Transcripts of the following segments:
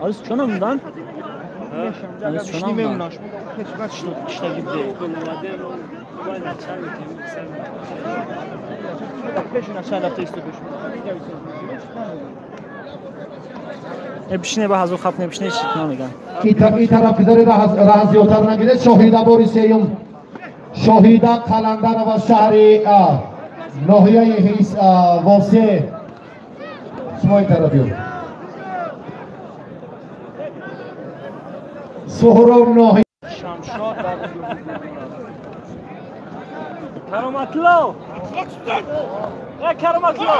Алис чонам дан? Алис чонам дан? Бишне ба ҳазур хап небишне чӣ намеган. Ин тараф гузаре раҳ зиёдтар нагиред. Шоҳида бори сеюм. Шоҳида Қаландарова шаҳри ноҳияи Восе. Шумо ин тараф биёед. Суҳроб ноҳия Шамшод дар Кароматло. Э Кароматло.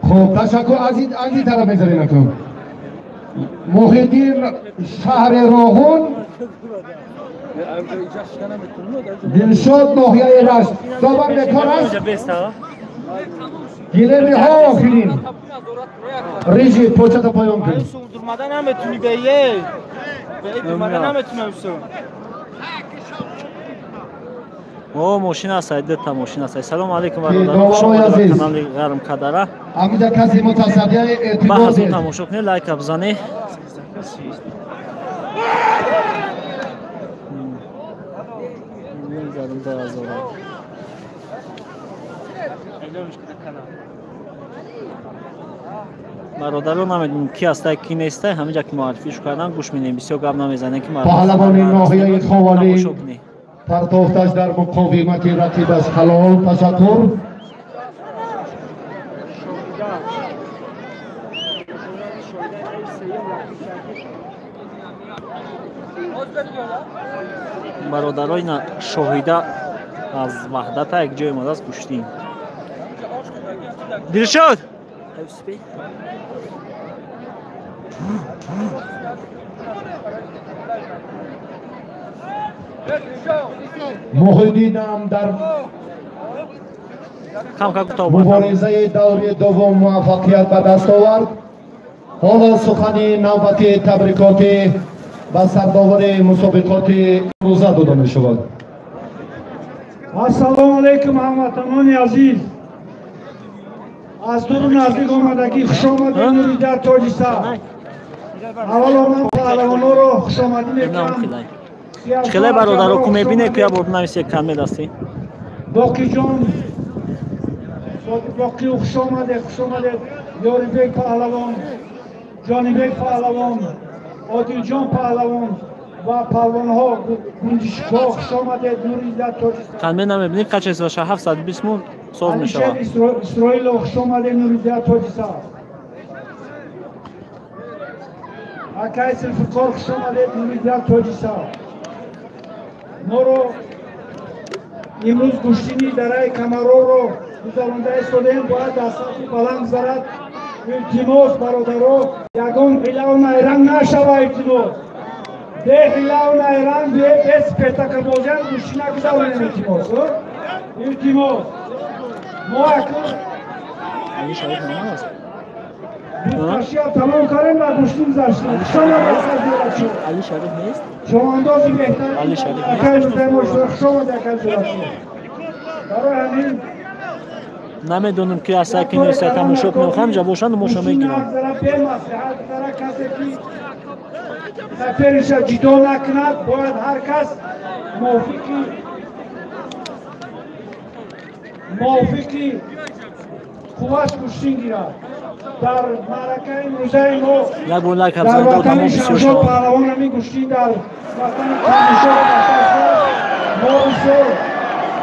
Хуб, ташаккур. Аз ин тараф мезанем акнун. Муҳиддин шаҳри Роғун, Дилшод ноҳияи Рашт. Довар бекор аст. Гилемиҳо охирин. Рижи почата поён кун. Дурмада наметуни бее. Бее дурмада наметуни усу. О, мошина аст, дета мошина аст. Салом алейкум бародарон. Хуш омадед ба канали Ғарм Кадара. Ҳамида касе мутасаддияи эътибор ба ҳазур тамошо кунед, лайка бизанед. Бародарон, намедонам ки ҳастай, ки нестай, ҳаминҷа ки муаррифиш кардан гӯш медиҳем, бисёр гап намезанем ки паҳлавони ноҳияи Ховалӣ партофташ дар муқовимати рақибаш ҳалол. Ташаккур. Бародарои Шоҳида аз Ваҳдата як ҷой омадааст гӯштин. Дилшод! Муҳиддинам дар муборизаи даври дуввум муваффақият ба даст овард. Ҳоло сухани навбати табрикотӣ ба сардовари мусобиқоти рӯза дода мешавад. Ассалому алайкум ҳамватанони азиз. Аз дуру наздик омадагӣ хушомадед Нурида Тоҷиса. Аввало ман паҳлавонҳоро хушомадӣ мекунам. Хеле бародаро ку мебинед, ку як бор бинависед кам дастӣ. Боқиҷон, Боқӣ хушомадед, хушомадед. Ёрибек паҳлавон, Ҷонибек паҳлавон, Одилҷон паҳлавон ва паҳлавонҳо гунҷишкҳо хушомадед Нурида Тоҷиса. Кам намебинед, қача баша 720 мун соз мешавад. Исроилов хушомадед Нурида Тоҷиса. Акай Зулфиқор хушомадед Нурида Тоҷиса. Моро имрӯз гӯштини дараи Камарорро гузаронда истодаем, бояд дар сатҳи баланд гузарад. Илтимос бародаро, ягон ҳилаву найранг нашава, илтимос. Бе ҳилаву найранг, бе спектаклбозиам гӯштӣ нагузаронем, илтимос. Илтимос. Мо акнун бузкаширо тамом кардем ва гӯштӣ гузаштем. Али Шариф нест? Шомандози беҳтарин акай Рӯзаи хушомад акай Зуратшо. Барои ҳамин намедонам ки ҳаста ки неста, тамошо кунем, ҳамҷа бошанд моша мегирам. Бемаслиҳат гузара, касе ки сапериша ҷидо накунад, бояд ҳар кас мувофиқи қувваш гӯштин гирад. Дар маъракаи имрӯзаи мо дар ватани Шамшод паҳлавон ҳамин гӯштин дар ватани Камишод мо бисёр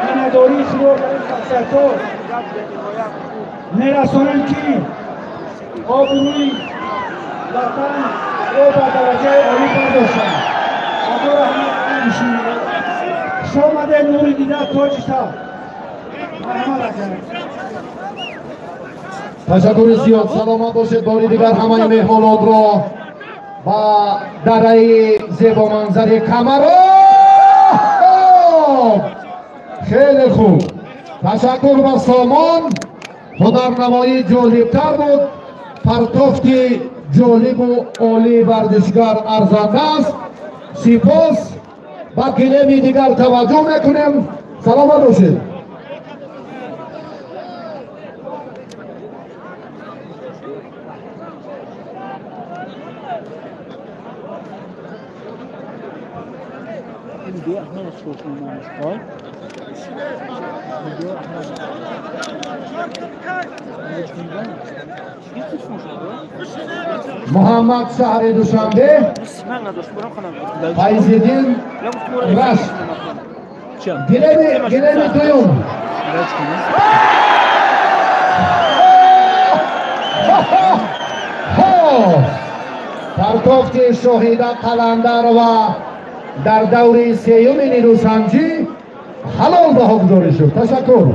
миннатдории худро ба ин шахсиятҳо мерасонем, ки обрӯи ватанро ба дараҷаи олӣ бардоштанд. Худо раҳмат. Хушомадед Нури Дида Тоҷиса. Марҳамат акай. Ташаккури зиёд, саломат бошед. Бори дигар ҳамаи меҳмонотро ба дараи зебоманзари Камаро. Хеле хуб, ташаккур ба Сомон. Ҳунарнамоӣ ҷолибтар буд, партофти ҷолибу олии варзишгар арзанда аст. Сипос, ба гилеми дигар таваҷҷӯҳ мекунем. Саломат бошед. Муҳаммад шаҳри Душанбе, Файзиддин Рашт. Гилеми дуюм. Партофти Шоҳида Қаландарова дар даври сеюми нерӯсанҷӣ ҳалол баҳогузорӣ шуд. Ташаккур.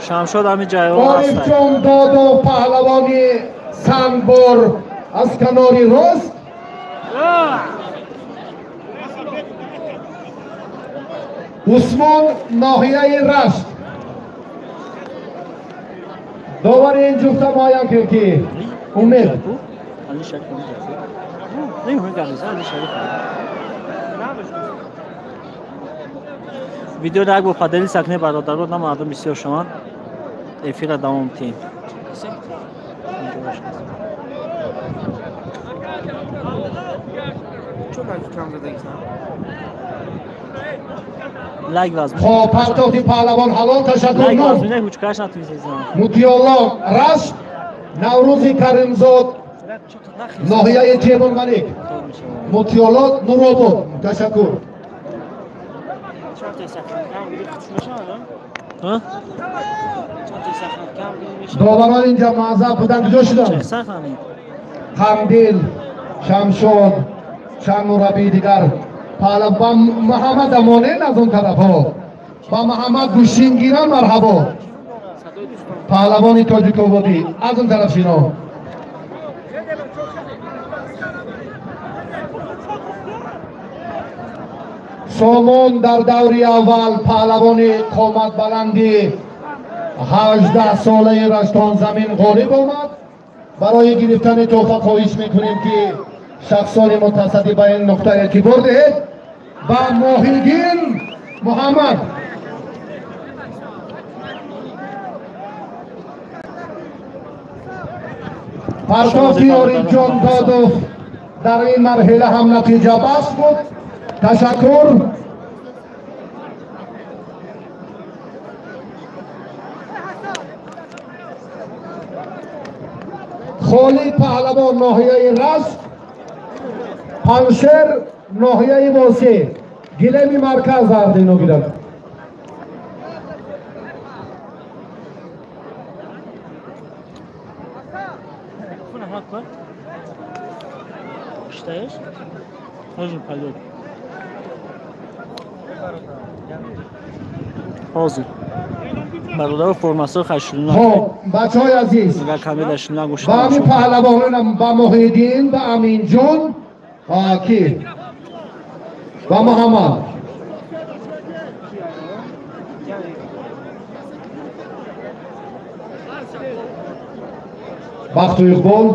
Шамшод ҳамин ҷайҳо Орифҷон Додов, паҳлавони сангбор аз канори рост. Усмон ноҳияи Рашт. Довари ин ҷуфта муайян кунед ки Умед. Видеоро як бор поделиться кунед, бародаро, на мардум бисёр шаванд. Эфирро давом диҳем. Лайк вазм. Хоб, партофти паҳлавон ҳалол. Ташаккур. Лайк вазм, ҳучкаш натунистед. Мутиолло Рашт, Наврӯзи Каримзод, ноҳияи Ҷебонмалик. Мутиолло Нуробод. Ташаккур. Доварон инҷа муаззаб буданд, куҷо шуданд? Қандил, Шамшод, чанд мураббии дигар. Ба Муҳаммад амонен аз он тарафҳо. Ба Муҳаммад гӯштингиран марҳабо. Паҳлавони тоҷикободӣ аз он тараф шино. Сомон дар даври аввал паҳлавони қоматбаланди 18 солаи Раштонзамин ғолиб омад. Барои гирифтани тӯҳфа хоҳиш мекунем, ки шахсони мутасаддӣ ба ин нуқта эътибор диҳед. Ба Моҳиддин Муҳаммад. Партофти Орифҷон Додов дар ин марҳила ҳам натиҷабахш буд. Ташаккур. Холид паҳлавон, ноҳияи Рашт, Паншер, ноҳияи Восеъ. Гилеми марказ ҳардино гирад. Считаешь? Можно пойдет. Ҳозир. Бародаро, формасо хашрина. Хоб, бачаҳои азиз. Агар камера шуна гӯш. Ба ҳамин паҳлавононам, ба Муҳиддин, ба Аминҷон, ки ба Муҳаммад. Бахту иқбол.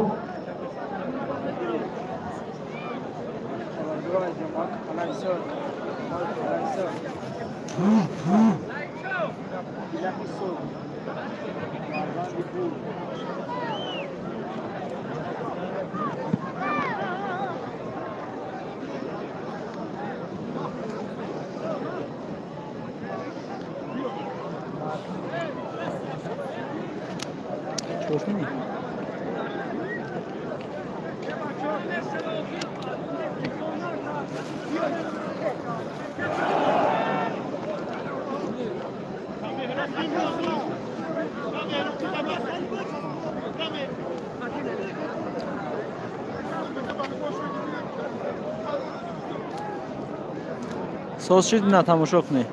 Соз шид, на тамошо кунед.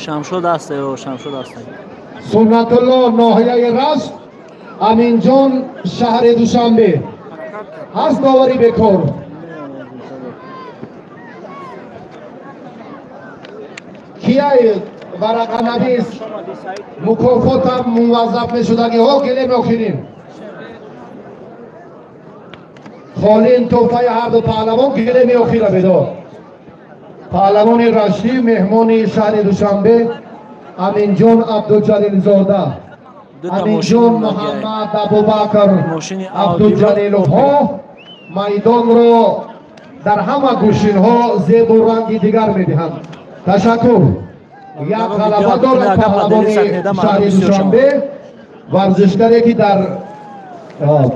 Шамшод аст, шамшод аст. Суннатулло, ноҳияи Рашт, Аминҷон, шаҳри Душанбе. Ҳаст довари бекор? Кияй варақанавис мукофотам муваззаф мешудагиҳо гилеми охирин. Холин тӯҳфаи ҳарду паҳлавон гилеми охира бидод. Паҳлавони Раштӣ меҳмони шаҳри Душанбе Аминҷон Абдуҷалилзода, Аминҷон Муҳаммад Абубакр Абдуҷалиловҳо майдонро дар ҳама гӯшинҳо зебу ранги дигар медиҳанд. Ташаккур. Як ғалаба дорад паҳлавони шаҳри Душанбе, варзишгаре ки дар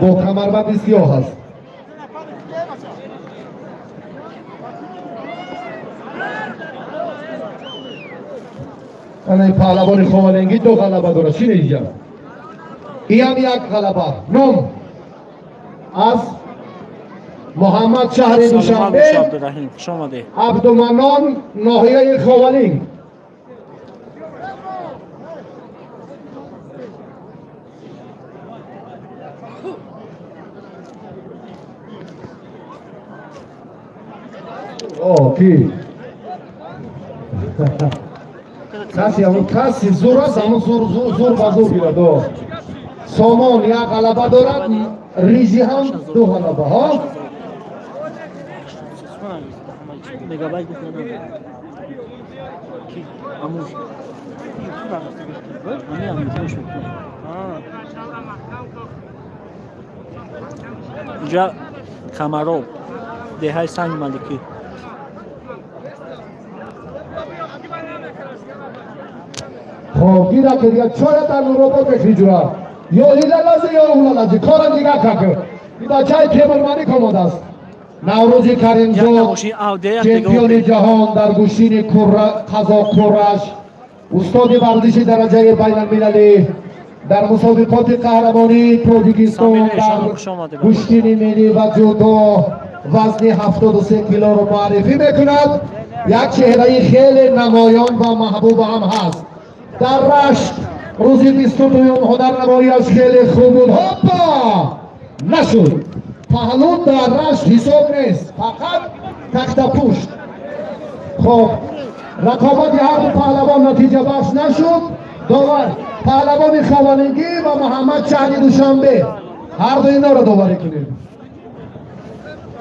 бо камарбанди сиёҳ аст. Ана паҳлавони Ховалингӣ ду ғалаба дорад. Чӣ недиҷам? Иам як ғалаба. Ном аз Муҳаммад шаҳри Душанбе, Абдуманон ноҳияи Ховалинг. О, ки? Каси, ҳамун каси зур аст, ҳамун зур зур ба зур гирад. Сомон як ғалаба дорад, Рижи ҳам ду ғалаба. Ҳо? Мегабайт гуфт надорад. Ки? Амуз. Ами амуз мекунад. Инҷа Камаров, деҳаи Санги Маликӣ. Хоб, гира ки дига чора дар робот мекунӣ ҷура. Ё ҳилалази ё ҳулалази. Кора дига какы. Ин бачаи Темурмалик омодааст. Наврӯзи Каримзод, чемпиони ҷаҳон дар гӯштини қазоқкураш, устоди варзиши дараҷаи байналмилалӣ дар мусобиқоти қаҳрамонии Тоҷикистон дар гӯштини миллӣ ва ҷудо вазни 73 килоро муаррифӣ мекунад. Як чеҳраи хеле намоён ва маҳбуб ҳам ҳаст. Дар Рашт рӯзи 22-юм ҳунарнамоиаш хеле хуб буд. Ҳоппа! Нашуд. Паҳлу дар Рашт ҳисоб нест, фақат тахтапушт. Хоб, рақобати ҳарду паҳлавон натиҷабахш нашуд. Довар паҳлавони Ховалингӣ ва Муҳаммад шаҳри Душанбе, ҳарду инҳоро доварӣ кунем.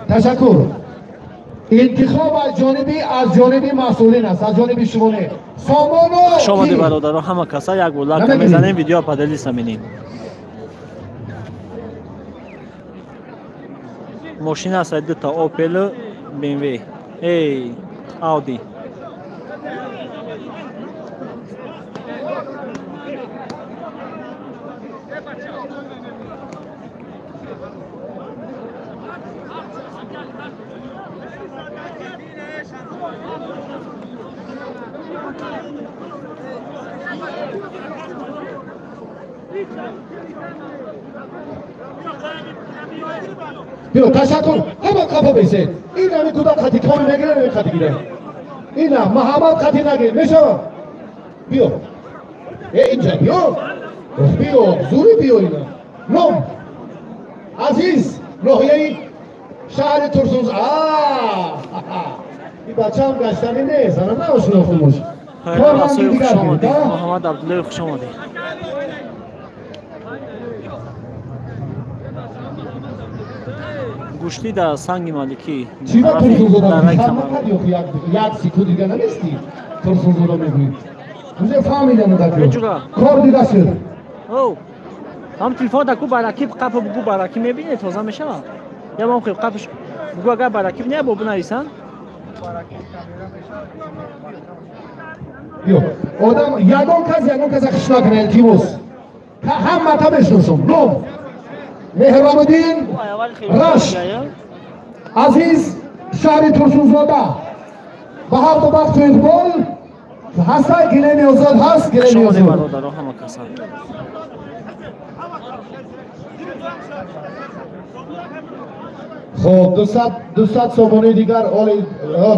Ташаккур. Интихоб аз ҷониби масъулин аст, аз ҷониби шумо не. Сомоно Хуш омадед бародаро, ҳама каса як бор лайк мезанем, видео поделиться менем. Мошина аст дута Opel, BMW, эй, Audi. Биё, ташаккур. Ҳама қафо бесед. Ин ҳами кӯдак хати кор мегирад, ин хати гирад. Ина Муҳаммад хати нагир, мешавад? Биё. Э, инҷа биё. Биё, зури биё ина. Ном Азиз, ноҳияи шаҳри Турсунз. Ин бачаам гаштанӣ нест, ана наошинохтумуш. Хуш омадед, Муҳаммад Абдуллоев, хуш омадед. Гӯштӣ дар Санги Маликӣ. Чӣ ба Турсунзода як секунд дига наместӣ? Турсунзода мегӯӣ. Уже фаҳмидам кор дида шуд. Ҳам телефон даку баракиб қапа бугу баракиб мебинед, тоза мешавад. Я вам қапаш бугу агар баракиб не бо бинависан. Биё, одам ягон кас хиш накунад, илтимос. Ҳамата мешиносам. Ном Меҳробуддин Рашт, Азиз шаҳри Турсунзода. Ба ҳарду бахту иқбол ҳастай, гилеми озод ҳаст, гилеми озод. Бародаро ҳама каса. Хоб, 200 сомонии дигар оли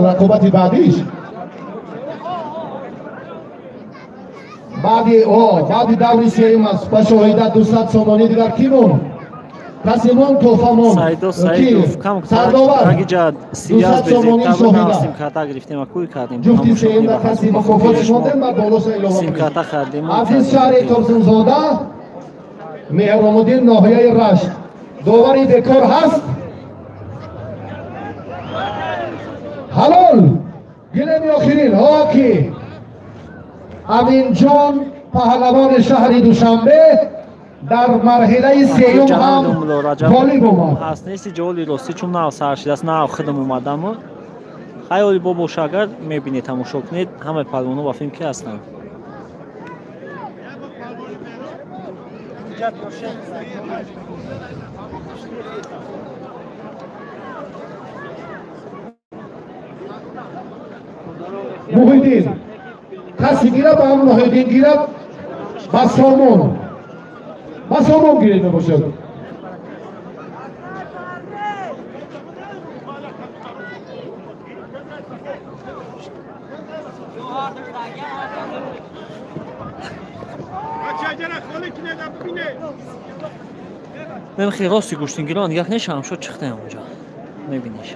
рақобати баъдиш. Баъди даври сеюм аст. Ба шоҳида 200 сомонии дигар кӣ монд? Касимон Тофамон. Саидо Саидов кам рагиҷа сиёс безеб симкарта гирифтем ва кӯй кардем. Ҷуфти сеюм дар каси мукофотш мондем ва болоша илова симкарта хардем. Азиз шаҳри Турсунзода, Меҳромуддин ноҳияи Рашт. Довари бекор ҳаст? Ҳалол. Гилеми охирин ҳоки Аминҷон паҳлавони шаҳри Душанбе дар марҳилаи сеюм ҳам ғолиб омад. Ҳаст нести ҷаволи ростӣ, чун нав сар шудааст, нав худам омадаму. Хаёли бо боша, агар мебинед, тамошо кунед, ҳамаи палвонҳо ба филм ки ҳастанд. Муҳиддин каси гирад, ба ҳам Муҳиддин гирад, ба Сомон, ба Сомон гиред мебошад. Мемхи рости гӯштингирон як нешавам шуд, чихтаям онҷо мебиниш.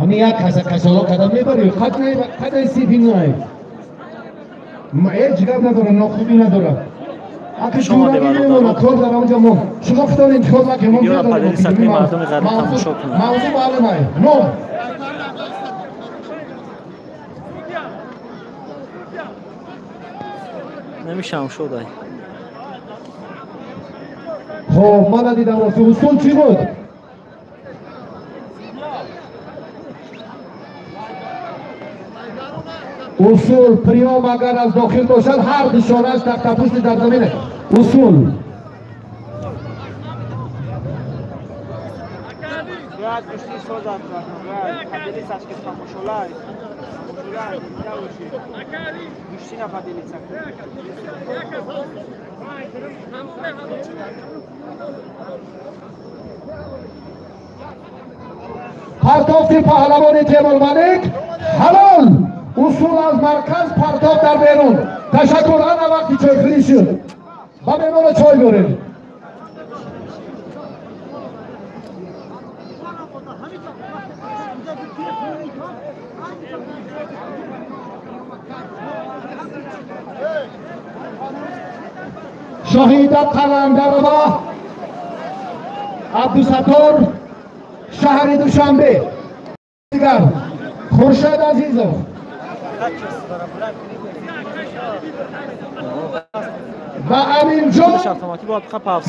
Ами як каса касало кадам мебари, қадай сифи най. Ҳеҷ гап надорам, нохубӣ надорам. Аки ҷуравӣ мемонад, кор дар онҷо мо. Шумо худтон интихоб накунед, мо медонем. Мавзӯъ маълум ай. Ном. Намешавам шудай. Хоб, ман надидам рости. Усул чӣ буд? Усул приём агар аз дохил бошад, ҳар душонаш тахтапушти дар замин. Усул. Партофти паҳлавони Темурмалик ҳалол. Усул аз марказ, партоф дар берун. Ташаккур, ана вақти чойхӯрӣ шуд. Ба меҳмоно чой дорем. Шоҳида Қаландарова, Абдусаттор, шаҳри Душанбе. Дигар Хуршед Азизов. Ва Аминҷон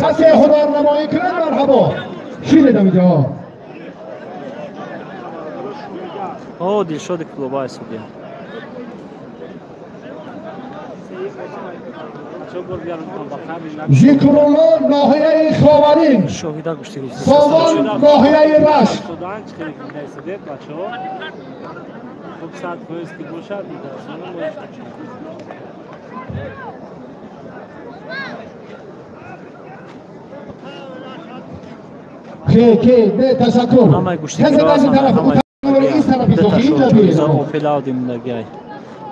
касе ҳунарнамоӣ кунад, марҳабо. Шинед амиҷо. О, Дилшоди Кулобай судья. Зикрулло ноҳияи Ховарин, Совон ноҳияи Рашт. Ки не, ташаккур. Касе даст тараф, ин тарафи соҳи инҷа биёед.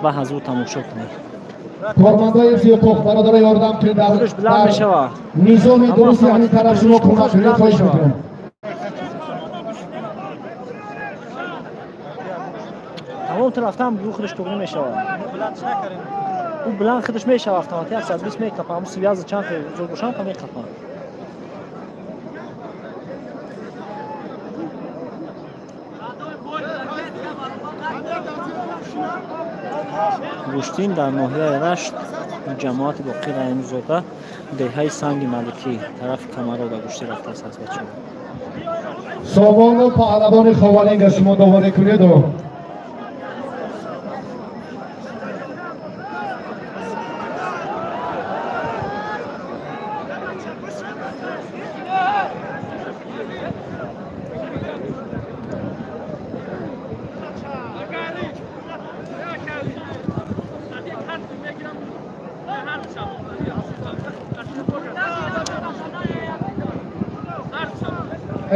Ва ҳазур тамошо кунед. Кормандои ҳифзи ҳуқуқ, бародаро, ёрдам кунед дар низоми дурусти ҳамин тараф шумо кӯмак кунед, хоҳиш мекунам. Тамом тарафтам бу худаш туғри мешавад. Ӯ биланд худаш мешавад, автомат 120 мекапа, ҳамун связа чанд зур бошанд, ка мекапа. Гӯштин дар ноҳияи Рашт, ҷамоати Боқир Раҳимзода, деҳаи Санги Маликӣ, тарафи Камарода гӯштӣ рафтааст аз бачаҳо. Сомону паҳлавони Ховалинга шумо доварӣ кунеду.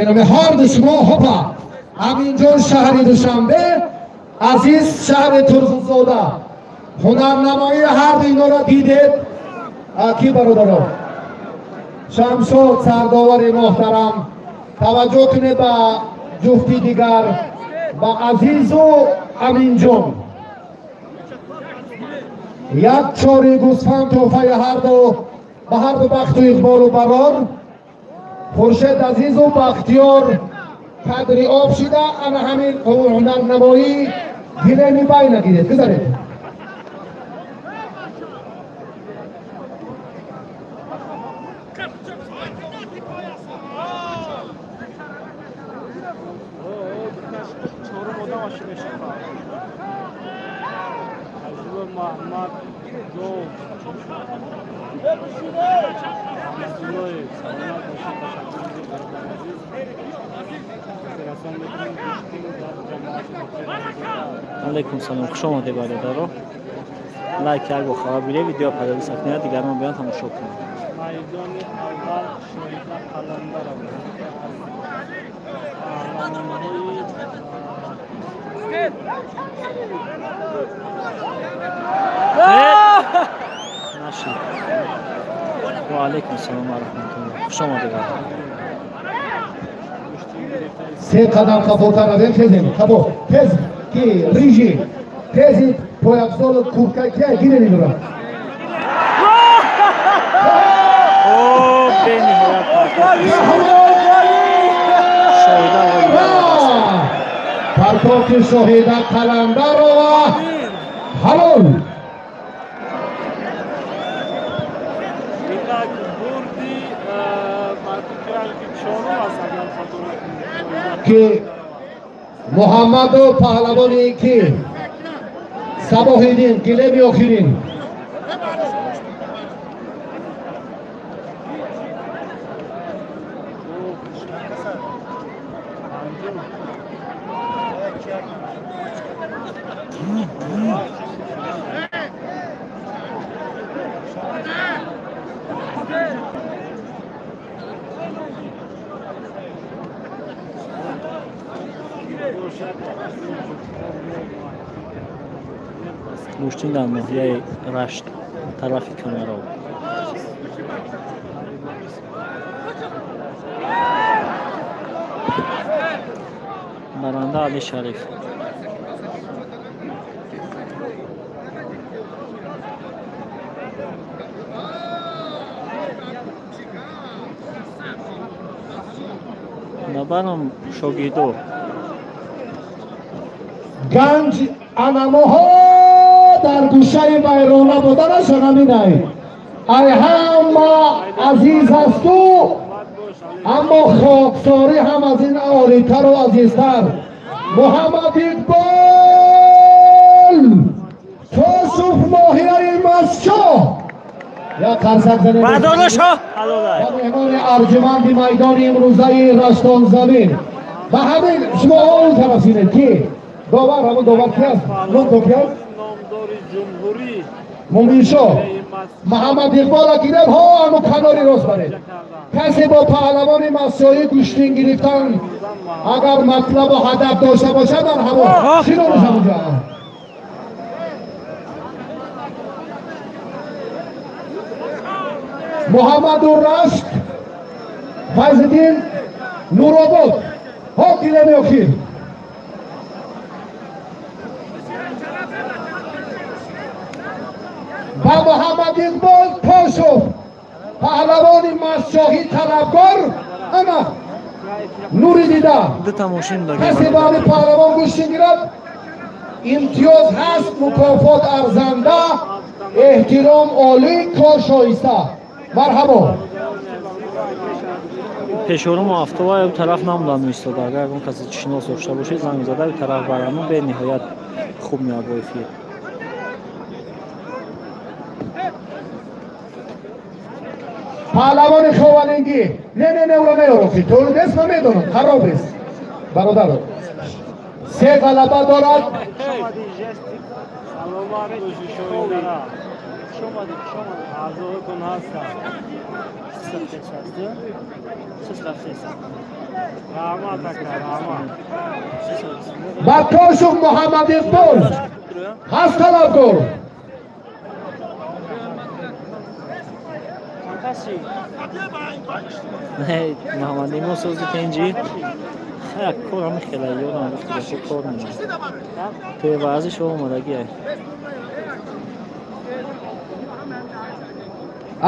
Инаме ҳарду шумо хопа. Аминҷон шаҳри Душанбе, Азиз шаҳри Турсунзода. Ҳунарнамоии ҳарду инора дидед. Ки бародаро? Шамшод сардовари муҳтарам, таваҷҷӯҳ кунед ба ҷуфти дигар, ба Азизу Аминҷон. Як чори гӯсфанд тӯҳфаи ҳарду, ба ҳарду бахту иқболу барор. Хуршед Азизу Бахтиёр қадри об шида, ана ҳамин ҳунарнамоӣ гилеми бай нагиред. Гузаред. Алейкум салом, хуш омадед бародаро. Лайк як бо хабар биред, видео поделиться кунед, дигарон биён тамошо кунанд. Майдони аввал Шоҳида Қаландарова. Нашид. Ва алейкум салом ва раҳматуллоҳ. Хуш омадед бародаро. Се қадам қафотар равем, хезем. Қабо, тез ки рижи, тези пойафзолу куртка ки гиред инро. О, бениҳоят Шоҳида партофти Шоҳида Қаландарова ҳалол. Ки Муҳаммаду паҳлавони ки Сабоҳиддин гилеми охирин. Гӯштин дар ноҳияи Рашт, тарафи Камаров. Баранда Али Шариф. Набарам шогирдо. Ганҷ анамоҳо дар гӯшаи вайрона буданашон ҳаминай. Ай ҳама азиз асту, аммо хоксорӣ ҳам аз ин олитару азизтар. Муҳаммад Иқбол Тосуф ноҳияи Масчоҳ. Як қарсак занед. Бардорашо ҳалолай. Ба меҳмони арҷуманди майдони имрӯзаи Раштонзамин. Ба ҳамин шумо он тараф синед ки довар, ҳамон довар ки аст? Ном то ки аст? Муминшо Муҳаммад Иқбола гиреб, ҳо ҳамон канори рост баред. Касе бо паҳлавони масоӣ гӯштин гирифтан агар матлабу ҳадаф дошта бошад, дар ҳаво чӣ номаш ҳамонҷо? Муҳаммаду Рашт Файзиддин Нуробод. Ҳо гилеми охир. Ба Муҳаммад Иқбол Тошов паҳлавони масчоҳӣ талабгор, ана нури дида. Касе ба ҳамин паҳлавон гӯштин гирад, имтиёз ҳаст, мукофот арзанда, эҳтиром олӣ, кор шоиста. Марҳабо. Пешоруму афтова ю тараф намудам истода. Агар ягон касе шинос дошта бошед, занг зада ю тараф барамон, бениҳоят хуб меояд бо эфир. Паҳлавони ховалингӣ. Не, не, не, уро меёрофӣ. Ту нест, ман медонам, хароб нест. Бародаро. Се ғалаба дорад. Ба Тошуф Муҳаммад Иқбол ҳаст талабгор. Не, Муҳаммад сози тенҷи. Як кор ҳами хела ёдам гуфти ба кор мемонад. Те варзиш омадагӣ.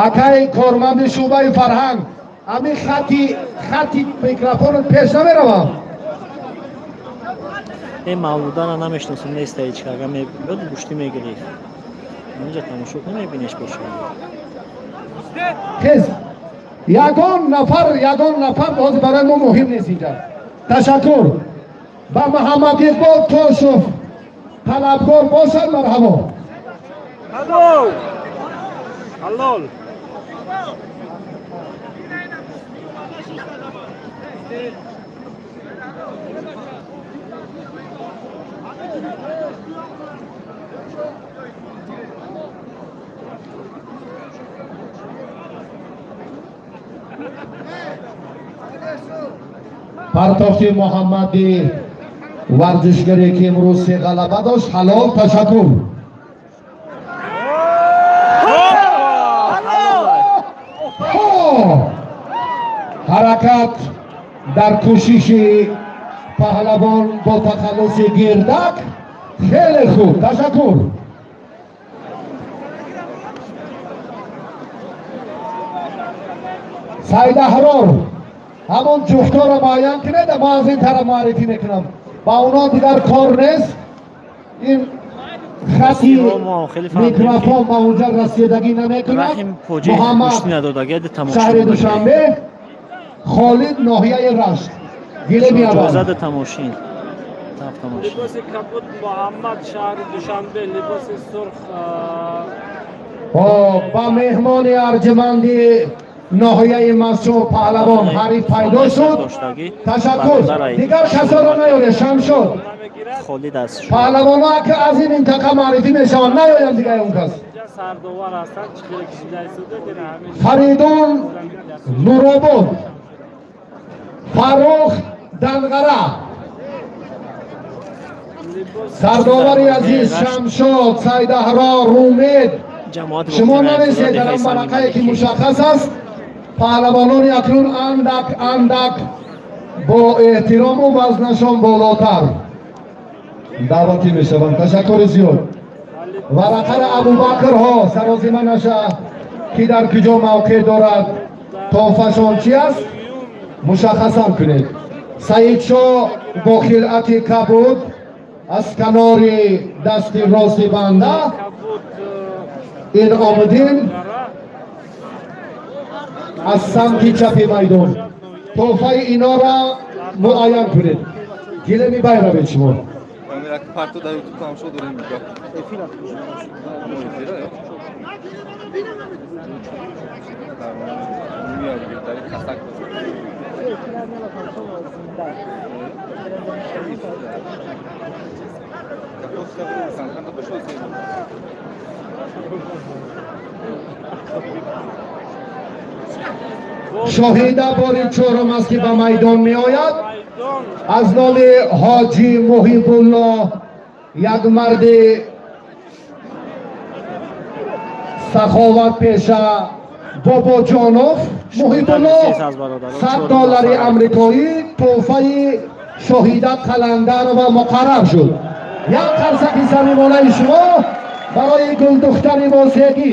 Акай корманди шӯъбаи фарҳанг, ҳамин хати микрофон пеш намеравам. Э мавлудана намешиносам, неста ҳеч ага мебиёд гӯштӣ мегирифт. Инҷа тамошо кун, мебинеш бошад. Хез, ягон нафар ҳозир барои мо муҳим нест инҷа. Ташаккур. Ба Муҳаммад Иқбол Тошев талабгор бошад, марҳабо. Ҳалол. Ҳалол. Партофти Муҳаммади варзишгаре ки имрӯз се ғалаба дошт. Ҳалол, ташаккур. Ҳаракат дар кӯшиши паҳлавон бо тахаллуси гирдак хеле хуб, ташаккур. Сайдаҳрор, ҳамон ҷуфторо муайян кунед, ман аз ин тараф муаррифӣ мекунам. Ба онҳо дигар кор нест. Ин хати микрофон ба онҷа расидагӣ намекунад. Муҳаммад шаҳри Душанбе, Холид ноҳияи Рашт. Гилеми аввал. Либоси кабуд Муҳаммад шаҳри Душанбе, либоси сурх. Ба меҳмони арҷманди ноҳияи Масчо паҳлавон ҳариф пайдо шуд. Ташаккур. Дигар касоро наёред, Шамшод. Паҳлавонҳо ки аз ин минтақа муаррифӣ мешаванд, наёянд дигар он кас. Фаридун Нуробод, Фаррух Данғара. Сардовари азиз Шамшод, Сайдаҳрор, Румед, шумо нависед дар он варақае ки мушаххас аст. Паҳлавонони акнун андак андак бо эҳтирому вазнашон болотар даъватӣ мешаванд. Ташаккури зиёд. Варақаро Абубакрҳо сарозима наша, ки дар куҷо мавқеъ дорад, тофашон чи аст, мушаххасан кунед. Саидшо бо хилъати кабуд аз канори дасти рости банда, Инъомуддин аз самти чапи майдон. Тофаи инора муайян кунед. Гилеми байравед шумо. Шоҳида бори чорум аст ки ба майдон меояд. Аз номи ҳоҷи Муҳибулло, як марди саховатпеша Бобоҷонов Муҳибулло $100 амрикоӣ тӯҳфаи Шоҳида Қаландарова муқаррар шуд. Як қарсаки самимонаи шумо барои гулдухтари восегӣ.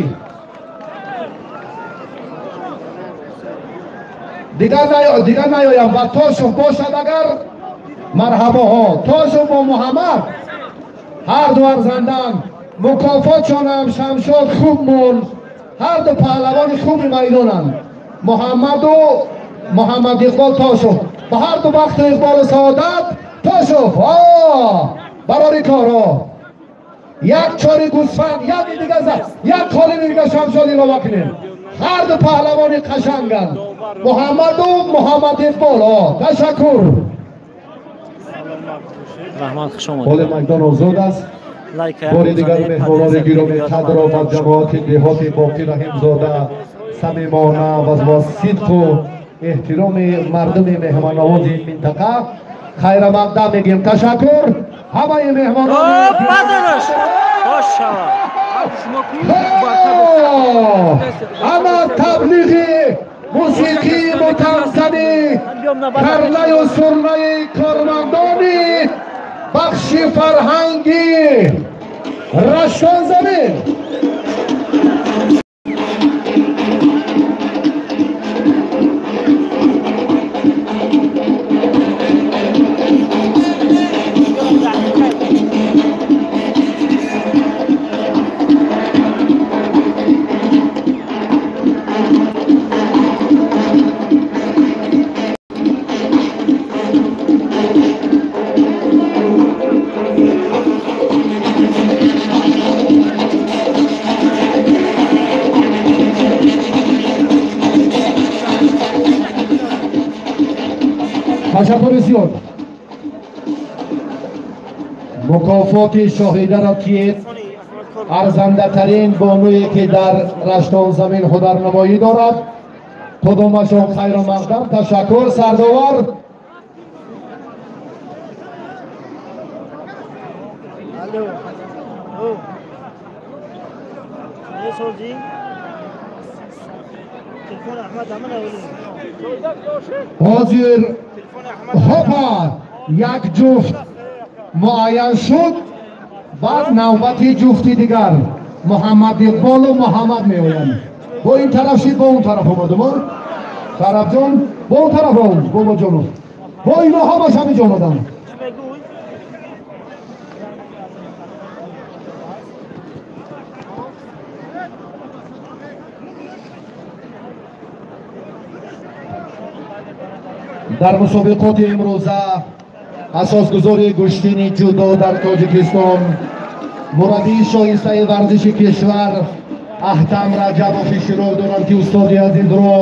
Дигар наёям ва Тошев бошад агар марҳабоҳо. Тошев бо Муҳаммад ҳар ду арзанданд. Мукофотшонам Шамшод хуб монд. Ҳар ду паҳлавони хуби майдонанд, Муҳаммаду Муҳаммад Иқбол Тошев. Ба ҳар ду бахту иқболу саодат. Тошев барори корҳо. Як чори гӯсфанд, яке дига зад, як қолини дига Шамшод илова кунем. Ҳар ду паҳлавони қашанганд, Муҳаммаду Муҳаммад Иқбол. Ташаккур. Раҳмат, хуш омадед. Ҳоли майдон озод аст. Бори дигар меҳмонони гиромӣ қадро ба ҷамоати деҳоти Боқӣ Раҳимзода самимона ва бо сидқу эҳтироми мардуми меҳмоннавози ин минтақа хайрамақдам мегӯем. Ташаккур ҳамаи меҳмонон. Ана таблиғи мусиқии мутантани карлаю сурнаи кормандони бахши фарҳанги Раштонзамин. Ташаккури зиёд. Мукофоти шоҳидаро ки арзандатарин бонуе ки дар Раштонзамин ҳунарнамоӣ дорад, кудумашон хайру мақдам. Ташаккур сардовар. Ҳозир хопа як ҷуфт муайян шуд, баъд навбати ҷуфти дигар Муҳаммад Иқболу Муҳаммад меоянд. Бо ин тараф шид, бо он тараф омадум. Тарафҷон бо он тараф ом, бобоҷонов. Бо ино ҳамаш ҳамиҷо омаданд. Дар мусобиқоти имрӯза асосгузори гӯштини ҷудо дар Тоҷикистон, мураббии шоистаи варзиши кишвар Аҳтам Раҷабов иштирок доранд, ки устоди азизро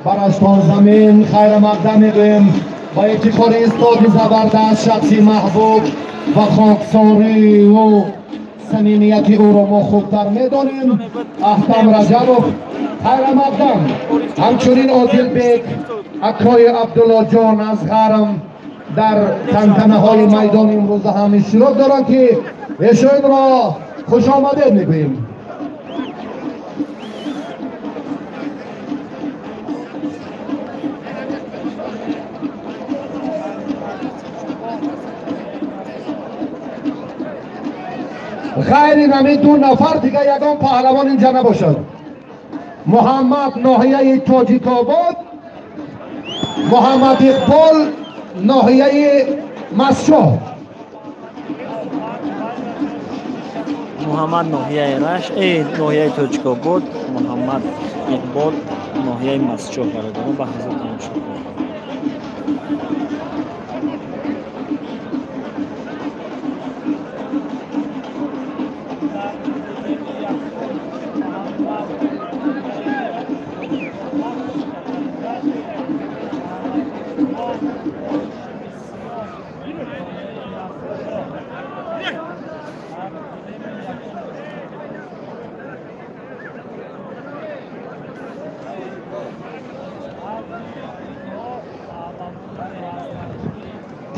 ба Раштонзамин хайрамақдам мегӯем. Ба ифтихори устоди забардаст, шахси маҳбуб ва хоксорию самимияти ӯро мо хубтар медонем, Аҳтам Раҷабов хайрамақдам. Ҳамчунин Одилбек акои Абдуллоҷон аз Ғарм дар тантанаҳои майдони имрӯза ҳам иштирок доранд, ки эшонро хушомадед мегӯем. Ғайри нами ду нафар дига ягон паҳлавон инҷа набошад. Муҳаммад ноҳияи Тоҷикобод, Муҳаммад Иқбол ноҳияи Масчоҳ. Муҳаммад ноҳияи Рашт, ноҳияи Тоҷикобод, Муҳаммад Иқбол ноҳияи Масчоҳ. Бародарон ба ҳазр тамошо кунед.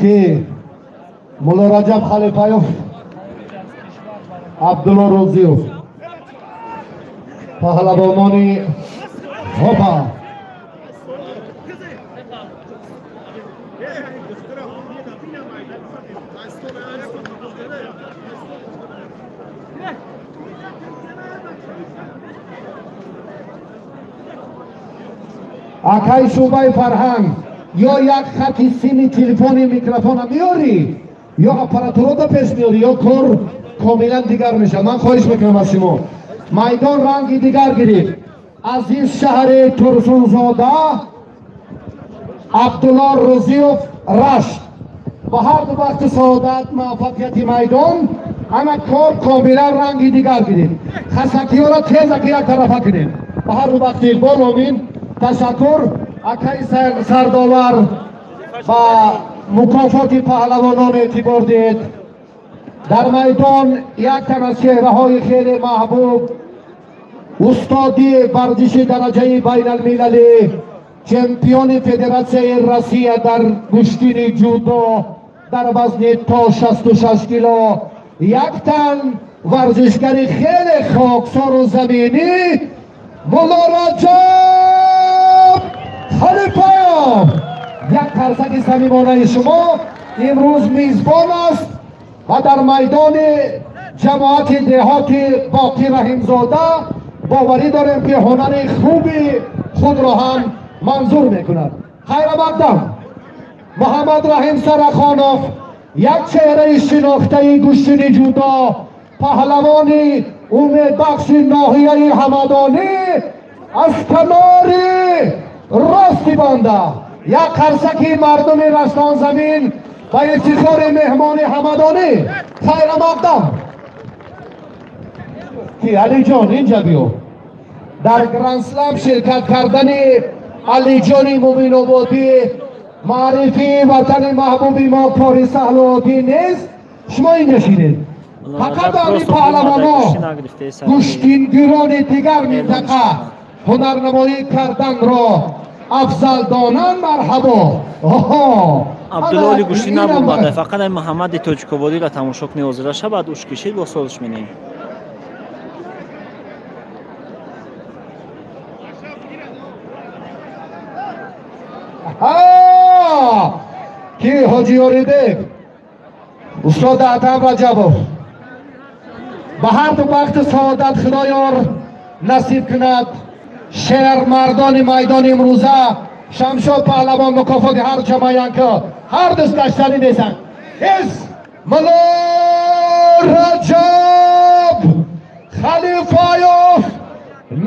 Ки Мулло Раҷаб Халифаев, Абдулло Рӯзиев паҳлавонони хопа. Акай шӯъбаи фарҳанг, ё як хати сими телефони микрофона меёрӣ, ё аппаратурода пеш меёрӣ, ё кор комилан дигар мешавад. Ман хоҳиш мекунам аз шумо. Майдон ранги дигар гирифт. Азиз шаҳри Турсунзода, Абдулло Рӯзиев Рашт. Ба ҳар ду вақти саодат муваффақияти майдон. Ана кор комилан ранги дигар гирифт. Хасакиёро тезаки як тарафа кунед. Ба ҳар ду вақти иқбол омин. Ташаккур акаи сардовар ба мукофоти паҳлавонон эътибор диҳед. Дар майдон як тан аз чеҳраҳои хеле маҳбуб, устоди варзиши дараҷаи байналмилалӣ, чемпиони федератсияи Россия дар гӯштини ҷудо дар вазни то 66 кило, як тан Варзишгари хеле хоксору заминӣ Мулло Раҷаб Халифаев. Як қарсаки самимонаи шумо имрӯз мизбон аст ва дар майдони ҷамоати деҳоти Боқӣ Раҳимзода боварӣ дорем, ки ҳунари хуби худро ҳам манзур мекунад. Хайрамақдам Муҳаммад Раҳим Сарахонов, як чеҳраи шинохтаи гӯштини ҷудо, паҳлавони умедбахши ноҳияи Ҳамадонӣ аз канори рости банда. Як қарсаки мардуми Раштонзамин ба ифтихори меҳмони Ҳамадонӣ. Хайрамақдам. Ки Алиҷон инҷа биё. Дар Грандслам ширкат кардани Алиҷони Муминободӣ маърифии ватани маҳбуби мо кори саҳлу оддӣ нест. Шумо инҷа шинед. Фақат ҳамин паҳлавоно, гӯштингирони дигар минтақа ҳунарнамоӣ карданро афзал донанд, марҳабо. Абдуллоли гӯштин набурмада, фақат ҳамин Муҳаммади Тоҷикободиро тамошо кунед, ҳозира шавад, уш кишид, бо солш менем. Ки Ҳоҷи Ёрибек, устод Атам Раҷабов, ба ҳар ду бахту саодат Худоёр насиб кунад. Шермардони майдони имрӯза Шамшод паҳлавон мукофоти ҳар ҷамоянко ҳар дуст гаштанӣ нестанд. Ис Мулло Раҷаб Халифаев,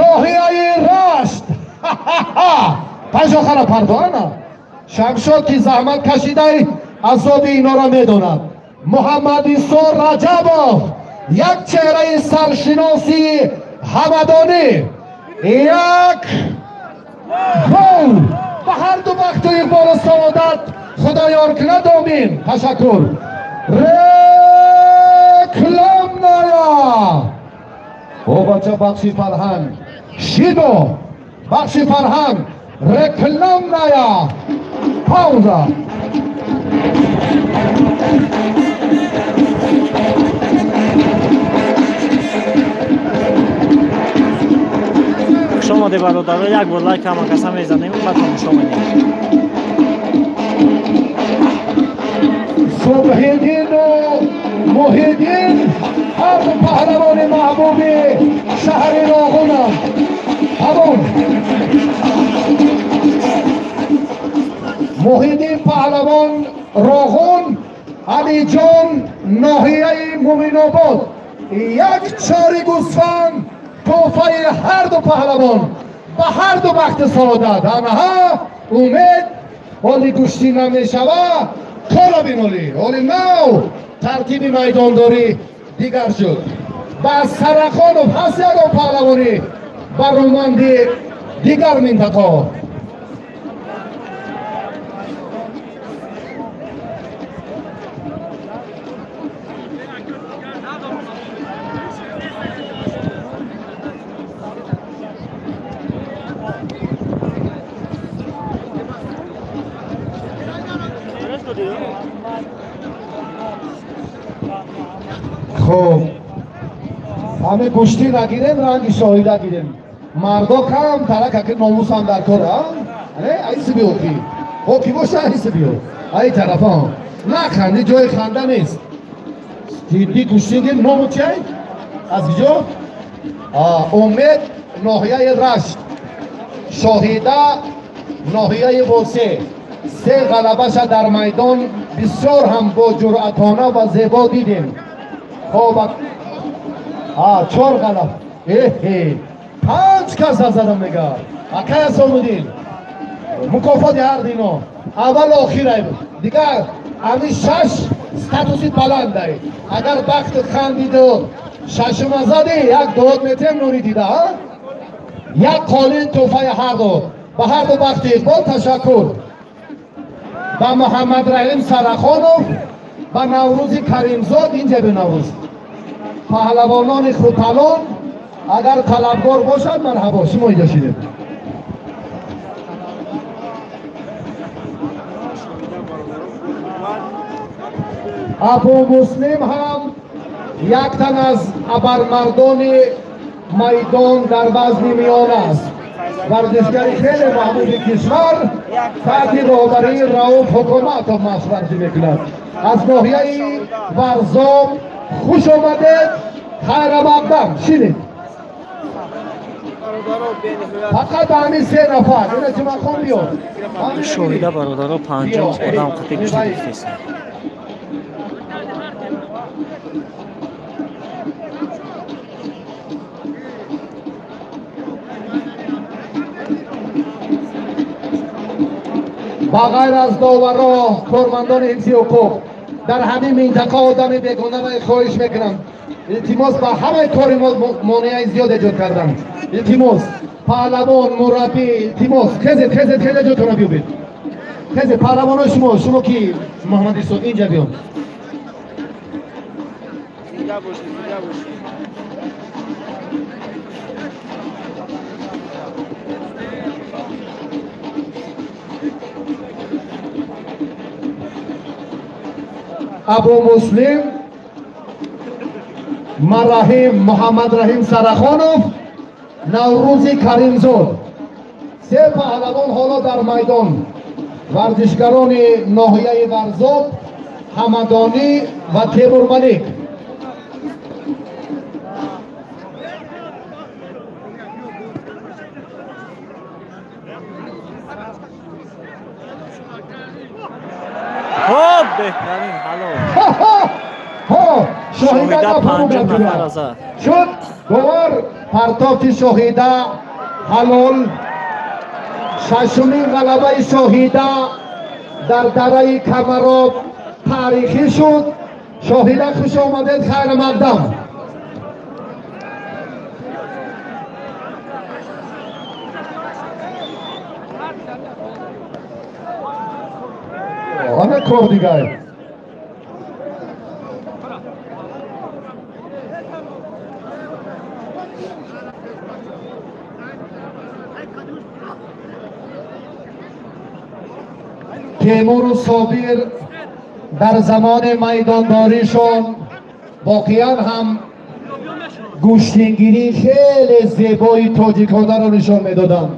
ноҳияи Рашт. Панҷохара пардоана Шамшод, ки заҳмат кашидай, азоби инора медонад. Муҳаммад Исо Раҷабов, як чеҳраи саршиноси ҳамадонӣ. Як гол ба ҳар ду бахту иқболу саодат Худоёр кунад, омин. Ташаккур. Рекламная. О бача, бахши фарҳанг шидо, бахши фарҳанг, рекламная пауза. Хуш омадед, бародаро. Як бор лайк ҳама каса мезанем, баъд тамошо менем. Субҳиддину Муҳиддин ҳар ду паҳлавони маҳбуби шаҳри Роғунанд. Ҳамон Муҳиддин паҳлавон Роғун, Алиҷон ноҳияи Муминобод. Як чори гӯсфанд тӯҳфаи ҳар ду паҳлавон ба ҳар ду бахти саодат. Анаҳа умед ҳоли гӯштӣ намешава, кора биноли ҳоли нав тартиби майдондорӣ дигар шуд. Ба Сарахонов ҳаст ягон паҳлавонӣ бароманди дигар минтақа. Хуб, ҳаме гӯштӣ нагирем, ранги шоҳида гирем. Мардо кам тарака ки номусам дар кор, айси биё, ки ҳоки боша, айси биё, ай тарафа наханди, ҷои ханда нест. Ҷиддӣ гӯштӣ гир. Ному чиай? Аз киҷо? Умед ноҳияи Рашт, Шоҳида ноҳияи Восе. Се ғалабаша дар майдон бисёр ҳам бо ҷуръатона ва зебо дидем. Хоб, чор ғалаб, эҳе, панҷ кас задам мега. Акай Асомуддин, мукофоти ҳар дино аввал охирай дигар ами шаш статуси баландай. Агар бахт хандиду шашума зади, як дод метем нури дида, як қолин тӯҳфаи ҳар ду. Ба ҳар ду бахти иқбол ташаккур. Ба Муҳаммад Раҳим Сарахонов, ба Наврӯзи Каримзод, инҷа бе Наврӯз, паҳлавонони хуталон агар талабгор бошад, марҳабо, шумо инҷа шинед. Абу Муслим ҳам Як тан аз абармардони майдон дар вазни миён аст. Варзишгари хеле маҳбуби кишвар таҳти роҳбарии Рауф Ҳукуматов машварзӣ мекунад. Аз ноҳияи Варзоб хуш омадед, хайрамақдам. Шинед. Фақат ба ҳамин се нафар. Ина Ҷумъахон биёд. Шоҳида бародаро панҷум одам қати гӯшти гирифтест. Ба ғайр аз доваро, кормандони ҳифзи ҳуқуқ дар ҳамин минтақа одами бегонаро хоҳиш мекунам. Илтимос, ба ҳамаи кори мо монеаи зиёд эҷод карданд. Илтимос, паҳлавон, мураббӣ, илтимос, хезед, хезед, хезед, ҷотонро биёбед. Хезед, паҳлавонои шумо, шумо ки Муҳаммад Исо, инҷа биён. Зинда бошед, зинда бошед. Абу Муслим, Мараҳим, Муҳаммад Раҳим Сарахонов, Наврӯзи Каримзод. Се паҳлавон ҳоло дар майдон. Варзишгарони ноҳияи Варзоб, Ҳамадонӣ ва Темурмалик. Хоб, беҳтарин, ҳалол. Шоҳида панҷум нафар азад. Шуд довар партофти Шоҳида ҳалол. Шашумин ғалабаи Шоҳида дар дараи Камароб таърихӣ шуд. Шоҳида хуш омадед, хайрамақдам. Ана кор дигар. Темуру Собир дар замони майдондоришон воқеан ҳам гӯштингирии хеле зебои тоҷиконаро нишон медоданд.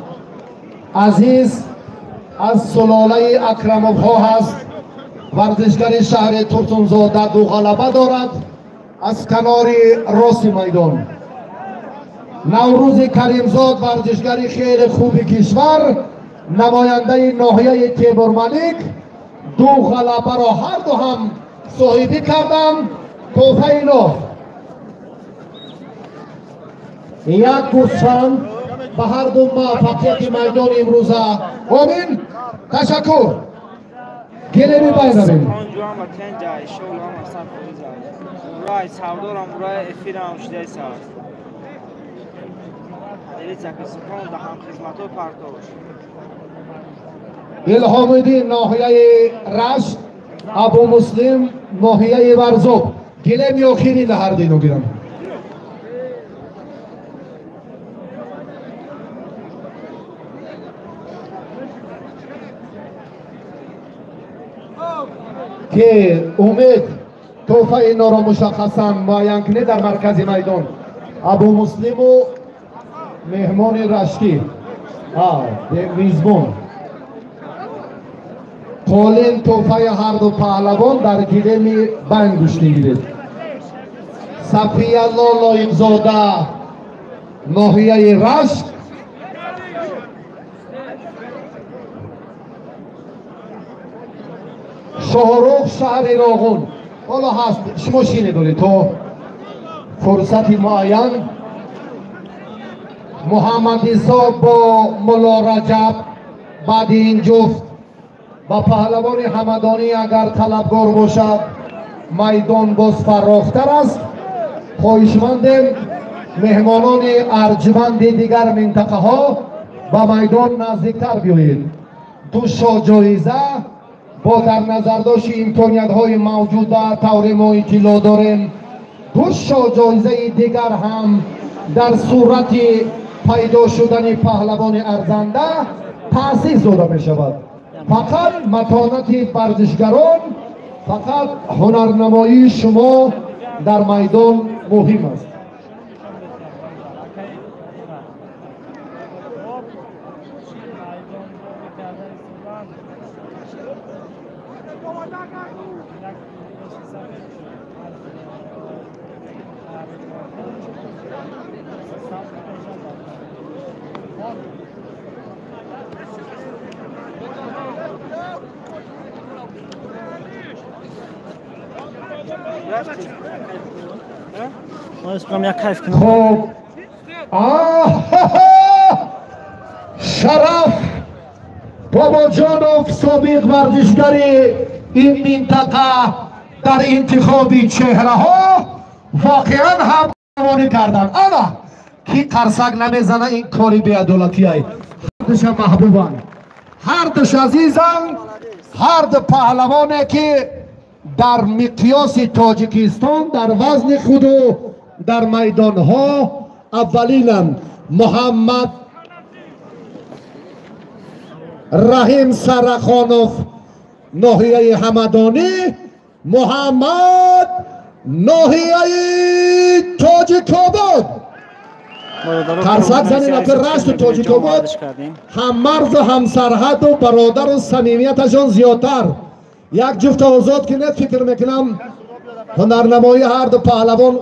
Азиз аз сулолаи Акрамовҳо ҳаст. Варзишгари шаҳри Турсунзода ду ғалаба дорад аз канори рости майдон. Наврӯзи Каримзод варзишгари хеле хуби кишвар, намояндаи ноҳияи Темурмалик, ду ғалабаро ҳарду ҳам соҳибӣ карданд. Тӯҳфаи ноҳ як гӯсфанд ба ҳарду муваффақияти майдони имрӯза. Омин. Ташаккур. Гелеми байравем. Илҳомиддин ноҳияи Рашт, Абу Муслим ноҳияи Варзоб. Гелеми охирин ҳар дино гирам. Ки умед тӯҳфаи инҳоро мушаххасан муайян кунед дар маркази майдон. Абу Муслиму меҳмони раштӣ, мизбон. Қолин тӯҳфаи ҳарду паҳлавон дар гилеми банд гӯштӣ гирифт. Сафиялло Лоиқзода ноҳияи Рашт, Шоҳрух шаҳри Роғун. Ҳоло ҳаст, шумо шине доред то фурсати муайян. Муҳаммад Исо бо Мулло Раҷаб баъди ин ҷуфт ба паҳлавони Ҳамадонӣ агар талабгор бошад, майдон боз фарохтар аст. Хоҳишмандем меҳмонони арҷманди дигар минтақаҳо ба майдон наздиктар биёед. Ду шоҳ-ҷоиза бо дар назардошти имкониятҳои мавҷуда тавре мо иттилоъ дорем, ду шоҳ-ҷоизаи дигар ҳам дар сурати пайдо шудани паҳлавони арзанда таъсис дода мешавад. Фақат матонати варзишгарон, фақат ҳунарнамоии шумо Дар майдон муҳим аст. Хуб, Шараф Бобоҷонов, собиқ варзишгари ин минтақа, дар интихоби чеҳраҳо воқеан ҳам қавонӣ карданд. Ана ки қарсак намезана, ин кори беадолатиай. Ҳардуша маҳбубанд, ҳардуш азизанд, ҳарду паҳлавоне ки дар миқёси Тоҷикистон дар вазни худу дар майдонҳо аввалинанд. Муҳаммад Раҳим Сарахонов, ноҳияи Ҳамадонӣ, Муҳаммад ноҳияи Тоҷикобод. Қарсак занед, ака Рашту Тоҷикобод ҳаммарзу ҳамсарҳаду бародару самимияташон зиёдтар. Як ҷуфта озод кинед, фикр мекунам ҳунарнамоии ҳарду паҳлавон.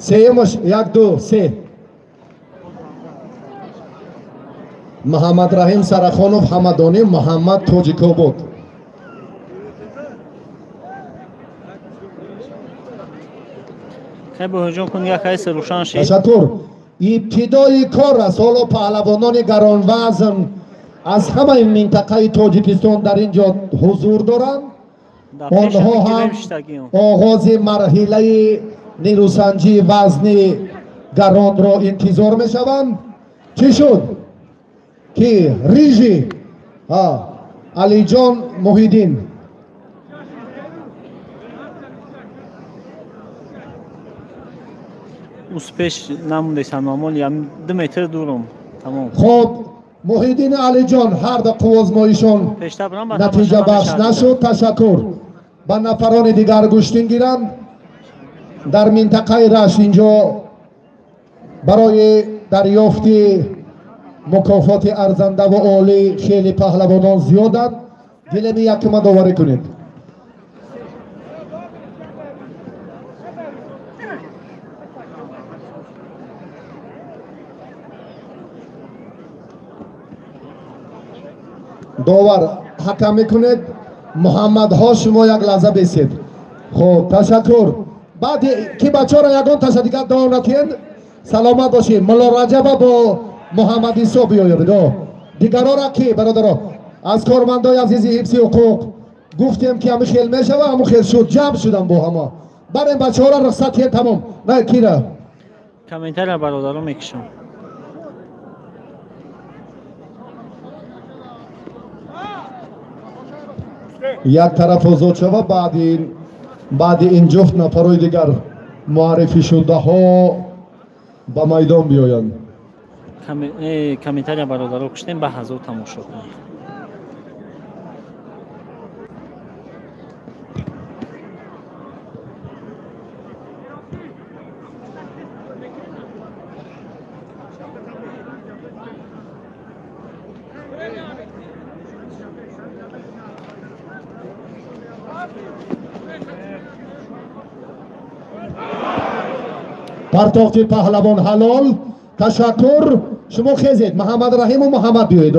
Сеюмаш, як, ду, се. Муҳаммад Раҳим Сарахонов, Ҳамадонӣ, Муҳаммад Тоҷикобод. Ташаккур. Ибтидои кор аст. Ҳоло паҳлавонони гаронвазн аз ҳамаи минтақаи Тоҷикистон дар ин ҷо ҳузур доранд. Онҳо ҳам оғози марҳилаи нерӯсанҷии вазни гаронро интизор мешаванд. Чӣ шуд ки рижи Алиҷон Муҳиддин Успеш намундесам, номол 2 метр дурум. Тамом. Хуб, Муҳиддин Алиҷон ҳарду қуввозмоишон натиҷа бахш нашуд. Ташаккур. Ба нафарони дигар гӯштин гиранд. Дар минтақаи Рашт инҷо барои дарёфти мукофоти арзандаву олӣ хеле паҳлавонон зиёданд. Дилеми якума доварӣ кунед. Довар ҳакам мекунед. Муҳаммадҳо, шумо як лаҳза бесед. Хуб, ташаккур. Баъди ки бачаҳоро ягон таша дигар давом натиҳед, саломат бошед. Мулло Раҷаба бо Муҳаммад Исо биёед. Дигарора ки бародаро аз кормандои азизи ҳифзи ҳуқуқ гуфтем ки ҳамин хел мешава, ҳамун хел шуд, ҷамъ шудам бо ҳама. Барем бачаҳоро рухсат диҳед, тамом. На кира комментария бародаро мекушам. Як тараф озод шава, баъди ин ҷуфт нафарои дигар муаррифӣ шудаҳо ба майдон биёянд. Комментария бародаро куштем, ба ҳазор тамошо кунед. Партофти паҳлавон ҳалол. Ташаккур. Шумо хезед. Муҳаммад Раҳиму Муҳаммад биёед.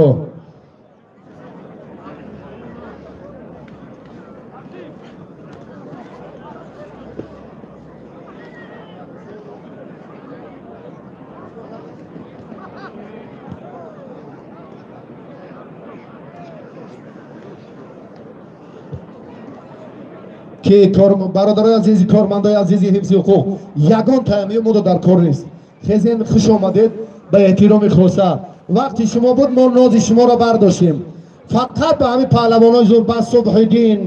Ки бародарои азизи, кормандои азизи ҳифзи ҳуқуқ, ягон таъмиё мода дар кор нест. Хезен, хуш омадед ба эҳтироми хоса. Вақти шумо буд, мо нози шуморо бардоштем. Фақат ба ҳамин паҳлавонои зур, ба Субҳиддин,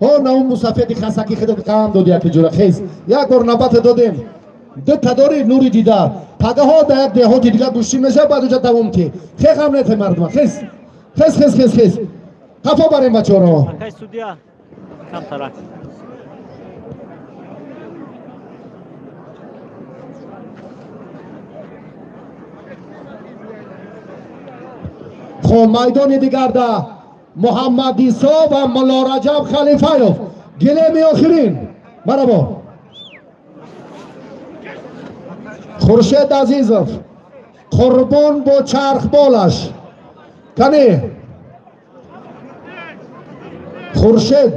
ҳо на он мусафеди хасаки худат қам доди яки ҷура. Хез, як бор навбата додем. Ду тадори нури дида. Пагаҳо дар як деҳоти дигар гӯштӣ мешавад, баъд уҷа давом ки. Хе ғам нете мардума. Хез. Хез, хез, хез, хез. Қафо барем бачаҳоро. Акай судья, камтарак. Хоб, майдони дигарда Муҳаммад Исо ва Мулло Раҷаб Халифаев. Гилеми охирин. Марабо. Хуршед Азизов. Қурбон бо чархболаш. Кани? Хуршед.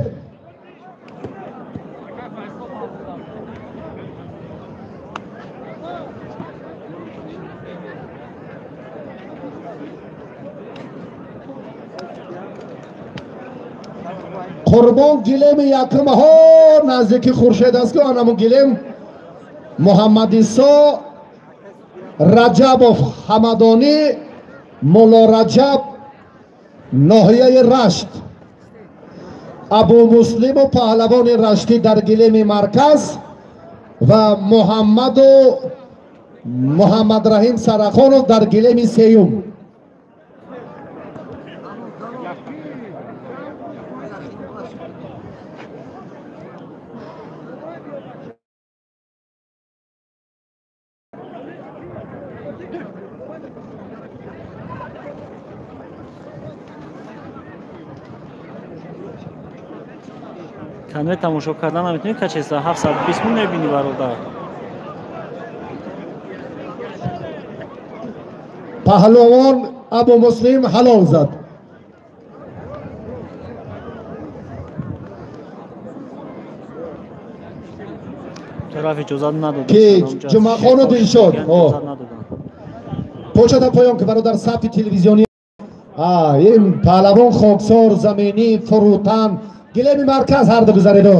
Қурбон гилеми якумҳо наздики Хуршед аст, ки анаму гилем Муҳаммад Исо Раҷабов Ҳамадонӣ, Мулло Раҷаб ноҳияи Рашт, Абу Муслиму паҳлавони раштӣ дар гилеми марказ ва Муҳаммаду Муҳаммадраҳим Сарахонов дар гилеми сеюм. Канве тамошо кардан наметавонӣ, качеса 720 мун мебинӣ, бародар. Паҳлавон Абу Муслим ҳалол зад. Тараф иҷозат надод. Ки Ҷумъахону Дилшод. Почата поён ки бародар сафи телевизионӣ. Ин паҳлавон хоксор, заминӣ, фурӯтан, гилеми марказ ҳарду гузариду.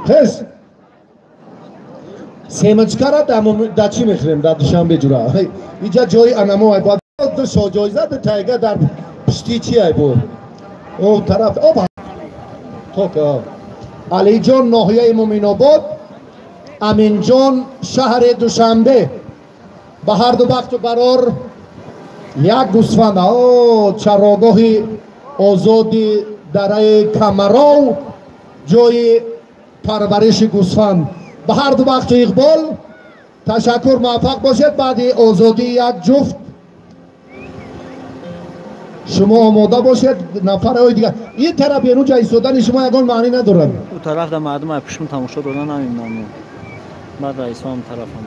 Хес. Семечкара да чӣ мехӯрем дар Душанбе ҷура? Иҷа ҷои анамо ай бояд ду шоҷоиза ду тайга дар пушти чи ай бо? О тараф об ток. Алиҷон ноҳияи Муминобод, Аминҷон шаҳри Душанбе. Ба ҳарду бахту барор як гӯсфанд. О чарогоҳи озоди дараи Камаров, ҷои парвариши гӯсфанд. Ба ҳарду бахту иқбол ташаккур, муваффақ бошед. Баъди озодии як ҷуфт шумо омода бошед. Нафарҳои дигар ин тараф берунҷа истодани шумо ягон маънӣ надорад. Ӯ тараф да мардум ай пушм тамошо дода намемонанд. Баъд раисҳоам тарафам.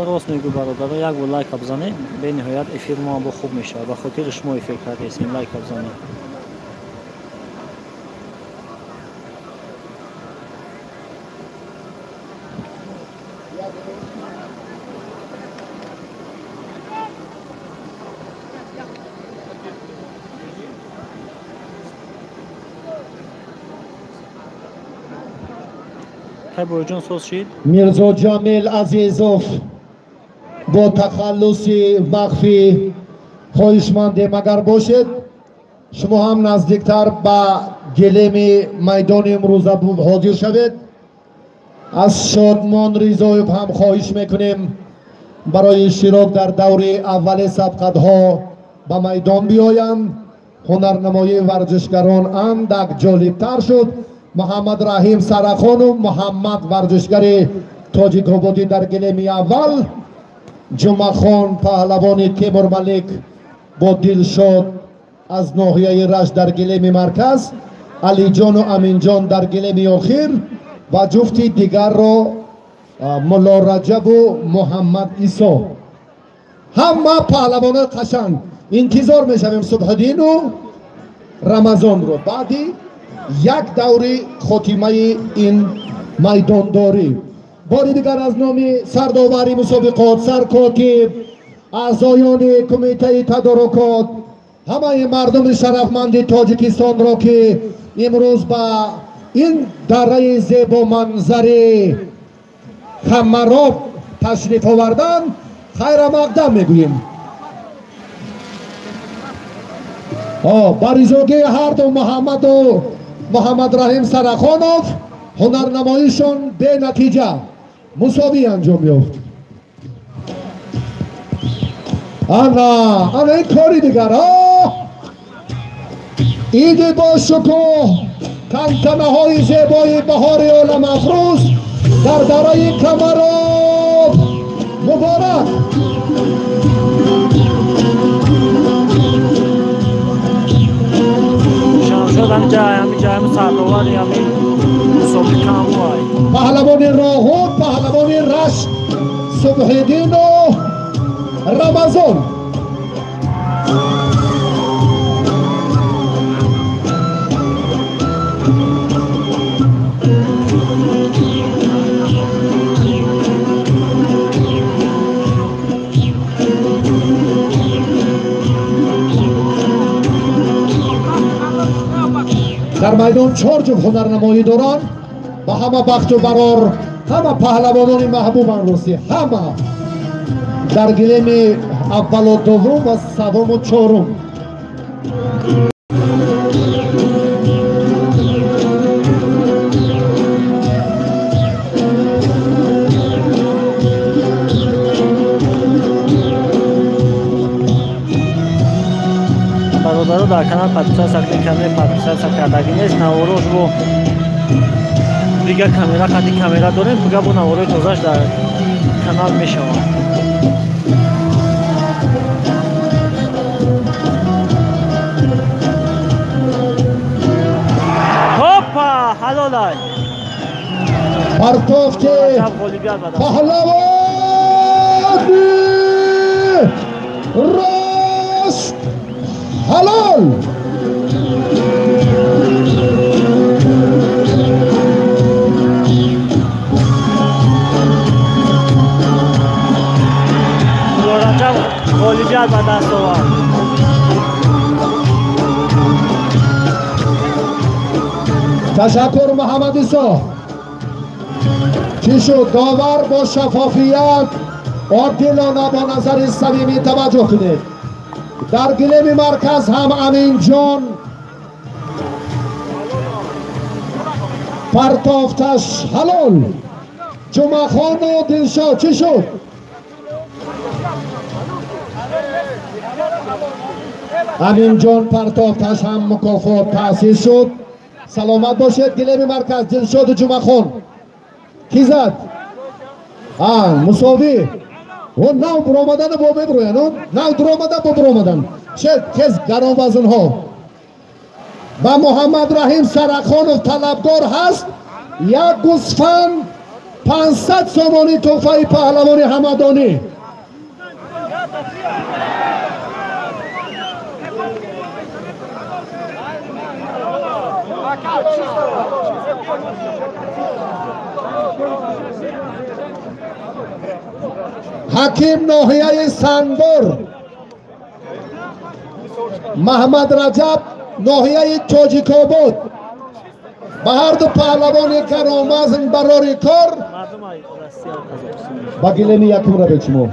Рост мегӯ бародаро, як бор лайка бизанед, бениҳоят эфир мо бо хуб мешавад. Ба хотири шумо эфир кардаистем, лайка бизанед. Борҷон соз шид. Мирзо Ҷамил Азизов бо тахаллуси махфӣ хоҳишмандем, агар бошед шумо ҳам наздиктар ба гилеми майдони имрӯза ҳозир шавед. Аз Шодмон Ризоев ҳам хоҳиш мекунем барои иштирок дар даври аввали сабқатҳо ба майдон биёянд. Ҳунарнамоии варзишгарон андак ҷолибтар шуд. Муҳаммад Раҳим Сарахонов, Муҳаммад варзишгари тоҷикободӣ дар гилеми аввал, Ҷумъахон паҳлавони Темурмалик бо Дилшод аз ноҳияи Рашт дар гилеми марказ, Алиҷону Аминҷон дар гилеми охир ва ҷуфти дигарро Мулло Раҷабу Муҳаммад Исо. Ҳама паҳлавонои қашанг. Интизор мешавем Субҳиддину Рамазонро баъди як даври хотимаи ин майдондорӣ. Бори дигар аз номи сардовари мусобиқот, саркотиб, аъзоёни кумитаи тадорукот, ҳамаи мардуми шарафманди Тоҷикистонро, ки имрӯз ба ин дараи зебоманзари Хамароб ташриф овардан, хайрамақдам мегӯем. Ба ризогии ҳарду Муҳаммаду Муҳаммадраҳим Сарахонов ҳунарнамоишон бенатиҷа мусовӣ анҷом ёфт. Ана ана ин кори дигар. Иди бо шукӯҳ, тантанаҳои зебои баҳори оламафрӯз дар дараи Камароб муборак. Шамшод ҳамиҷа ҳами сардовари ҳами мусобиқа ҳамуай. Паҳлавони Роҳун, паҳлавони Рашт Субҳиддину Рамазон. Дар майдон чор ҷуфт ҳунарнамоӣ доранд. Ба ҳама бахту барор, ҳама паҳлавонони маҳбубанд рости, ҳама дар гилеми аввалу дуввум ва севуму чорум. Бародаро, дар канал подписаться кунед, канали подписаться кардагӣ нест. Наворош бо дигар камера, қати камера дорем, дига бо наворои тозаш дар канал мешавад. Хопа, ҳалолай. Партофти паҳлавони рост ҳалол. Раҷаб ғолибият ба даст овард. Ташаккур, Муҳаммад Исо. Чӣ шуд? Довар бо шаффофият, одилона, бо назари самимӣ таваҷҷӯҳ кунед. Дар гилеми марказ ҳам Аминҷон партофташ ҳалол. Ҷумъахону Дилшод чӣ шуд? Аминҷон партофташ ҳам мукофот таъсис шуд. Саломат бошед. Гилеми марказ Дилшоду Ҷумъахон. Кӣ зад? Мусовӣ. О, нав буромадану бо мебуроянд, нав дуромадан бо буромадан. Чед тез гаронвазнҳо. Ба Муҳаммадраҳим Сарахонов талабгор ҳаст як гусфанд 500 сомонӣ тӯҳфаи паҳлавони ҳамадонӣ. Ҳаким ноҳияи Сангвор, Маҳмад Раҷаб ноҳияи Тоҷикобод. Ба ҳарду паҳлавони каромазн барори кор. Ба гилеми якум равед шумо.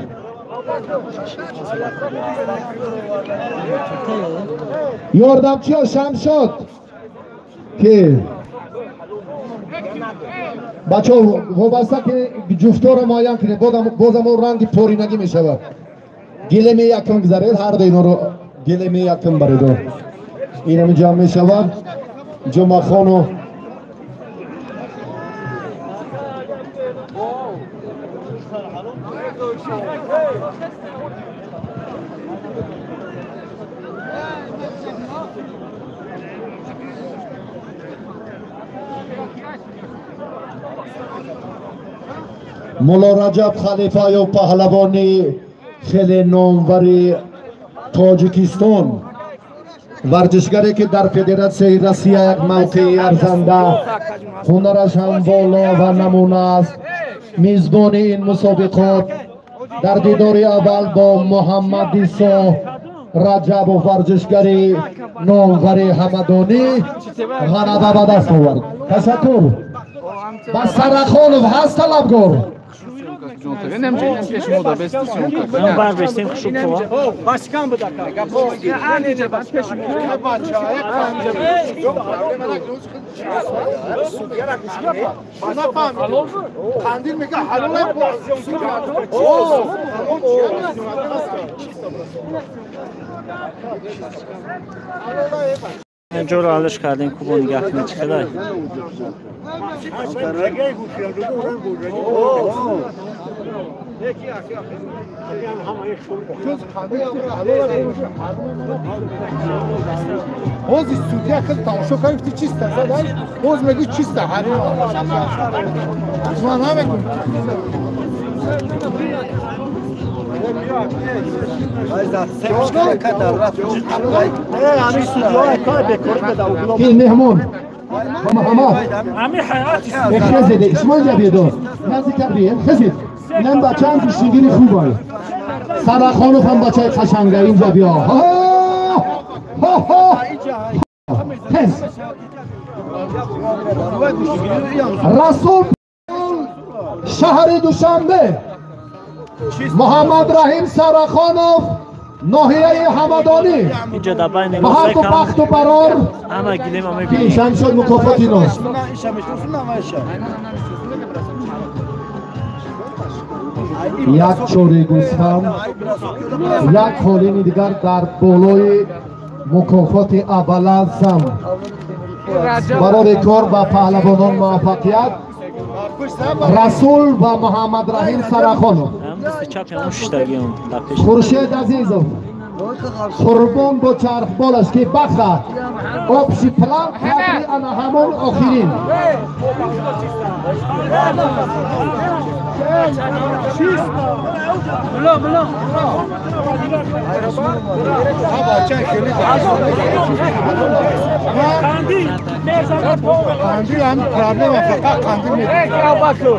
Ёрдамчиё Шамшод ки бачаҳо вобаста ки ҷуфторо муайян кунед, бозам он ранги поринагӣ мешавад. Гилеми якум гузаред, ҳарду иноро гилеми якум баредо. Инами ҷамъ мешавад. Ҷумъахону Мулло Раҷаб Халифаев, паҳлавони хеле номвари Тоҷикистон, Варзишгаре ки дар Федератсияи Россия як мавқеи арзанда, ҳунараш ҳам боло ва намуна аст. Мизбони ин мусобиқот дар дидори аввал бо Муҳаммад Исо Раҷабов, варзишгари номвари ҳамадонӣ, ғалаба ба даст овард. Ташаккур. Ба Сарахонов ҳаст талабгор. Ҷоро алиш кардем, кубо нигаҳ кунед чӣ қадар. Боз судья хел тамошо кард, гуфти чиста задай, боз мегӯй чиста ҳарим. Ман намегӯм. Ин меҳмон Муҳаммад хезед, шумо инҷа биёд, наздиктар биёед, хезед. Инам бачаам гӯштингири хубай. Сарахонов ҳам бачаи қашанга, инҷа биё. Хез. Расул шаҳри Душанбе, Муҳаммад Раҳим Сарахонов ноҳияи Ҳамадонӣ. Ба ҳарду бахту барор ки шамшод мукофоти ност. Як чори гӯсфанд, як қолини дигар дар болои мукофоти аввала зам. Барори кор ба паҳлавонон муваффақият. Расул ва Муҳаммад Раҳим Сарахонов. Хуршед Азизов Қурбон бо чархболаш ки баха обши план қадри ана ҳамон охирин. قندیل هم проблема فقط قندیل میده.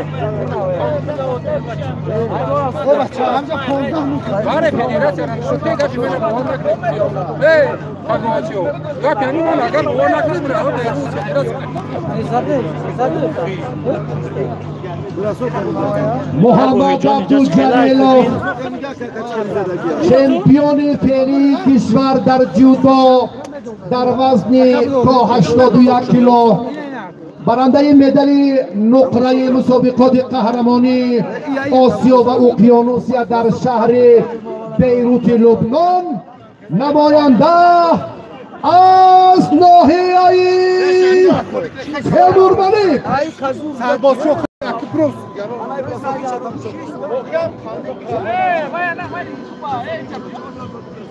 Муҳаммад Абдуҷалилов, чемпиони феълии кишвар дар ҷудо дар вазни то 81 кило, барандаи медали нуқраи мусобиқоти қаҳрамонии Осиё ва Уқёнусия дар шаҳри Бейрути Лубнон, намоянда аз ноҳияи Темурмалик.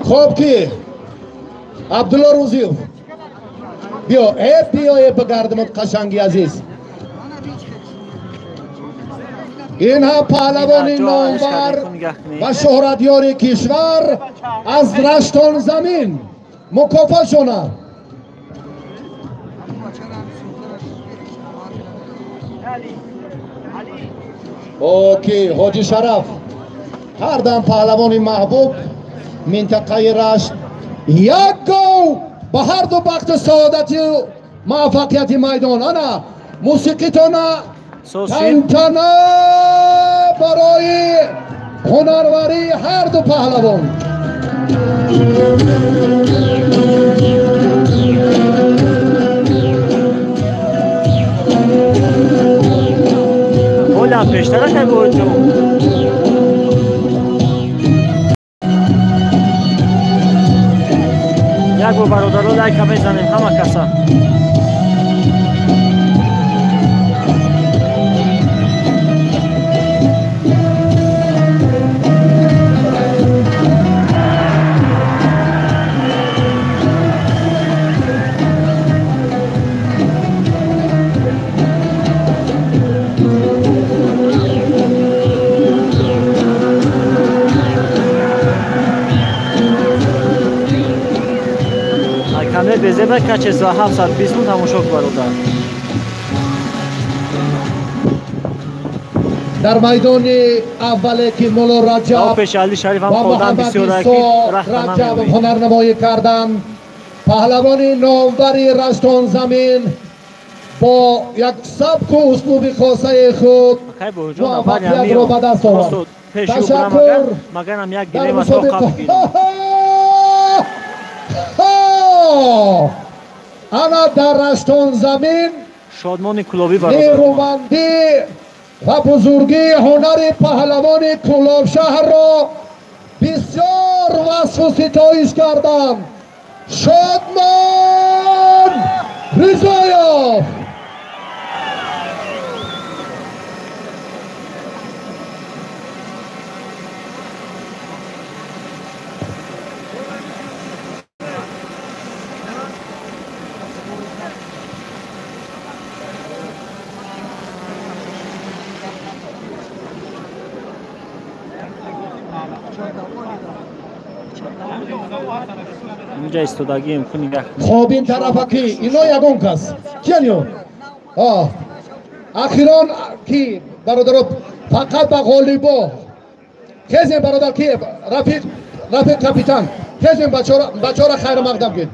Хоб ки Абдулло Рӯзиев биё, э биё, э бигардимот қашанги азиз. Ин ҳам паҳлавони номвар ва шӯҳратёри кишвар аз Раштон замин мукофот шона. Оки Ҳоҷи Шараф ҳардам паҳлавони маҳбуб минтақаи Рашт, як гов ба ҳарду бахту саодати муваффақияти майдон. Ана мусиқитона тантана барои ҳунарварии ҳарду паҳлавон. Ҳолам пештара кай. Як бор бародаро лайка мезанем ҳама каса. Хеле безеба качество 720 мун тамошо бародар. Дар майдони аввале ки Мулло Раҷаб ва Муҳаммад Исо Раҷаб ҳунарнамоӣ карданд, паҳлавони номвари Раштонзамин бо як сабку услуби хосаи худ муваффақиятро ба даст овард. Ташаккур. Дар мусобиқа ана дар Раштонзамин шодмони кулобӣ бародар нерӯмандӣ ва бузургии ҳунари паҳлавони Кӯлобшаҳрро бисёр васфу ситоиш карданд. Шодмон Ризоев. Инҷа истодагием кунӣ. Хоб ин тарафа ки ино ягон кас киян ахирон ки бародаро фақат ба ғолибо хезем бародар ки рафиқ рафиқ капитан хезем бачора хайр мақдам кед.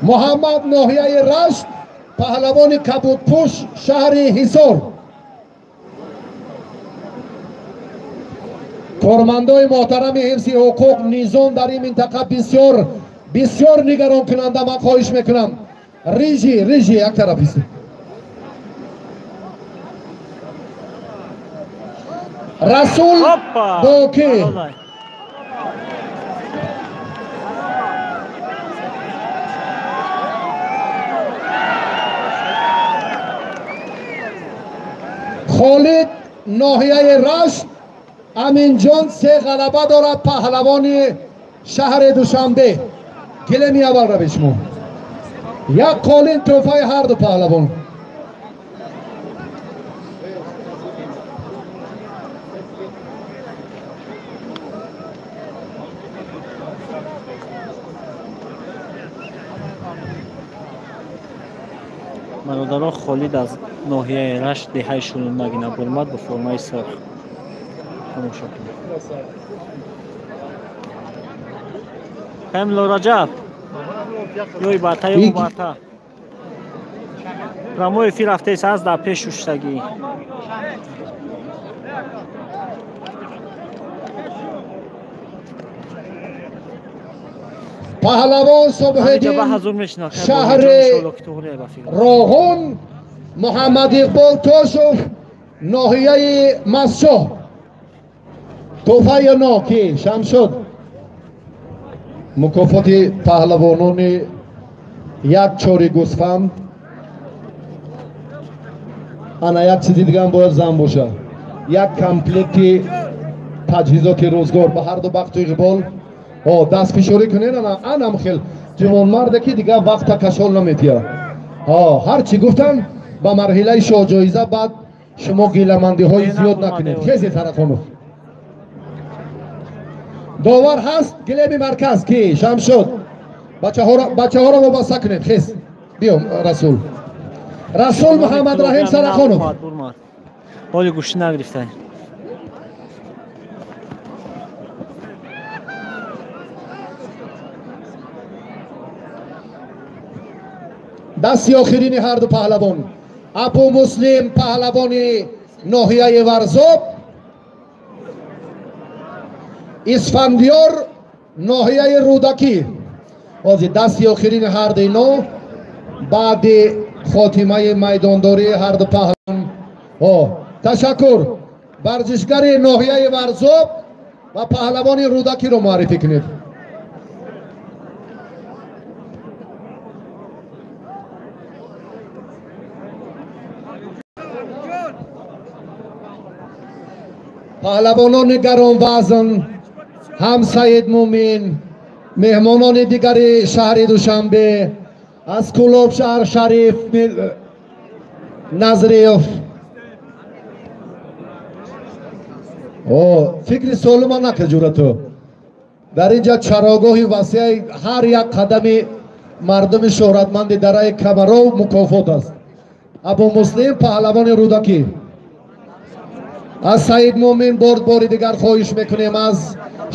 Муҳаммад ноҳияи Рашт, паҳлавони кабудпӯш шаҳри Ҳисор. Кормандои муҳтарами ҳифзи ҳуқуқ, низом дар ин минтақа бисёр бисёр нигаронкунанда. Ман хоҳиш мекунам рижи рижи як тараф истед. Расул Боки. Холид ноҳияи Рашт, Аминҷон се ғалаба дорад, паҳлавони шаҳри Душанбе. Гилеми аввал равед шумо. Як қолин тӯҳфаи ҳарду паҳлавон. Бародарон, Холид аз ноҳияи Рашт, деҳаи Шулунмагина бурмад бо формаи сурх. Тамошо кунед. Мулло Раҷаб ёй бата ё бата. Прямой эфир рафтаест аз дар пеш шуштагӣ. Паҳлавон Субҳиддин шаҳри Роғун, Муҳаммад Иқбол Тошов ноҳияи Масчоҳ. Тӯҳфаи но ки Шамшуд мукофоти паҳлавонони як чори гӯсфанд. Ана як чизи дигаам бояд зан бошад. Як комплекти таҷҳизоти рӯзгор ба ҳарду бахту иқбол. Дастфишорӣ кунед. Ана анам хел ҷавонмарде ки дигар вақта кашол наметиҳад. Ҳар чӣ гуфтам ба марҳилаи шоҳҷоиза баъд шумо гиламандиҳои зиёд накунед. Хезе Тарақонов. Довар ҳаст гилеми марказ ки Шамшуд. Бачаҳоро вобаста кунед. Хез биё Расул. Расул Муҳаммадраҳим Сарақонов. Ҳоли гӯштӣ нагирифта. Дасти охирини ҳарду паҳлавон. Абу Муслим паҳлавони ноҳияи Варзоб, Исфандиёр ноҳияи Рӯдакӣ. Ҳозир дасти охирини ҳарду ино баъди хотимаи майдондории ҳарду паҳлавон. Ташаккур. Варзишгари ноҳияи Варзоб ва паҳлавони Рӯдакиро муаррифӣ кунед. Паҳлавонони гаронвазн ҳам Саид Мумин, меҳмонони дигари шаҳри Душанбе, аз Кӯлоб шаҳр Шариф Назриев. Фикри солима накард ҷурату. Дар инҷа чарогоҳи васеи ҳар як қадами мардуми шӯҳратманди дараи Камаров мукофот аст. Абу Муслим паҳлавони Рӯдакӣ. Аз Саид Мӯмин борд бори дигар хоҳиш мекунем, аз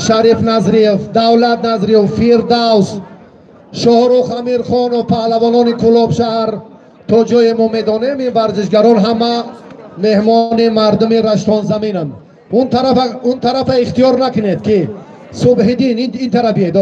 Шариф Назриев, Давлат Назриев, Фирдавс, Шоҳрух Амирхонов, паҳлавонони Кӯлоб шаҳр. То ҷое мо медонем, ин варзишгарон ҳама меҳмони мардуми Раштонзаминанд. Он тарафа ихтиёр накунед, ки Субҳиддин ин тараф биед.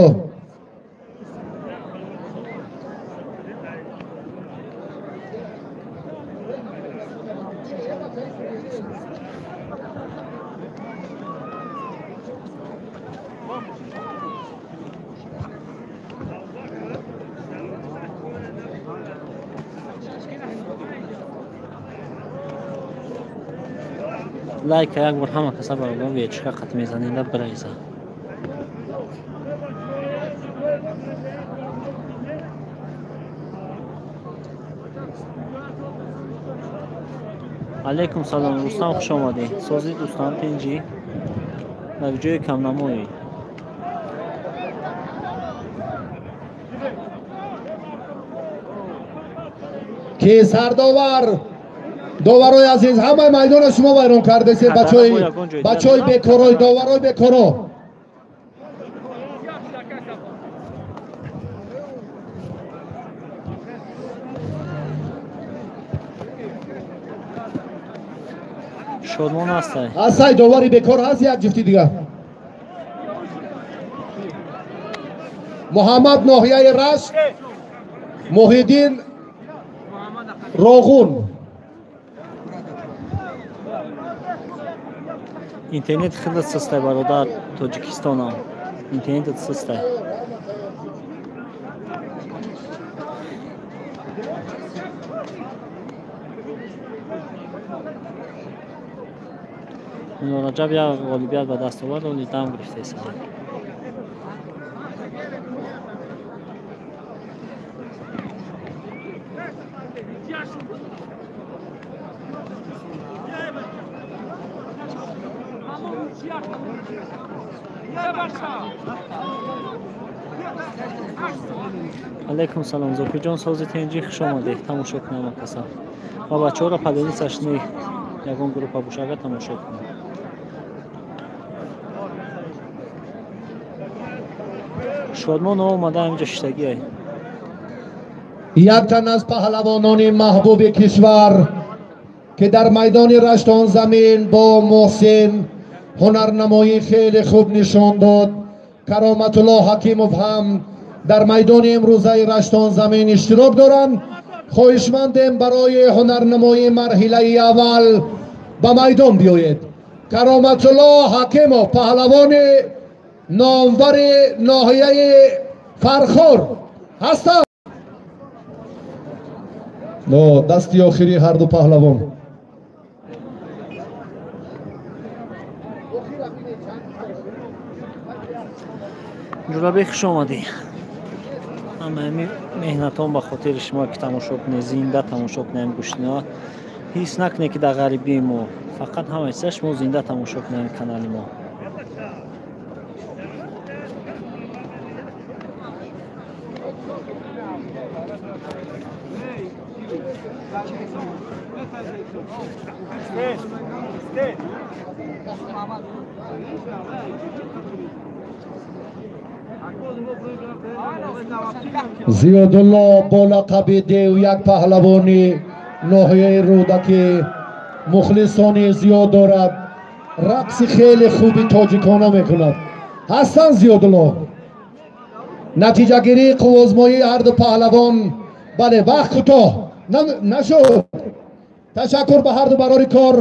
Лайка як бор ҳама каса бародарон вечка қат мезанеда биреза. Алейкум салом, Рустам, хуш омадӣ. Сози дӯстон тинҷӣ? Дар ҷои камнамоӣ. Ки сардовар, доварои азиз, ҳамаи майдонро шумо вайрон кардесед, бачаҳои бекорои, доварои бекоро. Шодмон ҳастай. Ҳастай, довари бекор ҳаст, як ҷуфти дигар. Муҳаммад ноҳияи Рашт, Муҳиддин Роғун. Интернет хеле сустай, бародар, Тоҷикистонам. Интернет сустай. Раҷаб як ғолибият ба даст овард, оли дам гирифтаист. Алейкум салом, Зокирҷон, сози тинҷӣ, хуш омадед. Тамошо кунам каса. Ва бачаҳоро поделиться шни, ягон группа бошага тамошо кунам. Шодмон омада ҳаминҷо шиштагиай. Як тан аз паҳлавонони маҳбуби кишвар, ки дар майдони Раштонзамин бо Муҳсин ҳунарнамоӣ хеле хуб нишон дод, Кароматулло Ҳакимов ҳам дар майдони имрӯзаи Раштонзамин иштирок доранд. Хоҳишмандем барои ҳунарнамоии марҳилаи аввал ба майдон биёед. Кароматулло Ҳакимов, паҳлавони номвари ноҳияи Фархор ҳастанд. Дасти охири ҳарду паҳлавон. Ҷурабек, хуш омадӣ. Ҳамаи меҳнатон ба хотири шумо, ки тамошо кунед, зинда тамошо кунем гӯштино. Ҳис накунед, ки дар ғарибии мо. Фақат ҳамаи чиза шумо зинда тамошо кунед канали мо. Зиёдулло бо лақаби Дев, як паҳлавони ноҳияи Рӯдакӣ, мухлисони зиёд дорад, рақси хеле хуби тоҷикона мекунад. Ҳастанд Зиёдулло. Натиҷагирии қуввозмоии ҳарду паҳлавон, бале, вақт кӯтоҳ нашуд. Ташаккур ба ҳарду барори кор.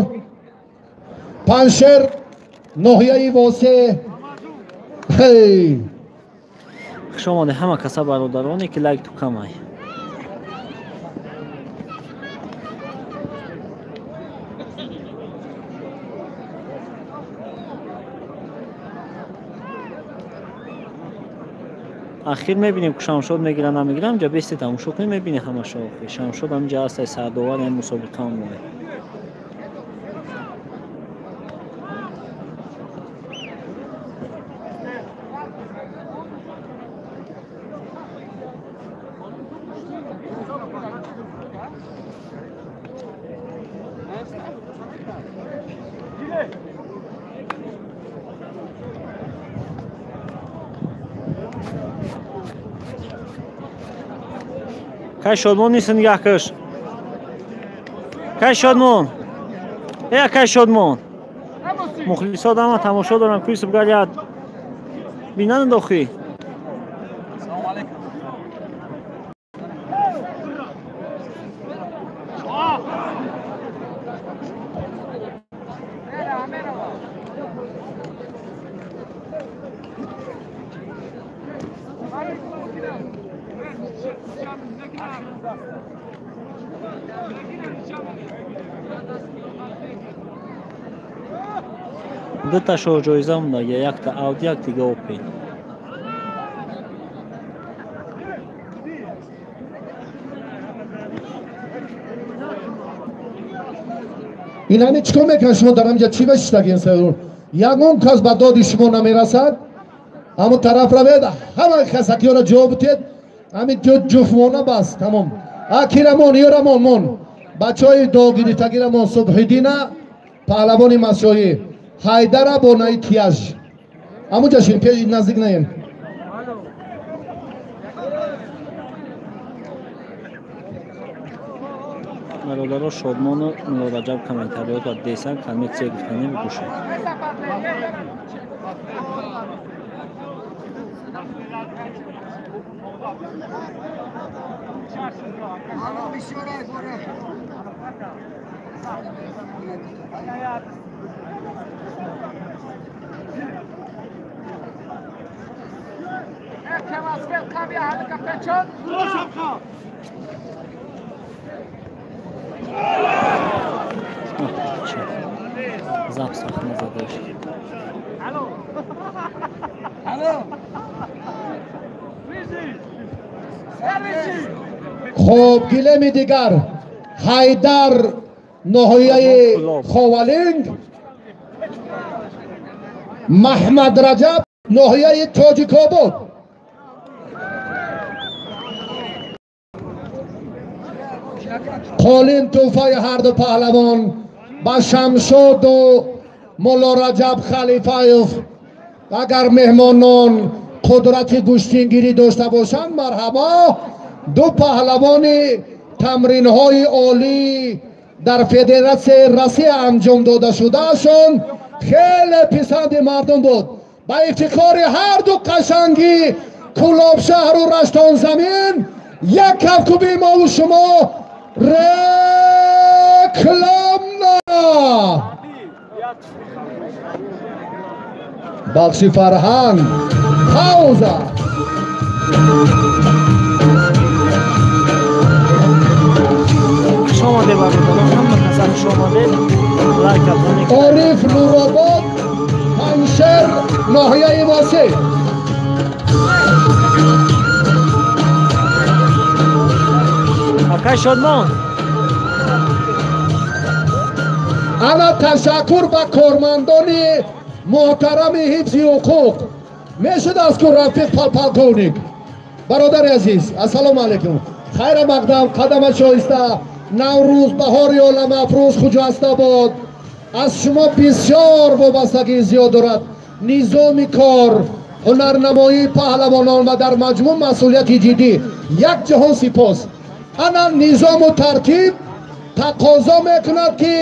Панҷшер, ноҳияи Восе. Хуш омадед ҳама каса бародароне, ки лайк ту камай. Ахир мебинем, ки Шамшод мегирад, намегирад, ҳамҷа бести тамошо кунем, мебинем ҳамаша охир. Шамшод ҳамҷа ҳастай, сардовар ҳам мусобиқаам моe. Кай Шодмон нест, нигаҳ каш. Кай Шодмон? Э, кай Шодмон? Мухлисо дама тамошо дорам, кӯи субгалият. Бинан дохи. Дута шоҳ ҷоиза мондаги, якта Ауди, як дига Опел. Ин ҳами чӣ кор мекунад шумо дар ҳамҷа? Чӣ башиштагин? Ягон кас ба доди шумо намерасад. Ҳамон тараф равед, ҳама хасакиёро ҷо бутед, ҳамин ҷо ҷуфмона, бас, тамом. Акирамон, ёрамон, мон бачаҳои догиритагирамон. Субҳиддина, паҳлавони масоӣ, Ҳайдара бо наи тияж ҳамуҷа шин, пеш наздик наем. Бародаро, Шодмону Муллораҷаб комментариёт ва десан коммерсия гуфтанӣ бигӯшед. Зап сахна задаш. Хуб, гилеми дигар: Ҳайдар, ноҳияи Ховалинг, Маҳмад Раҷаб, ноҳияи Тоҷикобод. Қолин тӯҳфаи ҳарду паҳлавон ба Шамшоду Муллораҷаб Халифаев. Агар меҳмонон қудрати гӯштингирӣ дошта бошанд, марҳабо. Ду паҳлавони тамринҳои олӣ дар Федератсияи Россия анҷом дода шудаашон хеле писанди мардум буд. Ба ифтихори ҳарду қашанги Кӯлобшаҳру Раштонзамин як кафкӯби мову шумо. Реклама, бахши фарҳанг, пауза. Хуш омадед, бародарон, ҳама каса хуш омадед. Лайк. Ориф, Нуробод, Паншер, ноҳияи Восеъ. Акай Шодмон. Ана, ташаккур ба кормандони муҳтарами ҳифзи ҳуқуқ. Мешудааст ку, рафиқ полковник, бародари азиз, ассалому алайкум, хайра мақдам, қадама шоиста, Наврӯз баҳори оламафрӯз хуҷаста бод. Аз шумо бисёр вобастагии зиёд дорад низоми кор, ҳунарнамоии паҳлавонон ва дар маҷмӯъ масъулияти ҷиддӣ. Як ҷаҳон сипос. Ана, низому тартиб тақозо мекунад, ки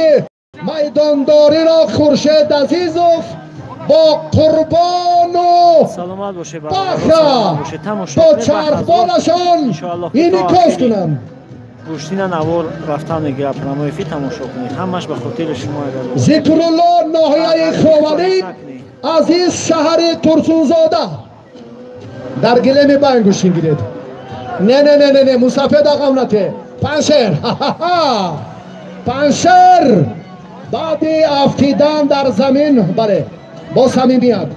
майдондориро Хуршед Азизов бо Қурбону Саломат бошед. Баха бо чархболашон инъикос кунанд. Гӯштина навор рафтан мегирад, прямой эфир тамошо кунед, ҳамаш ба хотири шумо. Зикрулло, ноҳияи Ховалинг, Азиз, шаҳри Турсунзода. Дар гилеми байн гӯштин гиред. Не, не, не, не, не, мусафед ағамнате. Паншер, Паншер баъди афтидан дар замин, бале, бо самимият.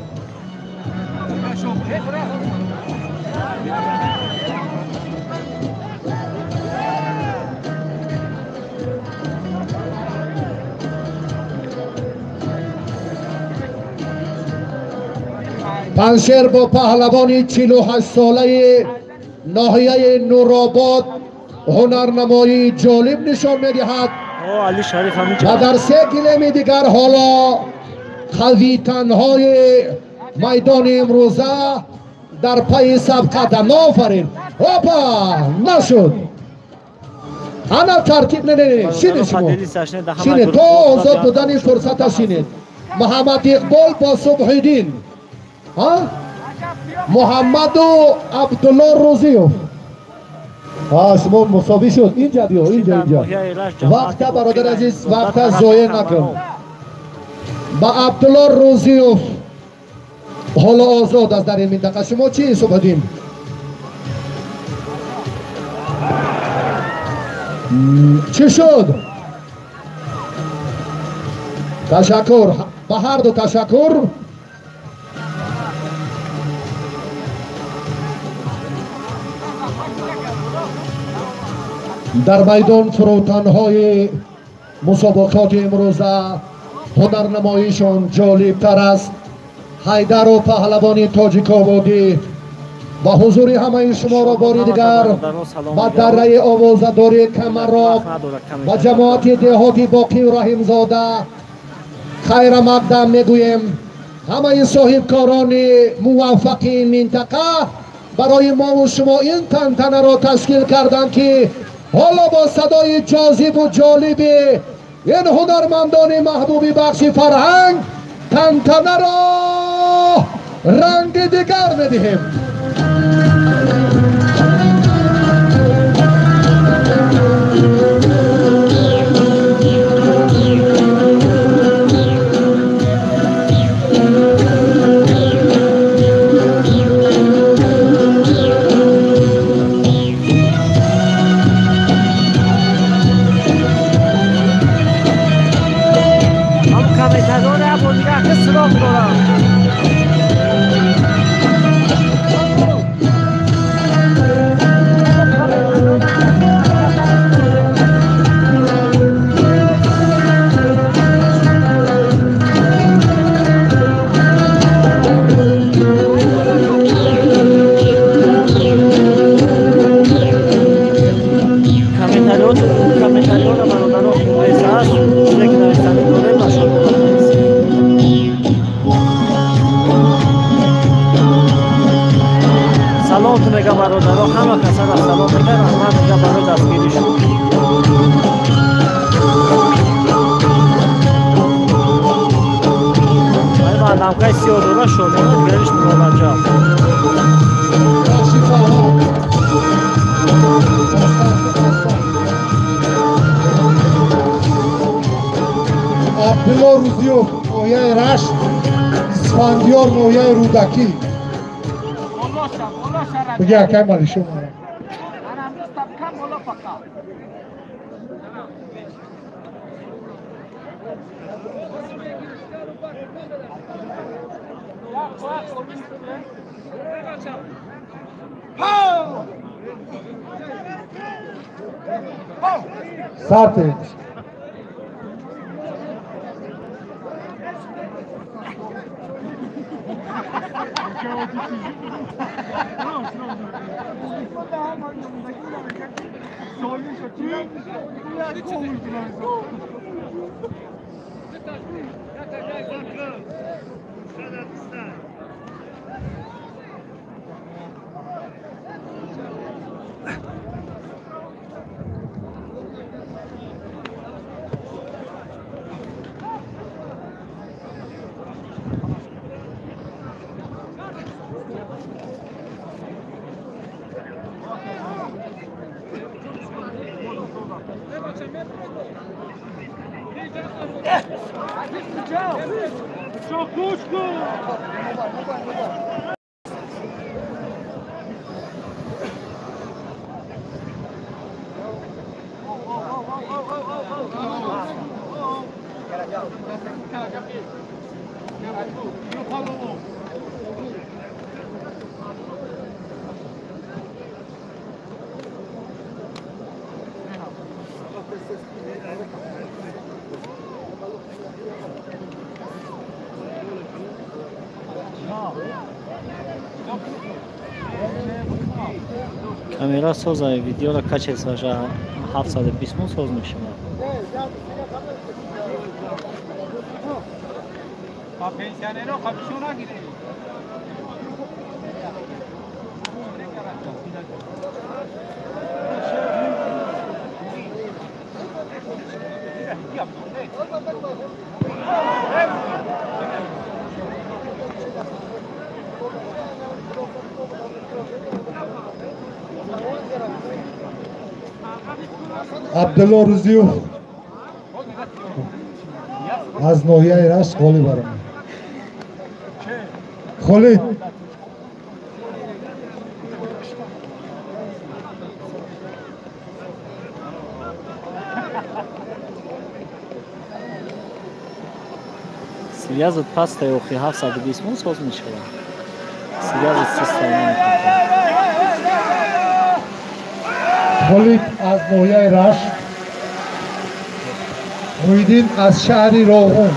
Паншер бо паҳлавони 48-солаи ноҳияи Нуробод ҳунарнамоии ҷолиб нишон медиҳад. Али Шариф. Ва дар се гилеми дигар ҳоло қавитанҳои майдони имрӯза дар пайи сабқата. Нофарин, опа, нашуд. Ана тартиб не не не шинед шумо. Шинед то озод будани фурсата шинед. Муҳаммад Иқбол бо Субҳиддин. Ҳа? Муҳаммаду Абдулло Рӯзиев. Ҳа, шумо мусовӣ шуд. Инҷа биё, инҷа, инҷа. Вақта бародар азиз, вақта зоя накун. Ба Абдулло Рӯзиев ҳоло озод аст дар ин минтақа. Шумо чӣ, Субҳиддин? Чӣ шуд? Ташаккур. Ба ҳар ду ташаккур. Дар майдон фурӯтанҳои мусобиқоти имрӯза ҳунарнамоишон ҷолибтар аст. Ҳайдару паҳлавони тоҷикободӣ ба ҳузури ҳамаи шуморо бори дигар ба дарраи овозадори Камароб ба ҷамоати деҳоти Боқию Раҳимзода хайрамақдам мегӯем. Ҳамаи соҳибкорони муваффақи ин минтақа барои мову шумо ин тантанаро ташкил карданд, ки ҳоло бо садои ҷозибу ҷолиби ин ҳунармандони маҳбуби бахши фарҳанг тантанаро ранги дигар медиҳем. Абдулло Рӯзиёв ноҳияи Рашт, Исфандиёр ноҳияи Рӯдакӣ. Бигӣ акай Малишо мара. Сарте. Камера соза видеоро качествоша 720 мон соз мешавад. Абдулло Рузиев аз ноҳияи Рашт ғолиб баромад. Холид. Связот пастай охи 720 мон соз мешавад. Связот система намекунад. Холид аз ноҳияи Рашт, Муҳиддин аз шаҳри Роғун.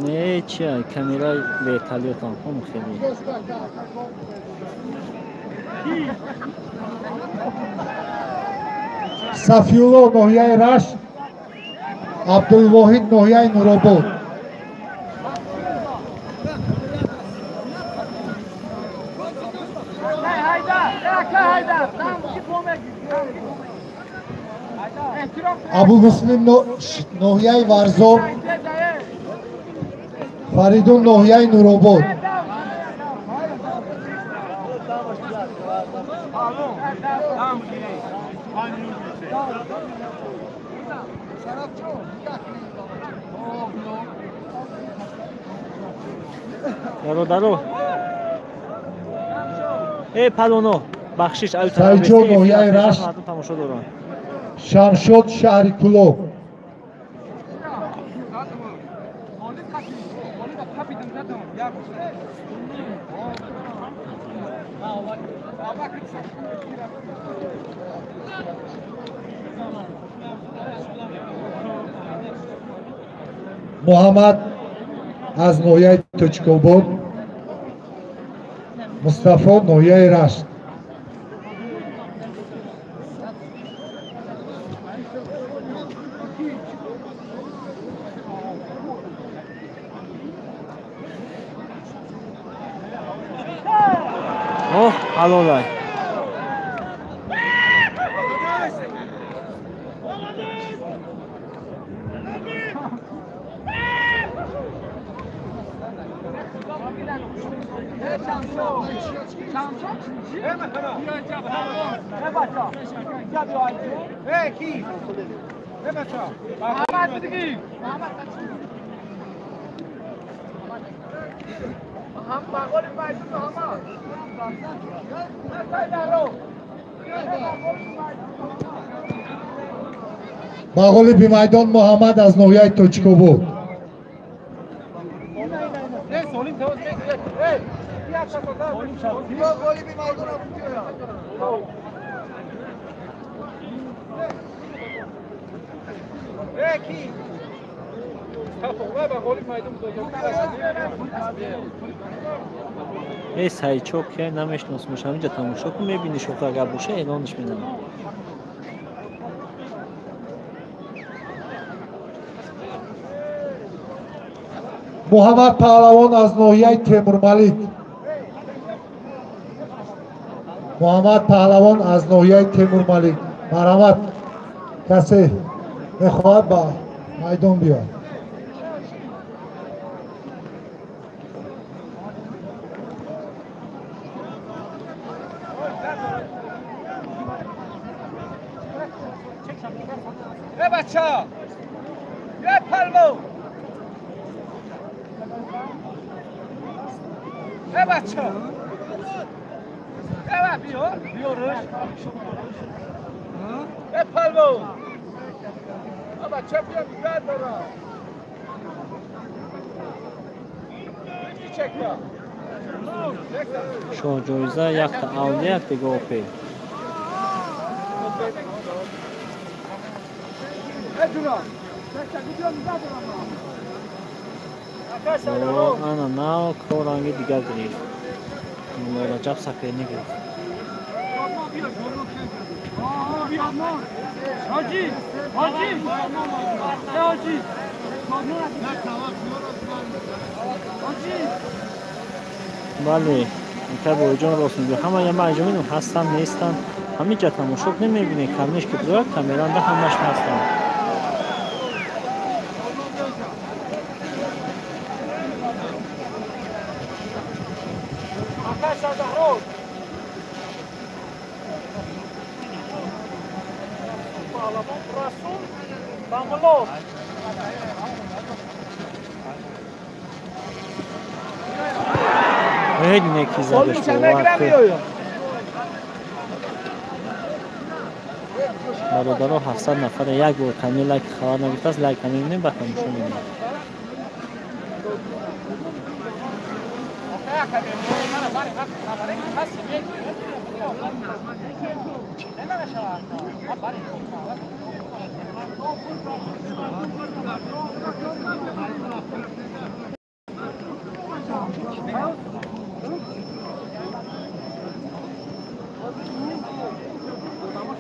Не, чи камераи вертолётам хом хеле. Сафиулло ноҳияи Рашт, Абдулвоҳид ноҳияи Нуробод. Абумуслим ноҳияи Варзоб, Фаридун ноҳияи Нуробод. Даро. Э палоно, бахшиш аю Сайҷо ноҳияи Рашт, тамошо дорам. Шамшод шаҳри Кулоб. Муҳаммад аз ноҳияи Тоҷикобод, Мустафо ноҳияи Рашт. Оҳ, ҳалолай. Ба ғолиби майдон Муҳаммад аз ноҳияи Тоҷикобод. Э Сайчо ки намешиносмаш, ҳаминҷа тамошо кун, мебиниш, охир агар боша эълонаш медам. Муҳаммад Паҳлавон аз ноҳияи Темурмалик. Муҳаммад Паҳлавон аз ноҳияи Темурмалик. Марҳамат, касе мехоҳад ба майдон биёяд. Шоҳҷоиза якта Ауди, як дига Опел. Ана нав ко ранги дигар гирифт. Раҷаб сафедни гирифт. Бале, боиҷон рост мегӯяд. Ҳама я ман инҷо мебинам, ҳастанд, нестанд. Ҳамин ҷа тамошо намебинед, камнеш ки бигӯяд, камеранда ҳамаш ҳастанд. Неки задаш бовар. Бародаро, 700 нафар як бор ками лайк хабар нагирифтааст, лайк мемонем, ба тамошо мебинем.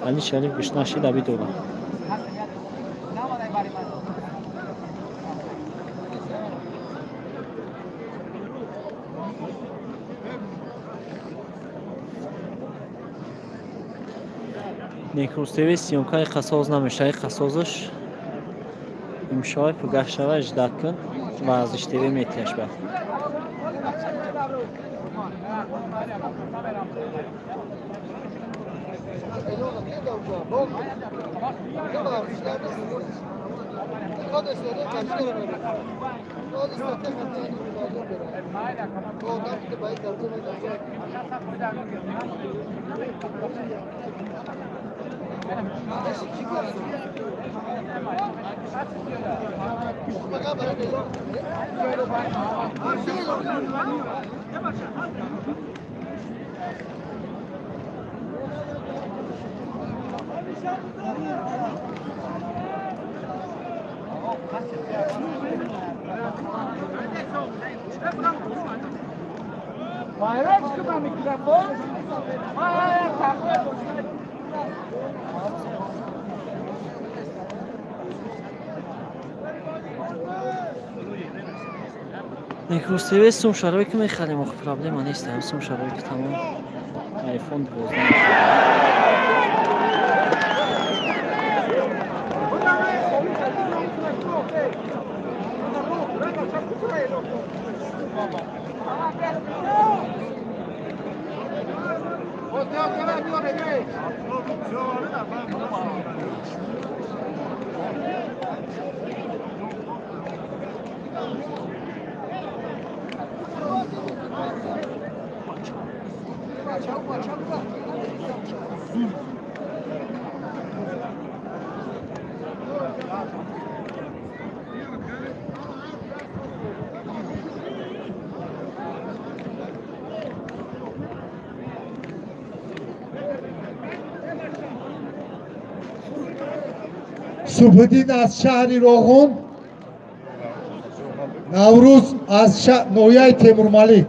Али Шариф гушна шида бидора. Некрӯз ТВ съёмкаи қасоз намешавад, қасозаш имшавай пугах шава, ждат кун, Варзиш ТВ метияш ба. Некрӯз ТВ сум шароит ки мехарем, охи проблема нест, ҳам сум шароит тамом. Айфон 12. Субҳиддин аз шаҳри Роғун, Наврӯз аз ноҳияи Темурмалик.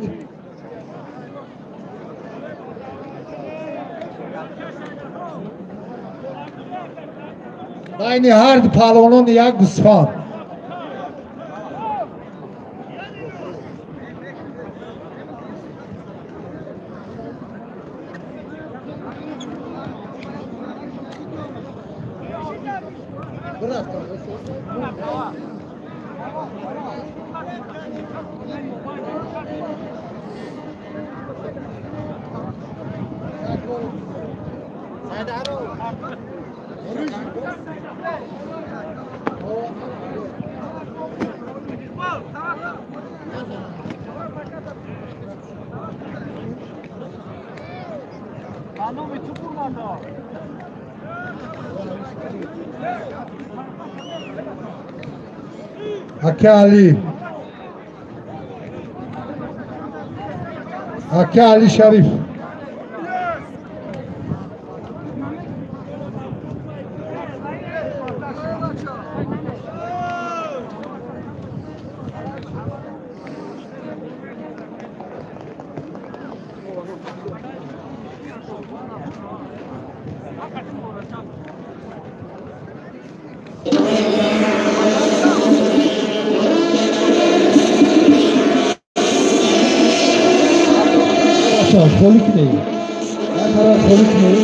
Байни ҳар ду паҳлавонон як гӯсфанд. Ака Али, ака Али Шариф. Холӣ кунед, як тараф холӣ кунед.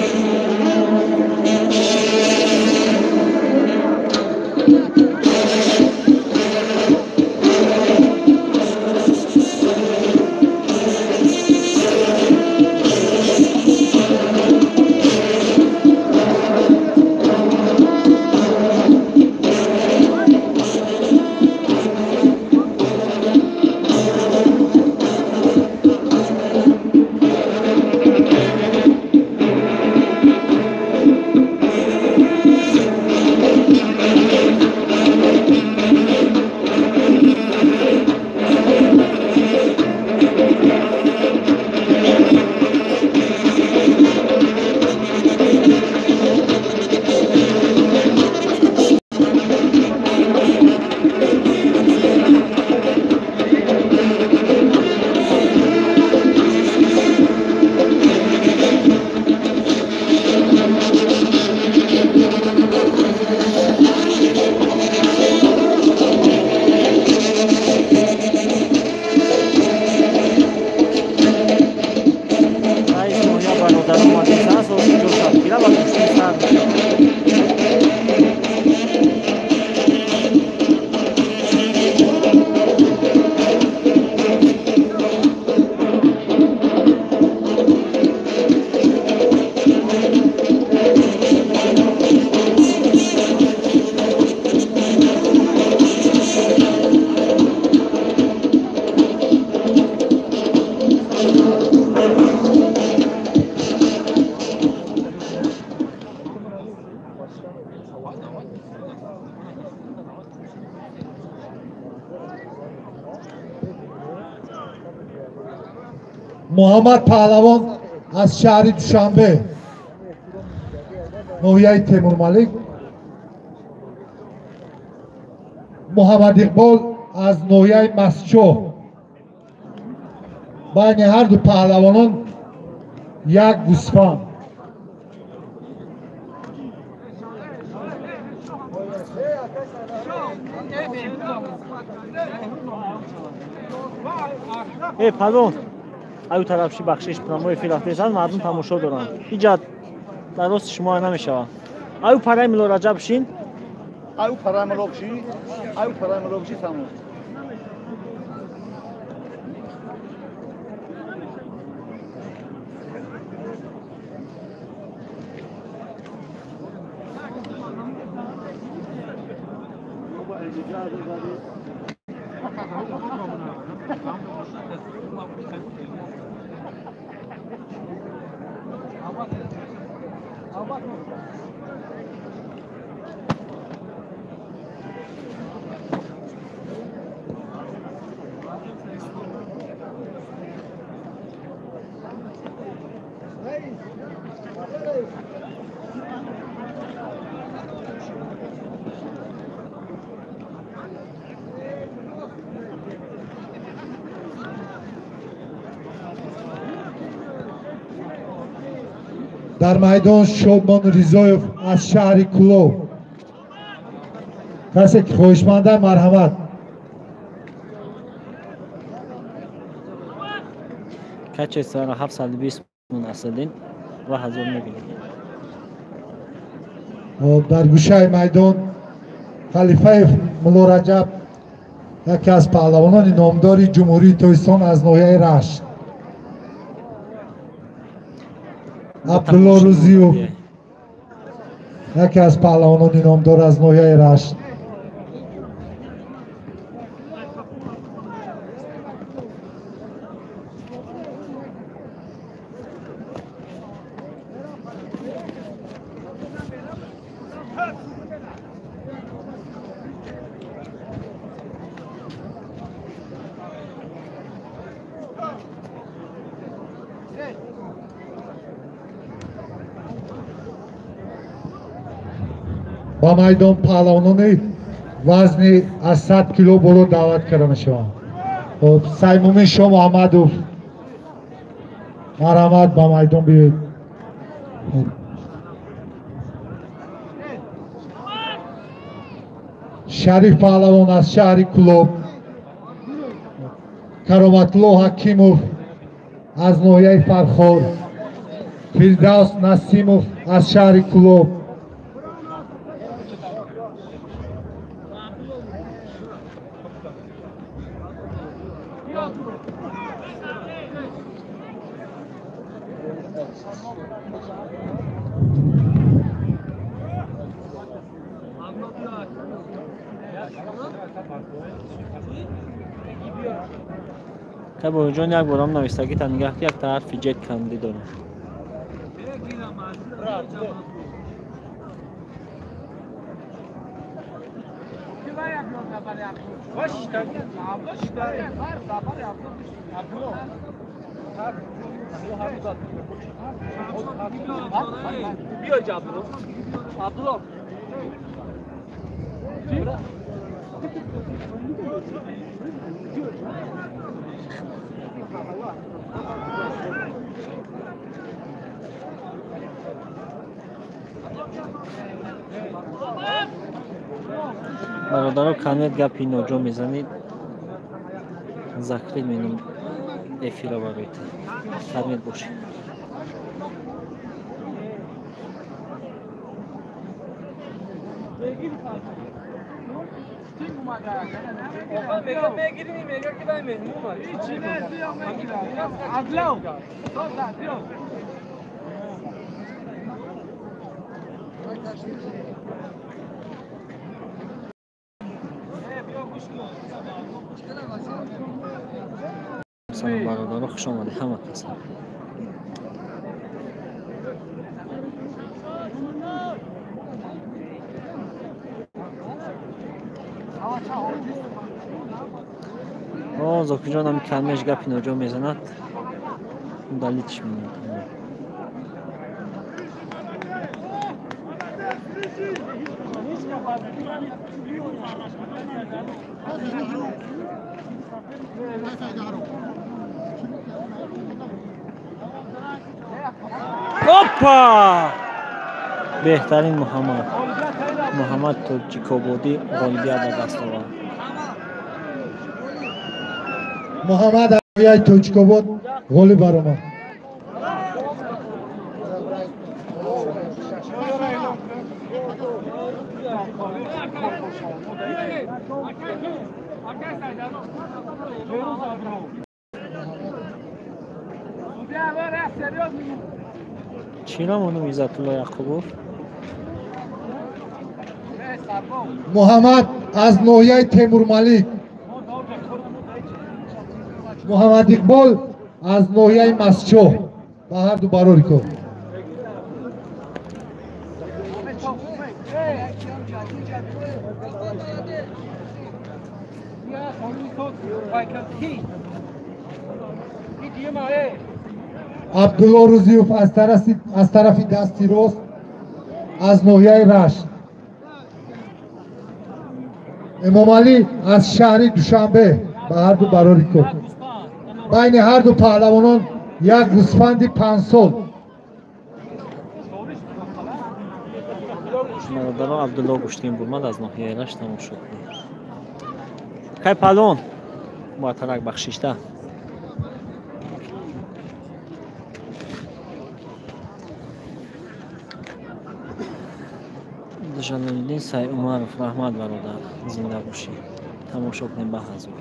Муҳаммад Паҳлавон аз шаҳри Душанбе, ноҳияи Темурмалик. Муҳаммад Иқбол аз ноҳияи Масчоҳ. Байни ҳарду паҳлавонон як гӯсфанд. Э, пардон, аю тарафши бахшиш прямой эфир рафтесан, мардум тамошо доранд. Иҷа дар рости шумо намешавад. Аю параи Мило Раҷаб шин? Аю параи Мило ши, аю параи Мило ши тамом. Дар майдон Шодмон Ризоев аз шаҳри Кулоб. Касе ки хоҳишманда, марҳамат. Каче сара 720 мун асадин ва ҳазор мебинед. Дар гӯшаи майдон Халифаев Мулло Раҷаб, яке аз паҳлавонони номдори Ҷумҳурии Тоҷикистон аз ноҳияи Рашт. Абдулло Рузиев, яке аз паҳлавонони номдор аз ноҳияи Рашт. Ба майдон паҳлавонони вазни аз 100 кило боло даъват карда мешаванд. Хоб, Саймумин Шоҳмуҳаммадов, марҳамат, ба майдон биёед. Шариф паҳлавон аз шаҳри Кӯлоб, Кароматулло Ҳакимов аз ноҳияи Фархор, Фирдавс Насимов аз шаҳри Кӯлоб. Боҷон, як борам навистагита нигаҳ, ки якта ҳарфи ҷет камдӣ дорам. Бародаро, канет гапи ноҷо мезанед, закрит менам эфира барои канет бошед. Салом бародаро, хуш омадед ҳама каса. О, Зокирҷон ҳами калмеш гапи ноҷо мезанад, удалитш менамад. Опа! Беҳтарин Муҳаммад. Муҳаммад Тоҷикободӣ ғолибият ба даст овард. Муҳаммад Авияи Тоҷикобод ғолиб баромад. Чӣ ном Иззатулло Яқубов? Муҳаммад аз ноҳияи Темурмалик, Муҳаммад Иқбол аз ноҳияи Масчоҳ. Ба ҳарду барори кор. Абдулло Рузиев аз тарафи дасти рост аз ноҳияи Рашт, Эмомалӣ аз шаҳри Душанбе. Ба ҳарду барори кор. Байни ҳарду паҳлавонон як гӯсфанди 5 сол. Бародарон, Абдулло гӯштин бурмад аз ноҳияи Рашт, тамошо кунед. Кай паҳлавон боятарак бахшишта. Ҷалолиддин Сайумаров, раҳмат бародар, зинда бошӣ. Тамошо кунем ба ҳазур.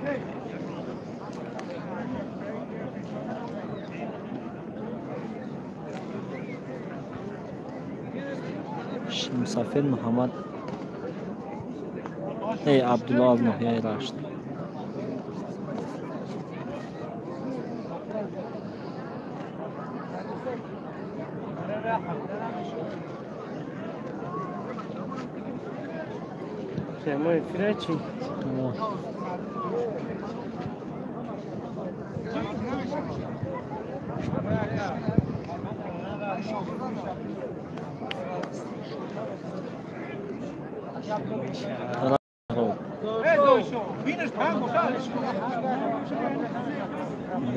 Мусафир Муҳаммад Абдулло аз ноҳияи Рашт. Прямой эфир чи?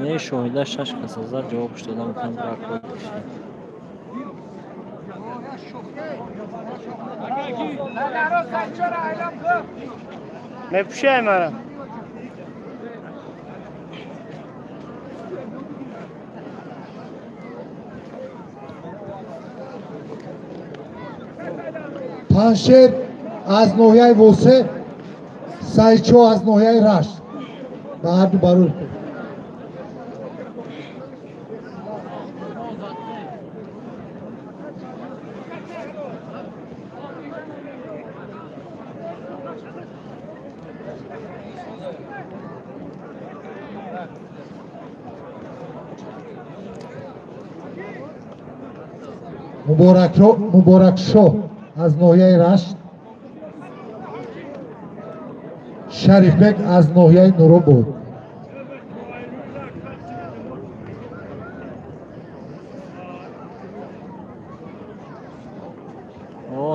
Не шоҳида 6 каса зад, ҷавобш дода метавонад ракорд кашид. Мепӯшай мара. Паншер аз ноҳияи Восе, Сайчо аз ноҳияи Рашт. Ба ҳарду барор. Муборакшоҳ аз ноҳияи Рашт, Шарифбек аз ноҳияи Нуробод.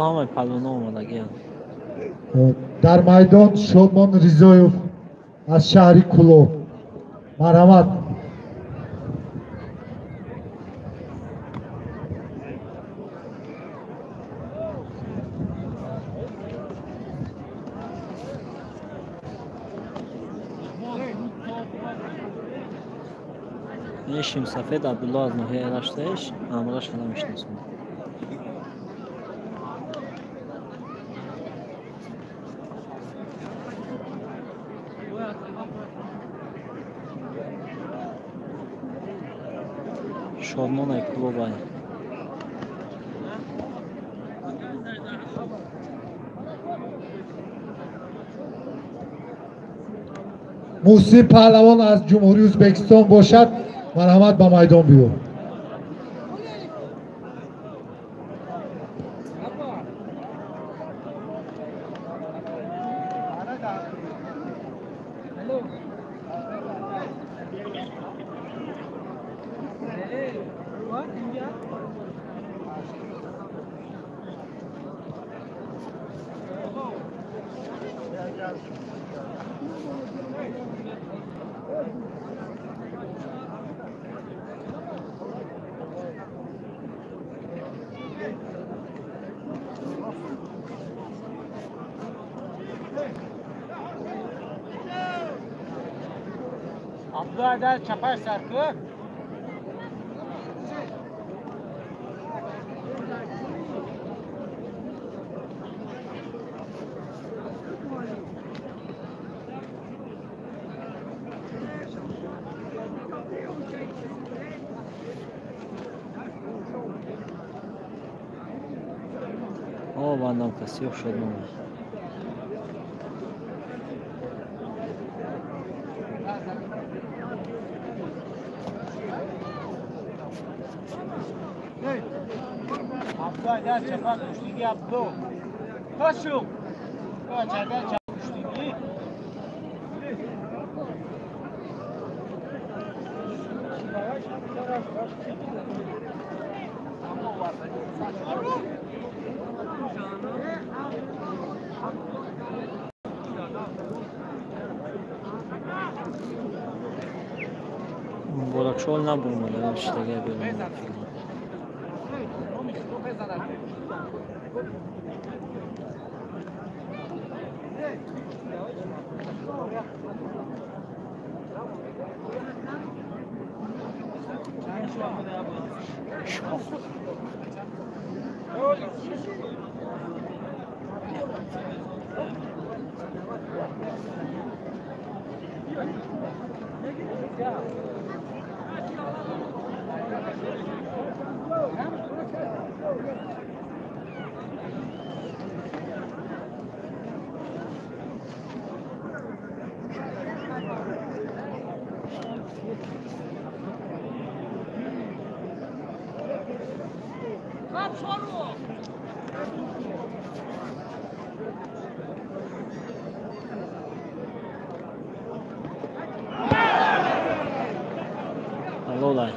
Ҳамаи палвоно омадагианд. Дар майдон Шодмон Ризоев аз шаҳри Кӯлоб. Марҳамат. Шимсафед Абдулло аз ноҳияи Раштаиш, амраша намешиносам. Шодмонай Кӯлобай. Муҳсин Паҳлавон аз Ҷумҳурии Ӯзбекистон бошад, марҳамат ба майдон биё. Абдуайдар чапай саркӯ. О, бандам касиёх шуд. Абдуайдар чапа куштигӣ Абду. Пашу. Чапа куштигӣ. Муборакшоҳ набурмада, иштага берун. Лолай.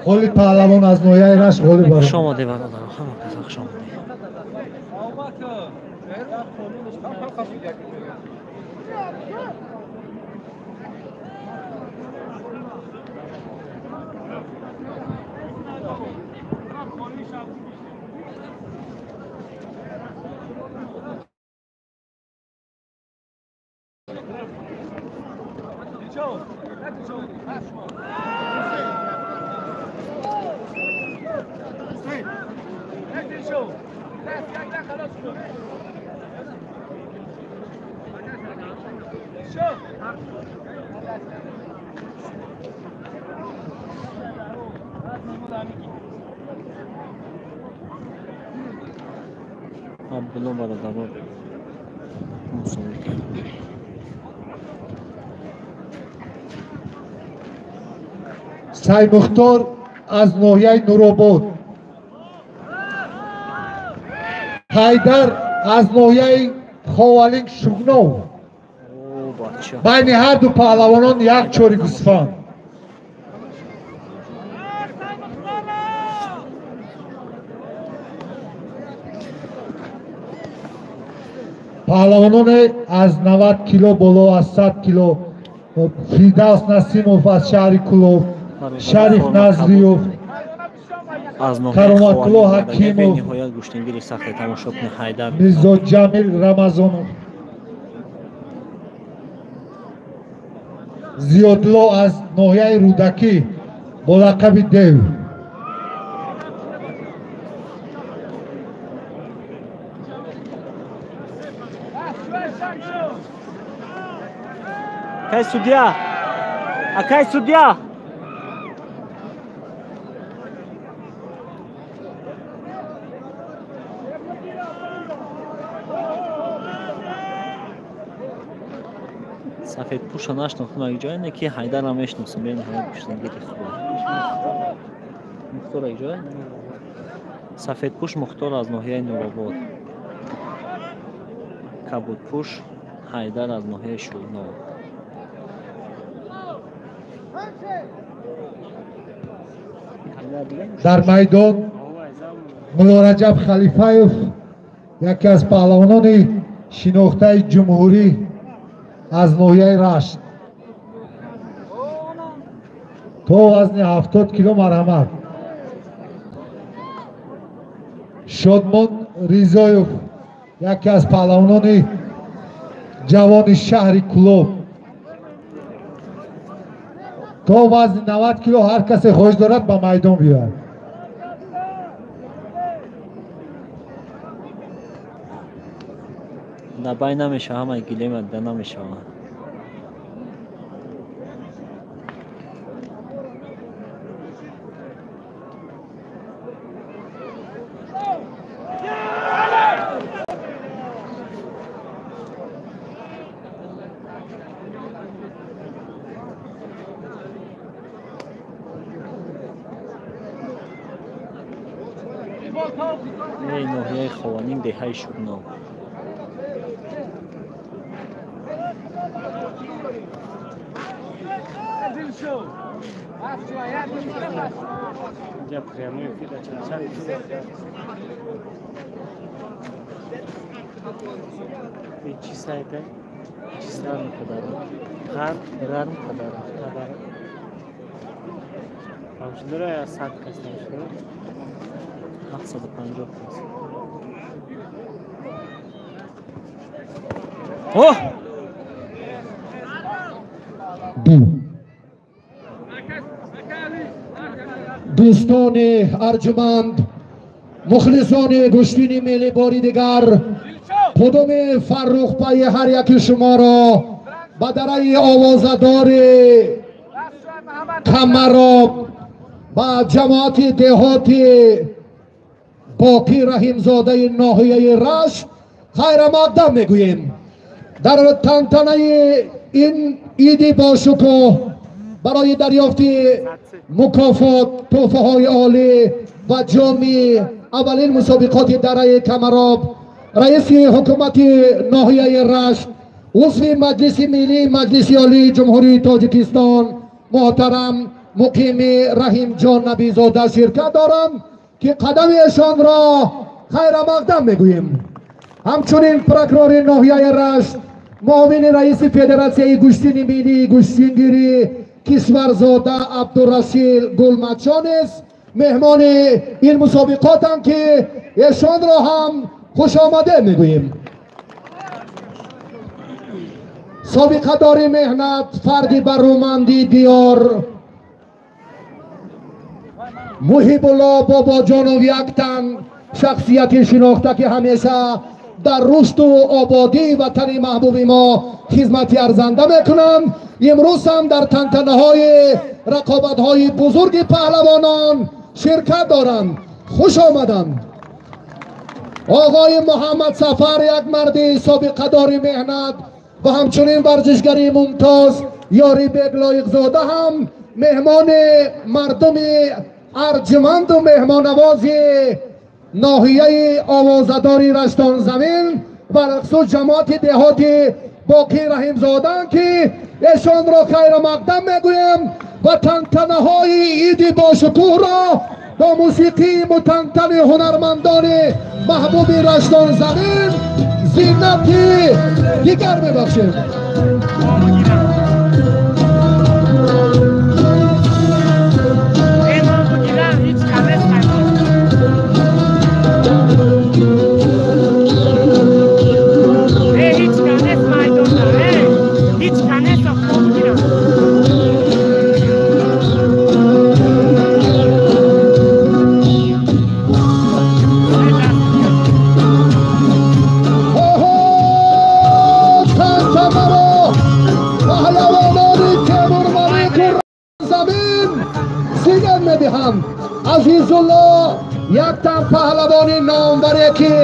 Холид паҳлавон аз ноҳияи Рашт ғолиб баромад. Хуш омадед, бародаро, ҳама каса хуш омадед. Абдулло бародаро мусобиқа. Саймухтор аз ноҳияи Нуробод, Ҳайдар аз ноҳияи Ховалинг Шугнов. Байни ҳар ду паҳлавонон як чори гӯсфанд. Паҳлавононе аз 90 кило боло, аз 100 кило Фирдавс Насимов аз шаҳри Кулоб, Шариф Назриёв, Кароматулло Ҳакимов, Мирзоҷамил Рамазонов, Зиёдло аз ноҳияи Рӯдакӣ бо лақаби Дев. Акай судья! Акай судья! Сафедпӯша нашнохтам як ҷое, не ки Ҳайдарам мешиносам, бениҳоят гӯштингири хуб. Мухтор як ҷое? Сафедпӯш Мухтор аз ноҳияи Нуробод. Кабудпӯш Ҳайдар аз ноҳияи Шӯрнов. Дар майдон Муллораҷаб Халифаев, яке аз паҳлавонони шинохтаи ҷумҳурӣ аз ноҳияи Рашт, то вазни 70 кило марҳамат. Шодмон Ризоев, яке аз паҳлавонони ҷавони шаҳри Кулоб, то вазни 90 кило ҳар касе хоҳиш дорад ба майдон биёяд. Дабай намешава, ҳамаи гилема дида намешава. Ноҳияи Хованинг, деҳаи Шӯрнов. Оҳ! Дӯстони арҷуманд, мухлисони гӯштини миллӣ, бори дигар қудуми фаррухпайи ҳар яки шуморо ба дараи овозадори Камароб ба ҷамоати деҳоти Боқӣ Раҳимзодаи ноҳияи Рашт хайрамақдам мегӯем. Дар тантанаи ин иди бошукӯҳ барои дарёфти мукофот, тӯҳфаҳои олӣ ва ҷоми аввалин мусобиқоти дараи Камароб раиси ҳукумати ноҳияи Рашт, узви Маҷлиси Миллии Маҷлиси Олии Ҷумҳурии Тоҷикистон муҳтарам муқими Раҳимҷон Набизода ширкат доранд, ки қадами эшонро хайрамақдам мегӯем. Ҳамчунин прокурори ноҳияи Рашт, муовини раиси Федератсияи гӯштини миллии гӯштингирӣ Кишварзода Абдурашид Гулматшо низ меҳмони ин мусобиқотанд, ки эшонро ҳам хушомадед мегӯем. Собиқадори меҳнат, фарди барӯманди диёр Муҳибулло Бобоҷонов, як тан шахсияти шинохта, ки ҳамеша дар рушду ободии ватани маҳбуби мо хизмати арзанда мекунанд, имрӯз ҳам дар тантанаҳои рақобатҳои бузурги паҳлавонон ширкат доранд. Хуш омаданд. Оғои Муҳаммад Сафар, як марди собиқадори меҳнат ва ҳамчунин варзишгари мумтоз Ёрибек Лоиқзода ҳам меҳмони мардуми арҷуманду меҳмоннавози ноҳияи овозадори Раштонзамин ва рақсу ҷамоати деҳоти Боқӣ Раҳимзодаанд, ки эшонро хайрамақдам мегӯем ва тантанаҳои иди бошукӯҳро бо мусиқии мутантани ҳунармандони маҳбуби Раштонзамин зинати дигар мебахшем. Азизулло, як тан паҳлавони номваре, ки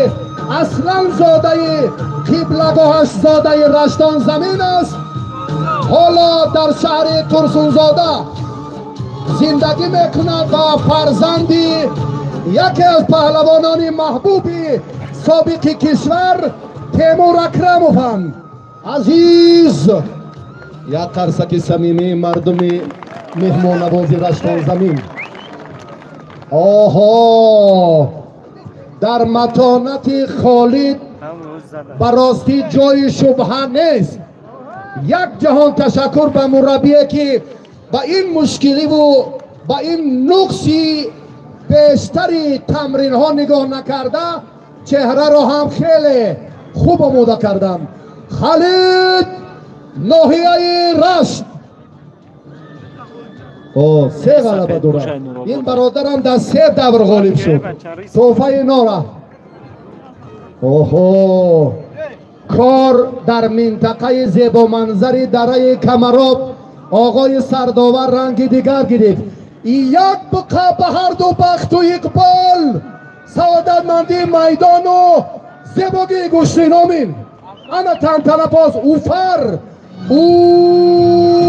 аслан зодаи қиблагоҳаш зодаи Раштонзамин аст, ҳоло дар шаҳри Турсунзода зиндагӣ мекунад ва фарзанди яке аз паҳлавонони маҳбуби собиқи кишвар Темур Акрамованд. Азиз, як қарсаки самимии мардуми меҳмоннавози Раштонзамин. Оҳо, дар матонати Холид ба ростӣ ҷои шубҳа нест. Як ҷаҳон ташаккур ба мураббие, ки ба ин мушкиливу ба ин нуқси бештари тамринҳо нигоҳ накарда, чеҳраро ҳам хеле хуб омода карданд. Халид, ноҳияи Рашт, се ғалаба дорад. Ин бародарам дар се давр ғолиб шуд. Тӯҳфаи нора. Оҳо, кор дар минтақаи зебоманзари дараи Камароб оғои сардовар ранги дигар гирифт. Як буқа ба ҳарду бахту иқбол, саодатмандии майдону зебогии гӯштиномин. Ана тантана боз уфар, уфар.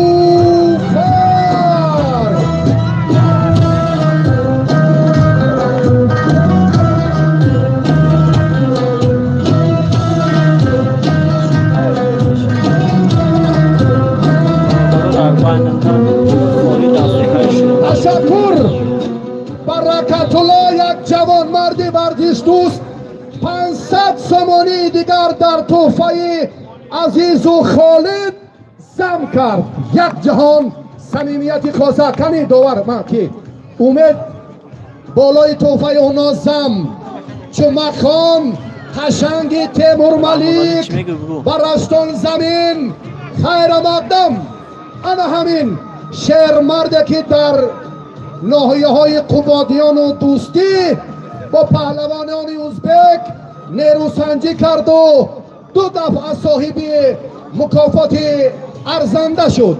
Ташаккур. Баракатулло, як ҷавонмарди варзишдӯст, 500 сомонии дигар дар тӯҳфаи Азизу Холид зам кард. Як ҷаҳон самимияти хоса. Кани довар ман ки умед болои тӯҳфаи оно зам. Чумахон қашанги Темурмалик ба Раштонзамин хайрамақдам. Ана ҳамин шермарде, ки дар ноҳияҳои Қубодиёну Дӯстӣ бо паҳлавонони узбек нерӯсанҷӣ карду ду дафъа соҳиби мукофоти арзанда шуд.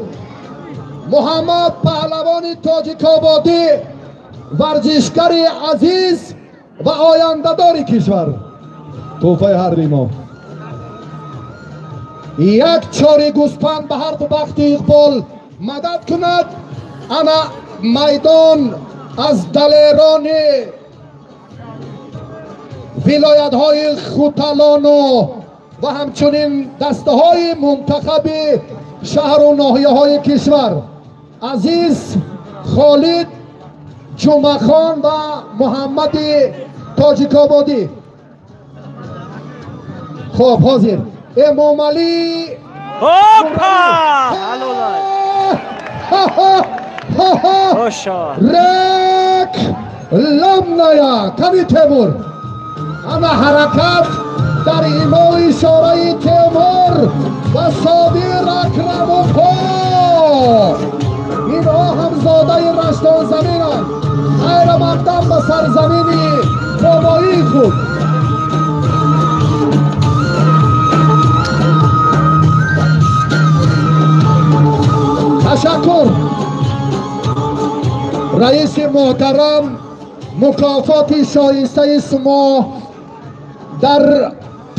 Муҳаммад, паҳлавони тоҷикободӣ, варзишгари азиз ва ояндадори кишвар. Тӯҳфаи ҳарби мо. Як чори гӯспанд ба ҳарду бахту иқбол мадад кунад. Ана майдон аз далерони вилоятҳои Хуталону ва ҳамчунин дастаҳои мунтахаби шаҳру ноҳияҳои кишвар. Азиз, Холид, Ҷумъахон ва Муҳаммади Тоҷикободӣ. Хоб, ҳозир Эмомалӣ. Опа! Рек ламная кани Темур. Ана ҳаракат дар имои ишораи Темур ва Собир Акрамовҳо. Инҳо ҳамзодаи Раштонзаминанд. Хайрамақдам ба сарзамини бобоии худ. Ташаккур. Раиси муҳтарам, мукофоти шоистаи шумо дар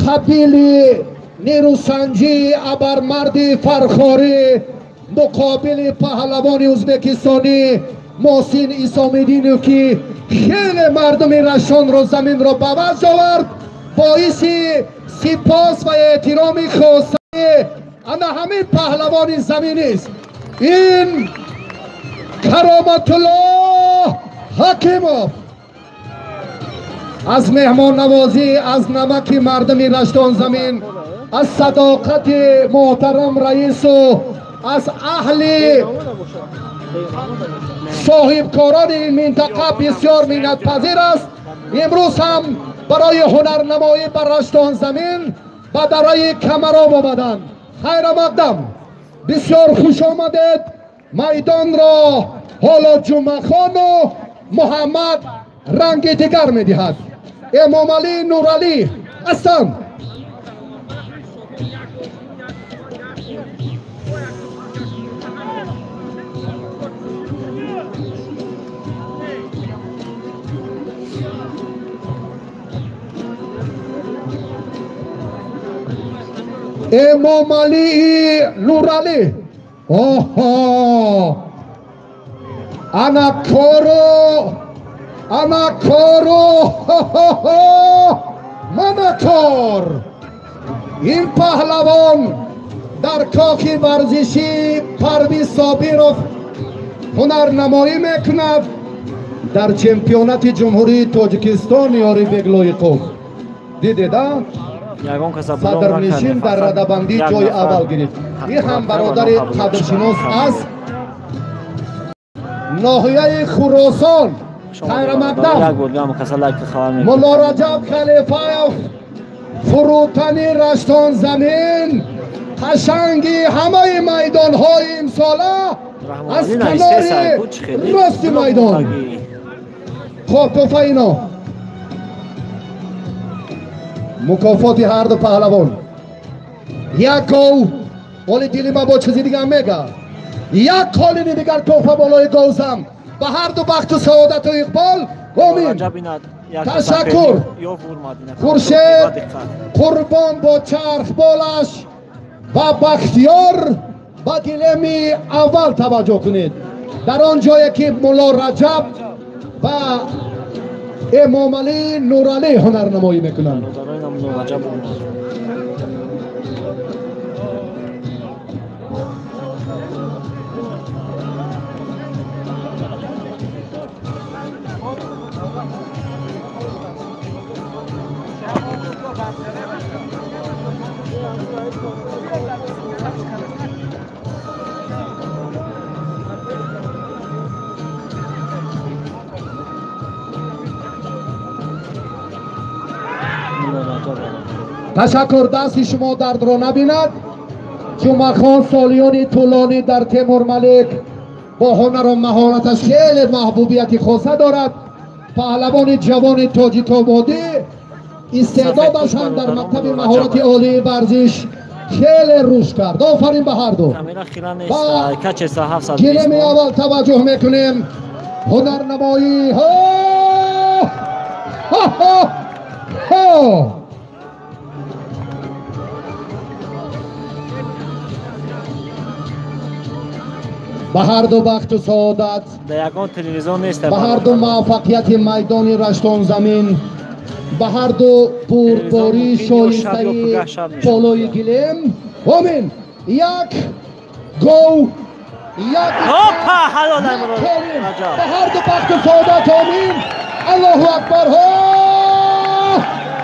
қабили нерӯсанҷии абармарди Фархорӣ муқобили паҳлавони ӯзбекистонӣ Муҳсин Исомиддинов, ки хеле мардуми Рашонро заминро ба ваҷд овард, боиси сипос ва эҳтироми хосаи ана ҳамин паҳлавони заминист. Ин Кароматуллоҳ Ҳакимов аз меҳмоннавозӣ, аз намаки мардуми Раштонзамин, аз садоқати муҳтарам раису аз аҳли соҳибкорони ин минтақа бисёр миннатпазир аст. Имрӯз ҳам барои ҳунарнамоӣ ба Раштонзамин ба дараи Камароб омаданд. Хайрамақдам, бисёр хуш омадед. Майдонро ҳоло Ҷумъахону Муҳаммад ранги дигар медиҳад. Эмомалӣ Нуралӣ ҳастанд. Эмомалӣ Нуралӣ. Оҳо, ана кору, ана кору, мана кор. Ин паҳлавон дар кохи варзишӣ Парвиз Собиров ҳунарнамоӣ мекунад дар чемпионати Ҷумҳурии Тоҷикистон. Ёрибек Лоиқов, дидед, а? Садрнишин дар радабандӣ ҷои аввал гирифт. Ин ҳам бародари қадршинос аз ноҳияи Хуросон. Хайрамақдам, Мулло Раҷаб Халифаев, фурӯтани Раштонзамин, қашанги ҳамаи майдонҳои имсола аз канори рости майдон. Хоб, тӯҳфа ино мукофоти ҳарду паҳлавон. Як гов, оли дили ма бо чизи дигар мега. Як қолини дигар тӯҳфа болои говзам. Ба ҳарду бахту саодату иқбол. Омин. Ташаккур. Хуршед Қурбон бо чархболаш ва Бахтиёр ба гилеми аввал таваҷҷӯҳ кунед. Дар он ҷое ки Мулло Раҷаб ва Эмомалӣ Нуралӣ ҳунарнамоӣ мекунанд. Ташаккур. Дасти шумо дардро набинад. Ҷумъахон солиёни тӯлонӣ дар Темурмалик бо ҳунару маҳораташ хеле маҳбубияти хоса дорад. Паҳлавони ҷавони тоҷикободӣ, истеъдодаш ҳам дар мактаби маҳорати олии варзиш хеле рушд кард. Офарин ба ҳарду. Ба гилеми аввал таваҷҷӯҳ мекунем. Ҳунарнамоӣ. Ба ҳарду бахту саодат, ба ҳарду муваффақияти майдони Раштонзамин, ба ҳарду бурдбории шоистаи болои гилем. Омин. Як гов Як Опа, ҳалолай Мулло Раҷаб. Ба ҳар ду бахту саодат, омин. Аллоҳу акбар! Ҳо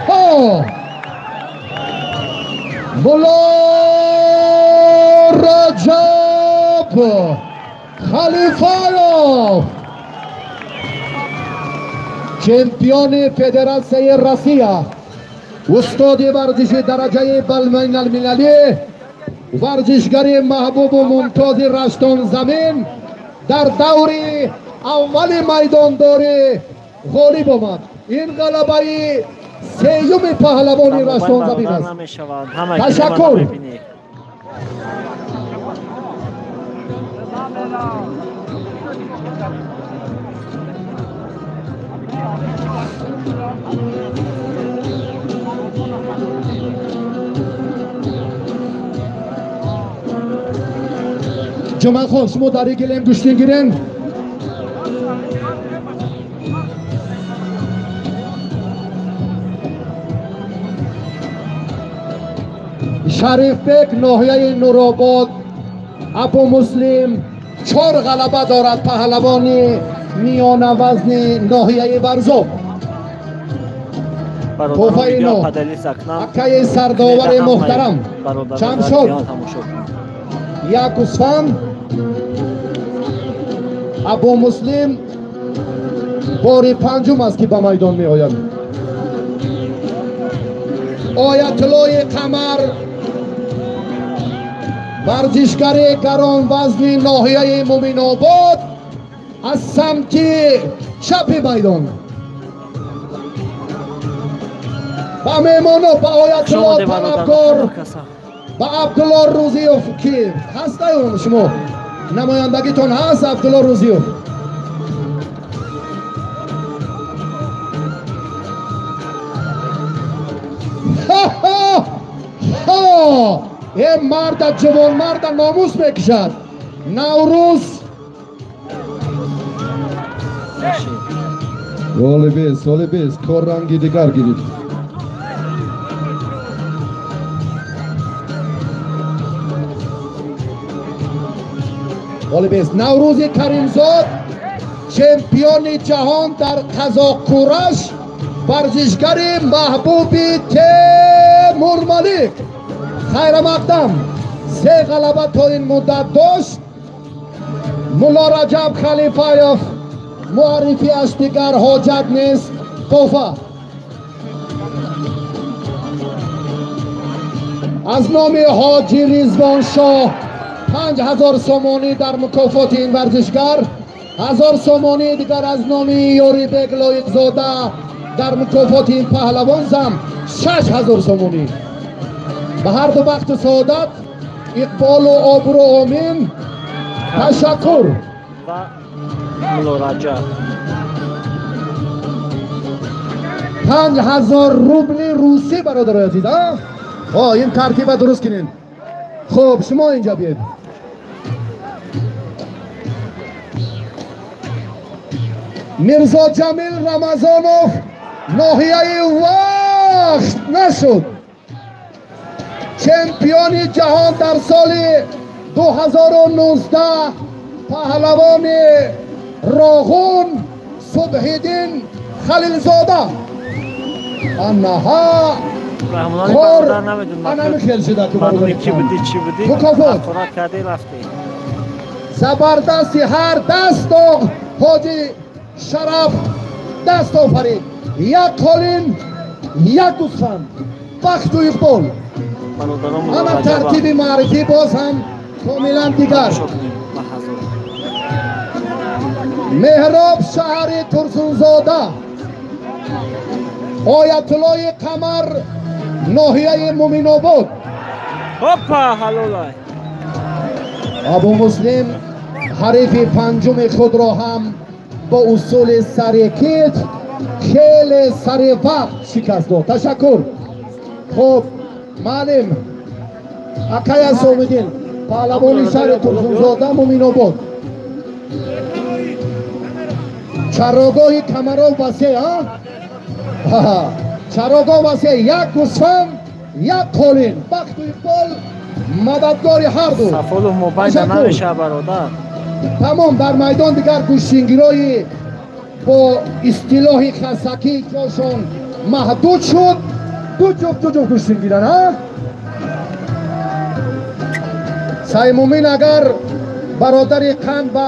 ҳо! Мулло Раҷаб Халифаев, чемпиони Федератсияи Россия, устоди варзиши дараҷаи байналмилалӣ, варзишгари маҳбубу мумтози Раштонзамин, дар даври аввали майдондорӣ ғолиб омад. Ин ғалабаи сеюми паҳлавони Раштонзамин аст. Намешавад. Ҳама Ташаккур. Мебинӣ. Ҷумъахон, шумо дар гилем гӯштин гирен. Шарифбек, ноҳияи Нуробод, Абу Муслим чор ғалаба дорад, паҳлавони миёнавазни ноҳияи Варзоб. Тӯҳфаи Бародарон, нав. Поделиться кунам. Акаи сардовари муҳтарам Бародарон, Шамшод. Тамошо кунам. Як гӯсфанд. Абу Муслим бори панҷум аст, ки ба майдон меояд. Оятуллои Қамар, варзишгари гаронвазни ноҳияи Муминобод, аз самти чапи майдон. Ба меҳмоно, ба Оятулло Шумо бародарон, талабкор, каса. ба Абдулло Рӯзиёв, ки ҳастаю шумо намояндагитон ҳаст, Абдулло Рӯзиёв. Ха-ха! Э, марда, ҷавонмарда номус мекушад. Наврӯз. Бошед. Ғолибест, ғолибест, кор ранги дигар гирифт. Ғолибест Наврӯзи Каримзод, чемпиони ҷаҳон дар қазоқкураш, варзишгари маҳбуби Темурмалик. Хайрамақдам, се ғалаба то ин муддат дошт. Мулло Раҷаб Халифаев, муаррифиаш дигар ҳоҷат нест. Тӯҳфа аз номи ҳоҷи Ризвоншоҳ 5000 сомонӣ дар мукофоти ин варзишгар, 1000 сомонӣ дигар аз номи Ёрибек Лоиқзода дар мукофоти ин паҳлавон, зам 6000 сомонӣ. Ба ҳар ду бахту саодат, иқболу обрӯ, омин. Ташаккур. Ва Мулло Раҷаб. 5000 рубли русӣ, бародарои азиз. О, ин тартиба дуруст кунед. Хуб, шумо инҷа биед. Мирзо Ҷамил Рамазонов, ноҳияи Вахш нашуд, чемпиони ҷаҳон дар соли 2019, паҳлавони Роғун Субҳиддин Халилзода. Анаҳа. Раҳмонони Кор бародар, намедонам. Анами хел шуда ки Мардуми бародари ки будӣ, чӣ будӣ? Мукофот. Ҳақорат кардӣ, рафтӣ. Забардасти ҳар дасту ҳоҷи Шараф даст офарид. Як қолин, як гӯсфанд. Бахту иқбол. Бародарон, Мулло Ана Раҷаба. тартиби маърифӣ боз ҳам комилан дигар. Тамошо кунем лаҳзаро. Меҳроб, шаҳри Турсунзода, Оятуллои Қамар, ноҳияи Муминобод. Опа, ҳалолай. Абу Муслим ҳарифи панҷуми худро ҳам бо усули сари кит хеле сари вақт шикаст дод. Ташаккур. Хуб, маълим акай Асомиддин, паҳлавони шаҳри Турсунзода, Муминобод. Чарогоҳи Камаров васеъ, чарогоҳ васеъ. Як гӯсфанд, як қолин. Бахту иқбол. Мададгори ҳарду. Сафолов мобайна намешава, бародар. Тамом, дар майдон дигар гӯштингирои бо истилоҳи хасакӣ ҷошон маҳдуд шуд. Ду ҷуфт, ду ҷуфт гӯштингиран, а? Саймумин, агар бародари қанд ба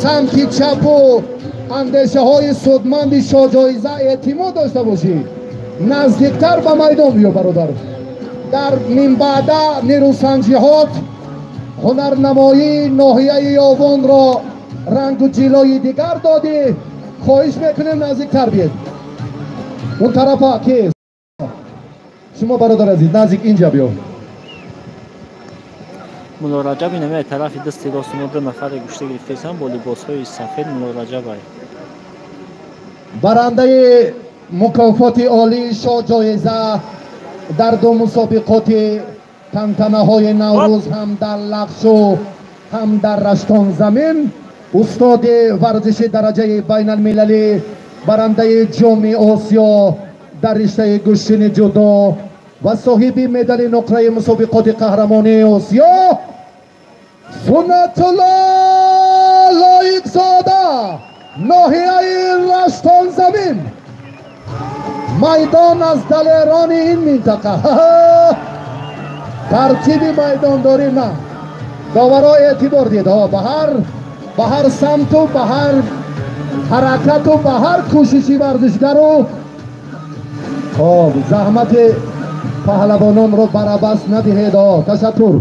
самти чапу андешаҳои судманди шоҳҷоиза эътимод дошта бошӣ, наздиктар ба майдон биё, бародар. Дар минбаъда нерӯсанҷиҳот ҳунарнамоии ноҳияи Ёвонро рангу ҷилои дигар додӣ. Хоҳиш мекунем, наздиктар биед. Он тарафа ки шумо, бародар азиз, наздик инҷа биё. Мулло Раҷаб инаме тарафи дасти рости мо ду нафаре гӯшта гирифтаистанд бо либосҳои сафед. Мулло Раҷабай. Барандаи мукофоти олии шоҳҷоиза дар ду мусобиқоти тантанаҳои Наврӯз, ҳам дар Лахшу, ҳам дар Раштонзамин, устоди варзиши дараҷаи байналмилалӣ, барандаи Ҷоми Осиё дар риштаи гӯштини ҷудо ва соҳиби медали нуқраи мусобиқоти қаҳрамонии Осиё Суннатулло Лоиқзода, ноҳияи Раштонзамин. Майдон аз далерони ин минтақа. Тартиби майдондорӣ на. Доваро, эътибор дид ба ҳар самту, ба ҳар ҳаракату, ба ҳар кӯшиши варзишгару. Хоб, заҳмати паҳлавононро барабас надиҳед. Ташаккур.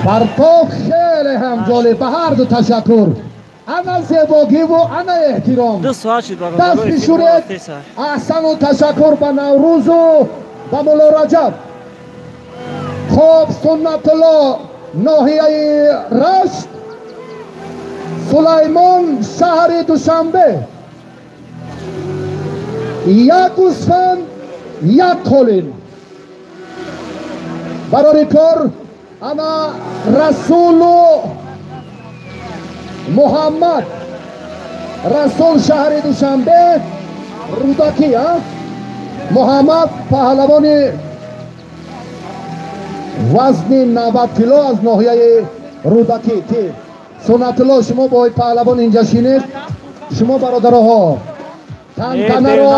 Партов хеле ҳам ҷолиб. Ба ҳарду ташаккур. Ана зебогиву ана эҳтиром. Даст бишӯред. Аҳсану ташаккур ба Наврӯзу ба Мулло Раҷаб. Хоб, Суннатулло, ноҳияи Рашт, Сулаймон, шаҳри Душанбе. Як гӯсфанд, як қолин. Барори кор. Ана Расулу Муҳаммад. Расул, шаҳри Душанбе, Рӯдакӣ, а? Муҳаммад, паҳлавони вазни 90 кило аз ноҳияи Рӯдакӣ. Ки Суннатулло, шумо бо паҳлавон инҷа шинед. Шумо, бародароҳо, тантанаро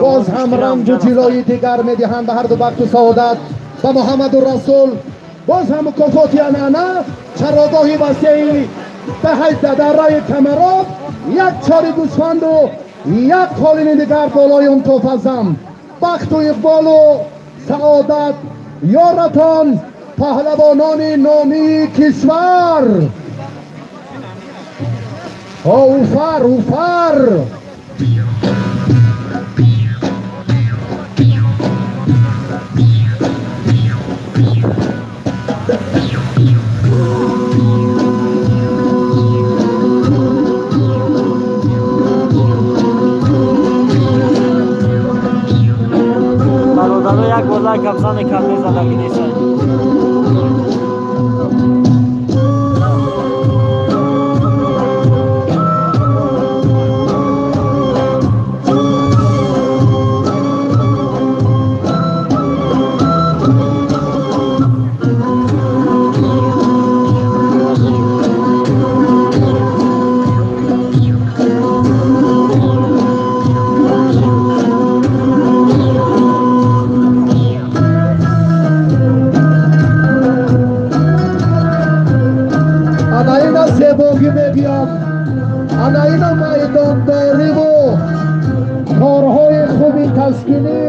боз ҳам рангу ҷилои дигар медиҳанд. Ба ҳарду бахту саодат. Ба Муҳаммаду Расул боз ҳам мукофоти анъана, чарогоҳи васеи дараи Камароб, як чори гӯсфанду як қолини дигар болои он тофазам. Бахту иқболу саодат ёратон, паҳлавонони номии кишвар. Уфар, уфар. Бародаро, як бор лайкам зане, кам мезадаги нестанд. Зебогӣ мегӯям, ана ина майдондориву корҳои хуби ташкилӣ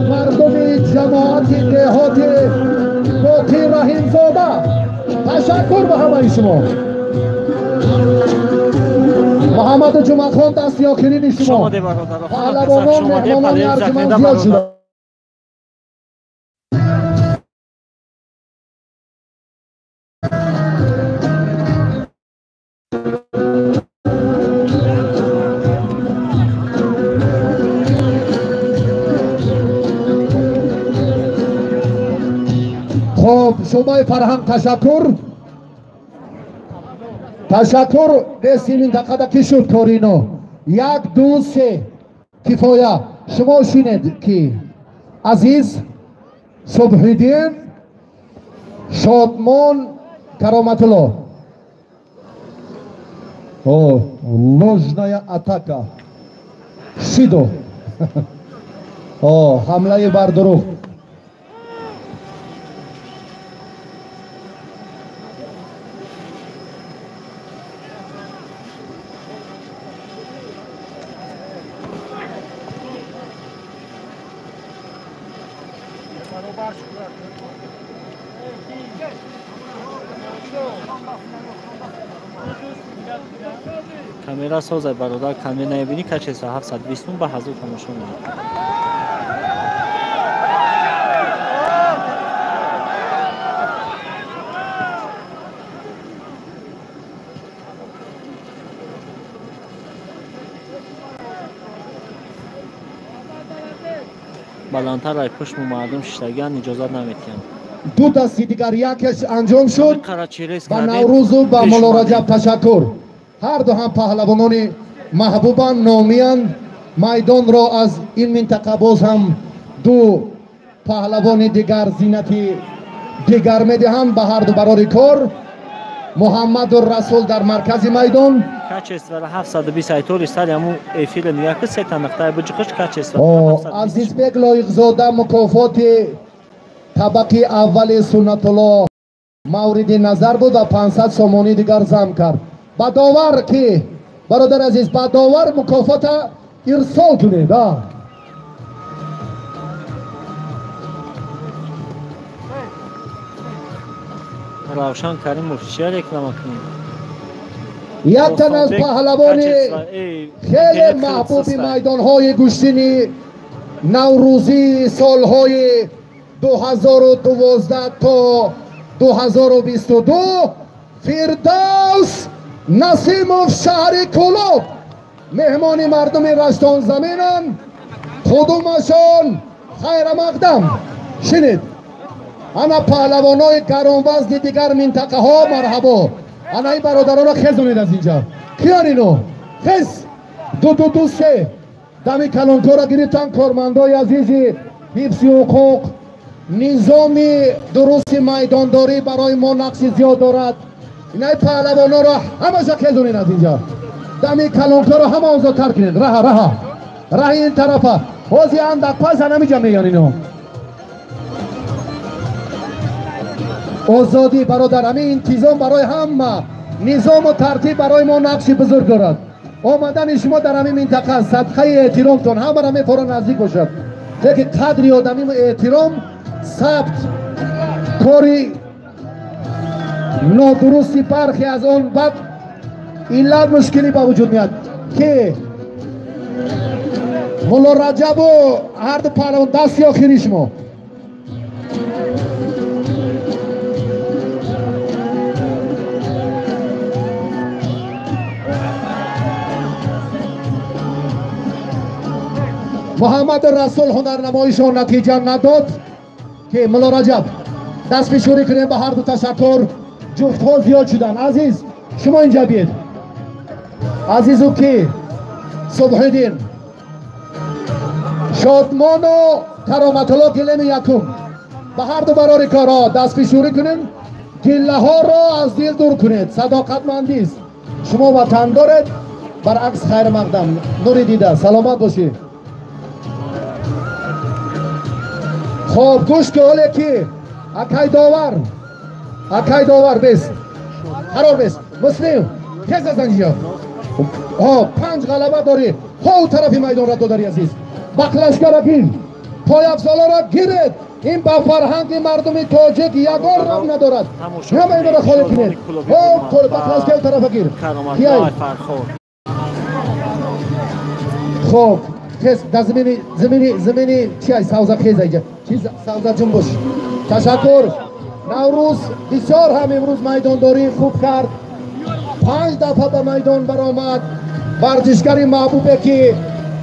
мардуми ҷамоати деҳоти Боқӣ Раҳимзода. Ташаккур ба ҳамаи шумо. Муҳаммаду Ҷумъахон, дасти охирини шумо. Паҳлавонон, меҳмонони арҷуманд зиёд шуданд. Шӯъбаи фарҳанг ташаккур. Ташаккур. Нест минтақада ки шуд корино. 1, 2, 3 кифоя. Шумо шинед ки Азиз, Субҳиддин, Шодмон, Кароматулло. О, ложная атака. Шидо. О, ҳамлаи бардурӯғ. Камера созай бародар, камера набини качество 720 ба 1000 тамошо мекунад. Баландтар ай пушму мардум шиштагиан иҷозат наметиҳанд. Ду дасти дигар якеш анҷом шуд. Ба Наврӯзу ба Мулло Раҷаб ташаккур. Ҳар ду ҳам паҳлавонони маҳбубанд, номиянд. Майдонро аз ин минтақа боз ҳам ду паҳлавони дигар зинати дигар медиҳанд ба ҳар ду барори кор. Муҳаммаду Расул дар маркази майдон. Качествора 720 айтори сари ҳамун эфира нигоҳ кун, се та нуқтаи буҷиқиш качество. Азизбек Лоиқзода мукофоти табақи аввали Суннатулло мавриди назар буд ва 500 сомонӣ дигар зам кард. Ба довар ки бародар азиз, ба довар мукофота ирсол кунед. Равшан Каримов чия реклама кунед? Як тан аз паҳлавони хеле маҳбуби майдонҳои гӯштини наврӯзии солҳои 2012 то 2022 Фирдавс Насимов, шаҳри Кӯлоб, меҳмони мардуми Раштонзаминанд. Қудумашон хайрамақдам. Шинед. Ана паҳлавонои гаронвазни дигар минтақаҳо марҳабо. Ана ин бародаронро хезонед аз инҷа. Киян ино? Хез! 2, 2, 2, 3. Дами калонкорро гирифтан кормандои азизи ҳифзи ҳуқуқ. Низоми дурусти майдондорӣ барои мо нақши зиёд дорад. Инай паҳлавонҳоро ҳамаша хезонед аз инҷа. Дами калонкорро ҳама озодтар кунед. Раҳа, раҳа. Раҳи ин тарафа. Ҳози андак пас анамиҷа меян ино. Озодӣ бародар, ҳамин интизом барои ҳама, низому тартиб барои мо нақши бузург дорад. Омадани шумо дар ҳамин минтақа садқаи эҳтиромтон, ҳамаро мефора наздик бошад. Лекин қадри одамиму эҳтиром сабт кори нодурусти бархе аз он бад иллат мушкилӣ ба вуҷуд меяд ки Мулло Раҷабу ҳарду паҳлавон дасти охири шумо. Муҳаммаду Расул ҳунарнамоишон натиҷа надод ки Мулло Раҷаб даст фишурӣ кунем. Ба ҳарду ташаккур. Ҷуфтҳо зиёд шуданд. Азиз, шумо инҷа биед. Азизу ки Субҳиддин, Шодмону Кароматулло гилеми якум. Ба ҳарду барори корҳо даст фишурӣ кунем. Гиллаҳоро аз дил дур кунед. Садоқатмандист. Шумо ватан доред, баръакс хайрмақдам. Нури дида, саломат бошед. Хоб, гӯш ки ҳоле ки акай довар, акай довар бес, қарор бес. Муслим, хез аз анҷо. 5 ғалаба дорӣ. Ҳо тарафи майдонра додари азиз. Бақлашкара гир, пойафзоларо гиред. Ин ба фарҳанги мардуми тоҷик ягон раб надорад. Ҳама инро холӣ кунед. Ҳо бақлашкаи тарафа гир. Хоб, хез дар замини замини замини чи ай савза хез айҷа. Чиз савза ҷунбуш. Ташаккур. Наврӯз бисёр ҳам имрӯз майдондорӣ хуб кард. 5 дафъа ба майдон баромад. Варзишгари маҳбубе ки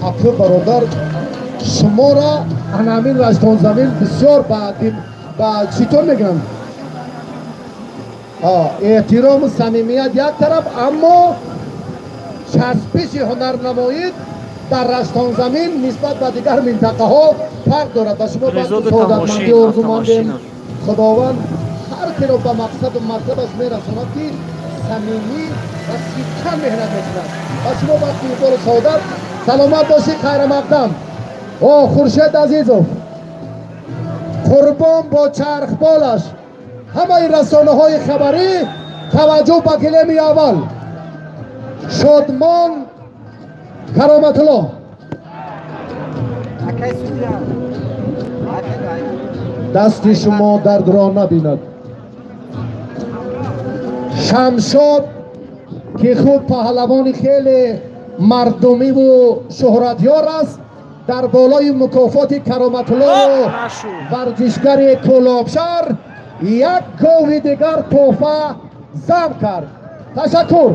акр бародар шуморо анамин Раштонзамин бисёр ба чӣ тор мегӯянд, Эҳтирому самимият як тараф, аммо часпиши ҳунарнамоӣ дар Раштонзамин нисбат ба дигар минтақаҳо фарқ дорад. Ба шумо саодатмандӣ орзумандем. Худованд ҳар киро ба мақсаду мартабаш мерасонад, ки самимӣ ва сидқан меҳнат мекунад. Ба шумо бахти ибору саодат, саломат бошӣ, хайрамақдам. О, Хуршед Азизов, Қурбон бо чархболаш. Ҳамаи расонаҳои хабарӣ таваҷҷӯҳ ба гилеми аввал. Шодмон Кароматулло. Дасти шумо дардро набинад. Шамшод, ки худ паҳлавони хеле мардумиву шӯҳратёр аст, дар болои мукофоти Кароматулло варзишгари Кӯлобшаҳр як гови дигар тӯҳфа зам кард. Ташаккур.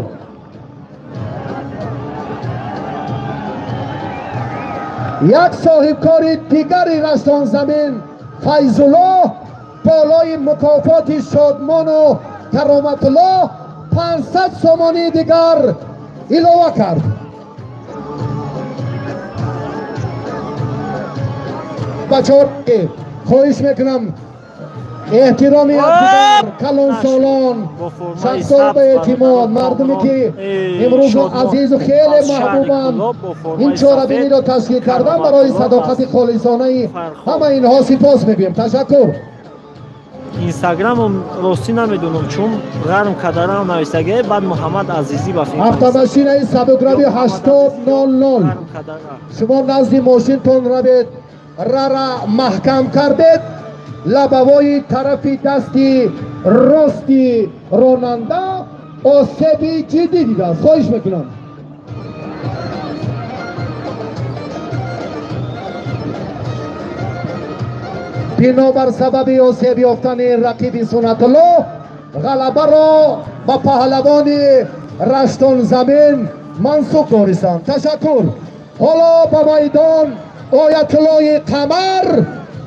Як соҳибкори дигари Раштонзамин Файзулло болои мукофоти Шодмону Кароматулло 500 сомонии дигар илова кард. Бачаҳо, хоҳиш мекунам, эҳтироми якдигар, калонсолон, шахсони ба эътимод, мардуме ки имрӯз азизу хеле маҳбубанд, ин чорабиниро ташкил кардан барои садоқати холисонаи ҳама инҳо сипос мегӯем. Ташаккур. Инстаграмом ростӣ намедонам, чун ғарм кадарам нависагӣ, баъд Муҳаммад Азизӣ ба фикр. Автомашинаи сабукрави 8000. Шумо назди мошинтон равед, рара маҳкам кардед, лабавои тарафи дасти рости ронанда осеби ҷиддӣ дидааст. Хоҳиш мекунам. Бинобар сабаби осеб ёфтани рақиби Суннатулло ғалабаро ба паҳлавони Раштонзамин мансуб донистанд. Ташаккур. Ҳоло ба майдон Оятуллои Қамар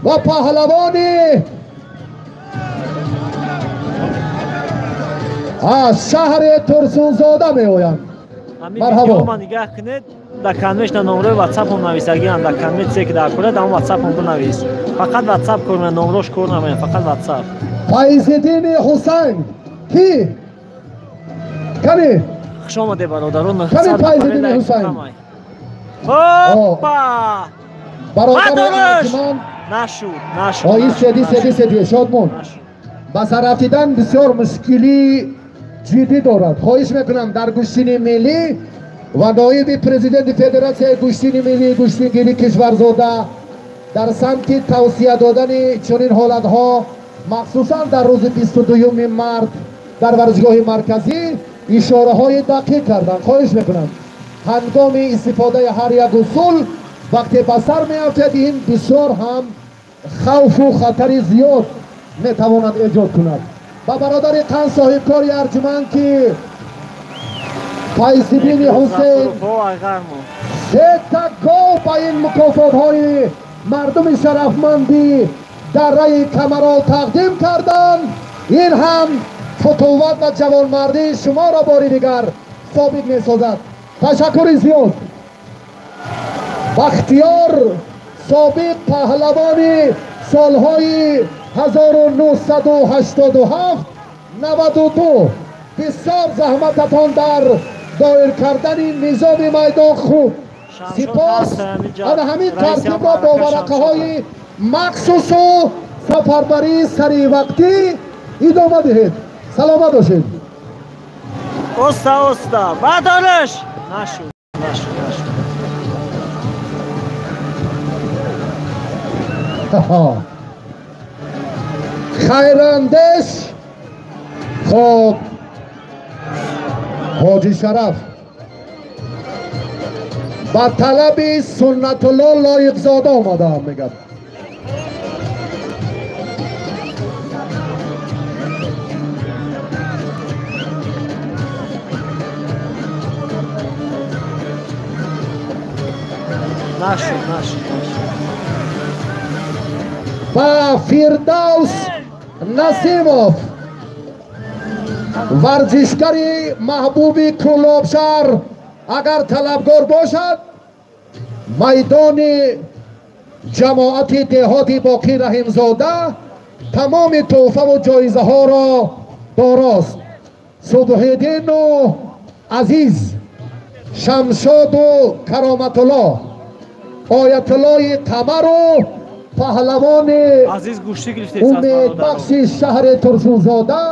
ва паҳлавони аз шаҳри Турсунзода меоянд. Марҳабо. Нигаҳ кунед, дар конвешна номрои ватсапом нависагиам, дар конвет ки дар кора дар он ватсапом бинавис. Фақат ватсап кор мекунад, номрош кор намекунад, фақат ватсап. Файзиддини Ҳусайн ки? Кани? Хуш омадед, бародарон. Кани Файзиддини Ҳусайн? Опа! Бародари арҷманд. Нашуд, нашуд. Ои седи, седи, седи, Шодмон. Ба сар рафтидан бисёр мушкилии ҷиддӣ дорад. Хоҳиш мекунам, дар гӯштини миллӣ ва ноиби президенти Федератсияи гӯштини миллии гӯштингирӣ Кишварзода дар самти тавсия додани чунин ҳолатҳо, махсусан дар рӯзи 22 март дар варзишгоҳи марказӣ ишораҳои дақиқ карданд. Хоҳиш мекунам, ҳангоми истифодаи ҳар як усул вақте ба сар меафтад, ин бисёр ҳам хавфу хатари зиёд метавонад эҷод кунад. Ба бародари қанд соҳибкори арҷуманд, ки Файзиддини Ҳусейн сета гов ба ин мукофотҳои мардуми шарафманди дарраи Камарол тақдим карданд, ин ҳам футувват ва ҷавонмардии шуморо бори дигар собит месозад. Ташаккури зиёд. Бахтиёр, собиқ паҳлавони солҳои 1987 92, бисёр заҳмататон дар доир кардани низоми майдон хуб. Сипос. Ана ҳамин тартибро бо варақаҳои махсусу сафарбарии саривақтӣ идома диҳед. Саломат бошед. Оста, оста, бардориш. Нашуд, нашуд, нашуд. Хайрандеш. Хоб, Ҳоҷи Шараф ба талаби Суннатулло Лоиқзода омадаам, мегӯяд. Нашуд, нашуд, нашуд. Ба Фирдавс Насимов. Варзишгари маҳбуби Кӯлобшаҳр агар талабгор бошад, майдони ҷамоати деҳоти Боқӣ Раҳимзода тамоми тӯҳфаву ҷоизаҳоро дорост. Субҳиддину Азиз, Шамшоду Кароматулло, Оятуллои Қамару паҳлавони умедбахши шаҳри Турсунзода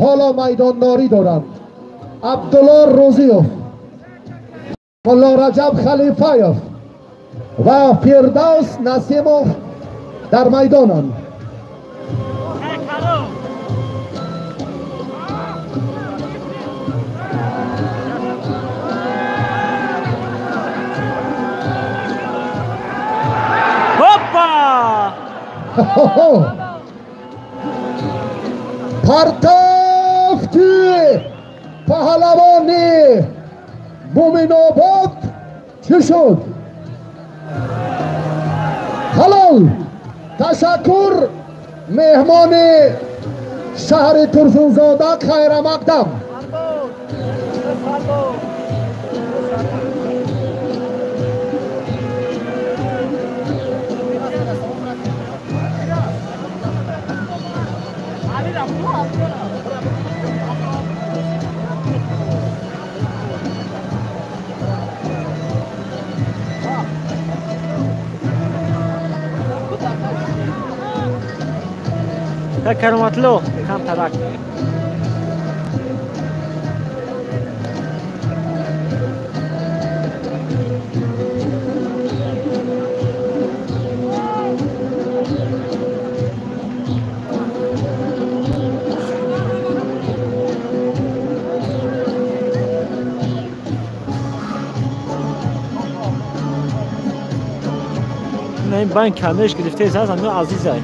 ҳоло майдондорӣ доранд. Абдулло Рӯзиев, Мулло Раҷаб Халифаев ва Фирдавс Насимов дар майдонанд. Партофти паҳлавони Муминобод чӣ шуд? Ҳалол! Ташаккур, меҳмони шаҳри Турсунзода хайрамақдам. Кароматло камтарак. ин банк камеш гирифтаи аст, ҳамин азизай.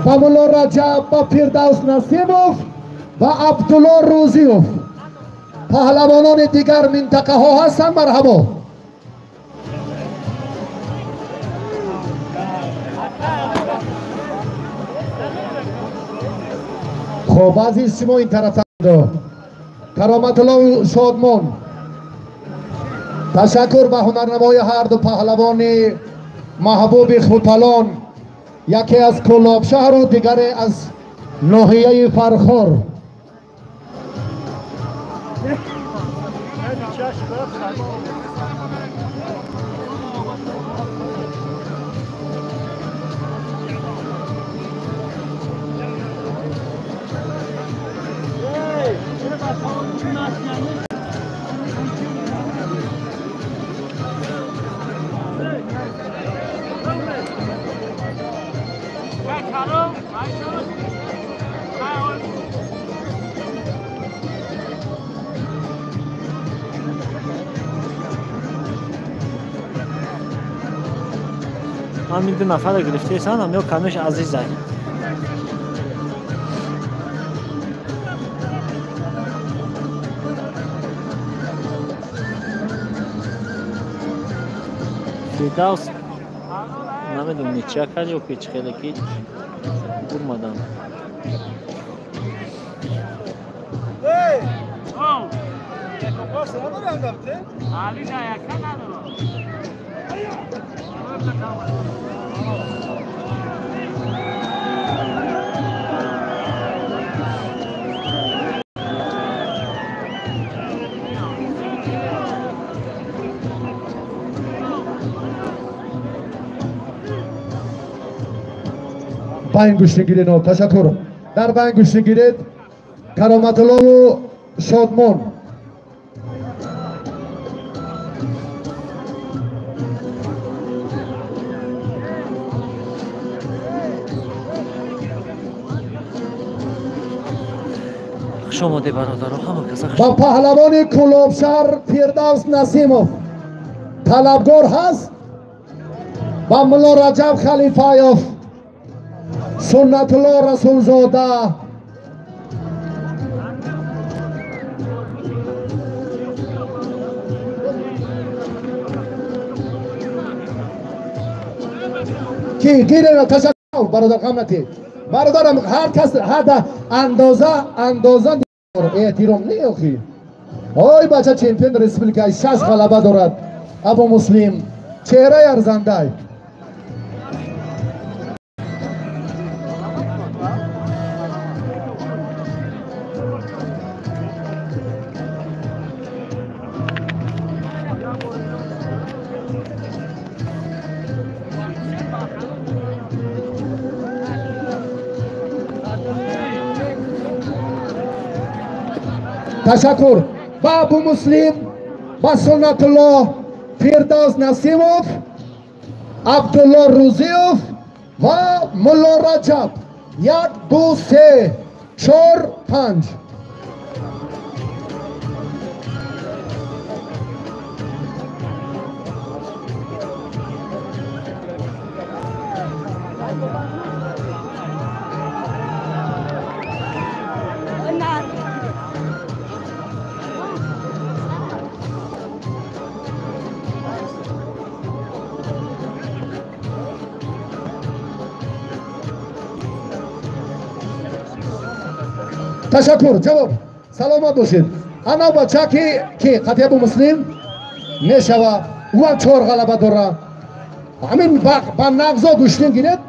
Ба Мулло Раҷаб, ба Фирдавс Насимов ва Абдулло Рӯзиев, паҳлавонони дигар минтақаҳо ҳастанд, марҳабо. Хоб, азиз, шумо ин тараф, Кароматулло Шодмон. Ташаккур ба ҳунарнамои ҳарду паҳлавони маҳбуби Хуталон, яке аз Кӯлобшаҳру дигаре аз ноҳияи Фархор. Ҳамин ду нафарро гирифтаесан, ҳамё камеш азизай. Фирдавс намедонам ничья кард ё ки чӣ хеле ки бурмадам. Байн гӯштигиред, ташаккур. Дар байн гӯштигиред, Кароматуллову Шодмон. Хуш омадед, бародаро, ҳама каса. Ба паҳлавони Кӯлобшаҳр Фирдавс Насимов талабгор ҳаст, ба Мулло Раҷаб Халифаев, Суннатулло Расулзода. Ки гирена ташаккур бародар ғам натӣ. Бародарам ҳар кас ҳар андоза андоза эҳтиром не охи. Ой бача чемпион республика 6 ғалаба дорад. Абу Муслим чеҳраи арзандай. Ташаккур ба Абу Муслим, ба Суннатулло, Фирдавс Насимов, Абдулло Рузиев ва Мулло Раҷаб. 1, 2, 3, 4, 5. Ташаккур, ҷавоб. Саломат бошед. Ана бача ки қати Абу Муслим мешава, ӯ ҳам 4 ғалаба дора. Ҳамин ба нағзо гӯштин гиред.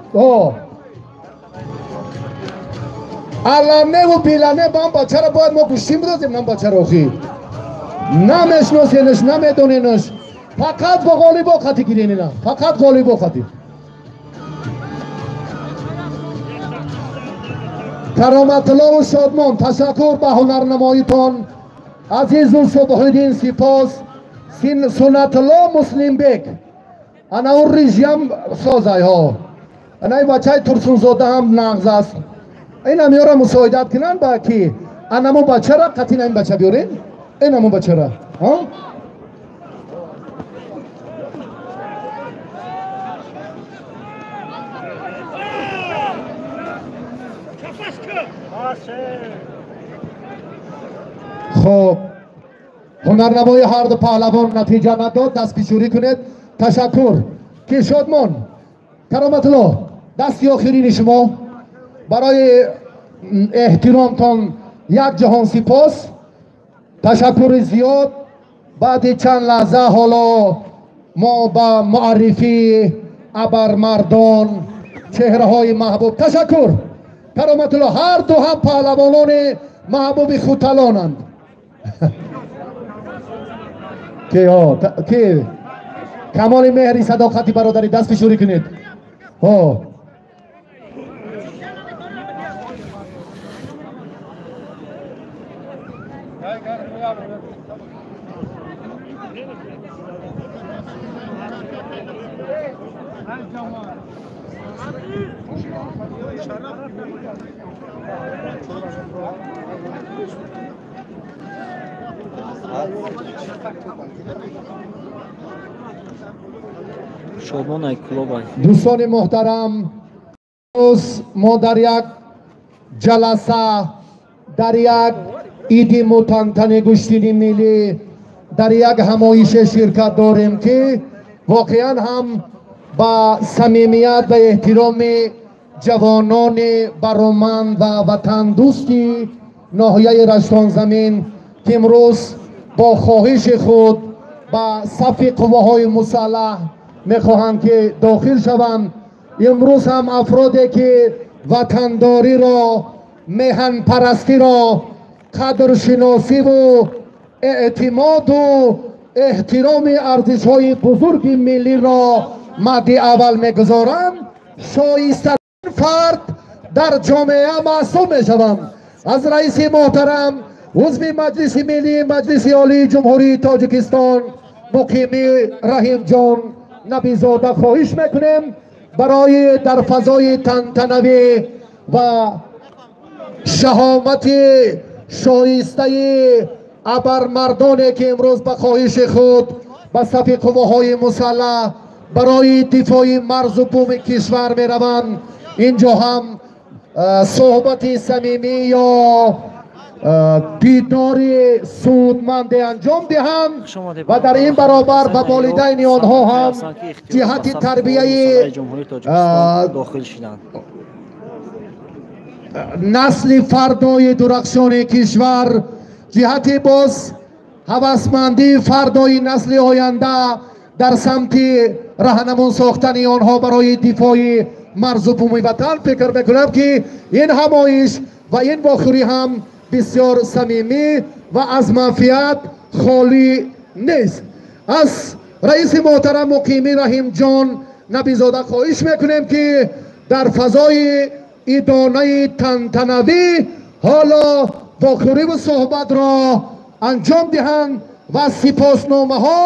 Аланеву билане ба ҳам бачаро бояд мо гӯштин бидозем, нам бачаро охи. Намешносенаш, намедоненаш. Фақат бо ғолибо қати гирен ина. Фақат ғолибо қати. Кароматуллову Шодмон, ташаккур ба ҳунарнамоитон. Азизу Субҳиддин сипос. Суннатулло Муслимбек. Ана ӯ рижиам созайҳо. Ана ин бачаи Турсунзода ҳам нағз аст. Инам ёра мусоидат кунанд ба ки анамо бачара қатина ин бача биёрен. Инамо бачара. Хоб, ҳунарнамои ҳарду паҳлавон натиҷа надод, дастфишурӣ кунед. Ташаккур. Ки Шодмон, Кароматулло, дасти охирини шумо барои эҳтиромтон як ҷаҳон сипос. Ташаккури зиёд. Баъди чанд лаҳза ҳоло мо ба муаррифии абармардон, чеҳраҳои маҳбуб. Ташаккур. Кароматулло, ҳар ду ҳам паҳлавонони маҳбуби хуталонанд. Ки камоли меҳри садоқати бародарӣ даст фишурӣ кунед. Дӯстони муҳтарам, мо дар як ҷаласа, дар як иди мутантани гӯштини миллӣ, дар як ҳамоише ширкат дорем, ки воқеан ҳам ба самимият ва эҳтироми ҷавонони бароманд ва ватандӯсти ноҳияи Раштонзамин, ки имрӯз бо хоҳиши худ ба сафи қувваҳои мусаллаҳ мехоҳанд ки дохил шаванд. Имрӯз ҳам афроде ки ватандориро, меҳанпарастиро, қадршиносиву эътимоду эҳтироми арзишҳои бузурги миллиро мадди аввал мегузоранд, шоистатарин фард дар ҷомеа маҳсуб мешаванд. Аз раиси муҳтарам, узви Маҷлиси Миллии Маҷлиси Олии Ҷумҳурии Тоҷикистон Муқимӣ Раҳимҷон Набизода хоҳиш мекунем барои дар фазои тантанавӣ ва шаҳомати шоистаи абармардоне, ки имрӯз ба хоҳиши худ ба сафи қувваҳои мусаллаҳ барои дифои марзу буми кишвар мераванд, инҷо ҳам суҳбати самимӣ ё Дидори судманде анҷом диҳанд ва дар ин баробар ба волидайни онҳо ҳам ҷиҳати тарбияи насли фардои дурахшони кишвар, ҷиҳати боз ҳавасмандии фардои насли оянда дар самти раҳнамун сохтани онҳо барои дифои марзу буми ватан, фикр мекунам ки ин ҳамоиш ва ин вохӯрӣ ҳам бисёр самимӣ ва аз манфиат холӣ нест. Аз раиси муҳтарам Муқимӣ Раҳимҷон Набизода хоҳиш мекунем ки дар фазои идонаи тантанавӣ ҳоло вохӯриву суҳбатро анҷом диҳанд ва сипосномаҳо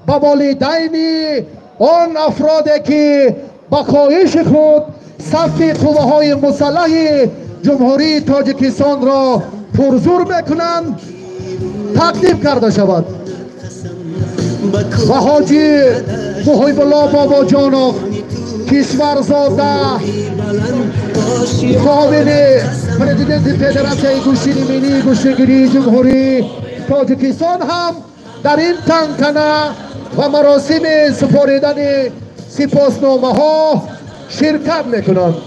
ба волидайни он афроде ки ба хоҳиши худ сафи қувваҳои мусаллаҳи Ҷумҳурии Тоҷикистонро пурзур мекунанд тақдим карда шавад. Ва ҳоҷи Муҳибулло Бобоҷонов, кишварзода, муовини президенти Федератсияи гӯштини миллии гӯштигирии Ҷумҳурии Тоҷикистон ҳам дар ин тантана ва маросими супоридани сипосномаҳо ширкат мекунанд.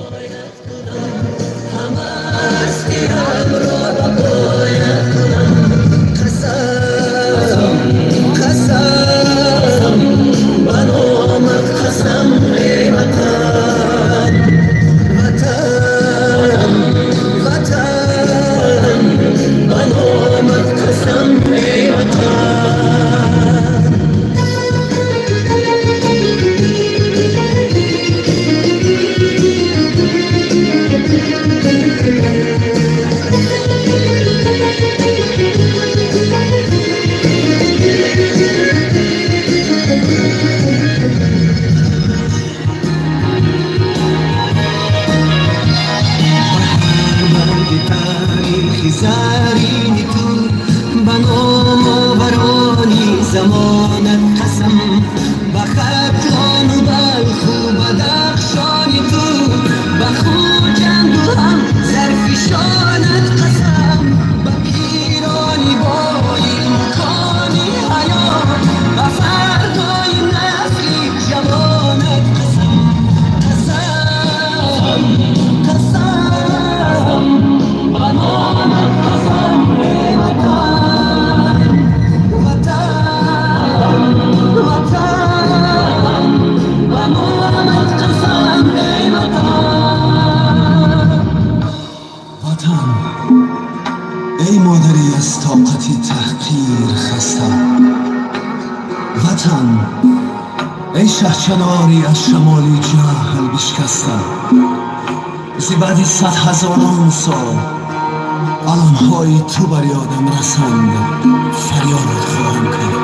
شهچناری از شمالی جهل بشکستم، ز بعد 100 هزاران سال علمهای تو بر یادم رسند، فریاد خواهم کرد.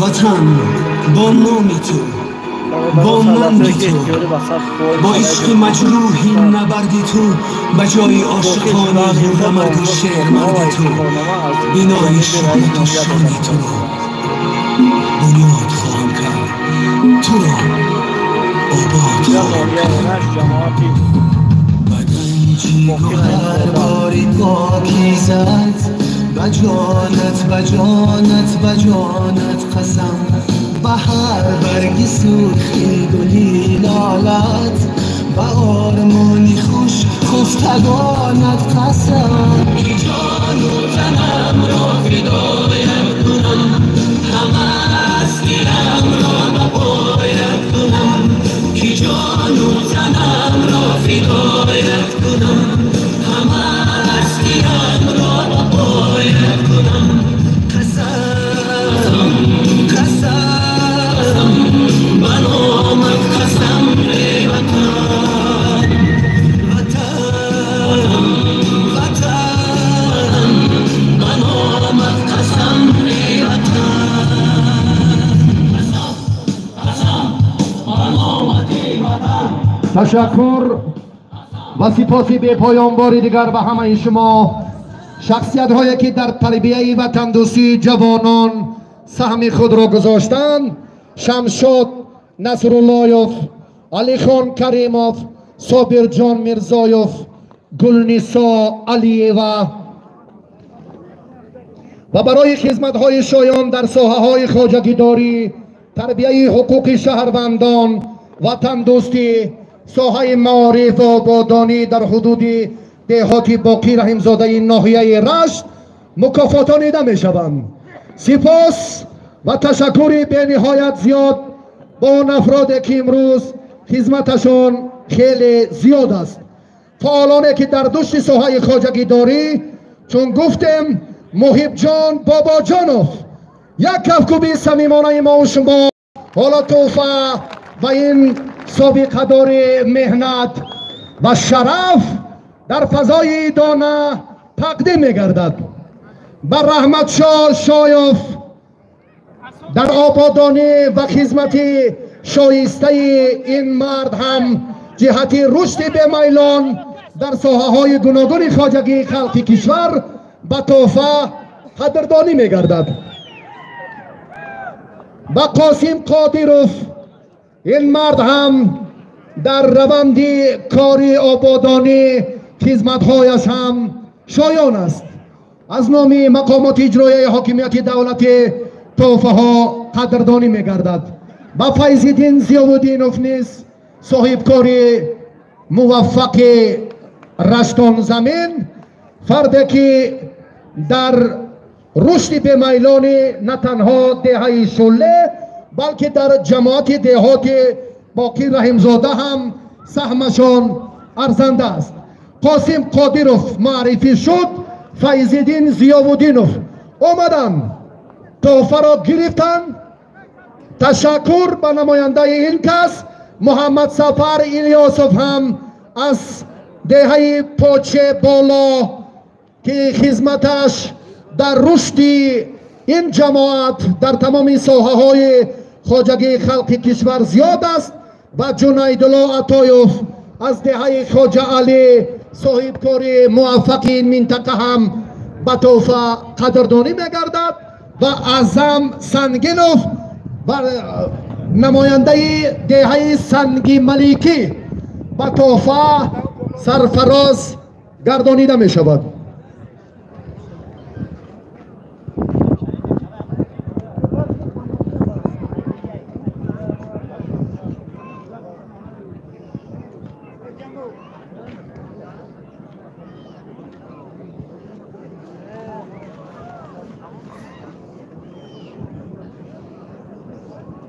وطن با نام تو، با ننگ تو، با عشق مجروحی نبردی تو، به جای عاشقانی غیره مرد و شعر مرد تو، بنای شهرت و شان تو را بنیاد خواهم کرد، تو را آباد خواهم کرد. به گنجی گوهر باری پاکیزت، به جانت به جانت به جانت قسم، به هر برگ سرخی گلی لالت، به آرمانی خوش خفتگانت قسم. که جان و تنم را فدایت کنم، همه هستیم را باید کنم، که جان و تنم را فدایت کنم، همه هستیم را باید کنم. قسم قسم به نامت قسم ای وطن، وطن وطن به نامت قسم ای وطن. تشکر و سپاسی به پایان باری دیگر به همه شما شخصیت هایی که در تربیه وطن دوستی جوانان سهم خود را گذاشتند. شمشاد نصراللهیف، علیخان کریموف، صابرجان میرزایوف، گلنیسا علیeva، Ва барои хизматҳои шоён дар соҳаҳои хоҷагидорӣ, тарбияи ҳуқуқи шаҳрвандон, ватандӯстӣ, соҳаи маориф ва ободонӣ дар ҳудуди деҳоти Боқӣ Раҳимзодаи ноҳияи Рашт мукофотонида мешаванд. Сипос ва ташаккури бениҳоят зиёд ба он афроде ки имрӯз хизматашон хеле зиёд аст. Фаъолоне ки дар душти соҳаи хоҷагидорӣ, чун гуфтем, Муҳибҷон Бобоҷонов, як кафкӯби самимонаи мо шумо ҳоло тӯҳфа ва ин собиқадори меҳнат ва шараф дар фазои дона тақдим мегардад. Ба Раҳматшоҳ Шоёв дар ободонӣ ва хизмати шоистаи ин мард ҳам ҷиҳати рушди бемайлон дар соҳаҳои гуногуни хоҷагии халқи кишвар ба тӯҳфа қадрдонӣ мегардад. Ба Қосим Қодиров, ин мард ҳам дар раванди кори ободонӣ хизматҳояш ҳам шоён аст. Аз номи мақомоти иҷроияи ҳокимияти давлатӣ тӯҳфаҳо қадрдонӣ мегардад. Ба Файзиддин Зиёвуддинов низ соҳибкори муваффақи Раштонзамин, фарде ки дар рушди бемайлони на танҳо деҳаи Шулле, балки дар ҷамоати деҳоти Боқӣ Раҳимзода ҳам саҳмашон арзанда аст. Қосим Қодиров муаррифӣ шуд, Файзиддин Зиёвуддинов омаданд, тӯҳфаро гирифтанд. Ташаккур ба намояндаи ин кас Муҳаммадсафар Илёсов ҳам аз деҳаи Поче Боло, ки хизматаш дар рушди ин ҷамоат дар тамоми соҳаҳои хоҷагии халқи кишвар зиёд аст, ва Ҷунайдулло Атоев аз деҳаи Хоҷа Алӣ, соҳибкори муваффақи ин минтақа ҳам ба тӯҳфа қадрдонӣ мегардад, ва Аъзам Сангинов ва намояндаи деҳаи Санги Маликӣ ба тӯҳфа сарфароз гардонида мешавад.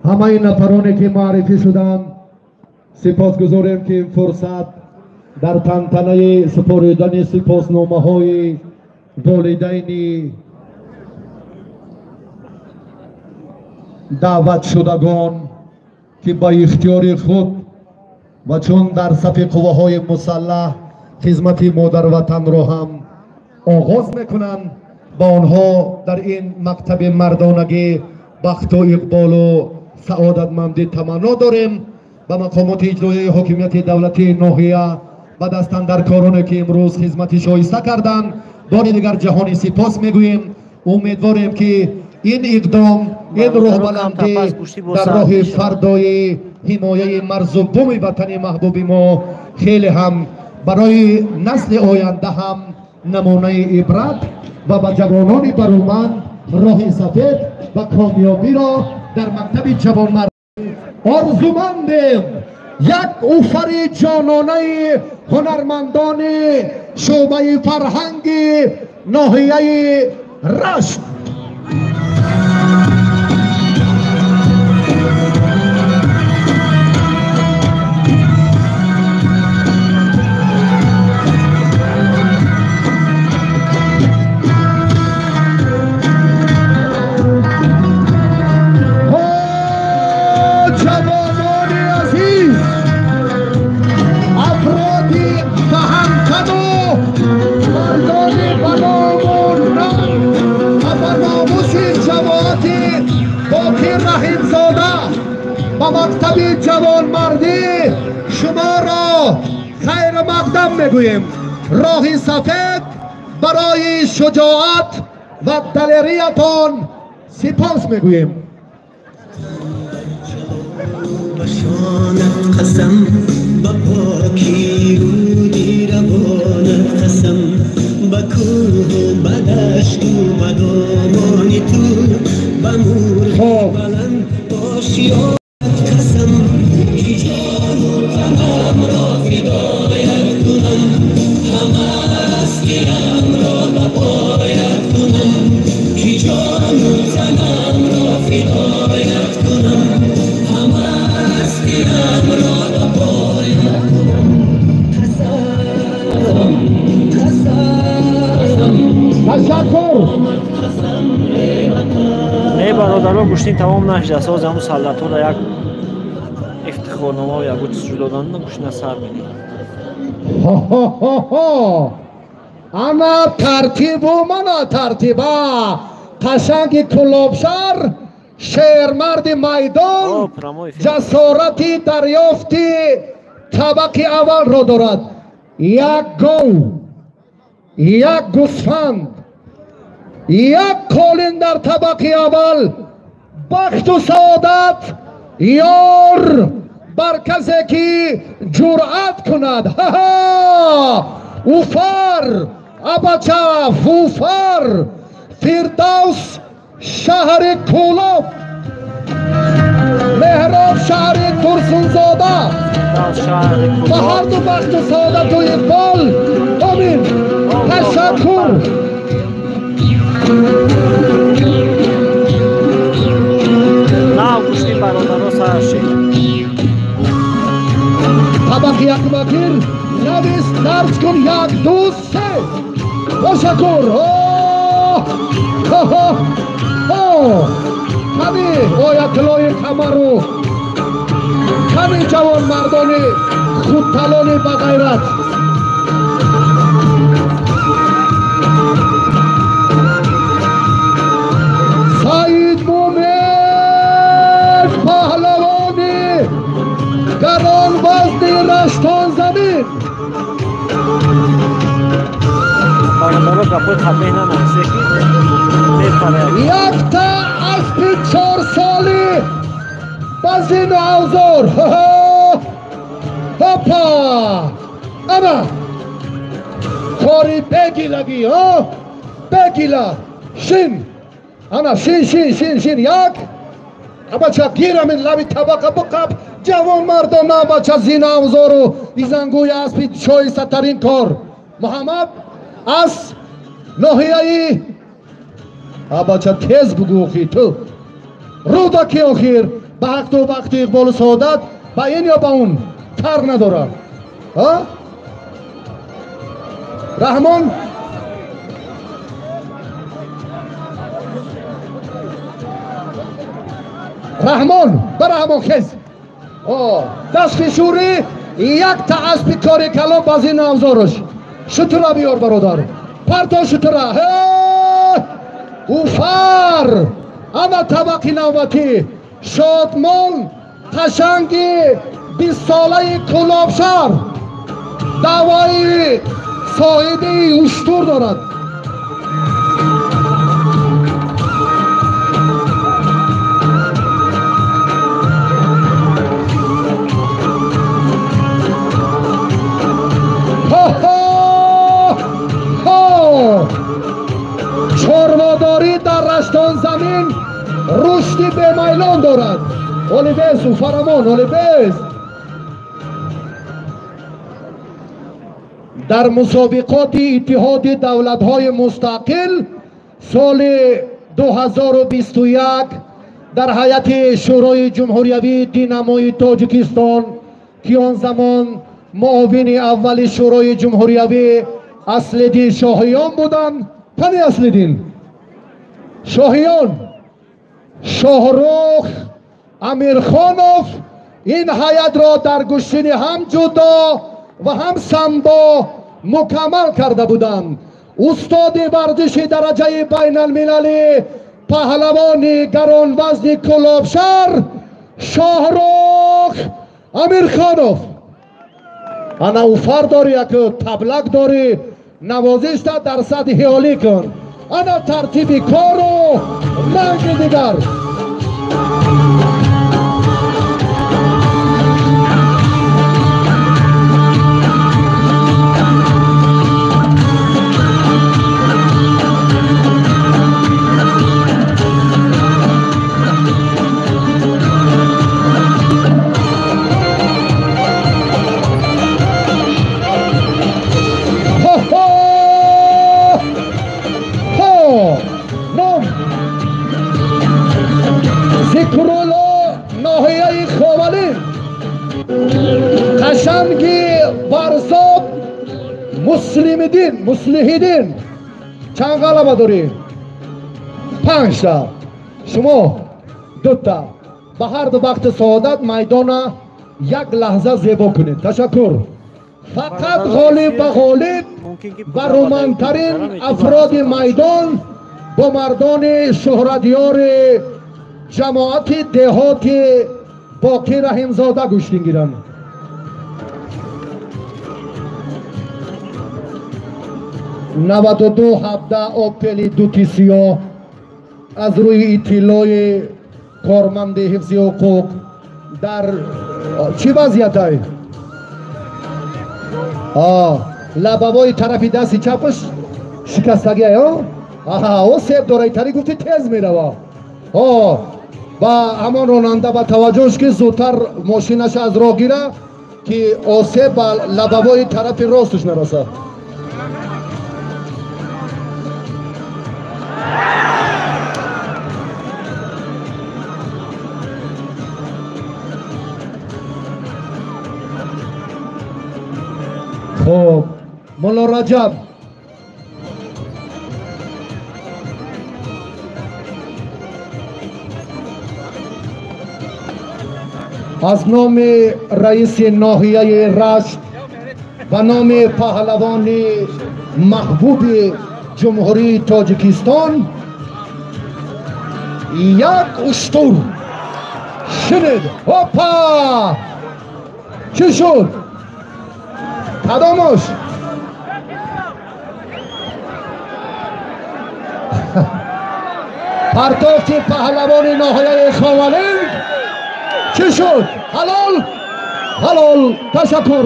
Ҳамаи нафароне ки муаррифӣ шуданд, сипосгузорем, ки ин фурсат дар тантанаи супоридани сипосномаҳои волидайни даъватшудагон, ки ба ихтиёри худ ва чун дар сафи қувваҳои мусаллаҳ хизмати модарватанро ҳам оғоз мекунанд, ба онҳо дар ин мактаби мардонагӣ бахту иқболу саодатмандӣ таманно дорем. Ба мақомоти иҷроияи ҳокимияти давлатии ноҳия, ба дастандаркороне ки имрӯз хизмати шоиста карданд, бори дигар ҷаҳони сипос мегӯем. Умедворем, ки ин иқдом, ин роҳбаландӣ дар роҳи фардои ҳимояи марзу буми ватани маҳбуби мо хеле ҳам барои насли оянда ҳам намунаи ибрат ва ба ҷавонони баруманд роҳи сафед ва комёбиро дар мактаби ҷавонмардӣ орзумандем. Як уфари ҷононаи ҳунармандони шӯъбаи фарҳанги ноҳияи Рашт. Ҷавонони азиз, афроди фаҳмкаду мардони баному нанг ва ба номуси ҷамоати Боқӣ Раҳимзода ба мактаби ҷавонмардӣ шуморо хайрмақдам мегӯем. Роҳи сафед барои шуҷоат ва далериятон сипос мегӯем. بشانت قسم به پاکی رودی روانت قسم به کوه و به دشت و به دامان. Қасам ки ҷону танамро фидоят кунам, ҳама ҳастиамро ба поят кунам, ки ҷону танамро фидоят кунам, ҳама ҳастиамро ба поят кунам. Қасам, қасам, ташаккур. Не, бародаро, гӯштин тамом нашуда. Соз ҳамун саллатҳоро як ифтихорнома ягон чиз ҷудо доданд, гӯштина сар медиҳем. Хо-хо-хо-хо! Ана тартибу мана тартиба. Қашанги Кӯлобшаҳр, шермарди майдон, О, прямой эфир. ҷасорати дарёфти табақи аввалро дорад. Як гов, як гӯсфанд, як қолин дар табақи аввал. Бахту саодат ёр бар касе ки ҷуръат кунад. Ҳа-ҳа! Уфар, абача, Фуфар, Фирдавс, шаҳри Кӯлоб, Меҳроб, шаҳри Турсунзода. Шаҳри Ба Кӯлоб. ҳарду бахту саодату иқбол. Омин. Ташаккур. Нав гӯштин, бародаро, сар шид. Табақи якумакир навис, дарс кун. Як, ду, се. Ташаккур. Хо-хо-хо! Кани оятуллои камару, кани ҷавонмардони худталони ба ғайрат. Саид Мумин, паҳлавони гаронвазни Раштонзамин. Бародаро, гапои қабеҳ нанависе, ки мепарад. Якта аспи чорсоли ба зину авзор. Ҳопа! Ана кори бегилагӣ, ҳо, бегила. Шин, ана шин, шин, шин, шин. Як, абача, гирамин лаби табақа буқаб. Ҷавонмардона, бача, зина авзору изангӯи аспи шоистатарин кор. Муҳаммад аз ноҳияи, абача, тез бугӯ. Охир ту Рӯдаки, охир ба ҳақту бахту иқболу саодат ба ин ё ба он фарқ надорад. Раҳмон. Раҳмон, ба Раҳмон хез. Даст фишурӣ. Якта аспи кори калон ба зина авзораш. Шутура биёр, бародар, парто шутура. Уфар, ана табақи навбатӣ. Шодмон, қашанги бистсолаи Кӯлобшаҳр даъвои соҳиби уштур дорад. Хо-хо! Чорводорӣ дар Раштонзамин рушди бемайлон дорад. Олибезу фарамон, олибез. Дар мусобиқоти Иттиҳоди давлатҳои мустақил соли 2021 дар ҳайати Шӯрои ҷумҳуриявии Динамои Тоҷикистон, ки он замон муовини аввали Шӯрои ҷумҳуриявӣ Аслиддин Шоҳиён буданд. Кани Аслиддин Шоҳиён? Шоҳрух Амирхонов ин ҳайатро дар гӯштини ҳам ҷудо ва ҳам самбо мукаммал карда буданд. Устоди варзиши дараҷаи байналмилалӣ, паҳлавони гаронвазни Кӯлобшаҳр Шоҳрух Амирхонов. Ана уфар дорӣ, яку таблак дорӣ, навозишта дар сатҳи олӣ кун. Ана тартиби кору ранги дигар. Қашанги Барзоб Муслимиддин, Муслиҳиддин. Чанд ғалаба дорӣ? 5та. Шумо 2та. Ба ҳар ду вақти саодат майдона як лаҳза зебо кунед. Ташаккур. Фақат ғолиб ба ғолиб ва румантарин афроди майдон бо мардони шӯҳратёри ҷамоати деҳоти Боқӣ Раҳимзода гӯштин гиранд. 92-17 Опели дути сиёҳ аз рӯи иттилои корманди ҳифзи ҳуқуқ дар чӣ вазъиятай? Лабавои тарафи дасти чапаш шикастагиай. Аҳа, о себ дора, итари гуфти тез мерава. Ба ҳамон ронанда ба таваҷҷӯҳш ки зудтар мошинаша аз роҳ гира, ки осеб ба лабавои тарафи росташ нарасад. Хуб, Мулло Раҷаб. Аз номи раиси ноҳияи Рашт ба номи паҳлавони маҳбуби Ҷумҳурии Тоҷикистон як уштур шинед. Ҳопа! Чӣ шуд? Кадомош? Партофти паҳлавони ноҳияи Ховалинг чӣ шуд? Ҳалол? Ҳалол. Ташаккур.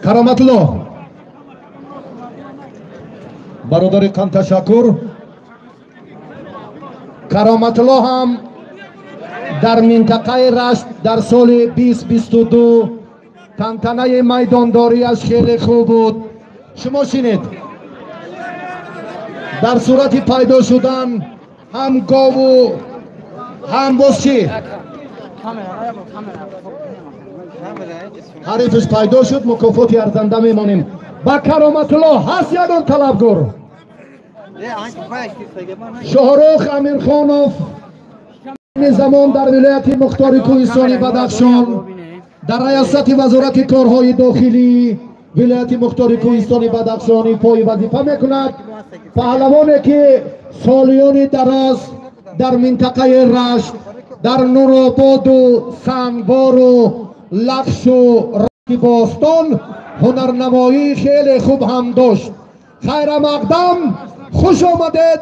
Кароматло бародари қанд, ташаккур. Кароматло ҳам дар минтақаи Рашт дар соли 2022 тантанаи майдондориаш хеле хуб буд. Шумо шинед. Дар сурати пайдо шудан ҳам гову ҳам боз чӣ? Ҳарифш пайдо шуд, мукофоти арзанда мемонем. Ба Кароматло ҳаст ягон талабгор? Шоҳрух Амирхонов ин замон дар вилояти Мухтори Кӯҳистони Бадахшон дар раёсати вазорати корҳои дохилӣ вилояти Мухтори Кӯҳистони Бадахшон ифои вазифа мекунад. Паҳлавоне ки солиёни дароз дар минтақаи Рашт, дар Нурободу Сангвору Лахшу Рашти бостон ҳунарнамоии хеле хуб ҳам дошт. Хайрамақдам, хуш омадед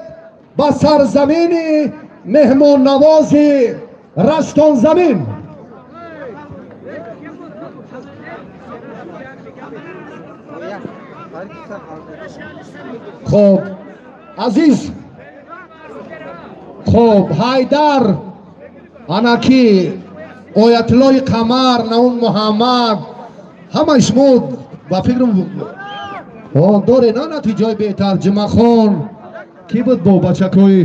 ба сарзамини меҳмоннавози Раштонзамин. Хуб, азиз, хуб, Ҳайдар анаки Оятуллои Қамар, Наун Муҳаммад, ҳамаи шумо ба фикрам доред на натиҷаи беҳтар. Ҷумъахон кӣ буд бо бачакҳои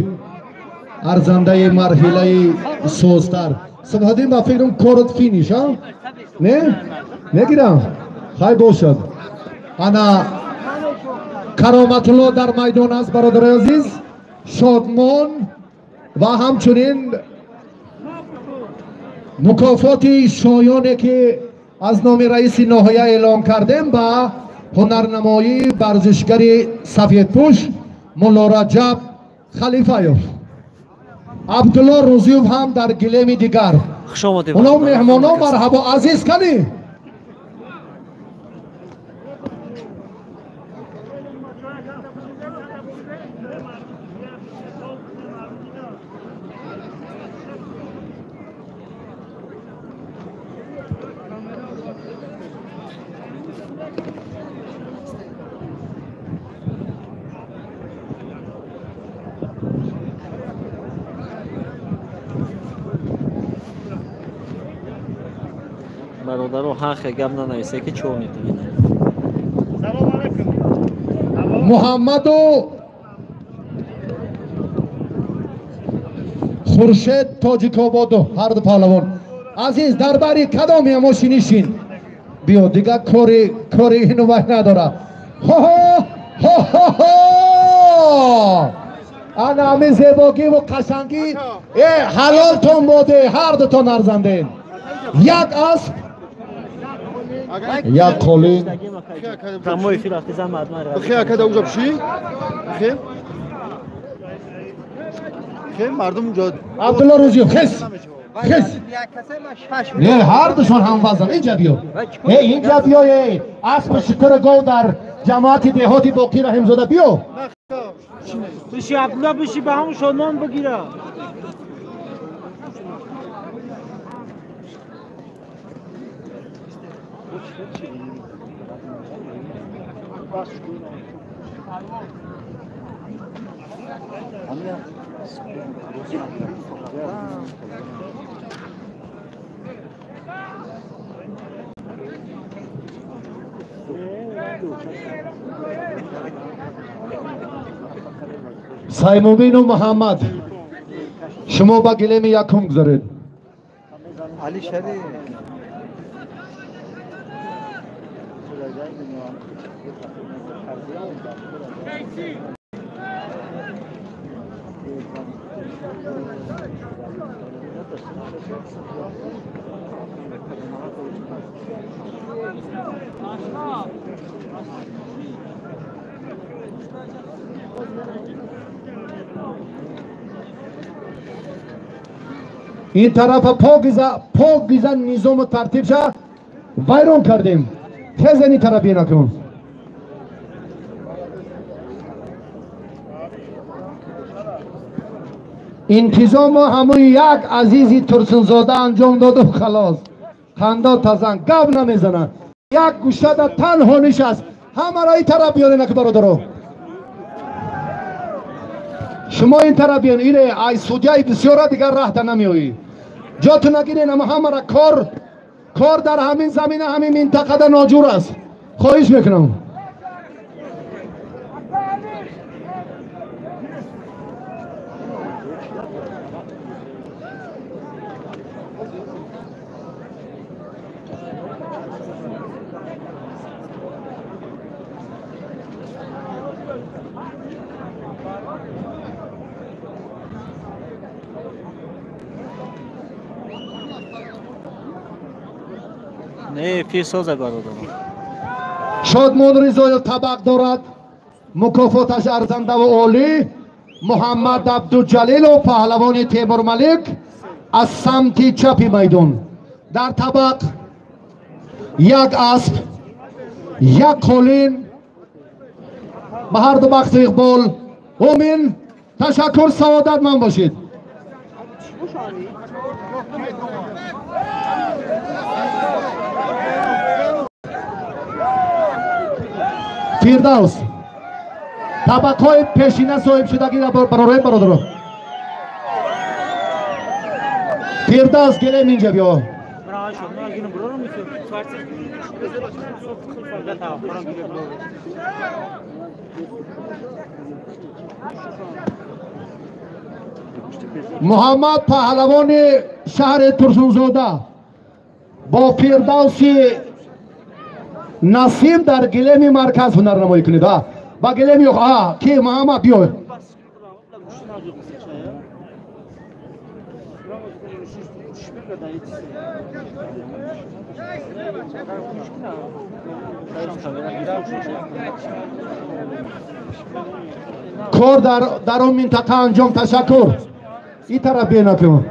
арзандаи марҳилаи созтар? Субҳиддин, ба фикрам корот финиш, а? Не? Мегирам? Хай бошад. Ана Кароматулло дар майдон аст, бародарои азиз, шодмон ва ҳамчунин Мукофоти шоёне ки аз номи раиси ноҳия эълон кардем ба ҳунарнамоии варзишгари сафедпӯш Мулло Раҷаб Халифаев. Абдулло Рӯзиев ҳам дар гилеми дигар. Хуш омадед. Уно меҳмоно марҳабо. Азиз кани? Бародаро ҳар хел гап нанависе ки чор метавонад. Муҳаммаду Хуршед Тоҷикободу ҳарду паҳлавон. Азиз, дар бари кадом ямоши нишин. Биё, дигар кори кори ину вай надора. Хо-хо! Ана ҳамин зебогиву қашангӣ. Э, ҳалолтон боде, ҳардутон арзанден. Як асп, як қолин. Прямой эфир рафти зан мардман. Бихе акада уҷа пши? Бихе? Бихе мардум уҷа. Абдулло Рӯзиев, хес. Хес. Не, ҳардушон ҳамвазн. Инҷа биё. Э, инҷа биё, э. Асп шукр гов дар ҷамоати деҳоти Боқӣ Раҳимзода биё. Биши Абдулло, биши ба ҳамун шодмон бигира. Саймумину Муҳаммад, шумо ба гилеми якум гузаред. Ин тарафа покиза низому тартибша вайрон кардем. Тез ин тараф бинакун. Интизому ҳамун як азизи Турсунзода анҷом доду халос. Хандо тазан гап намезанад. Як гӯшада танҳо нишаст. Ҳамаро ин тараф биёрен аки бародаро. Шумо ин тараф биён, ире ай судяи бисёра дигар раҳта намеоӣ. Ҷоту нагирен, ама ҳамара кор дар ҳамин замина, ҳамин минтақада ноҷур аст. Хоҳиш мекунам. Не, эфир соза бародаро. Шодмон Ризоев табақ дорад. Мукофоташ арзандаву олӣ. Муҳаммад Абдуҷалилов паҳлавони Темурмалик аз самти чапи майдон. Дар табақ як асп, як қолин. Ба ҳарду бахту иқбол. Умин, ташаккур, саодатманд бошед. Фирдавс, табақҳои пешина соҳибшудагиро барорем бародаро. Фирдавс, гелем инҷа биё. Муҳаммад паҳлавони шаҳри Турсунзода бо Фирдавси Насим дар гилеми марказ ҳунарнамоӣ кунед. Ба гилеми ки Муҳаммад биё. Кор дар он минтақа анҷом. Ташаккур. Ин тараф бенакун.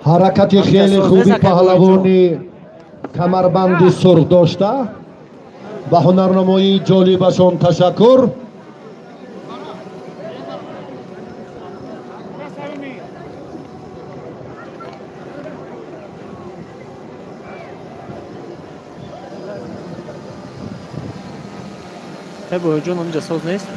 Ҳаракати хеле хуби паҳлавони камарбанди сурх дошта ба ҳунарнамоии ҷолибашон ташаккур. Боҷон, онҷа соз нест.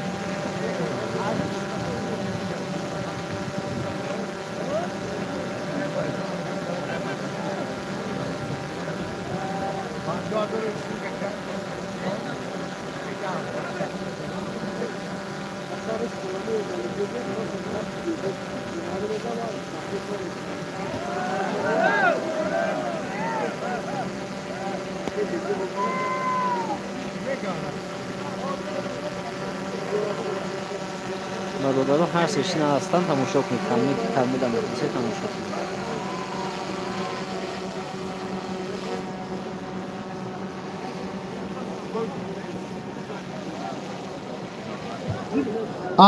Бародаро ҳар сешина ҳастанд, тамошо кунед. Камне ки камеда мехоҳед тамошо кунед.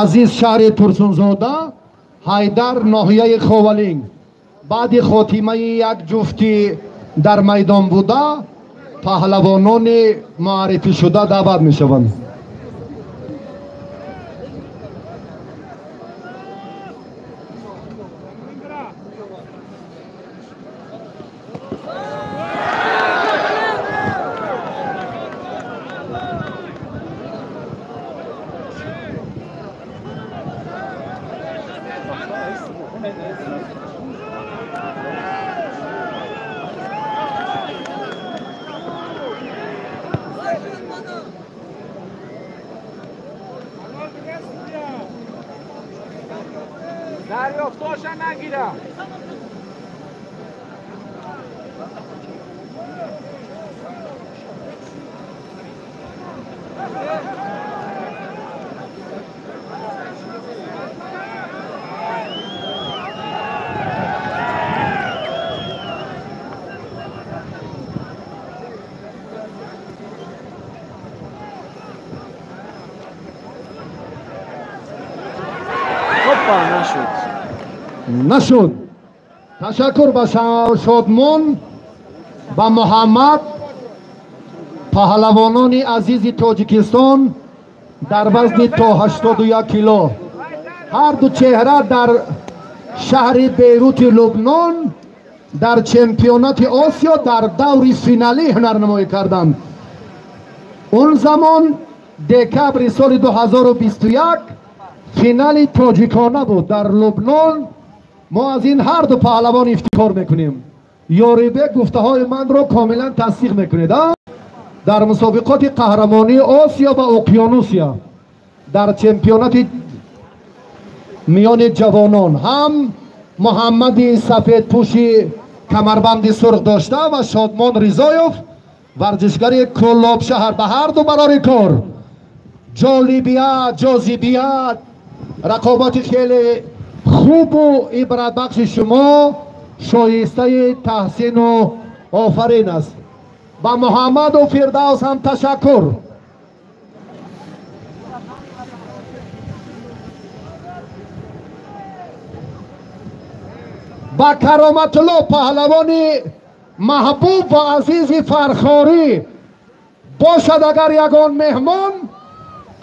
Азиз шаҳри Турсунзода, Ҳайдар ноҳияи Ховалинг. Баъди хотимаи як ҷуфти дар майдон буда, паҳлавонони муаррифишуда даъват мешаванд. Нашуд. Ташаккур ба Шодмон, ба Муҳаммад, паҳлавонони азизи Тоҷикистон дар вазни то 81 кило. Ҳар ду чеҳра дар шаҳри Бейрути Лубнон дар чемпионати Осиё дар даври финалӣ ҳунарнамоӣ карданд. Он замон декабри соли 2021 финали тоҷикона буд дар Лубнон. Мо аз ин ҳар ду паҳлавон ифтихор мекунем. Ёрибек гуфтаҳои манро комилан тасдиқ мекунед. Дар мусобиқоти қаҳрамонии Осиё ва Уқёнусия дар чемпионати миёни ҷавонон ҳам Муҳаммади сафедпӯши камарбанди сурх дошта ва Шодмон Ризоев варзишгари Кӯлоб шаҳр ба ҳар ду барори кор ҷолибият, ҷозибият, рақобати хеле хубу ибратбахши шумо шоистаи таҳсину офарин аст. Ба Муҳаммаду Фирдавс ҳам ташаккур. Ба Кароматулло паҳлавони маҳбуб ва азизи Фархорӣ бошад агар ягон меҳмон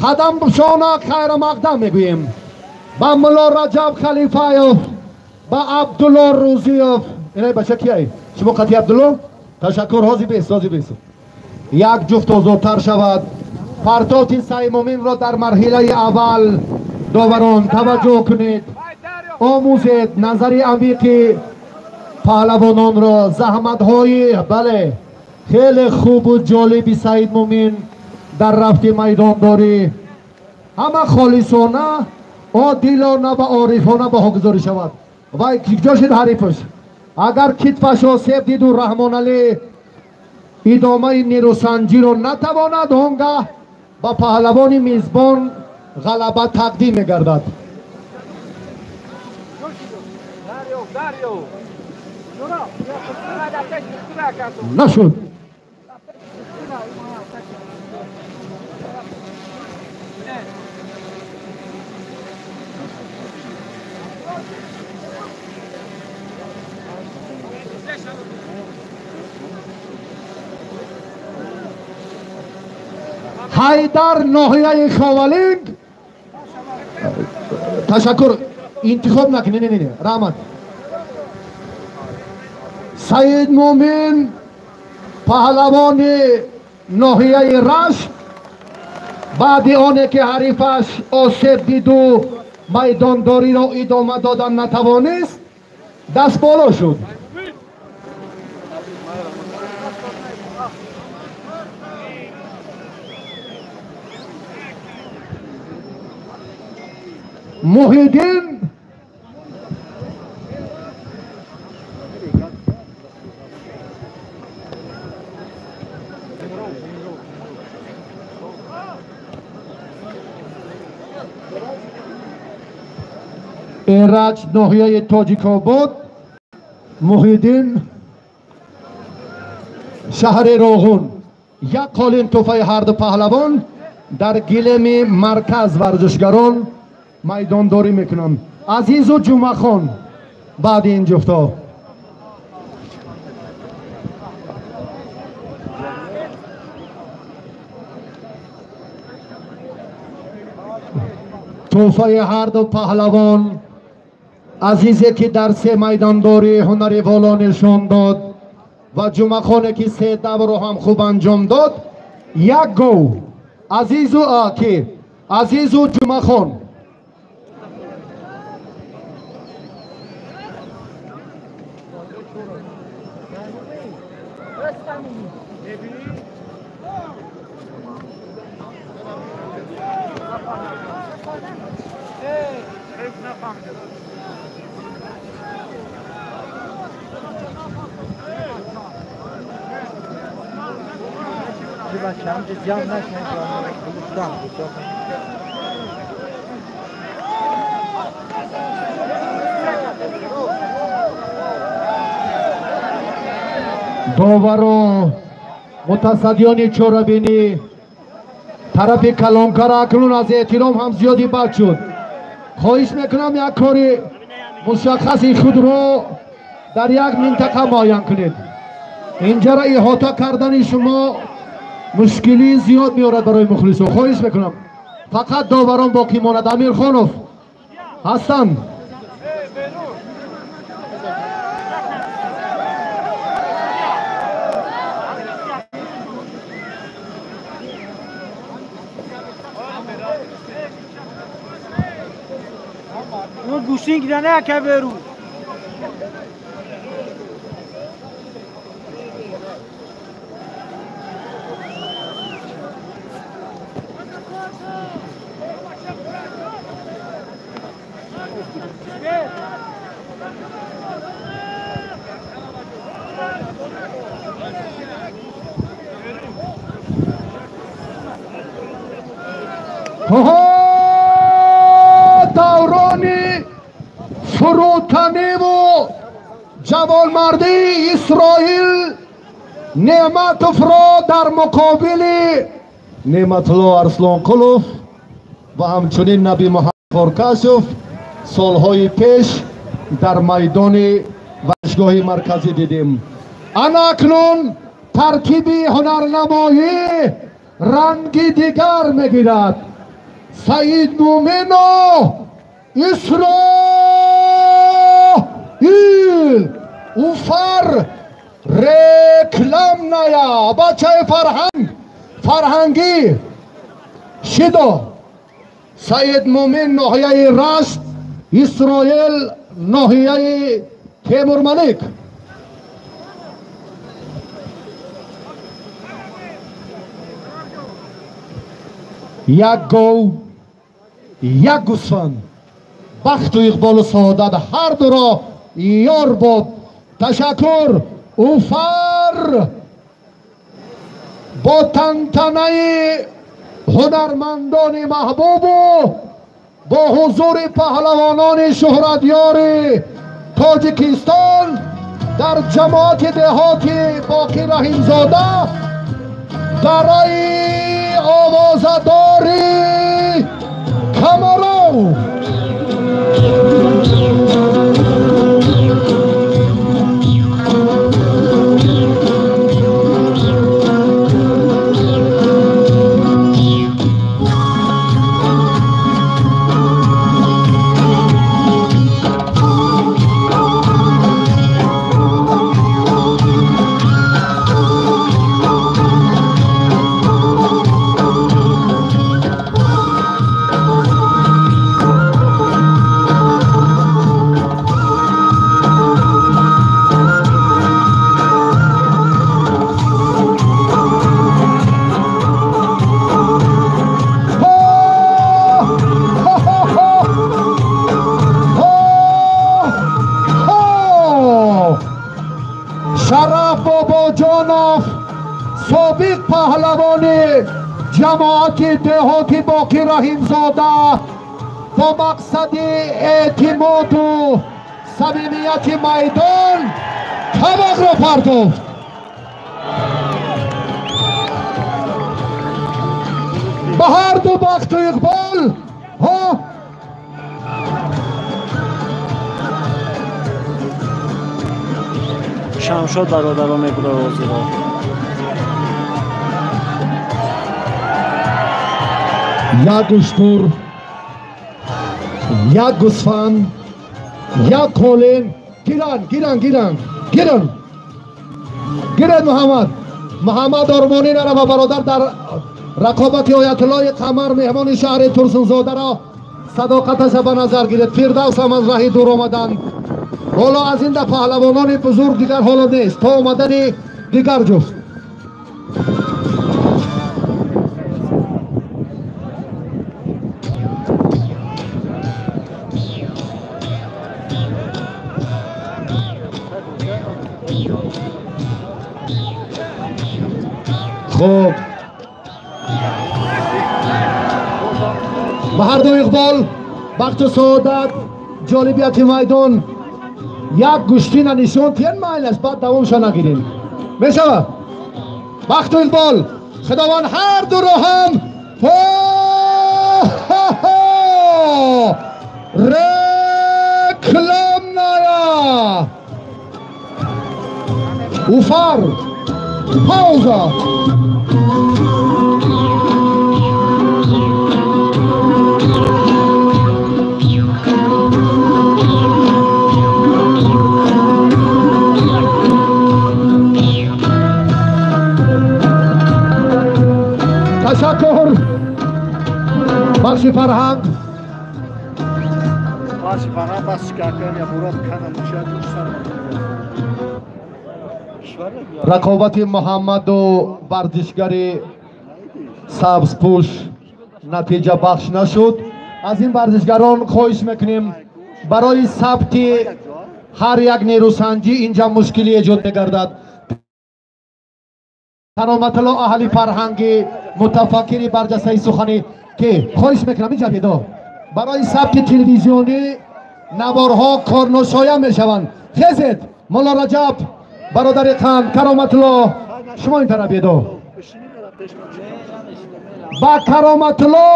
Қадамшона хайрамақдам мегӯем ба Мулло Раҷаб Халифаев, ба Абдулло Рӯзиев. Инай бача кияй? Шумо қати Абдулло? Ташаккур, ҳозир бес, ҳозир бес. Як ҷуфт озодтар шавад. Партоти Саидмуминро дар марҳилаи аввал доварон таваҷҷӯҳ кунед, омӯзед назари амиқи паҳлавононро, заҳматҳои бале хеле хубу ҷолиби Саидмумин дар рафти майдондорӣ ҳама холисона, одилона ва орифона баҳогузорӣ шавад. Вай киҷо шуд ҳарифаш? Агар китфаш осеб диду Раҳмоналӣ идомаи нерӯсанҷиро натавонад, он гаҳ ба паҳлавони мизбон ғалаба тақдим мегардад. Нашуд. Ҳайдар ноҳияи Ховалинг. Ташаккур, интихоб накунед, не, не, не, раҳмат. Саидмумин паҳлавони ноҳияи Рашт баъди оне ки ҳарифаш осеб диду майдондориро идома додан натавонист, дастболо шуд. Муҳиддин Эраҷ ноҳияи Тоҷикобод, Муҳиддин шаҳри Роғун. Як қолин тӯҳфаи ҳарду паҳлавон дар гилеми марказ варзишгарон майдондорӣ мекунанд. Азизу Ҷумъахон баъди ин ҷуфтҳо. Тӯҳфаи ҳарду паҳлавон Азизе ки дар се майдондорӣ ҳунари воло нишон дод ва Ҷумъахоне ки се даврро ҳам хуб анҷом дод, як гов. Азизу ки Азизу Ҷумъахон. Довару мутасаддиёни чорабинӣ тарафи калонкара акнун аз эҳтиром ҳам зиёди бад шуд. Хоҳиш мекунам як кори мушаххаси худро дар як минтақа муайян кунед. Инҷаро иҳота кардани шумо мушкилии зиёд меорад барои мухлисон. Хоҳиш мекунам фақат доварон боқӣ монад. Амирхонов ҳастанд. گوشین گیرانه کبرو. Даврони фурӯтаниву ҷавонмардии Исроил Неъматовро дар муқобили Неъматулло Арслонқулов ва ҳамчунин Наби Муҳаммад Қоркашов солҳои пеш дар майдони варзишгоҳи марказӣ дидем. Ана акнун таркиби ҳунарнамоӣ ранги дигар мегирад. Саид Мумино Исроил Уфар рекламная бачаи фарҳанг фарҳангӣ шидо. Саид Мумин ноҳияи Рашт, Исроил ноҳияи Темурмалик. Як гов, як гӯсфанд, бахту иқболу саодат ҳар дуро ёр бод. Ташаккур. Уфар бо тантанаи ҳунармандони маҳбубу бо ҳузури паҳлавонони шӯҳратёри Тоҷикистон дар ҷамоати деҳоти Боқӣ Раҳимзода дараи овозадори Камаров. Шараф Бобоҷонов, собиқ паҳлавони ҷамоати деҳоти Боқӣ Раҳимзода, бо мақсади эътимоду самимияти майдон табақро партофт. Ба ҳар ду бахту иқбол. Шамшод бародаро мебурад ҳозиро. Як уштур, як гӯсфанд, як қолин. Гиранд, гиранд, гиранд, гиранд, гиранд. Муҳаммад, Муҳаммад Ормонӣ нарава бародар. Дар рақобати Оятуллои Қамар меҳмони шаҳри Турсунзодаро садоқаташа ба назар гиред. Фирдавс ҳам аз раҳи дур омаданд. Ҳоло аз ин да паҳлавонони бузург дигар ҳоло нест то омадани дигар ҷуфт. Хуб, ба ҳар ду иқбол, бахту саодат, ҷолибияти майдон. Як гӯштина нишон тиен, майлаш, баъд давомша нагирем мешавад. Бахту иқбол, худованд ҳар дуро ҳам рекламная Уфар. Пауза. Ташаккур. Бахши фарҳанг, бахши фарҳанг бас шикаркан я мурод кана мушад. Рақобати Муҳаммаду варзишгари сабзпӯш натиҷабахш нашуд. Аз ин варзишгарон хоҳиш мекунем, барои сабти ҳар як нерӯсанҷӣ инҷа мушкилӣ эҷод мегардад. Кароматулло, аҳли фарҳанги мутафаккири барҷастаи суханӣ, ки хоҳиш мекунам инҷа бедо барои сабти телевизионӣ наворҳо корношоям мешаванд. Хезед, Мулло Раҷаб, бародари қанд, Кароматулло, шумо ин тараф бедо. Ба Кароматулло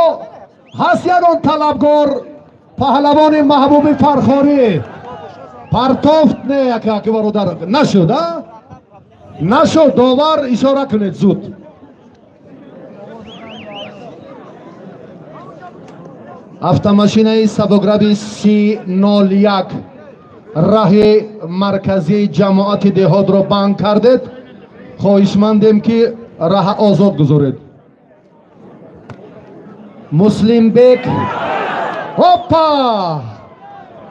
ҳаст ягон талабгор? Паҳлавони маҳбуби Фархорӣ партофт. Не, яке бародар нашуд, а нашуд. Довар, ишора кунед зуд. Автомашинаи сабограби С01 раҳи марказии ҷамоати деҳотро банд кардед. Хоҳишмандем, ки раҳа озод гузоред. Муслимбек, опа,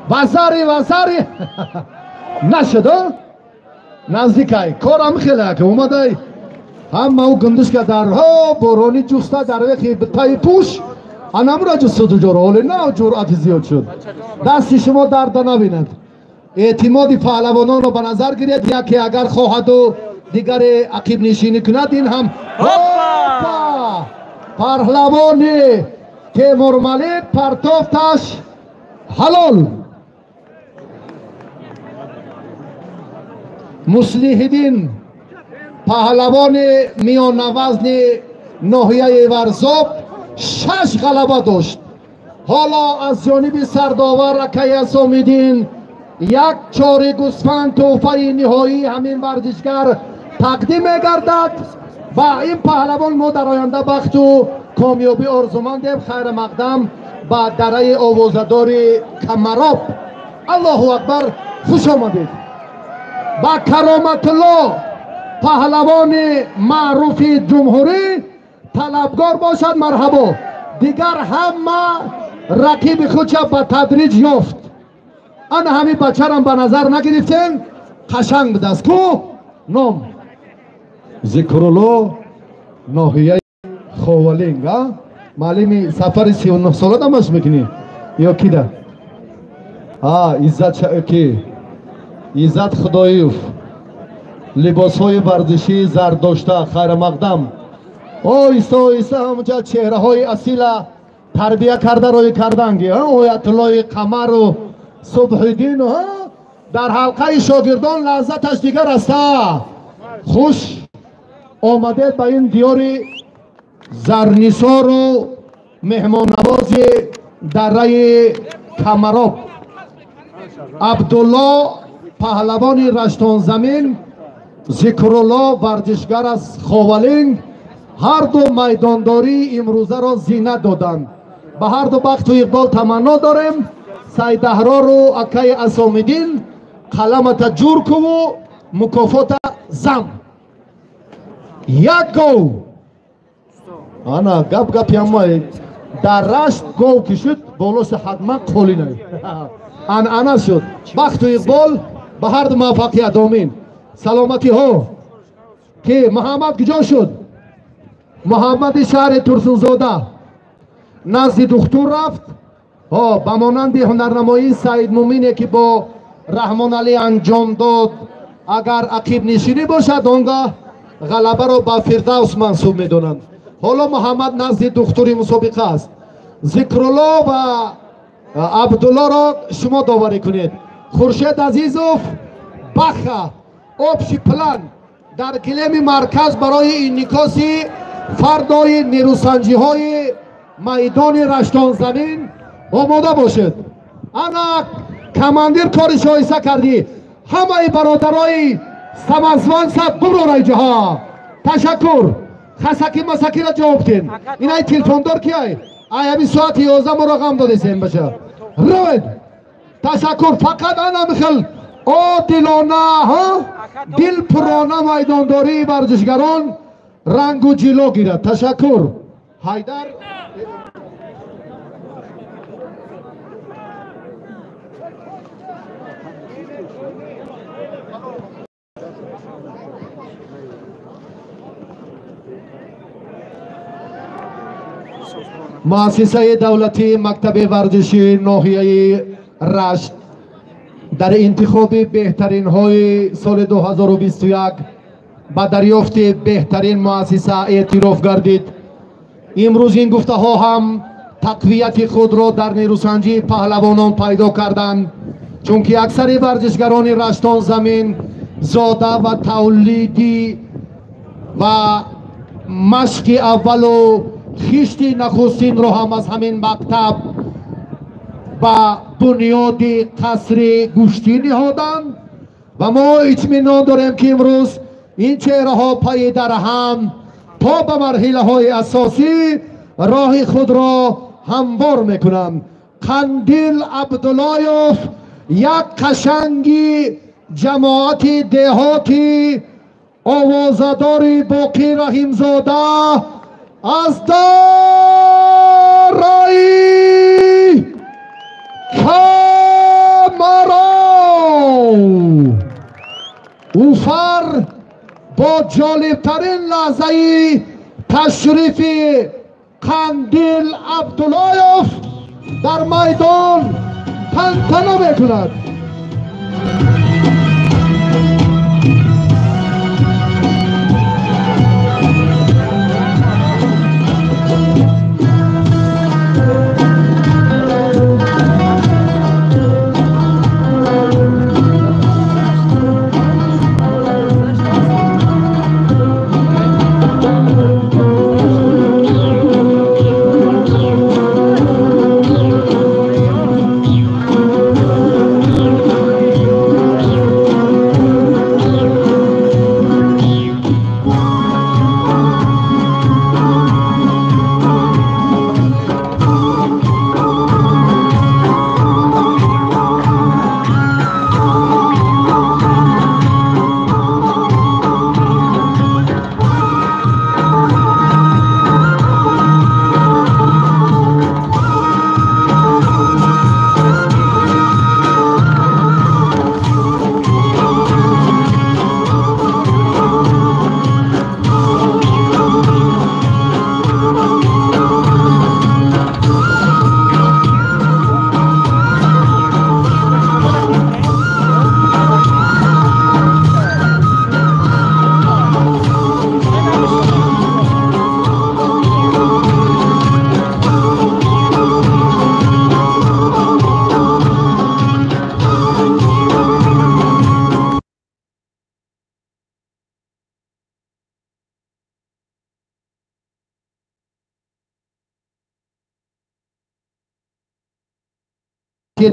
вазари, вазари нашуд, наздикай корам хеле ки омадай ҳама ӯ гундушка дар борони ҷуста дар вехи таи пӯш анамура ҷустуду ҷоро оле на ҷуръати зиёд шуд. Дасти шумо дарда набинад. Эътимоди паҳлавононро ба назар гиред. Яке агар хоҳаду дигаре ақибнишинӣ кунад, ин ҳам опа, паҳлавони Темурмалик партофташ ҳалол. Муслиҳиддин, паҳлавони миёнавазни ноҳияи Варзоб, 6 ғалаба дошт. Ҳоло аз ҷониби сардовар акаи Асомиддин як чори гӯсфанд тӯҳфаи ниҳоии ҳамин варзишгар тақдим мегардад ва ин паҳлавон мо дар оянда бахту комёбӣ орзумандем. Хайра мақдам ба дараи овозадори Камароб. Аллоҳу акбар, хуш омадед. Ба Кароматулло, паҳлавони маъруфи ҷумҳурӣ, талабгор бошад, марҳабо. Дигар ҳама рақиби худша ба тадриҷ ёфт. Ана ҳамин бачарам ба назар нагирифтем, қашанг будааст. Ку ном? Зикрулло, ноҳияи Ховалинг. Маълими сафари 39 сола дамаш мекунӣ ё кида? Иззат ки? Иззат Худоев, либосҳои варзишии зардошта, хайрамақдам. Оҳиста оҳиста ҳамунҷа чеҳраҳои асила тарбия карда рӯй карданги Оятуллои Қамару Субҳиддину дар ҳалқаи шогирдон лаззаташ дигар аста. Хуш омадед ба ин диёри зарнисору меҳмоннавози дараи Камароб. Абдулло, паҳлавони Раштонзамин, Зикрулло, варзишгар аз Ховалинг, ҳарду майдондории имрӯзаро зинат доданд. Ба ҳарду бахту иқбол таманно дорем. Сайдаҳрору акаи Асомиддин, қаламата ҷур куву мукофота зам. Як гов ана гап гапи ҳамаи дар Рашт гов ки шуд, болоша ҳатман қолинай анъана шуд. Бахту иқбол ба ҳарду, муваффақият, омин. Саломатиҳо. Ки Муҳаммад куҷо шуд? Муҳаммади шаҳри Турсунзода назди духтур рафт. Ба монанди ҳунарнамоии Саидмумине, ки бо Раҳмоналӣ анҷом дод, агар ақибнишинӣ бошад, он гаҳ ғалабаро ба Фирдавс мансуб медонанд. Ҳоло Муҳаммад назди духтури мусобиқа аст. Зикрулло ва Абдуллоро шумо доварӣ кунед. Хуршед Азизов, баха общий план дар гилеми марказ барои инъикоси фардои нерӯсанҷиҳои майдони Раштонзамин омода бошед. Ана командир, кори шоиста кардӣ. Ҳамаи бародарои самазванса бурорай ҷаҳа. Ташаккур. Хасаки масакиро ҷавоб тин. Инай телефондор киай? Ай ҳами соати 11 моро ғам додесем баша. Равед. Ташаккур. Фақат ана михел одилона, дилпурона майдондории варзишгарон рангу ҷило гирад. Ташаккур. Ҳайдар. Муассисаи давлатии мактаби варзишии ноҳияи Рашт дар интихоби беҳтаринҳои соли 2021 ба дарёфти беҳтарин муассиса эътироф гардид. Имрӯз ин гуфтаҳо ҳам тақвияти худро дар нерӯсанҷии паҳлавонон пайдо карданд, чунки аксари варзишгарони Раштонзамин зода ва тавлидӣ ва машқи аввалу хишти нахустинро ҳам аз ҳамин мактаб ба бунёди қасри гӯштӣ ниҳоданд ва мо итминон дорем, ки имрӯз ин чеҳраҳо пайи дар ҳам то ба марҳилаҳои асосӣ роҳи худро ҳамвор мекунанд. Қандил Абдуллоев як қашанги ҷамоати деҳоти овозадори Боқӣ Раҳимзода аз дараи Камаров. Уфар бо ҷолибтарин лаҳзаи ташрифи Қандил Абдуллоев дар майдон тантана мекунад.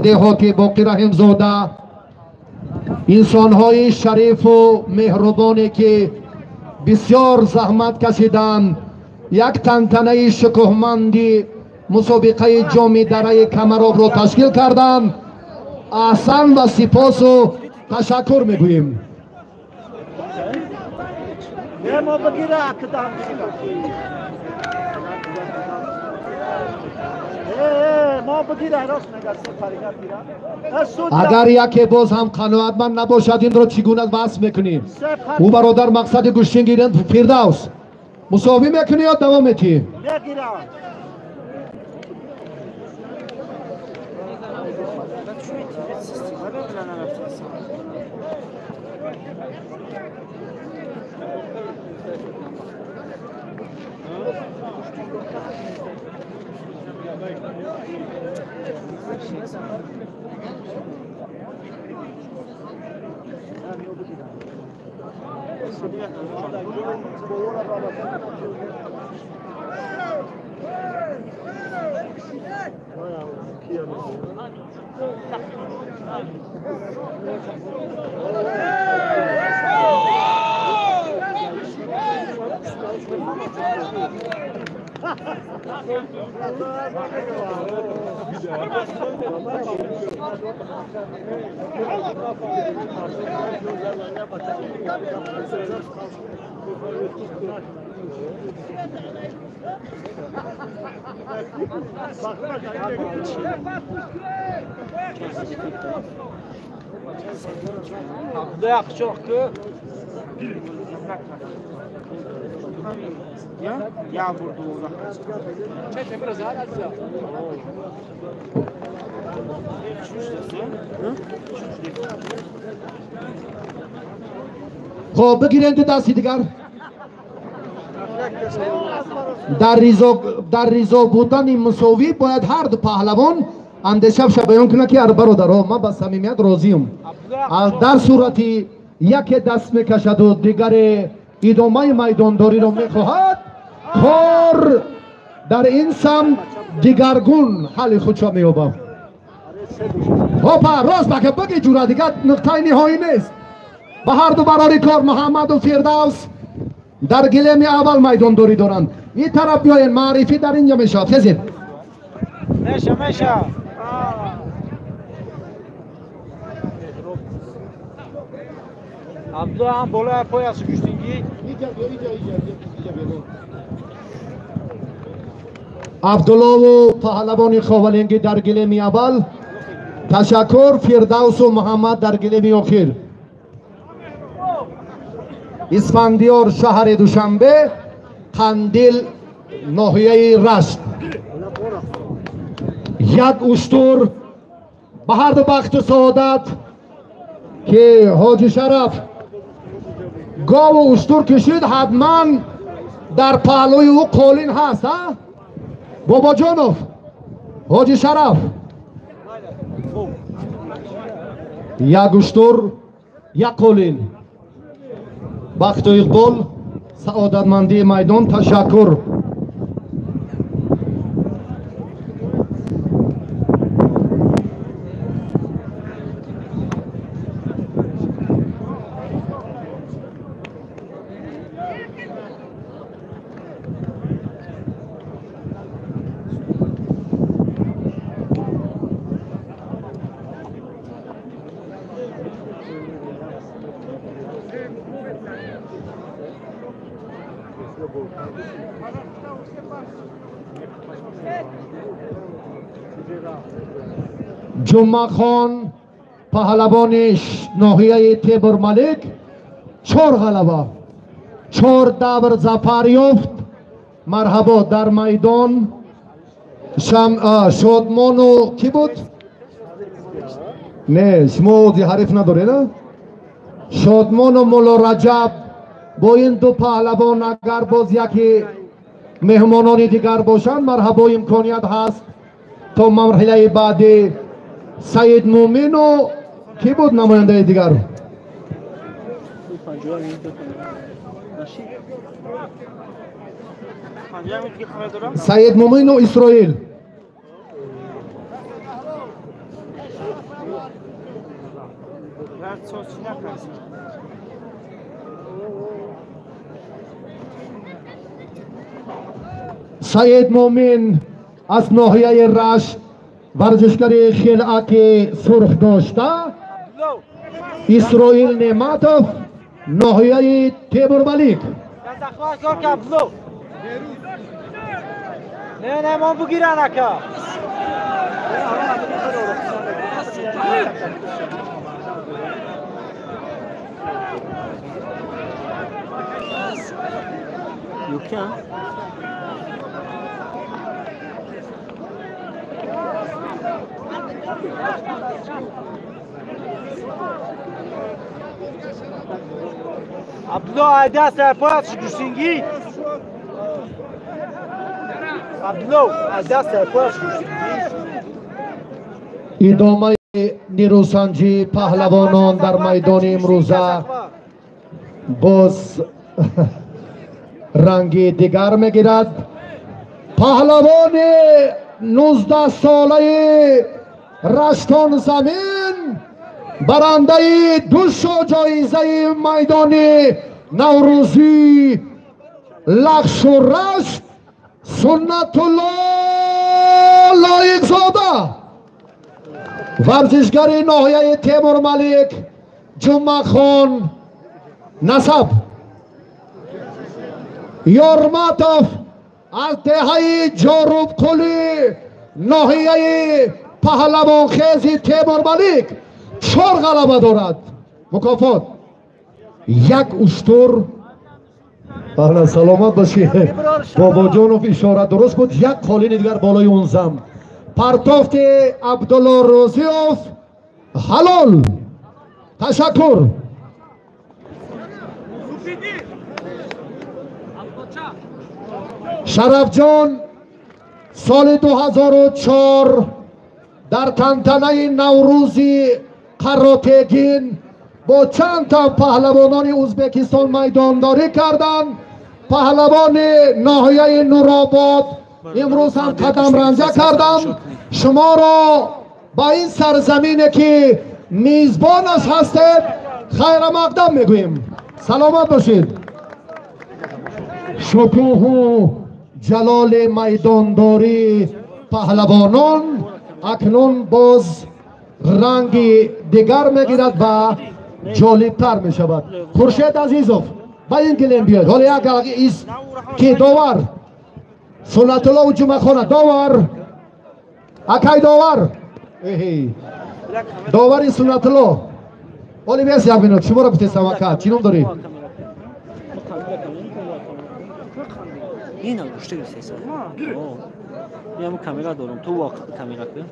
Деҳоти Боқӣ Раҳимзода инсонҳои шарифу меҳрубоне ки бисёр заҳмат кашиданд, як тантанаи шукӯҳманди мусобиқаи ҷоми дараи Камаровро ташкил карданд. Аҳсан ва сипосу ташаккур мегӯем. Агар яке боз ҳам қаноатманд набошад, инро чӣ гуна васф мекунӣ? Ӯ бародар мақсади гӯштин гиранд. Фирдавс, мусовӣ мекунӣ ё давом метиҳӣ? Хоб бигирем ду дасти дигар. Дар ризо будани мусовӣ бояд ҳар ду паҳлавон андешаша баён кунад ки бародаро, ман ба самимият розиам. Дар сурати яке даст мекашаду дигаре идомаи майдондориро мехоҳад, кор дар ин самт дигаргун ҳалли худшо меёбад. Ҳопа, рост бака биги ҷура, дигар нуқтаи ниҳоӣ нест. Ба ҳар ду барори кор Муҳаммаду Фирдавс дар гилеми аввал майдондорӣ доранд. Ин тараф биёен, маърифӣ дар инҷо мешавад. Хезед. Меша, меша. Абдулла ҳам болои пояси гӯштингӣ. Абдуллову паҳлавони Ховалингӣ дар гилеми аввал. Ташаккур. Фирдавсу Муҳаммад дар гилеми охир. Исфандиёр шаҳри Душанбе, Қандил ноҳияи Рашт. Як уштур ба ҳарду бахту саодат, ки Ҳоҷи Шараф гову уштур кишид, ҳатман дар паҳлӯи ӯ қолин ҳаст. А Бобоҷонов, Ҳоҷи Шараф, як уштур, як қолин. Бахту иқбол, саодатмандии майдон. Ташаккур. Ҷумъахон паҳлавони ноҳияи Темурмалик 4 ғалаба, 4 давр зафар ёфт. Марҳабо дар майдон. Шодмону кӣ буд? Не, шумо ҳариф надоред, а? Шодмону Мулло Раҷаб, бо ин ду паҳлавон агар боз яке меҳмонони дигар бошанд, марҳабо, имконият ҳаст то марҳилаи баъдӣ. Саид Мумину кӣ буд намояндаи дигар? Саид Мумину Исроил. Саид Мумин аз ноҳияи Рашт, варзишгари хилъати сурх дошта. Исроил Неъматов, ноҳияи Темурмалик. Не, не, мон бугиран ака. Абдулло, ай даст дар пояс гӯштингӣ. Абдулло, ай даст дар пояс гӯштингӣ. Идомаи нерӯсанҷии паҳлавонон дар майдони имрӯза боз ранги дигар мегирад. Паҳлавони 19-солаи Раштон замин, барандаи 2 ҷоизаи майдони Наврӯзӣ Лахшу Рашт, Суннатулло Лоиқзода, варзишгари ноҳияи Темурмалик, Ҷумъахон Насаб. Ёрматов аз деҳаи Ҷорубқулӣ, ноҳияи паҳлавонхези Темурмалик, 4 ғалаба дорад. Мукофот як уштур. Аҳлан, саломат бошед. Бобоҷонов ишора дуруст буд. Як қолини дигар болои он зам. Партофти Абдулло Розиёв ҳалол. Ташаккур. Шарафҷон соли 2004 дар тантанаи Наврӯзи Қаротегин бо чанд тан паҳлавонони Ӯзбекистон майдондорӣ карданд. Паҳлавони ноҳияи Нуробод имрӯз ҳам қадамранҷа карданд. Шуморо ба ин сарзамине ки мизбонаш ҳастед хайрамақдам мегӯем. Саломат бошед. Шукӯҳу ҷалоли майдондорӣ паҳлавонон акнун боз ранги дигар мегирад ва ҷолибтар мешавад. Хуршед Азизов, ба ин гилем биёед. Ҳоло як из ки довар Суннатулло Ҷумъахона, довар, акай довар, довари Суннатулло, ҳоли бес як минут шуморо гуфтестам. Ака, чӣ ном дорӣ? Ина гӯшта гирифтеса. Ям камера дорам, ту камера кун.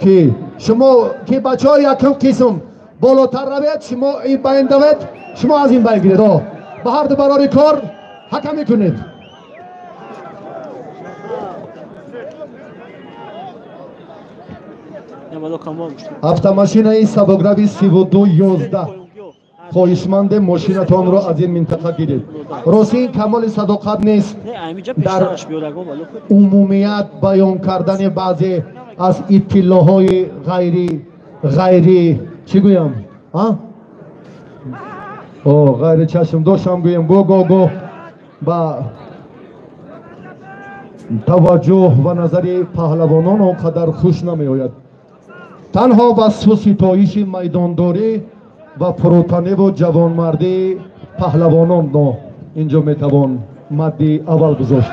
Ки шумо ки бачаҳо якум қисм болотар равед, шумо ин байн давед, шумо аз ин байн гиред. Ба ҳар ду барори кор ҳакамӣ кунед. Автомашинаи сабукрави 3211, хоҳишманде мошинатонро аз ин минтақа гиред. Рости ин камоли садоқат нест дар умумият баён кардани баъзе аз иттилоъҳои ғайри чӣ гӯям, ғайри чашмдоштам гӯям, го ба таваҷҷӯҳ ва назари паҳлавонон он қадар хуш намеояд. Танҳо васфу ситоиши майдондорӣ ва фурӯтаниву ҷавонмардии паҳлавононро инҷо метавон мадди аввал гузошт.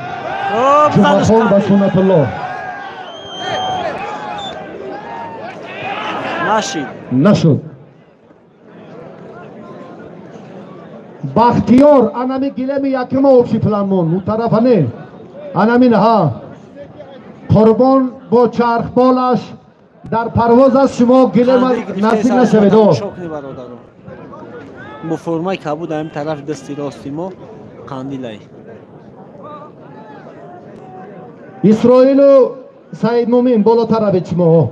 Ҷумъахон ва Суннатулло нашуд. Бахтиёр, анами гилеми якума обши планмон, у тарафа не, анамин ҳа. Қурбон бо чархболаш дар парвоз аст, шумо гилема наздик нашавед. Бо формаи кабуд ҳамин тарафи дасти рости мо қандилай. Исроилу Саидмумин, болотар равед шумоҳо.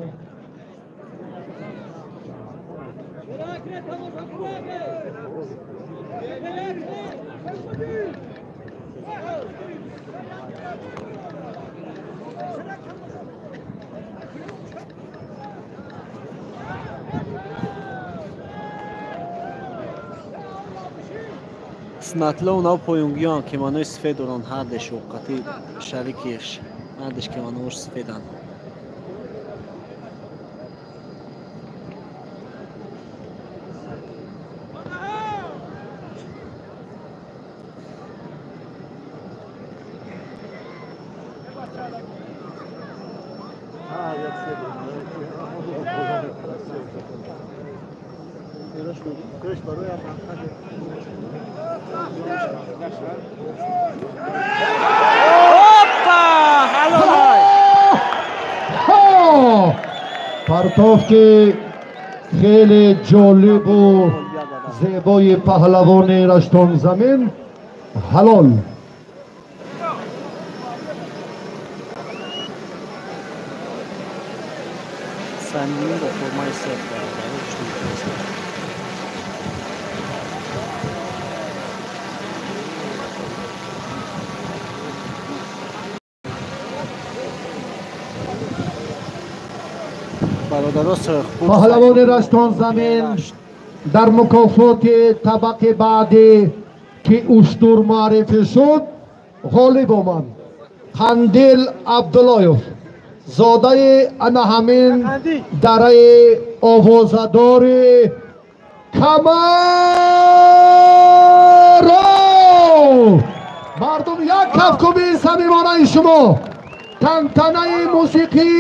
Суннатло нав поюнгиён кимонои сифед доранд, ҳардеш шоқати шарикиш, ҳардеш кимонош сифеданд. Партофки хеле ҷолибу зебои паҳлавони Раштонзамин ҳалол. Самин бо формаи сеф. Паҳлавони Раштонзамин дар мукофоти табақи баъдӣ, ки уштур муаррифӣ шуд, ғолиб омад. Қандил Абдуллоев, зодаи ана ҳамин дараи овозадори Камаро. Мардум, як кафкубии самимонаи шумо. Тантанаи мусиқӣ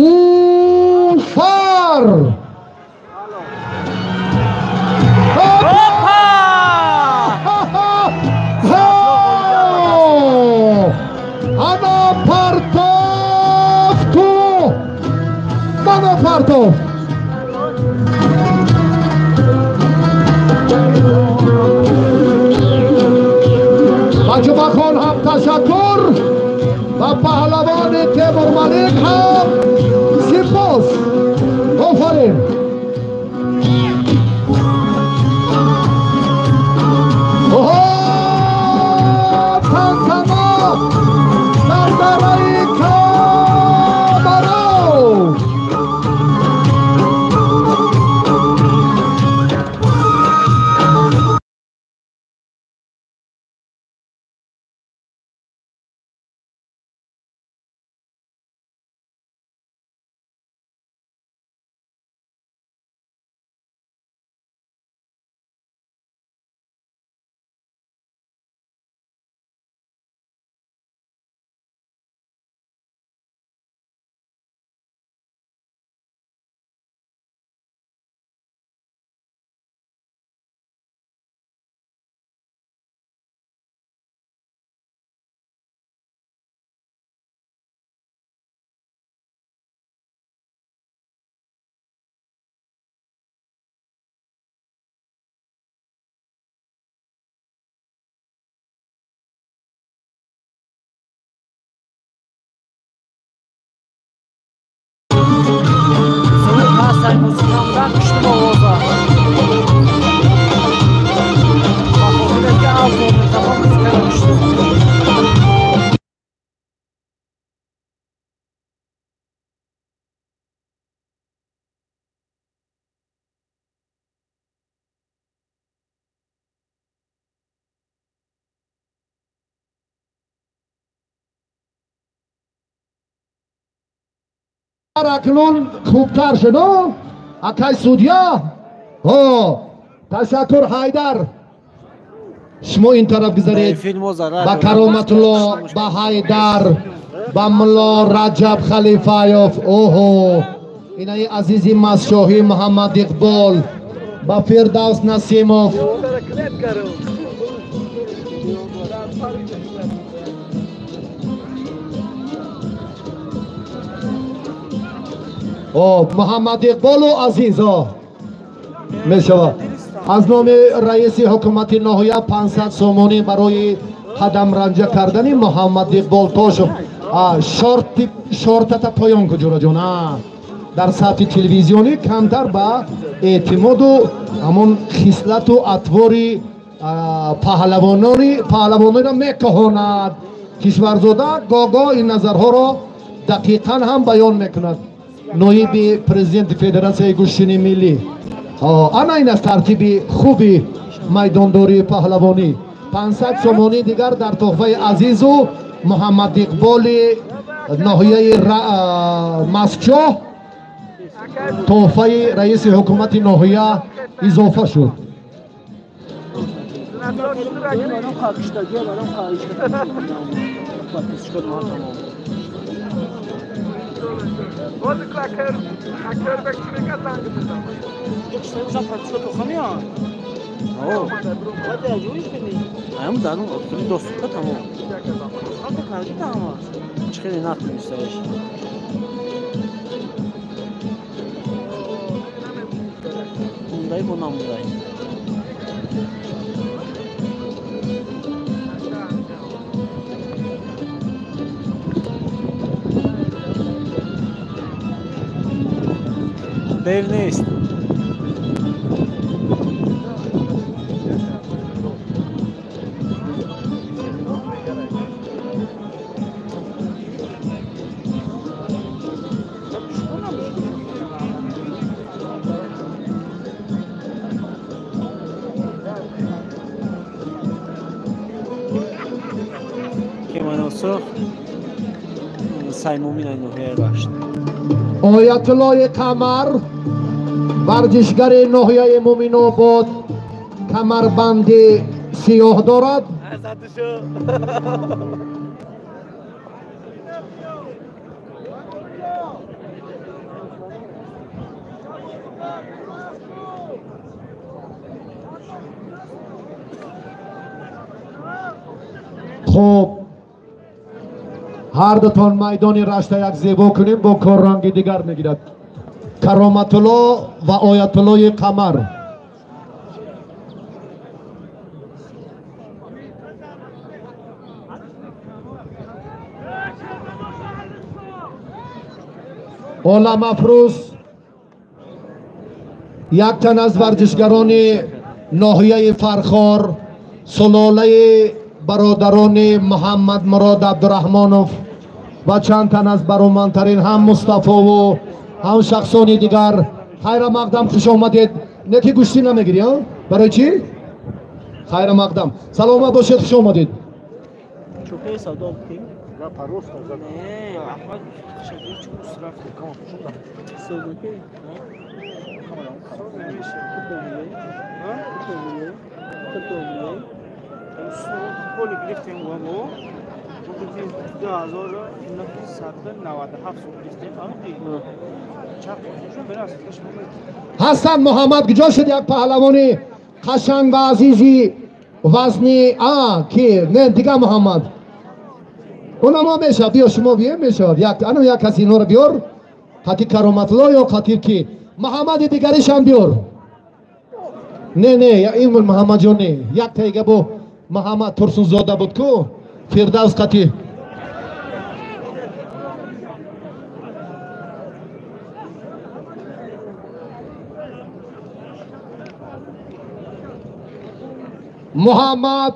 Уфар. Ана партоф ту, мана партоф. Ба Ҷумъахон ҳам ташаккур ва паҳлавони Темурмалик ҳам сипос. Офарин. Тантана дар дараи Камаро. Ай мусиқа будан киштим овоза. Ба хотире ки аз моментафон мусиқаро киштим. Акнун хубтар шуд, акай судья. Ташаккур, Ҳайдар. Шумо ин тараф гузаред. Ба Кароматулло, ба Ҳайдар, ба Мулло Раҷаб Халифаев, оҳо, инаи азизи Масшоҳӣ Муҳаммад Иқбол, ба Фирдавс Насимов. Муҳаммад Иқболу азизо мешавад. Аз номи раиси ҳукумати ноҳия 500 сомонӣ барои қадамранҷа кардани Муҳаммад Иқбол Тошев. Шортата поён ку, ҷураҷон. Дар сатҳи телевизионӣ камтар ба эътимоду ҳамон хислату атвори паҳлавонониро мекоҳонад. Кишварзода гоҳ-гоҳ ин назарҳоро дақиқан ҳам баён мекунад. Ноиби президенти Федератсияи гӯштини миллӣ. Ана ин аст тартиби хуби майдондории паҳлавонӣ. 500 сомонӣ дигар дар тӯҳфаи азизу Муҳаммад Иқболи ноҳияи Масчоҳ тӯҳфаи раиси ҳукумати ноҳия изофа шуд. Дер нест. Кеманосов Саймумин ноҳияи Рашт. Оятуллои Қамар, варзишгари ноҳияи Муминобод, камарбанди сиёҳ дорад. Хуб, ҳар дутон майдони Рашта як зебо кунем, бо корранги дигар мегирад. Кароматулло ва Оятуллои Қамар. Оламафрӯз як тан аз варзишгарони ноҳияи Фархор, сулолаи бародарони Муҳаммад Мурод Абдураҳмонов ва чанд тан аз баромандтарин ҳам Мустафову ҳам шахсони дигар. Хайра мақдам, хуш омадед. Не ки гӯштӣ намегирӣ, барои чӣ? Хайра мақдам, саломат бошед, хуш омадед. Ҳасан Муҳаммад куҷо шуд? Як паҳлавони қашанг ва азизи вазни ки не дига Муҳаммад. Унамо мешавад, биё шумо биё мешавад. Ана як каси инҳоро биёр, қати Кароматулло ё қати ки Муҳаммади дигаришам биёр. Не, не, ин Муҳаммадҷон не. Як тайга бо Муҳаммад Турсунзода буд ку, Фирдавс қати. Муҳаммад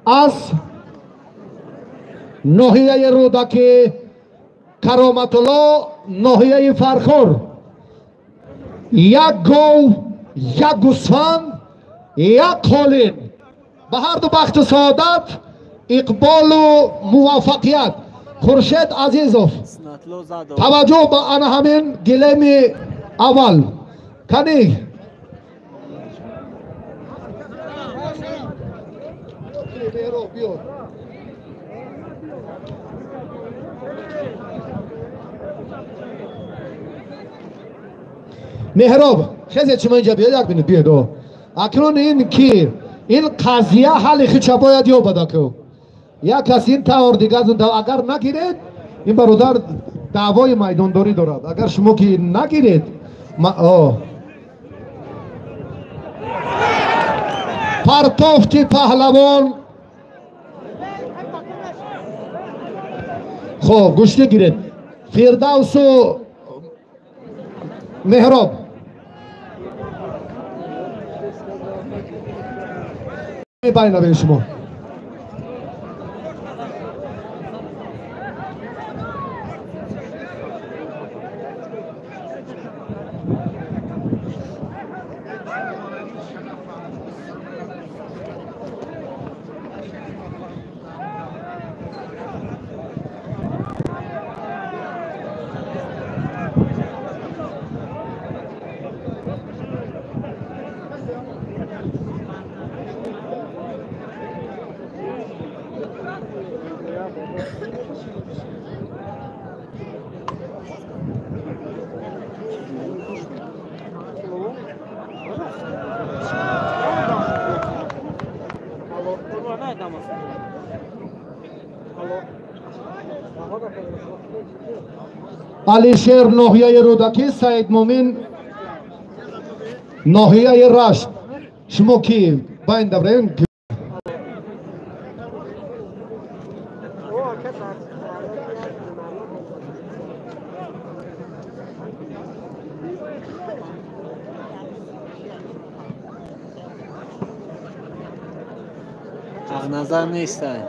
аз ноҳияи Рӯдакӣ, Кароматулло ноҳияи Фархор. Як гов, як гӯсфанд, як қолин. Ба ҳарду бахту саодат, иқболу муваффақият. Хуршед Азизов, таваҷҷӯҳ ба ана ҳамин гилеми аввал. Кани Меҳроб, хезе шумо инҷа биёд, як минут биёд. Акнун ин ки ин қазия ҳалли хича бояд ёбад. Аку як кас ин тавр, дигар агар нагиред, ин бародар даъвои майдондорӣ дорад. Агар шумо ки нагиред, партофти паҳлавон. Хоб, гӯштӣ гиред. Фирдавсу Меҳроб. Байнавед шумо. Алишер ноҳияи Рӯдакӣ, Саид Мумин ноҳияи Рашт. Шумо ки байн давраем? Ҳақназар нестай.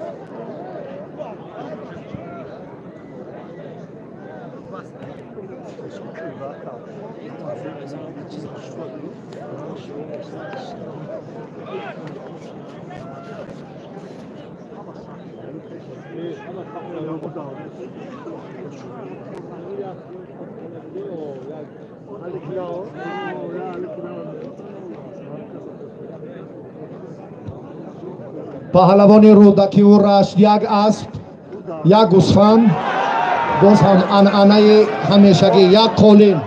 Паҳлавони Рӯдакиву Рашт, як асп, як гӯсфанд, боз ҳам анъанаи ҳамешагӣ, як қолин.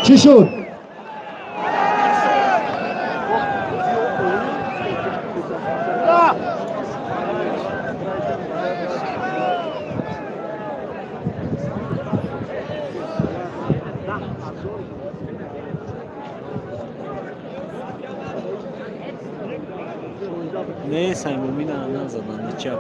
Чӣ шуд? Не, Саймумина назадан, нича.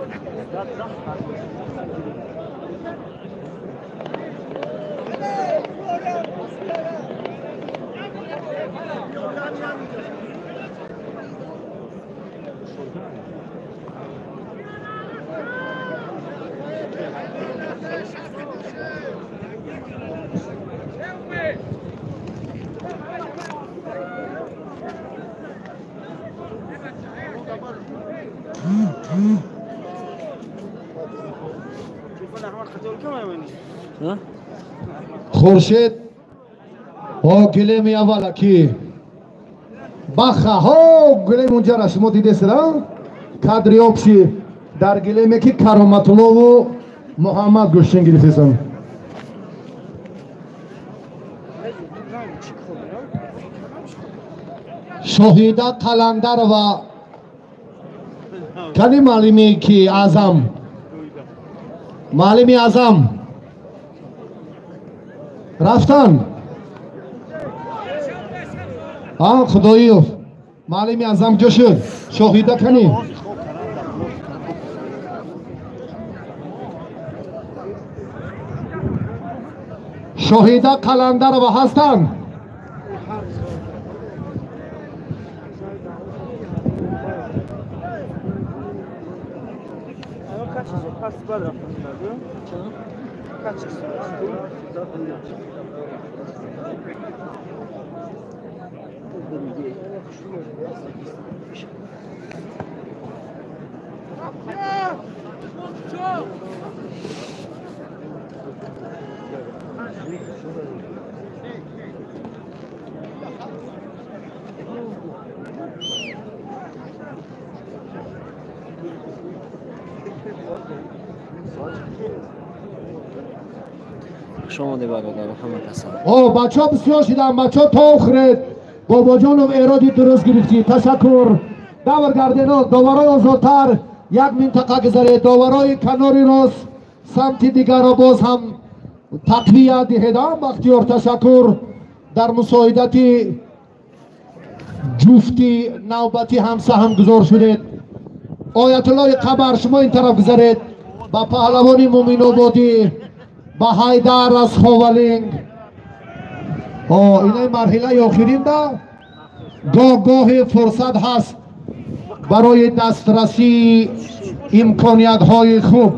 Хуршед ҳо гилеми аввала ки баха ҳо гилеми унҷара шумо дидесида, кадри обши дар гилеме ки Кароматуллову Муҳаммад гӯштин гирифтесанд. Шоҳида Қаландарова, кани маълими ки Аъзам, маълими Аъзам рафтан. А Худоиев, маълими Аъзам ҷо шуд? Шоҳида кани? Шоҳида Қаландарова ҳастанд? О, бачаҳо бисёр шиданд, бачаҳо то охиред. Бобоҷонов эроди дуруст гирифтӣ. Ташаккур. Давр гардено, доварои озодтар як минтақа гузаред, доварои канори рост самти дигарро боз ҳам тақвият диҳед. Бахтиёр, ташаккур. Дар мусоидати ҷуфти навбатӣ ҳам саҳмгузор шудед. Оятуллои Қабар, шумо ин тараф гузаред. Ба паҳлавони Муминободӣ, ба Ҳайдар аз Ховалинг. Инаи марҳилаи охиринда гоҳ-гоҳе фурсат ҳаст барои дастрасии имкониятҳои хуб.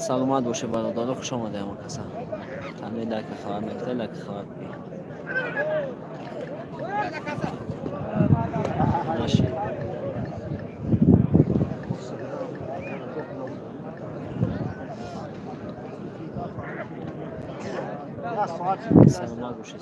Саломат боше бародаро, хуш омаде ҳама каса. Ҳамаи лайка хабар мекунед, лайка хабар кунед. Наши. Саломат боше.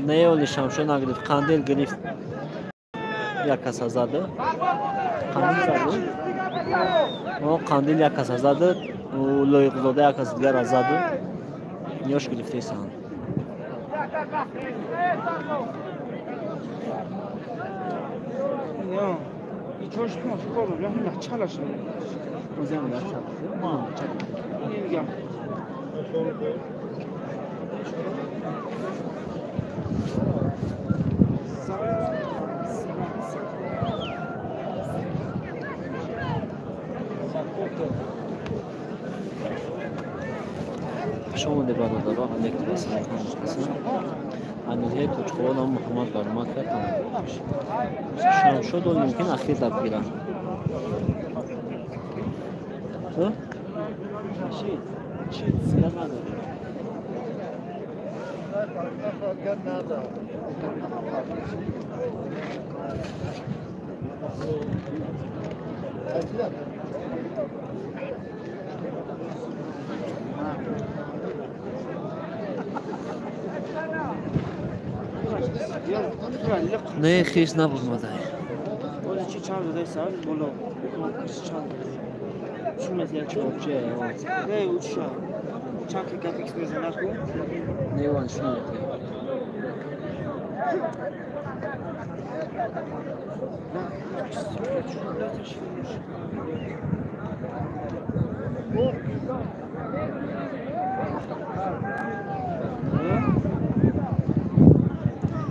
Не оли Шамшо нагирифт, қандил гирифт, як каса зада. Қандил зада. О, қандил як каса зада, Лоиқзода як кас дигар зада. Ёш гирифтесанд. Хуш омадед бародаро, алейкум ассалом. Анузияи Точқовон ҳам Муҳаммад баромад кард. Шамшод ол мумкин ахир даб гирад. Не, хис набурмадай.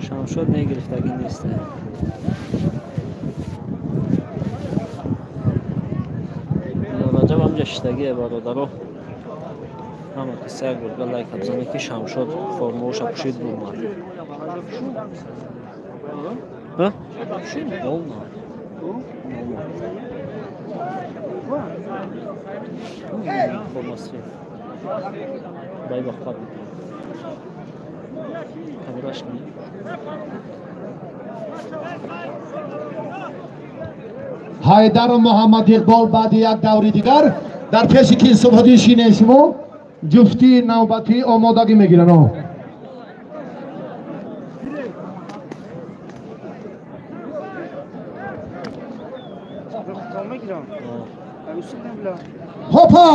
Шамшод негирифтагӣ нест. Раҷаб ҳамҷа шиштагие бародаро. Ҳама киса як бурга лайк бизанед, ки Шамшод формаоша пӯшид бурмад. Ҳайдар Муҳаммад Иқбол баъди як даври дигар дар пеши килсободии шинаи шумо ҷуфти навбатӣ омодагӣ мегиранд. Хопа!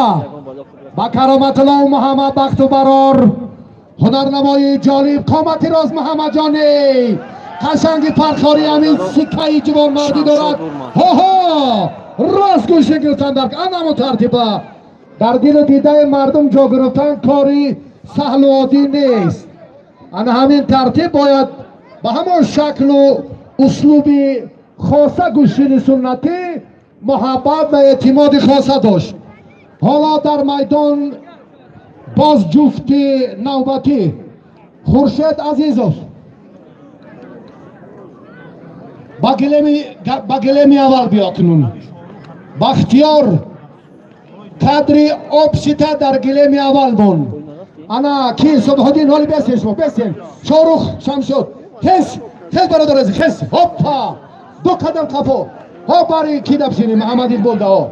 Ба Кароматулло Муҳаммад бахту барор. Ҳунарнамоии ҷолиб қомати рост Муҳаммадҷони қашанги фархорӣ ҳамин сиккаи ҷувонмардӣ дорад. Ҳо-ҳо! Рост гӯшти гирифтан дар анамо тартиба. Дар дилу дидаи мардум ҷо гирифтан кори саҳлу оддӣ нест. Ана ҳамин тартиб бояд ба ҳамон шаклу услуби хоса гӯштини суннатӣ муҳаббат ва эътимоди хоса дошт. Ҳоло дар майдон боз ҷуфти навбатӣ Хуршед Азизов ба гилеми аввал биё кунун. Бахтиёр кадри обшита дар гилеми аввал мон. Ана ки Субҳуддин ҳоли бесен шумо бесен. Шорух Шамшод хес хес бародар азиз хес. Ҳоппа ду қадам қафо. Ҳо бари ки дапшини Муҳаммад Иқбол дао.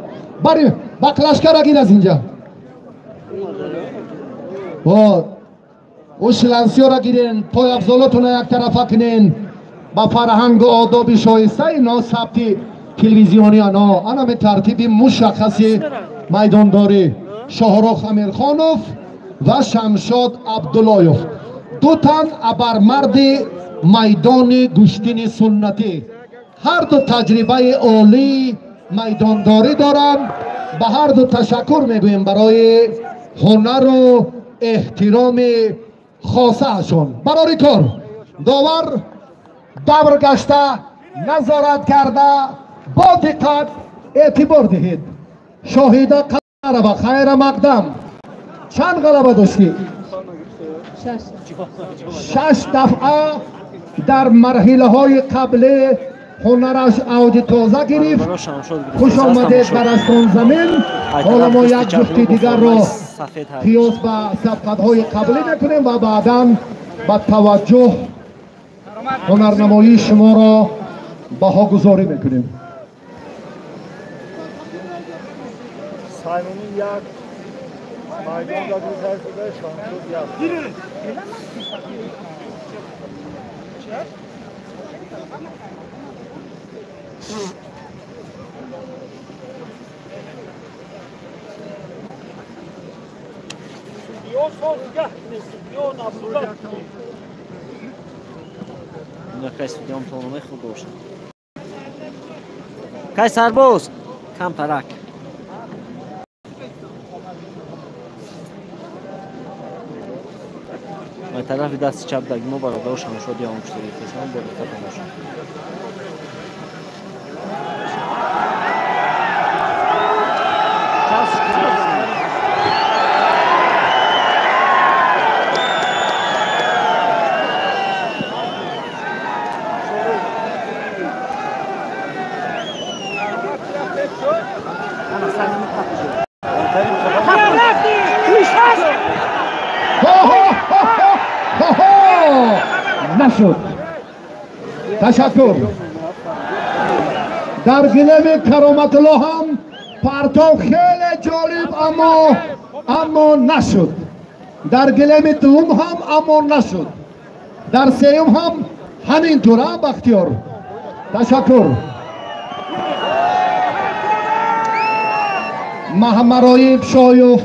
Бари баклашкара гир аз инҷа. Ӯ шлансиёра гирен, пойафзолотона яктарафа кунен. Ба фарҳангу одоби шоиста ино сабти телевизиони ано. Анаме тартиби мушаххаси майдондорӣ. Шоҳрух Амирхонов ва Шамшод Абдуллоев. Ду тан абармарди майдони гӯштини суннатӣ. Ҳар ду таҷрибаи олии майдондорӣ доранд. Ба ҳар ду ташаккур мегӯем барои ҳунару эҳтироми хосаашон. Барори кор довар давр гашта назорат карда бо диққат эътибор диҳед. Шоҳида Қаландарова хайра мақдам. Чанд ғалаба доштӣ? 6 дафъа дар марҳилаҳои қаблӣ ҳунараш авҷи тоза гирифт. Хуш омадед ба Растонзамин. Ҳоло мо як ҷуфти дигарро қиёс ба сабқатҳои қаблӣ мекунем ва баъдан ба таваҷҷӯҳ ҳунарнамоии шуморо баҳогузорӣ мекунем. Саймони як майдон дагузашта Шамшод як. Кай судьям тонаме хуб бошад. Кай сарбоз камтарак. Ва тарафи дасти чап даги мо бародаро Шамшод ям кушта гирифтаанд, бо диққат тамошо. Нашуд. Ташаккур. Дар гилеми Кароматулло ҳам партов хеле ҷолиб, аммо нашуд. Дар гилеми дуввум ҳам аммо нашуд. Дар сеюм ҳам ҳамин тур, а Бахтиёр? Ташаккур. Маҳмароиб Шоюв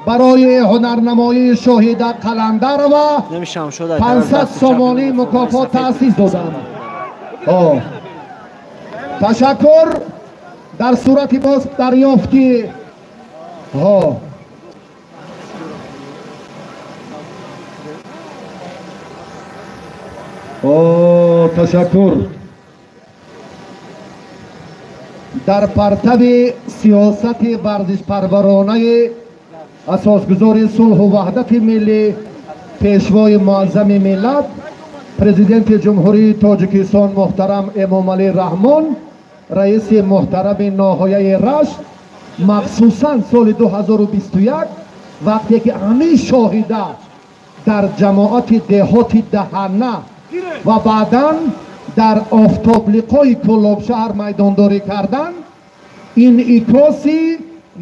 барои ҳунарнамоии Шоҳида Қаландарова 500 сомонӣ мукофот таъсис доданд. Ташаккур. Дар сурати боз дарёфти ташаккур. Дар партави сиёсати варзишпарваронаи асосгузори сулҳу ваҳдати миллӣ, пешвои муаззами миллат, президенти Ҷумҳурии Тоҷикистон муҳтарам Эмомалӣ Раҳмон, раиси муҳтарами ноҳияи Рашт, махсусан соли 2021 вақте ки ҳамин Шоҳида дар ҷамоати деҳоти Даҳана ва баъдан дар офтоблиқои Кӯлобшаҳр майдондорӣ карданд, инъикоси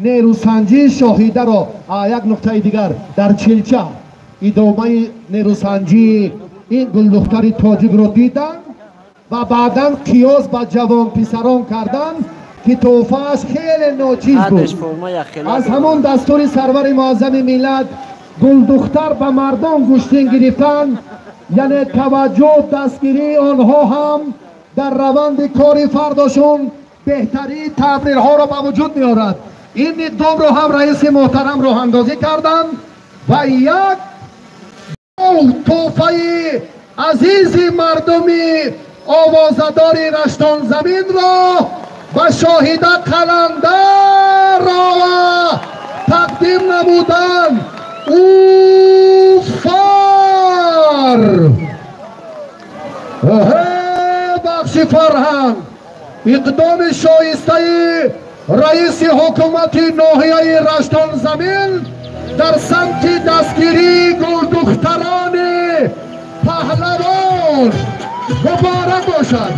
нерӯсанҷии Шоҳидаро як нуқтаи дигар дар Чилча идомаи нерӯсанҷии ин гулдухтари тоҷикро диданд ва баъдан қиёс ба ҷавонписарон карданд. Ки тӯҳфааш хеле ночиз буд. Аз ҳамон дастури сарвари муаззами миллат гулдухтар ба мардон гӯштин гирифтан, яъне таваҷҷӯҳ, дастгирии онҳо ҳам дар раванди кори фардошон беҳтарии тамринҳоро ба вуҷуд меорад. Ин иқдомро ҳам раиси муҳтарам роҳандозӣ карданд ва як тӯҳфаи азизи мардуми овозадори Раштонзаминро ба Шоҳида Қаландарова тақдим намуданд. Уфар бахши фарҳанг иқдоми шоистаи раиси ҳукумати ноҳияи Раштонзамин дар самти дастгирии гулдухтарони паҳлавон муборак бошад.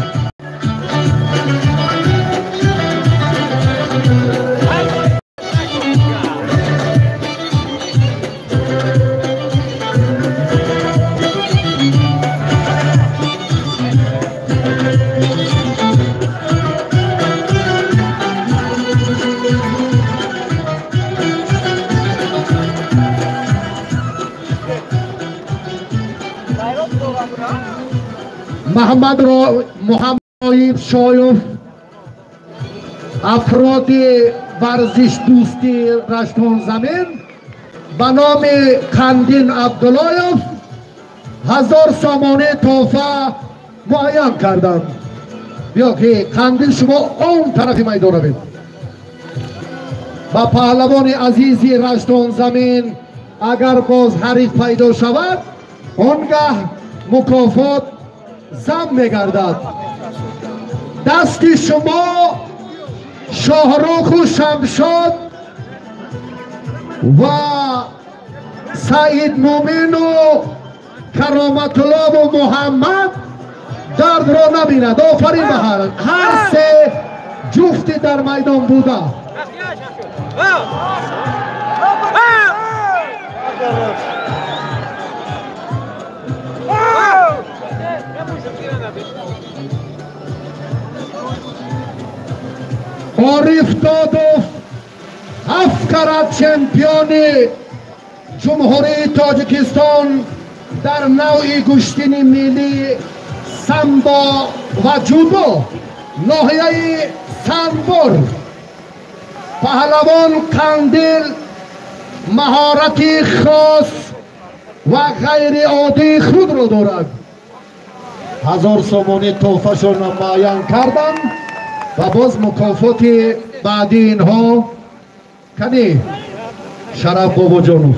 Муҳаммад Шоев, афроди варзишдӯсти Раштонзамин ба номи Қандин Абдуллоев 1000 сомонӣ тӯҳфа муайян карданд. Биё ки Қандин, шумо он тарафи майдон равед. Ба паҳлавони азизи Раштонзамин агар боз ҳариф пайдо шавад, он гаҳ мукофот зам мегардад. Дасти шумо Шоҳруху Шамшод ва Саид Мумину Кароматуллову Муҳаммад дардро набинад. Офарин ба ҳар се ҷуфти дар майдон буда. Ориф Додов 7 карат чемпиони Ҷумҳурии Тоҷикистон дар навъи гӯштини миллӣ самбо ва ҷудо, ноҳияи Санбор. Паҳлавон Қандил маҳорати хос ва ғайриоддии худро дорад. 1000 сомонӣ тӯҳфашонро муайян карданд ва боз мукофоти баъдии инҳо кани Шараф Бобоҷонов,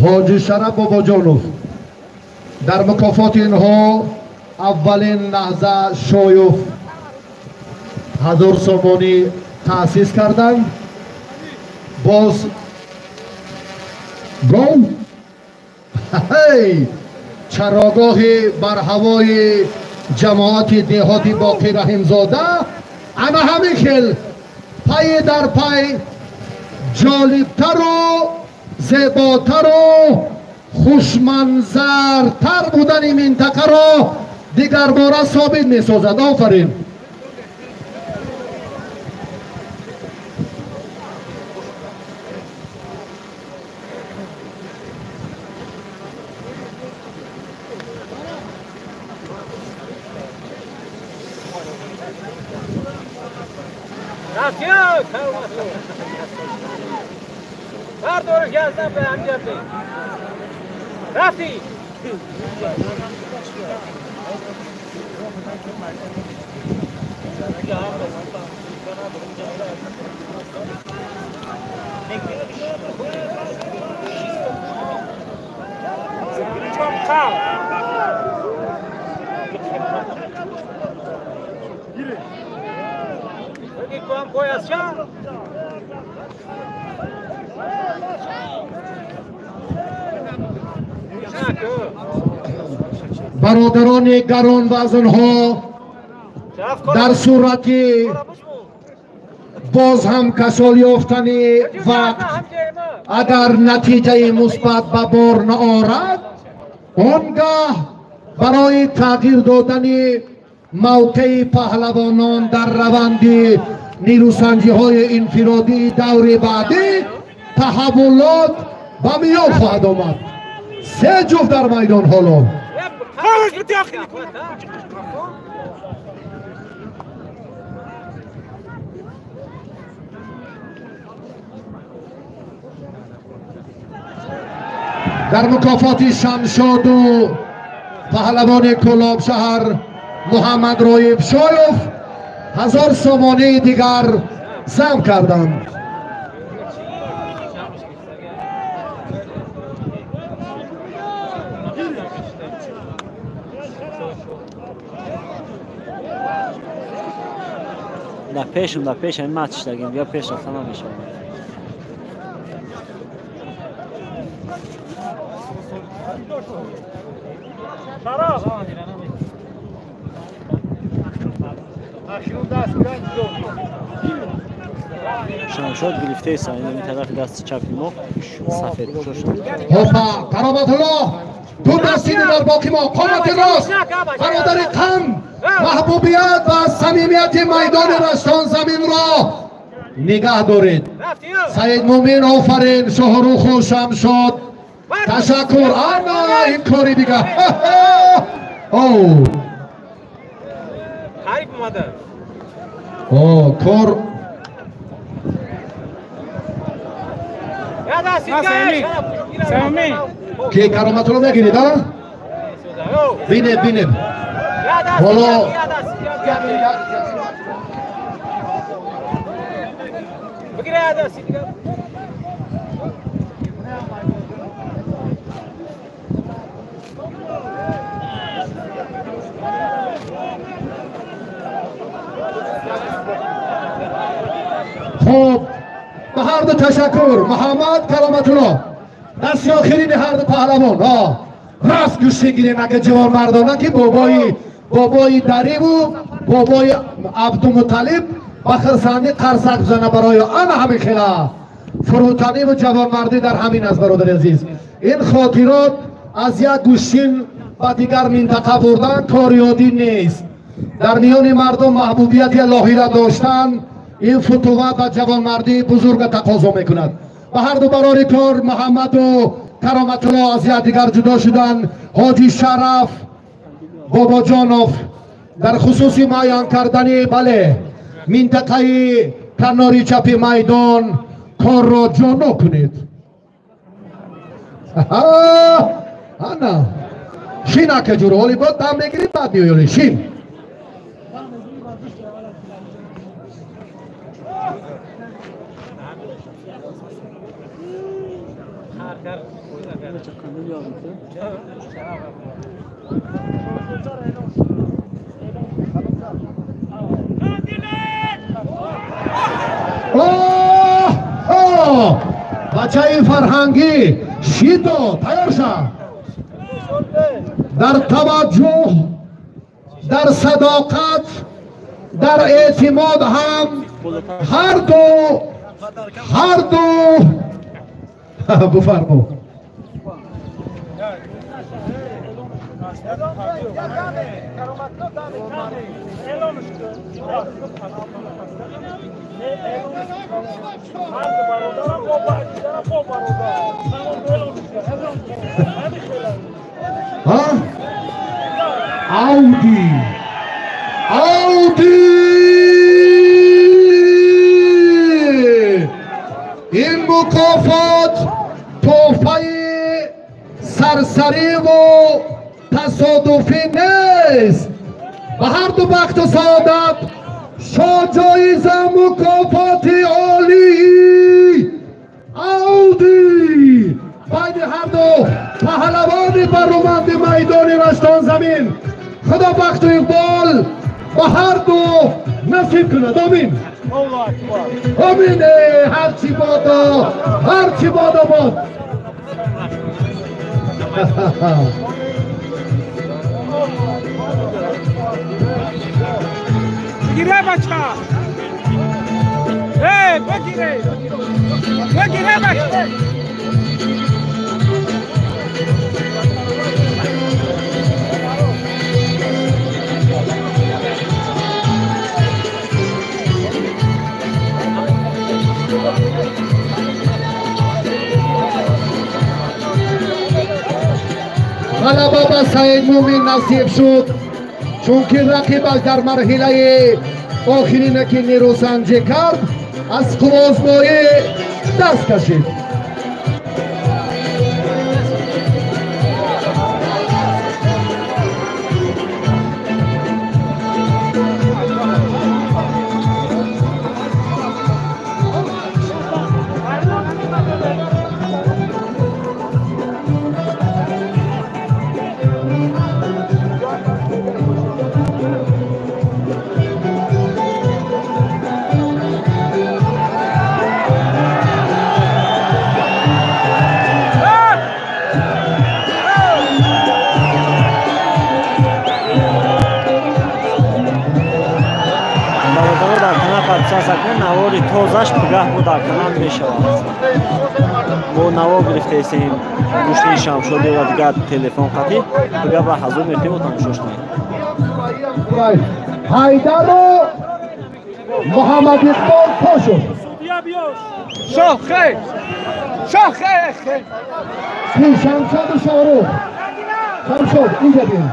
Ҳоҷи Шараф Бобоҷонов. Дар мукофоти инҳо аввалин лаҳза Шоев 1000 сомонӣ таъсис карданд. Боз гов чарогоҳи барҳавои ҷамоати деҳоти Боқӣ Раҳимзода ана ҳамин хел пай дар пай ҷолибтару зеботару хушманзартар будани минтақаро дигарбора собит месозад. Офарин. Бародарони гаронвазнҳо дар сурати боз ҳам касол ёфтани вақт агар натиҷаи мусбат ба бор наорад, он гаҳ барои тағйир додани Мавқеи паҳлавонон дар раванди нерӯсанҷиҳои инфиродии даври баъдӣ таҳаввулот ба миён хоҳад омад. Се ҷуфт дар майдон ҳоло. Дар мукофоти Шамшоду паҳлавони Кӯлоб шаҳр Муҳаммад Роиб Шоев 1000 сомонии дигар зам карданд. Да пешум, да пеш, ҳамин матч дагем, бия пеш рафта намешавад. Шамшод гирифтеса, ин тарафи дасти чапи мо сафед пӯшо шуд. Ҳопа, Кароматулло, ду дасти дигар боқӣ мо, қомати рост, бародари қанд, маҳбубият ва самимияти майдони Раштон заминро нигаҳ доред. Саид Мумин офарин, Шоҳруху Шамшод, ташаккур. Ана ин кори дигар. О. О, кор ки Кароматулло мегирид, а? Бинем, бинем. Ҳоло хуб, ба ҳар ду ташаккур. Муҳаммад Кароматулло, дасти охирини ҳар ду паҳлавон. Рост гӯшти гирем, ака ҷавонмардона, ки бобои Дариву бобои Абдумуталиб ба хирсандӣ қарсак бизана барои ана ҳамин хела фурӯтаниву ҷавонмардӣ дар ҳамин аст. Бародари азиз, ин хотирот аз як гӯштин ба дигар минтақа бурдан корёдӣ нест. Дар миёни мардум маҳбубияти лоҳира доштан ин футуват ва ҷавонмардии бузурга тақозо мекунад. Ба ҳар ду барори кор Муҳаммаду Кароматулло аз якдигар ҷудо шуданд. Ҳоҷи Шараф Бобоҷонов дар хусуси муайян кардани бале минтақаи канори чапи майдон корро ҷоно кунед. Ана шин ака ҷур, ҳоли бод дам мегирӣ, баъд меоёли шин. Бачаи фарҳангӣ шидо тайёр шав. Дар таваҷҷӯҳ, дар садоқат, дар эътимод ҳам ҳар ду буфармо. Ауди, Ауди, ин мукофот тӯҳфаи сарсариву тасодуфӣ нест. Ба ҳар ду бахту саодат шоҳҷоиза мукофоти олии Ауди байни ҳар ду паҳлавони бароманди майдони Раштон замин. Худо бахту иқбол ба ҳар ду насиб кунад. Омин, омин. Ҳарчи бодо, ҳарчи бодо бод. بگیره بچه، بگیره بگیره بچه. Ғалаба ба Саид Мӯмин насиб шуд, чунки рақибаш дар марҳилаи охирине ки нерӯсанҷӣ кард аз қувваозмоӣ даст кашид. Навори тозаш пугаҳ бо дар канал мешавад. Бо наво гирифтаистем гӯштини Шамшоди ва дигар телефон қатӣ пугаҳ ба ҳазур мефтем ва тамошош кунем. Ҳайдару Муҳаммад Иқбол Пошов. Шоҳ хейр! Шоҳ хейр! Шамшоду Шоҳрух. Шамшод, инҷа биё.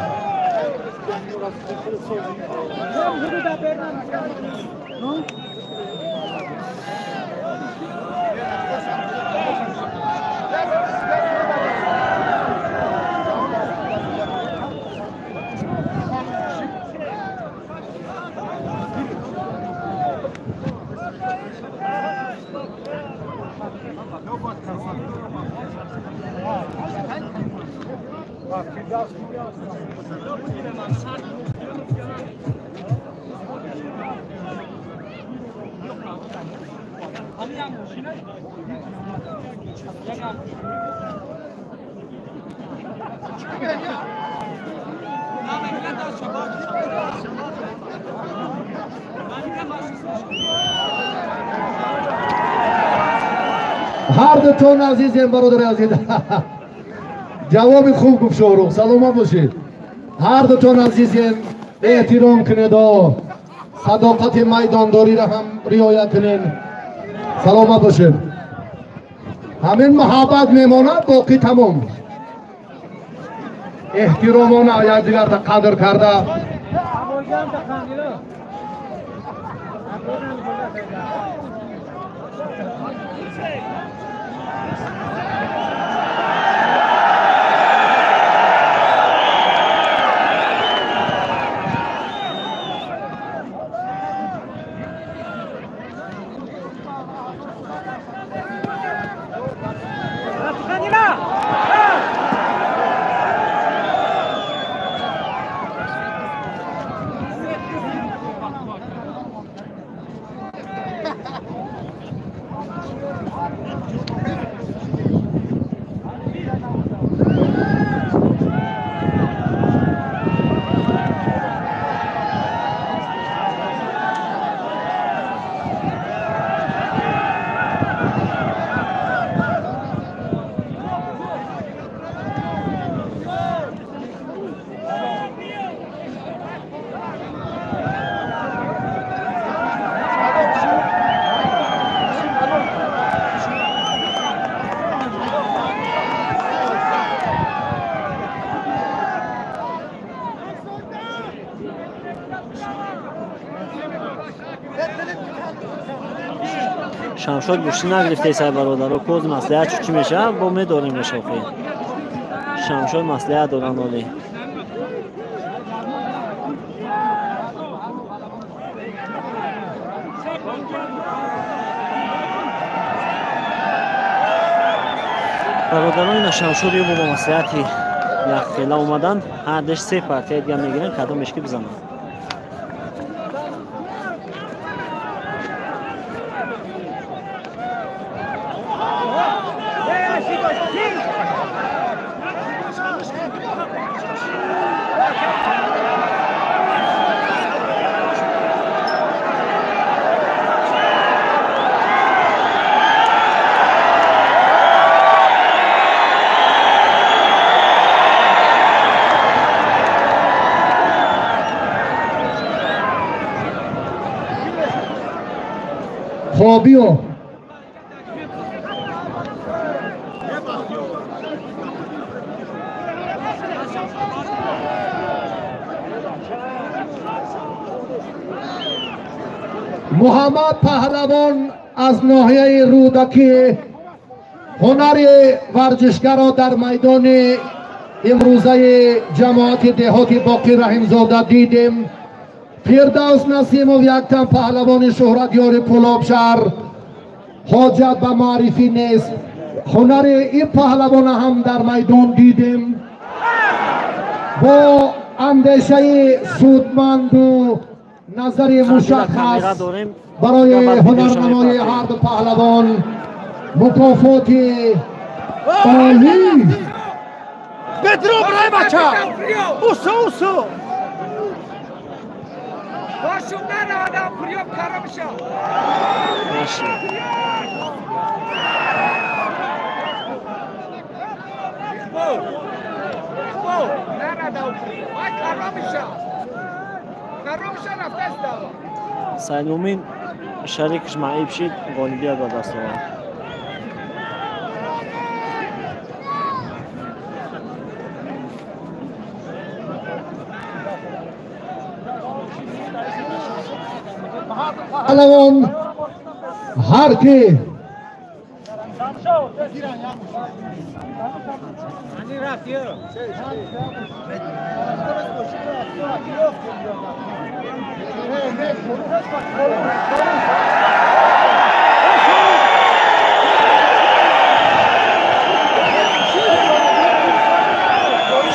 Ҳар дутон азизем, бародари азиз. Ҷавоби хуб гуфт Шоҳрух, саломат бошед. Ҳар дутон азизем, эҳтиром кунед, садоқати майдондориро ҳам риоя кунед. Саломат бошед. Ҳамин муҳаббат мемонад, боқӣ тамом. Эҳтиромона якдигарро қадр карда. Шамшод гӯштӣ нагирифтаи сай бародаро, коз маслиҳат чӣ мешавад, бо медорем мешохӣ. Шамшод маслиҳат доранд олӣ. Бародарони на Шамшод ё бо маслиҳати якхела омаданд, ҳардаш се партия дига мегиранд, кадомеш ки бизананд. Фабио Муҳаммад паҳлавон аз ноҳияи Рӯдакӣ ҳунари варзишгарро дар майдони имрӯзаи ҷамоати деҳоти Боқир Раҳимзода дидем. Фирдавс Насимов яктан паҳлавони шӯҳратёри Кӯлобшаҳр, ҳоҷат ба маърифӣ нест. Ҳунари ин паҳлавона ҳам дар майдон дидем. Бо андешаи судманду назари мушаххас барои ҳунарнамоии ҳарду паҳлавон мукофоти олӣ. Петро, брай бача! Усу, усу! Бошум наравадам, приём карамша! Саидмумин шарикаш маъиб шид, ғолибият ба даст овард. Паҳлавон ҳар ки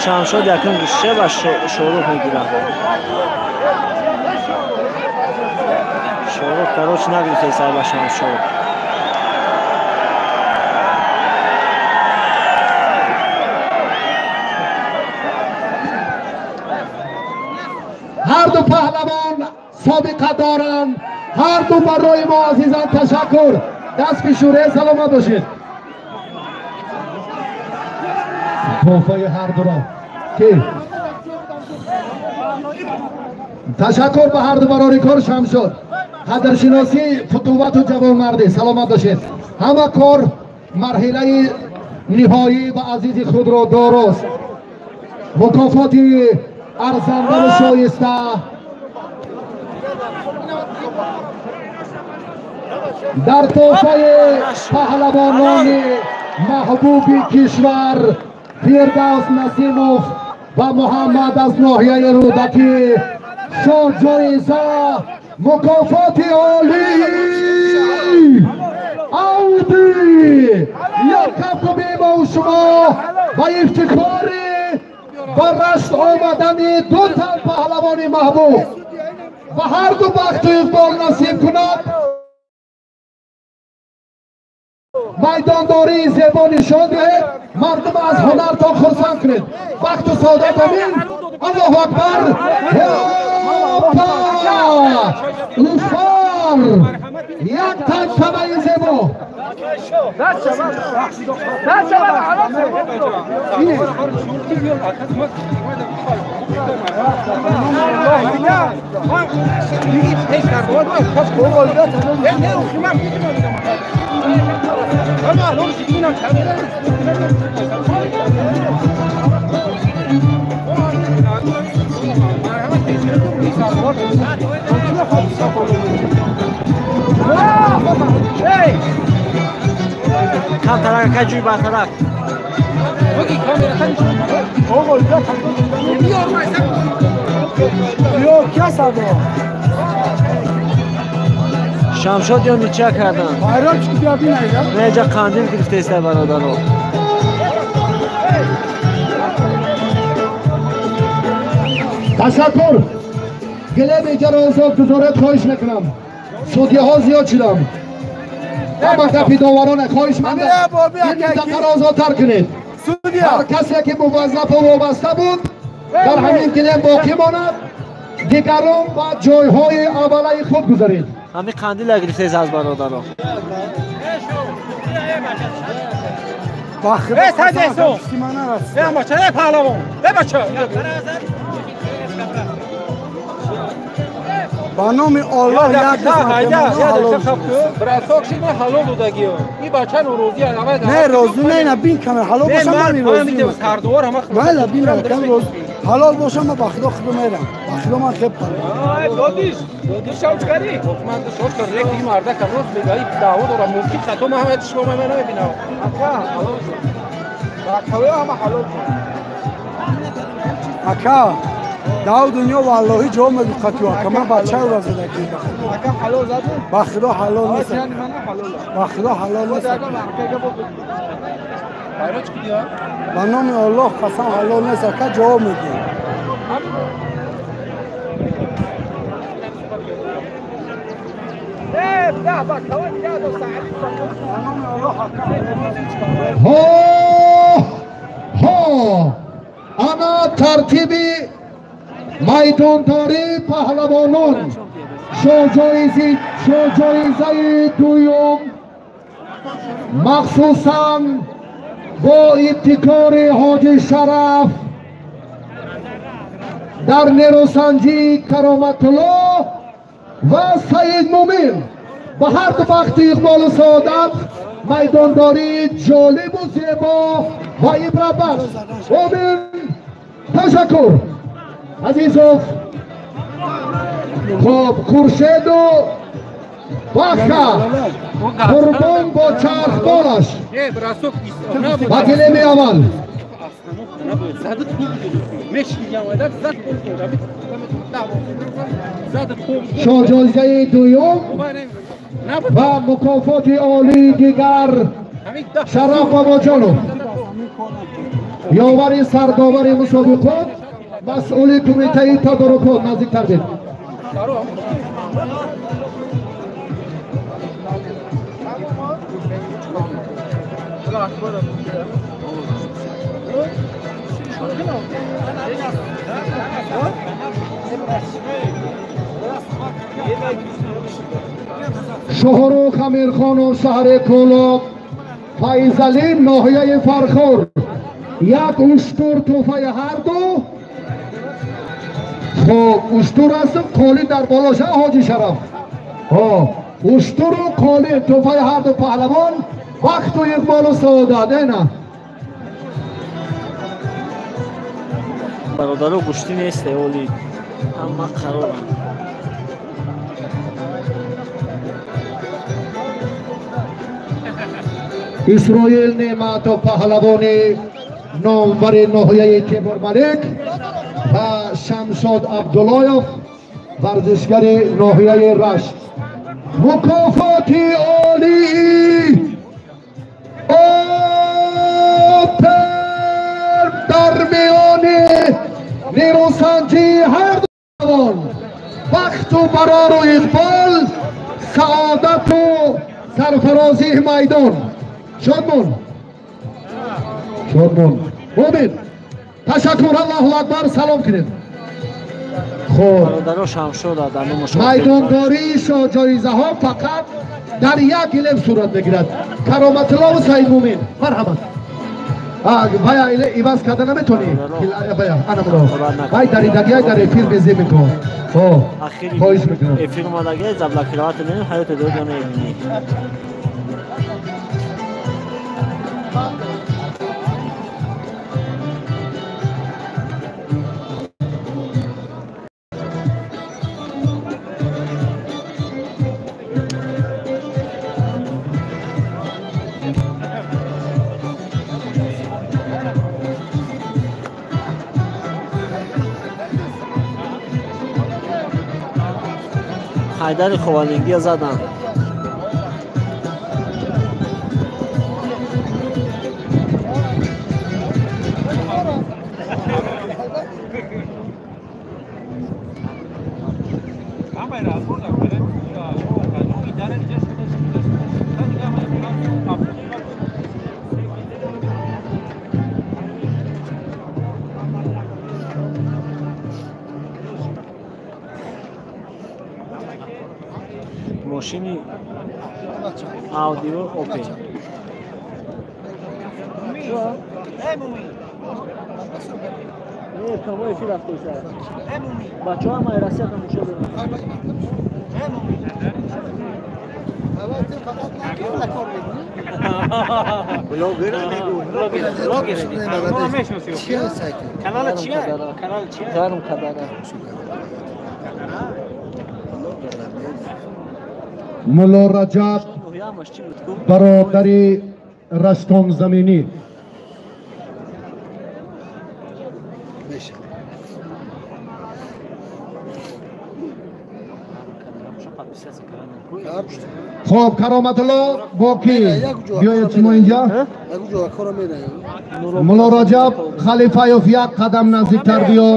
Шамшод якум гӯшча ва Шорух мегирад. Шорух короче нагирифта сайба Шамшод. Ҳар ду паҳлавон собиқа доранд. Ҳар ду барои мо азизан ташаккур. Даст фишуре, саломат бошед. Тӯҳфаи ҳар дуро ки ташаккур ба ҳар ду барори кор. Шамшод қадршиносӣ, футувату ҷавонмардӣ, саломат бошед. Ҳама кор марҳилаи ниҳоӣ ва азизи худро дорост. Мукофоти арзандаву шоиста дар тӯҳфаи паҳлавонони маҳбуби кишвар Фирдавс Насимов ва Муҳаммад аз ноҳияи Рӯдакӣ шоҳ-ҷоиза мукофоти олӣ Ауди як кафкӯбӣ бо шумо ва ифтихори ба рашт омадани ду тан паҳлавони маҳбуб ва ҳар ду бахту иқбол насиб кунад. Майдондории зебо нишон диҳед, мардум аз ҳунартон хурсанд кунед. Бахту саодат, амин. Аллоҳу акбар. Опа! Уфар! Як тан камаи зебо. Камтарак, ҷӯй бартарак. Шамшод ё нича кардан? Неҷа қандил гирифтеста бародаро. Ташаккур. Гилем иҷаро озод гузоред, хоҳиш мекунам. Судяҳо зиёд шудам. Ҳама гапи довароне, хоҳишмандам ин минтақаро озодтар кунед. Ҳар касе ки муваззафу вобаста буд дар ҳамин гилем боқӣ монад, дигарон ба ҷойҳои аввалаи худ гузаред. Ҳамин қандила гирифтест аз бародаро. Ба номи Аллоҳ як ҳалол додагиё. Ин бача норозӣ не, розӣ не, ина бин камера ҳалол боша, ман розӣ. Валла бин кам розӣ. Ҳалол бошам, ман ба худо худо мерам. Ба худо ман хеб парам. Додиш, додиш шав чикари? Ман шод кардам, ки ин мардак рост мегӯяд, ин даъво дорад, мумкин хато ман ҳама чишмо ман намебинам. Ака, ҳалол шуд. Бакаве ҳама ҳалол шуд. Ака, дав дунё валлоҳи ҷо мегӯ қатю ака, ман бачаро задагӣ. Ака ҳалол задӣ? Ба худо ҳалол нест. Ба худо ҳалол нест. Ба номи Аллоҳ қасам ҳалол нест, ака ҷавоб медиҳем. Ҳо ҳо, ана тартиби майдондории паҳлавонон. Шоҳҷоизаи дуюм махсусан бо ибтикори ҳоҷи Шараф дар нерӯсанҷии Кароматулло ва Саид Мумин ба ҳарду бахти иқболу саодат майдондории ҷолибу зебо ва ибратбахш. Мумин, ташаккур. Азизов, хоб Хуршеду Баха Қурбон бо чархболаш ба гилеми аввал. Шоҳҷоизаи дуюм ва мукофоти олии дигар Шараф Бобоҷонов, ёвари сардовари мусобиқот, масъули кумитаи тадорукот. Наздиктар бед. Шоҳрух Амирхонов, шаҳри Кӯлоб, Файзалӣ, ноҳияи Фархор. Як уштур тӯҳфаи ҳарду. Хоб, уштур аст, қолин дар болоша, ҳоҷи Шараф. Уштуру қолин тӯҳфаи ҳарду паҳлавон. Бахту иқболу саодат. Эна бародаро, гӯштӣ нест, оли ҳама қароранд. Исроил Неъматов, паҳлавони номвари ноҳияи Темурмалик, ва Шамшод Абдуллоев, варзишгари ноҳияи Рашт. Мукофоти олии Опер дар миёни нерӯсанҷии ҳарду паҳлавон. Бахту барору иқбол, саодату сарфарозии майдон. Шодмон, шодмон. Мумин, ташаккур. Аллоҳу акбар. Салом кунед. Хоб, майдондории шоҳҷоизаҳо фақат дар як гилем сурат мегирад. Кароматуллову Саид Мумин, марҳамат. Вая иваз карда наметонӣ? Вая анамро вай даридагиай дар эфир безе мекун. Хоҳиш мекунам. Эфир омадагиай заблокировать менем, ҳаёти додо намебинӣ. Ҳайдари хованингия заданд. Мошини Аудио Опел. Бачаҳо ҳамаи Россия тамошо доранд. Мулло Раҷаб бародари Раштонзаминӣ. Хоб, Кароматулло бо кӣ биёед шумо инҷа? Мулло Раҷаб Халифаев як қадам наздиктар биё.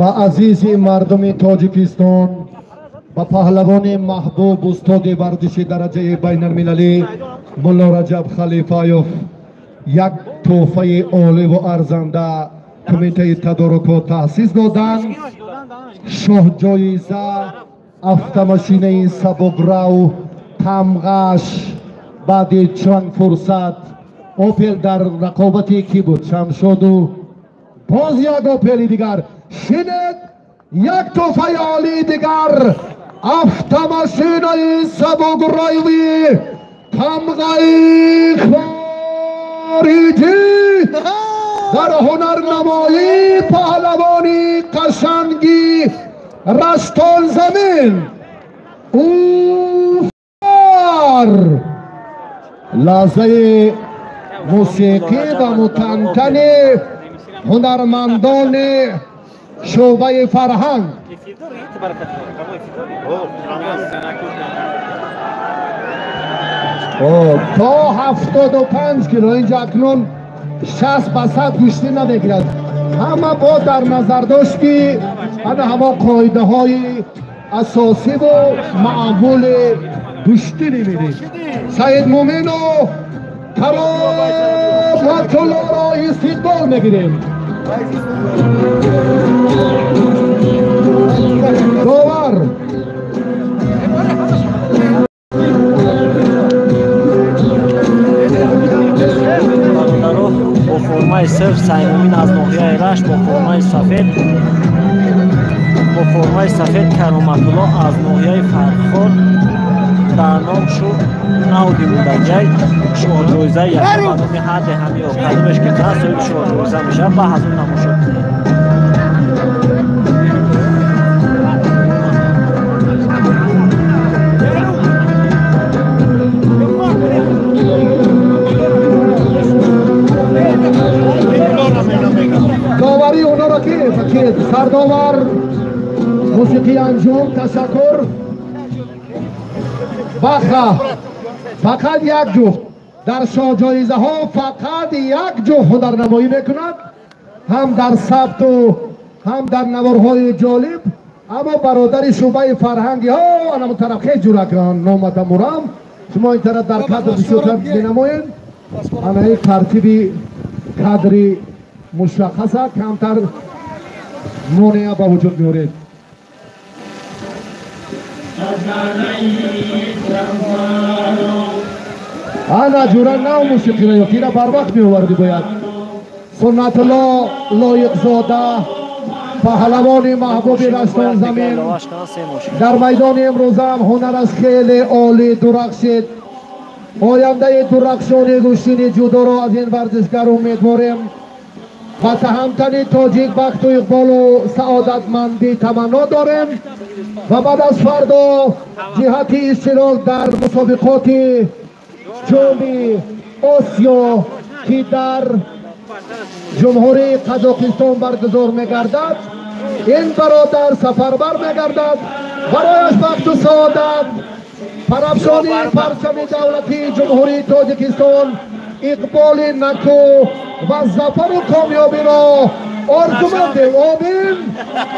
Ба азизи мардуми Тоҷикистон, ба паҳлавони маҳбуб, устоди варзиши дараҷаи байналмилалӣ Мулло Раҷаб Халифаев як тӯҳфаи оливу арзанда кумитаи тадорукот таъсис доданд. Шоҳҷоиза автомашинаи сабукрав тамғаш баъди чанд фурсат Опел дар рақобати кӣ буд? Шамшоду боз як Опели дигар. Шинед, як тӯҳфаи олии дигар, автомашинаи сабукрави тамғаи хориҷӣ дар ҳунарнамоии паҳлавони қашанги Раштонзамин Уфар. Лаҳзаи мусиқӣ ва мутантани ҳунармандони шӯъбаи фарҳанг. То 75 кило инҷа акнун 60 ба 100 гӯштӣ намегирад. Ҳама бо дар назар дошт, ки ана ҳамон қоидаҳои асосиву маъмули гӯштӣ мебинед. Саид Мумину Кароматуллоро истиқбол мегирем. Довар бо формаи сирф Саймумин аз ноҳияи Рашт, бо формаи сафед, бо формаи сафед Кароматулло аз ноҳияи Фархор. Дар ном шуд Ауди будаҷай шоҳҷоиза якум ба номи ҳарде ҳами кадомеш ки даст соҳиби шоҳҷоиза мешавад, ба ҳазур тамошо кунед. Доварӣ онҳоро ки сардовар мусиқии анҷум. Ташаккур. Баха фақат як ҷуфт дар шоҳҷоизаҳо, фақат як ҷуфт ҳунарнамоӣ мекунад, ҳам дар сабту ҳам дар наворҳои ҷолиб. Аммо бародари шӯъбаи фарҳанги ҳо анамон тараф хел ҷурак номада мурам, шумо ин тараф дар кадр бисёртар менамоед. Анаи тартиби кадри мушаххаса камтар монеа ба вуҷуд меоред. Ана ҷура нав мусиқиро ёфт, ина барвақт меоварди бояд. Суннатулло Лоиқзода, паҳлавони маҳбуби Раштонзамин, дар майдони имрӯзаам ҳунараш хеле олӣ дурахшид. Ояндаи дурахшони гӯштини ҷудоро аз ин варзишгар умедворем. Ба таҳамтани тоҷик бахту иқболу саодатмандӣ таманно дорем ва баъд аз фардо ҷиҳати иштирок дар мусобиқоти ҷоми Осиё, ки дар ҷумҳурии Қазоқистон баргузор мегардад, ин бародар сафарбар мегардад. Барояш бахту саодат, парафшонии парчами давлатии ҷумҳурии Тоҷикистон, иқболи наку ва зафару комёбиро орзумандем. Омин.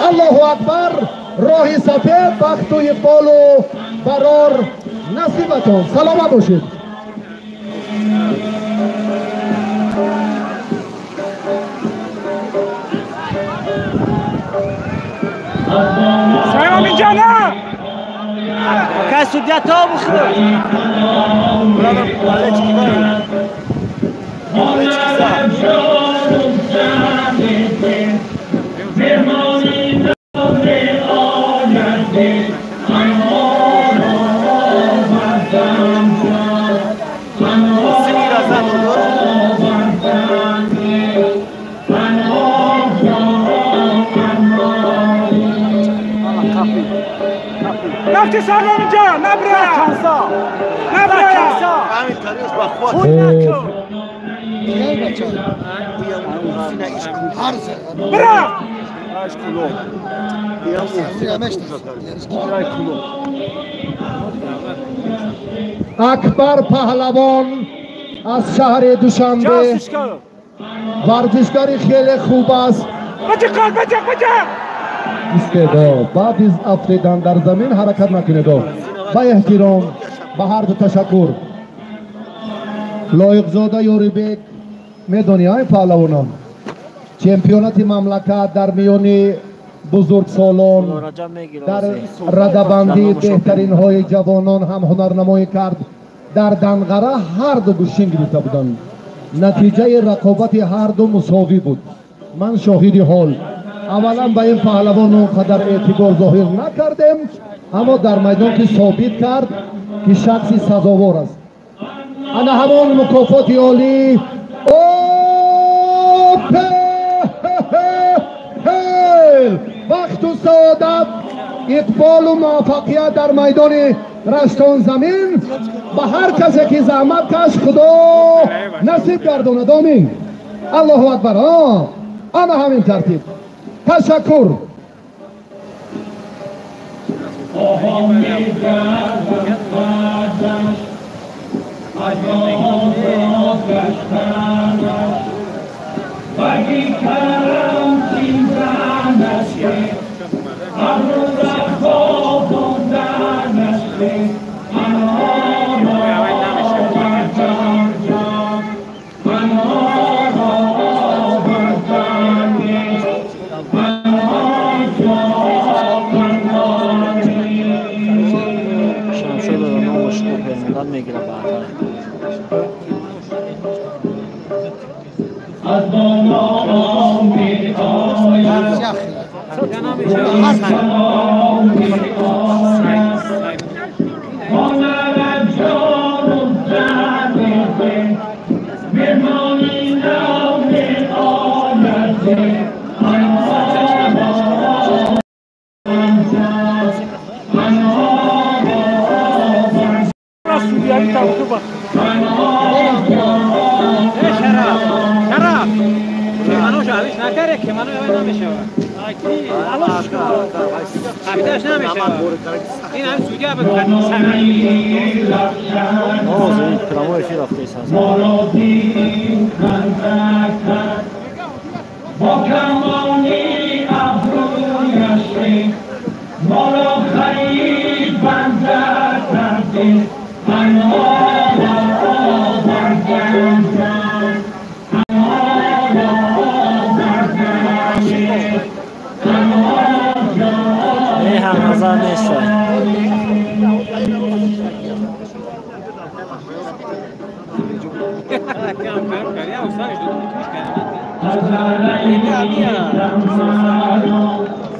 Аллоҳу акбар. Роҳи сафед, бахту иқболу барор. Насибатон, саломат бошед. Салом ҷана. Акай судья то бухӯр. نفتی سلام جان نبرا نبرا برا. Акбар паҳлавон аз шаҳри Душанбе, варзишгари хеле хуб аст. Истеъдод. Баъд аз афтидан дар замин ҳаракат накунед. Ба эҳтиром ба ҳар ду ташаккур. Лоиқзода Ёрибек, медонӣ ай паҳлавонон, чемпионати мамлакат дар миёни бузургсолон дар радабандии беҳтаринҳои ҷавонон ҳам ҳунарнамоӣ кард. Дар Данғара ҳар ду гӯштин гирифта буданд. Натиҷаи рақобати ҳар ду мусовӣ буд. Ман шоҳиди ҳол. Аввалан ба ин паҳлавон он қадар эътибор зоҳир накардем, аммо дар майдон ки собит кард ки шахси сазовор аст. Ана ҳамон мукофоти олӣ ОПЛ, бахту саодат, иқболу муваффақият дар майдони Раштонзамин ба ҳар касе ки заҳмат каш, Худо насиб гардонад. Омин. Аллоҳу акбар. Ана ҳамин тартиб. Ташаккур.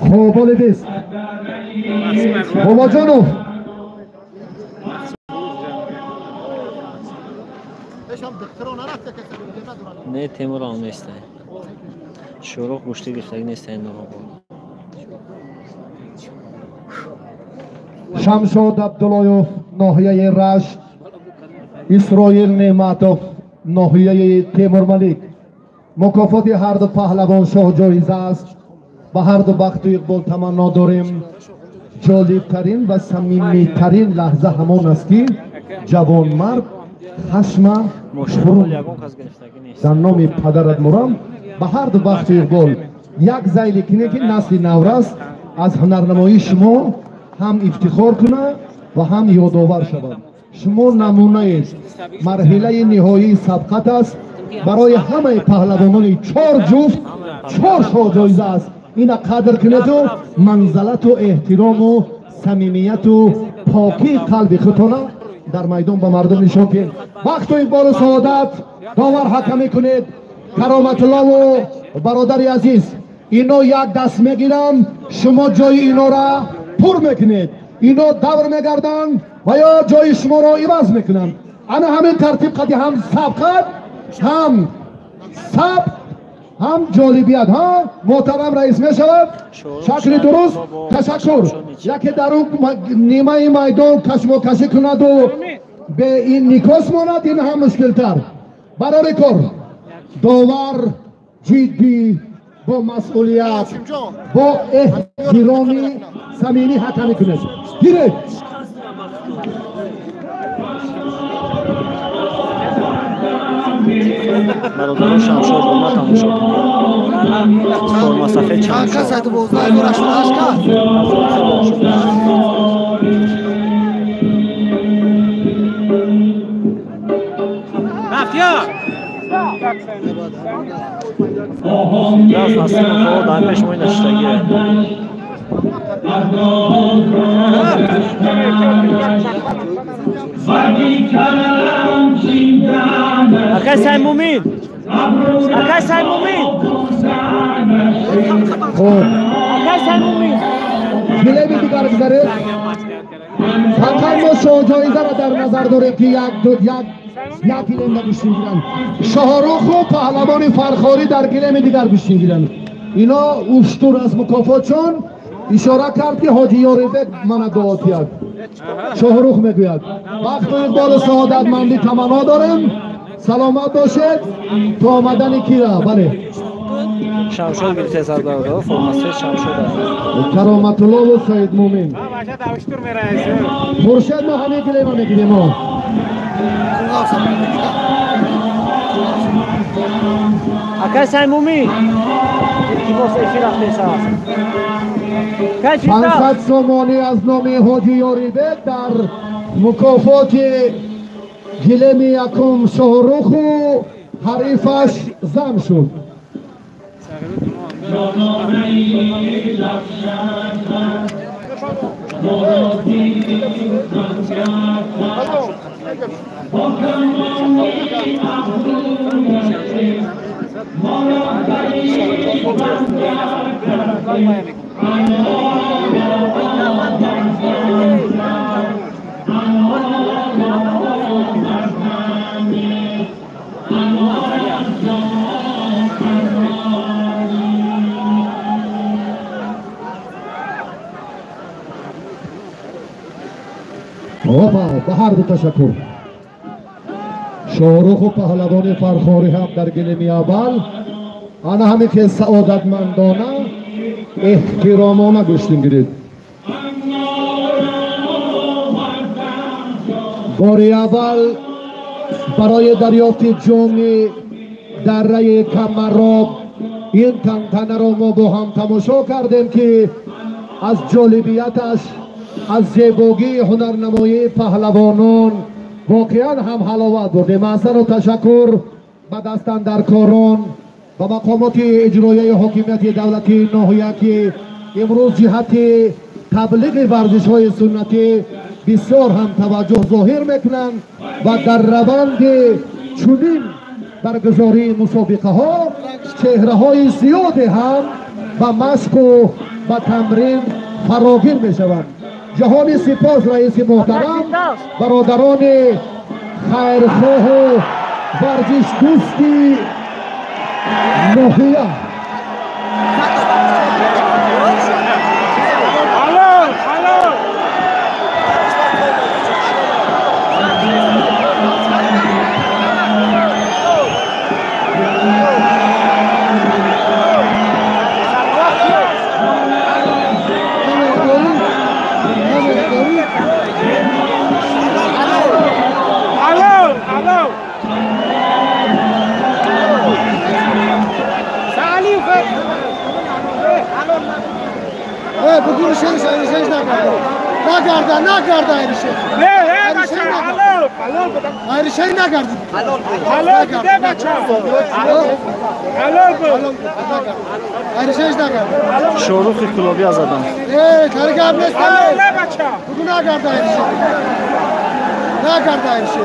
Хуб, олидис Бобоҷонов. Не, Темурам нестай. Шӯроқ гӯштӣ гирифтагӣ нестай Нуробод. Шамшод Абдуллоев, ноҳияи Рашт, Исроил Неъматов, ноҳияи Темурмалик. Мукофоти ҳар ду паҳлавон шоҳҷоиза аст. Ба ҳар ду бахту иқбол таманно дорем. Ҷолибтарин ва самимитарин лаҳза ҳамон аст, ки ҷавонмард хашма дар номи падарат мурам. Ба ҳар ду бахту иқбол як зайли кине, ки насли наврас аз ҳунарнамоии шумо ҳам ифтихор куна, ва ҳам ёдовар шаванд. Шумо намунаед. Марҳилаи ниҳоии сабқат аст барои ҳамаи паҳлавонони 4 ҷуфт 4 шоҳҷоиза аст. Ина қадр кунеду манзалату эҳтирому самимияту покии қалби худтона дар майдон ба мардум нишон диҳед. Вақту иқболу саодат довар ҳакамӣ кунед. Кароматуллову бародари азиз, ино як даст мегиранд, шумо ҷои инора пур мекунед. Ино давр мегарданд ва ё ҷои шуморо иваз мекунанд. Ана ҳамин тартиб қади ҳам сабқат, ҳам сабт, ҳам ҷолибият. Ҳа, муҳтарам раис мешавад шакли дуруст. Ташаккур. Яке дар он нимаи майдон кашмокашӣ кунаду бе ин никос монад, ин ҳам мушкилтар. Барори кор довар ҷиддӣ, бо масъулият, бо эҳтироми самимӣ ҳакамӣ кунед. Гиред. Бародарон, Шамшод ма тамошо кунед. Форма сафед Шамшод. Даст Насимов дар пеш мо наштагӣ. Акай Саймумин, акай Саймумин, хуб, акай Саймумин. Гилеми дигар гузаред. Фақат мо шоҳҷоизаро дар назар дорем, ки як як гилемда гӯштин гиранд. Шоҳруху паҳлавони Фархорӣ дар гилеми дигар гӯштин гиранд. Ино уштур аз мукофотшон ишора кард, ки Ҳоҷи Ёрибек мана дуо тиҳад. Шоҳрух мегӯяд: бахту иқболу саодатмандӣ таманно дорем. Саломат бошед то омадани кира. Бале, Шамшод гирифтез аз бародаро, формасфед Шамшод аст. Кароматуллову Саидмумин. Хуршед, мо ҳамин гилема мегирем. Акай Саймумин, илтимос, эфир рафтес аст. 500 сомонӣ аз номи Ҳоҷи Ёрибек дар мукофоти гилеми якум Шоҳруху ҳарифаш зам шуд. Опа, ба ҳар ду ташаккур. Шоҳруху паҳлавони Фархорӣ ҳам дар гилеми аввал ана ҳамин ки саодатмандона, эҳтиромона гӯштин гирид. Бори аввал барои дарёфти ҷоми дарраи Камароб ин тантанаро мо бо ҳам тамошо кардем, ки аз ҷолибияташ, аз зебогии ҳунарнамоии паҳлавонон воқеан ҳам ҳаловат бурдем. Аҳсану ташаккур ба дастандаркорон, ба мақомоти иҷроияи ҳокимияти давлатии ноҳия, ки имрӯз ҷиҳати таблиғи варзишҳои суннатӣ бисёр ҳам таваҷҷӯҳ зоҳир мекунанд ва дар раванди чунин баргузории мусобиқаҳо чеҳраҳои зиёде ҳам ба машқу ба тамрин фарогир мешаванд. Ҷаҳони сипос, раиси муҳтарам, бародарони хайрхоҳу варзишдӯсти ноҳия. بگو شش شش نکن. Нагарда, нагарда Айрише. Не, не, бача, ҳалол, ҳалол буд. Айрише нагарди. Ҳалол буд. Ҳалол буд, бача. Ҳалол буд. Айришеш нагард. Шоҳрухи Кулобия задам. Э, кари гап нест. Ҳалол не, бача. Бугу нагарда Айрише. Нагарда Айрише.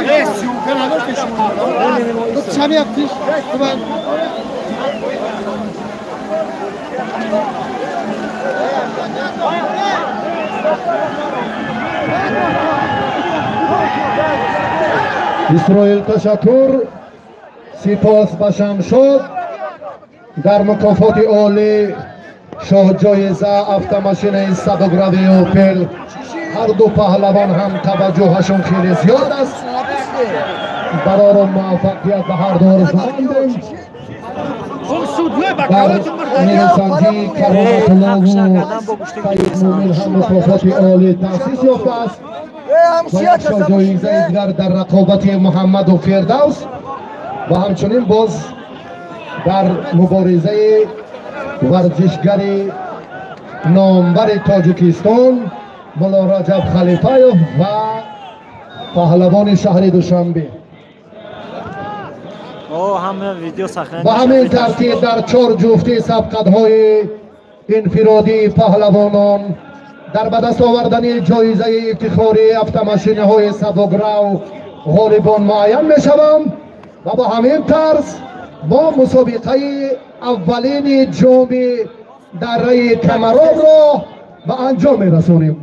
Не, съемка надошт шумо. Ту чами яфтиш? Ту ба Исроил ташаккур, сипос ба Шамшод. Дар мукофоти олӣ шоҳҷоиза автомашинаи сабукрави Опел. Ҳар ду паҳлавон ҳам таваҷҷӯҳашон хеле зиёд аст. Барору муваффақият ба ҳар ду орзумандем. Дар нерӯсанҷии Кароматуллову Саидмумин ҳам мукофоти олӣ таъсис ёфтааст. Ва як шоҳҷоизаи дигар дар рақобати Муҳаммаду Фирдавс ва ҳамчунин боз дар муборизаи варзишгари номбари Тоҷикистон Мулло Раҷаб Халифаев ва паҳлавони шаҳри Душанбе. Ба ҳамин тартиб дар чор ҷуфти сабқатҳои инфиродии паҳлавонон дар ба даст овардани ҷоизаи ифтихории автомашинаҳои сабукрав ғолибон муайян мешаванд ва бо ҳамин тарз мо мусобиқаи аввалини ҷоми дарраи Камаровро ба анҷом мерасонем.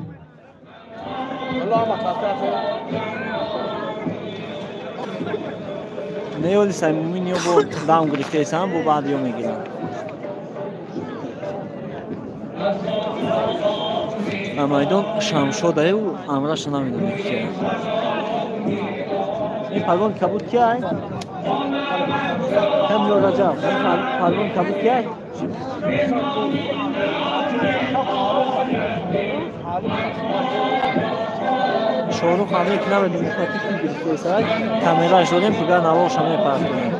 Не, оли Саймумин ё бо дам гирифтаесам, бо баъд ё мегирам. Майдон Шамшодаеву амраша намедонем кия. Ин палвон кабуд кияй? Ҳамло Раҷаб, палвон кабуд кияй? Шоҳрух ҳамин ки намедонем ки гирифтаесай, камераш додем, пуга наворша мепартонем.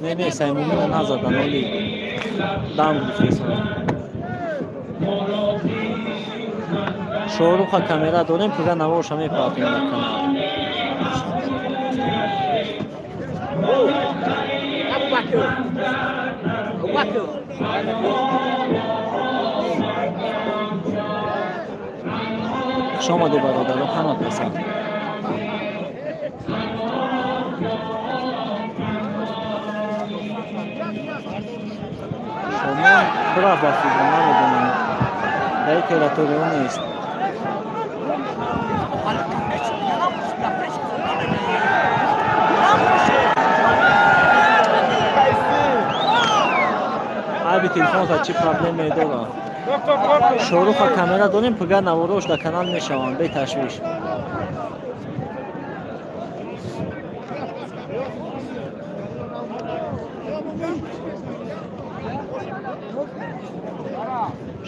Не, не, Саймумина назадан, оли дам гирифтаесай. Шоҳруха камера дорем, пуга наворша мепартонем дар канал. Хуш омадед, бародаро, ҳама каса. Шумо рафт ба фикр, намедонам. Дар ин территория нест. Айби телефонта чӣ проблеме дора? Шоҳруха камера дорем, пуга наворош дар канал мешаванд, беташвиш.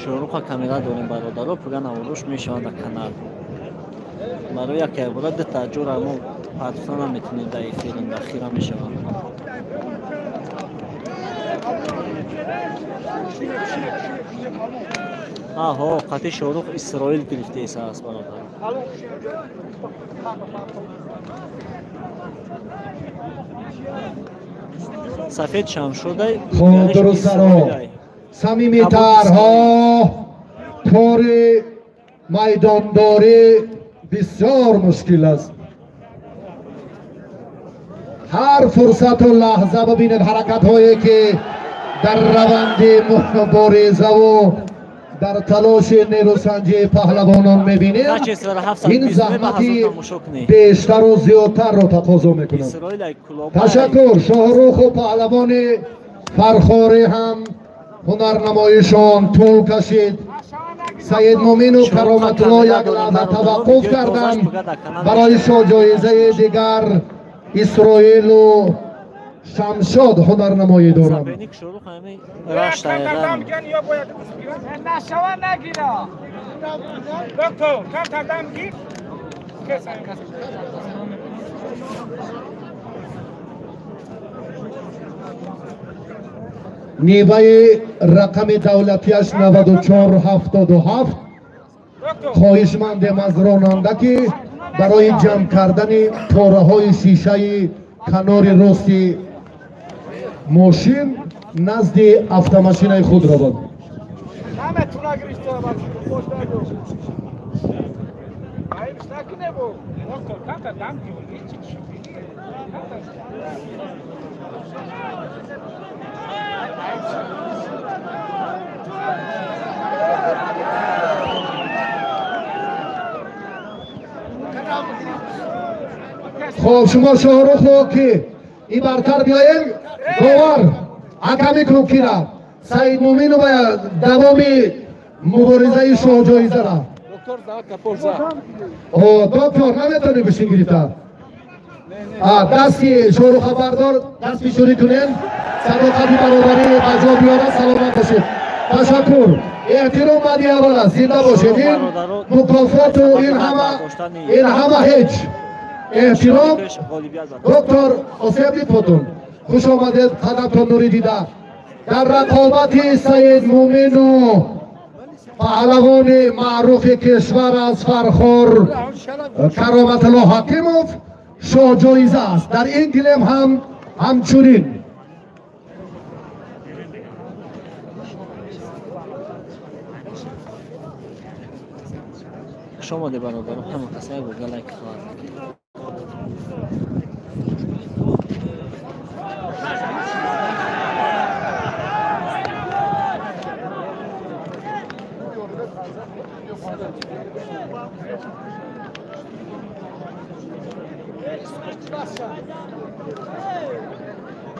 Шоҳруха камера дорем, бародаро, пуга наворош мешаванд дар канал. Барои як якбора дута ҷора мо партофта наметонем дар эфирин, дар хира мешаванд. Аҳо, қати Шоҳрух Исроил гирифтаеса аст, бародар. Сафед Шамшодай. Хуб, дурустаро, самимитарҳо кори майдондорӣ бисёр мушкил аст. Ҳар фурсату лаҳза бибинед ҳаракатҳое ки дар раванди муборизаву дар талоши нерӯсанҷии паҳлавонон мебинем, ин заҳмати бештару зиёдтарро тақозо мекунад. Ташаккур. Шоҳруху паҳлавони Фархорӣ ҳам ҳунарнамоишон тӯл кашид. Саидмумину Кароматулло як лаҳза таваққуф карданд барои шоҳҷоизаи дигар Исроилу Шамшод ҳунарнамоӣ доранд. Ниваи рақами давлатиаш 9477. Хоҳишмандем аз ронанда, ки барои ҷамъ кардани пораҳои шишаи канори рости мошин назди автомошинаи худ равад. Хоб, шумо Шоҳрухро, ки и бартар биёем, бовар аками кункира Саид Муминова давоми муборизаи шоҳҷоизара. Доктор, наметавонӣ гӯштин гирифта. Дасти Шоҳруха бардор, даст фишурӣ кунем, садоқати баробарӣ ба ҷо биёрад. Саломат бошед, ташаккур, эҳтиром баъди аввал аст, зинда бошед. Ин мукофоту ин ҳама ҳеҷ. Эҳтиром, доктор Осеб Потун, хуш омадед, қадамтон нури дида. Дар рақобати Саид Мумину паҳлавони маъруфи кишвар аз Фархор Кароматулло Ҳакимов шоҳҷоиза аст. Дар ин гилем ҳам ҳамчунин. Хуш омадед, бародаро, ҳама кас як бор лайк хоҳад.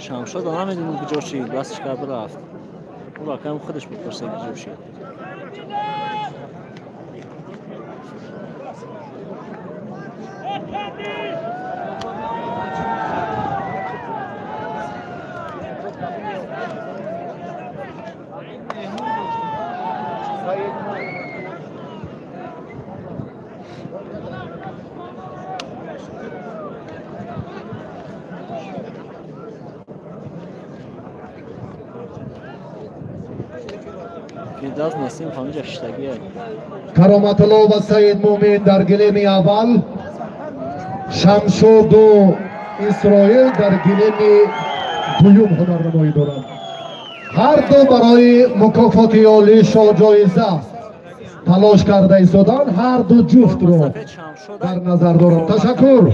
Шамшод намедонам куҷо шид, дастш кард, рафт. Ӯ ракам худаш бипурса, куҷо шид. Фирдавс Насим ҳаминҷа шиштагия. Кароматулло ва Саид Мумин дар гилеми аввал, Шамшоду Исроил дар гилеми дуюм ҳунарнамоӣ доранд. Ҳарду барои мукофоти олӣ шоҳҷоиза талош карда истоданд. Ҳарду ҷуфтро дар назар дорам. Ташаккур.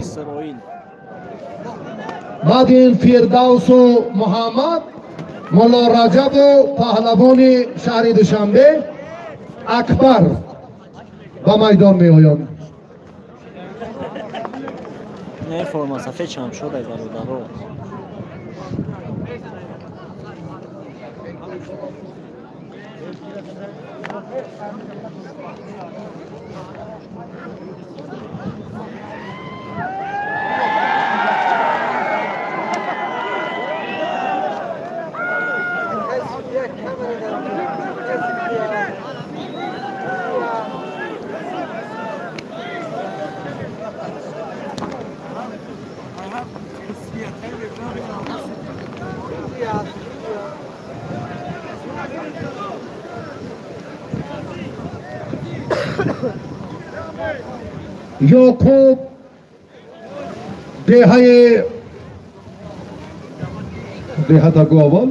Баъд ин Фирдавсу Муҳаммад, Мулло Раҷабу паҳлавони шаҳри Душанбе Акбар ба майдон меоянд. Не, форма сафед Шамшод ай, бародаро. Ёқуб, деҳаи деҳа аввал,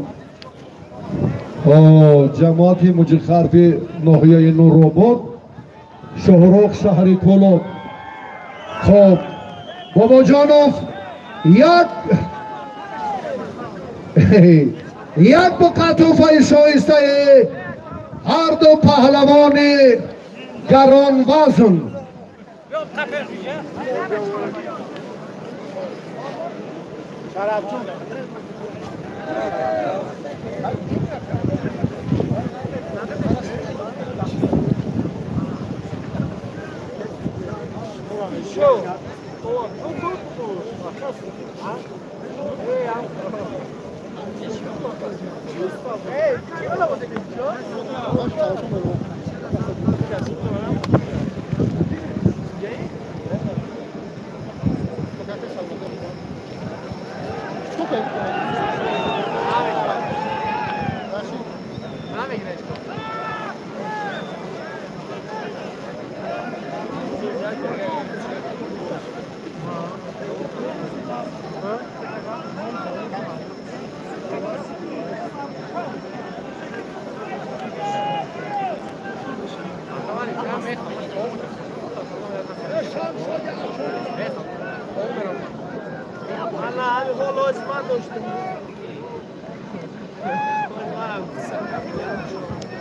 ҷамоати Муҷихарфи ноҳияи Нуробод, Шоҳроқ, шаҳри Кӯлоб. Хоб, Бобоҷонов як буқа тӯҳфаи шоистаи ҳарду паҳлавони гаронвазн.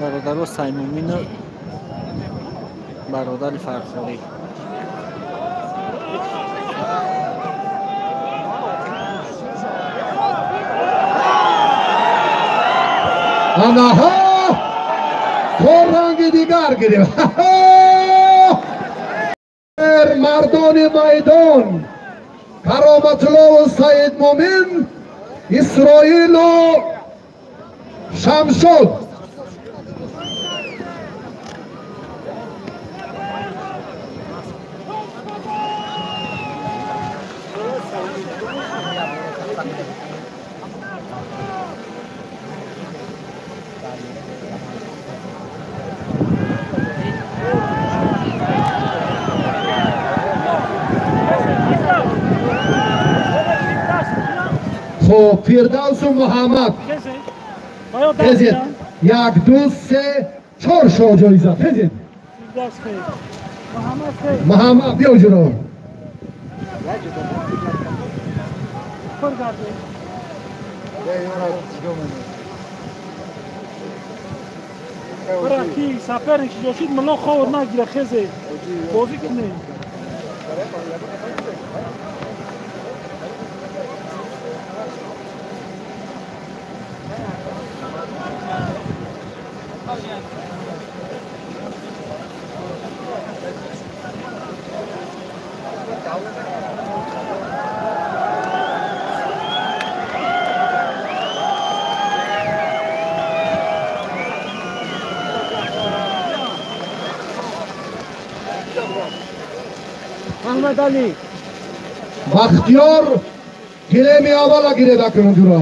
Бародаро Саймумину бародари Фархорӣ. Анаҳо то ранги дигар гирифт. Мардони майдон Кароматуллову Саидмумин, Исроилу Шамшод. Хоб, Фирдавсу Муҳаммад. Хезед. 1, 2, 3, 4 шоҳ ҷоиза. Хезед. Муҳаммад биё ҷуро. Ки соперник шид мало ховр нагира хезе. Бозӣ кунем. Аҳмадалӣ Бахтиёр гилеми аввала гиред акнун ҷуро.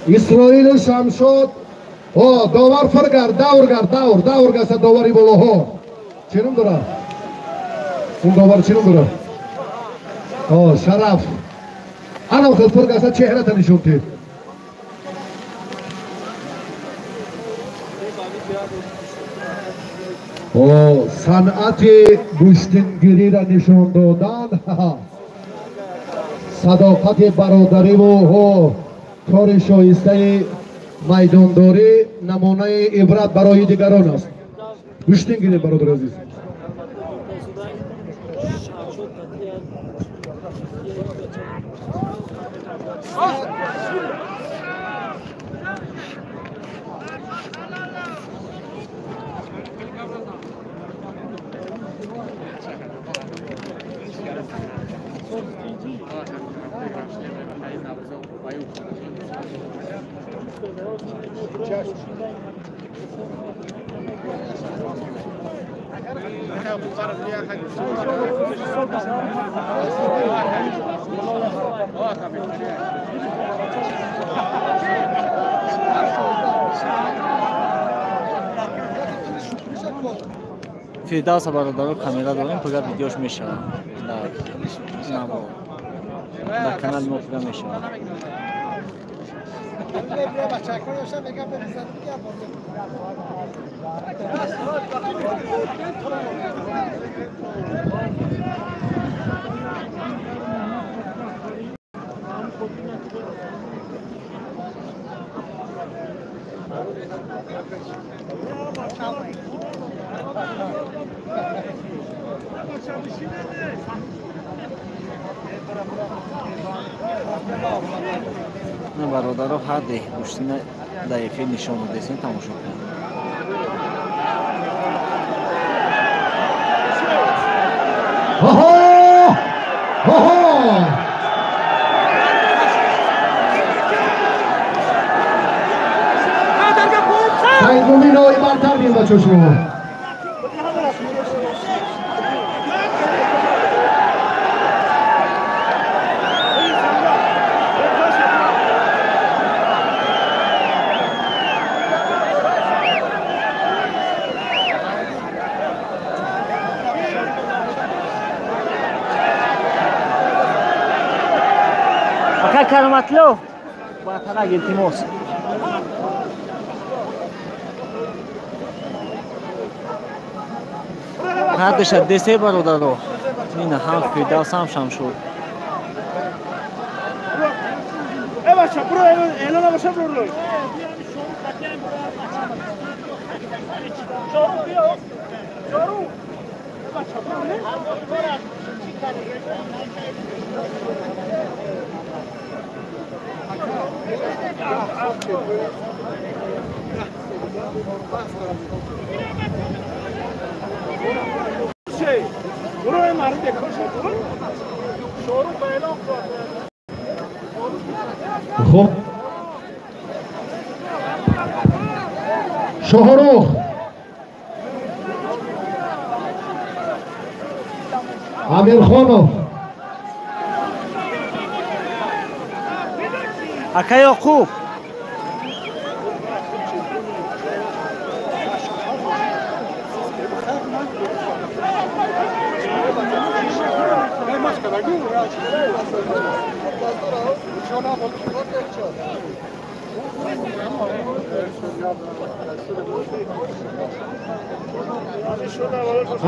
Исроилу Шамшод. О, довар фиргард, давр гард, давр, давр гаста довари болоҳо. Чӣ ном дорад? Он довар чӣ ном дорад? О, Шараф. Анам хел фиргаста чеҳрата нишон дид. О, санъати гӯштингириро нишон додан, садоқати бародариву кори шоистаи майдондорӣ намунаи ибрат барои дигарон аст. Гӯштингирем, бародари азиз. Фирдавса бародаро камера дорем, пага видеош мешавад. Дар канали мо пага мешавад. Бародаро ҳар деҳ гӯштина дар эфир нишон додесем, тамошо кунед. Якумин ои бартар бин бачо шумо. Ака Кароматло, батарак илтимос. Ҳардуша десе бародаро. Ина ҳам Фирдавс ҳам Шамшод. Хуб, Шоҳрух Амирхонов. Ака Ёқуб.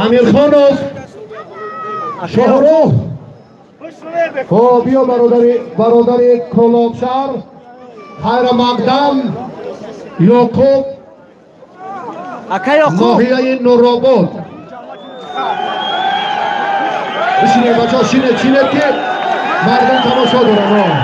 Амирхонов Шоҳрух. Хоб, биё бародари Колобшаҳр, Хайра Мақдам Ёқуб. Ака Ёқуб. Ноҳияи Нуробод. Бишинед бачаҳо, шинед, шинед ки мардум тамошо доранд.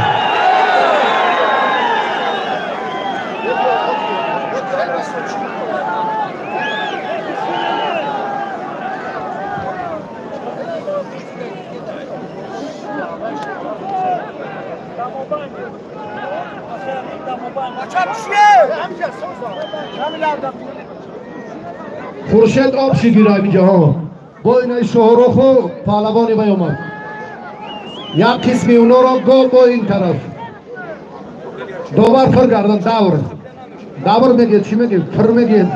Хуршед об шигира инҷаҳо. Бо инаи Шоҳруху паҳлавони вай омад. Як қисми уноро го бо ин тараф. Довар фир гардан давр. Давр мегӯяд, чӣ мегӯяд? Фир мегӯяд.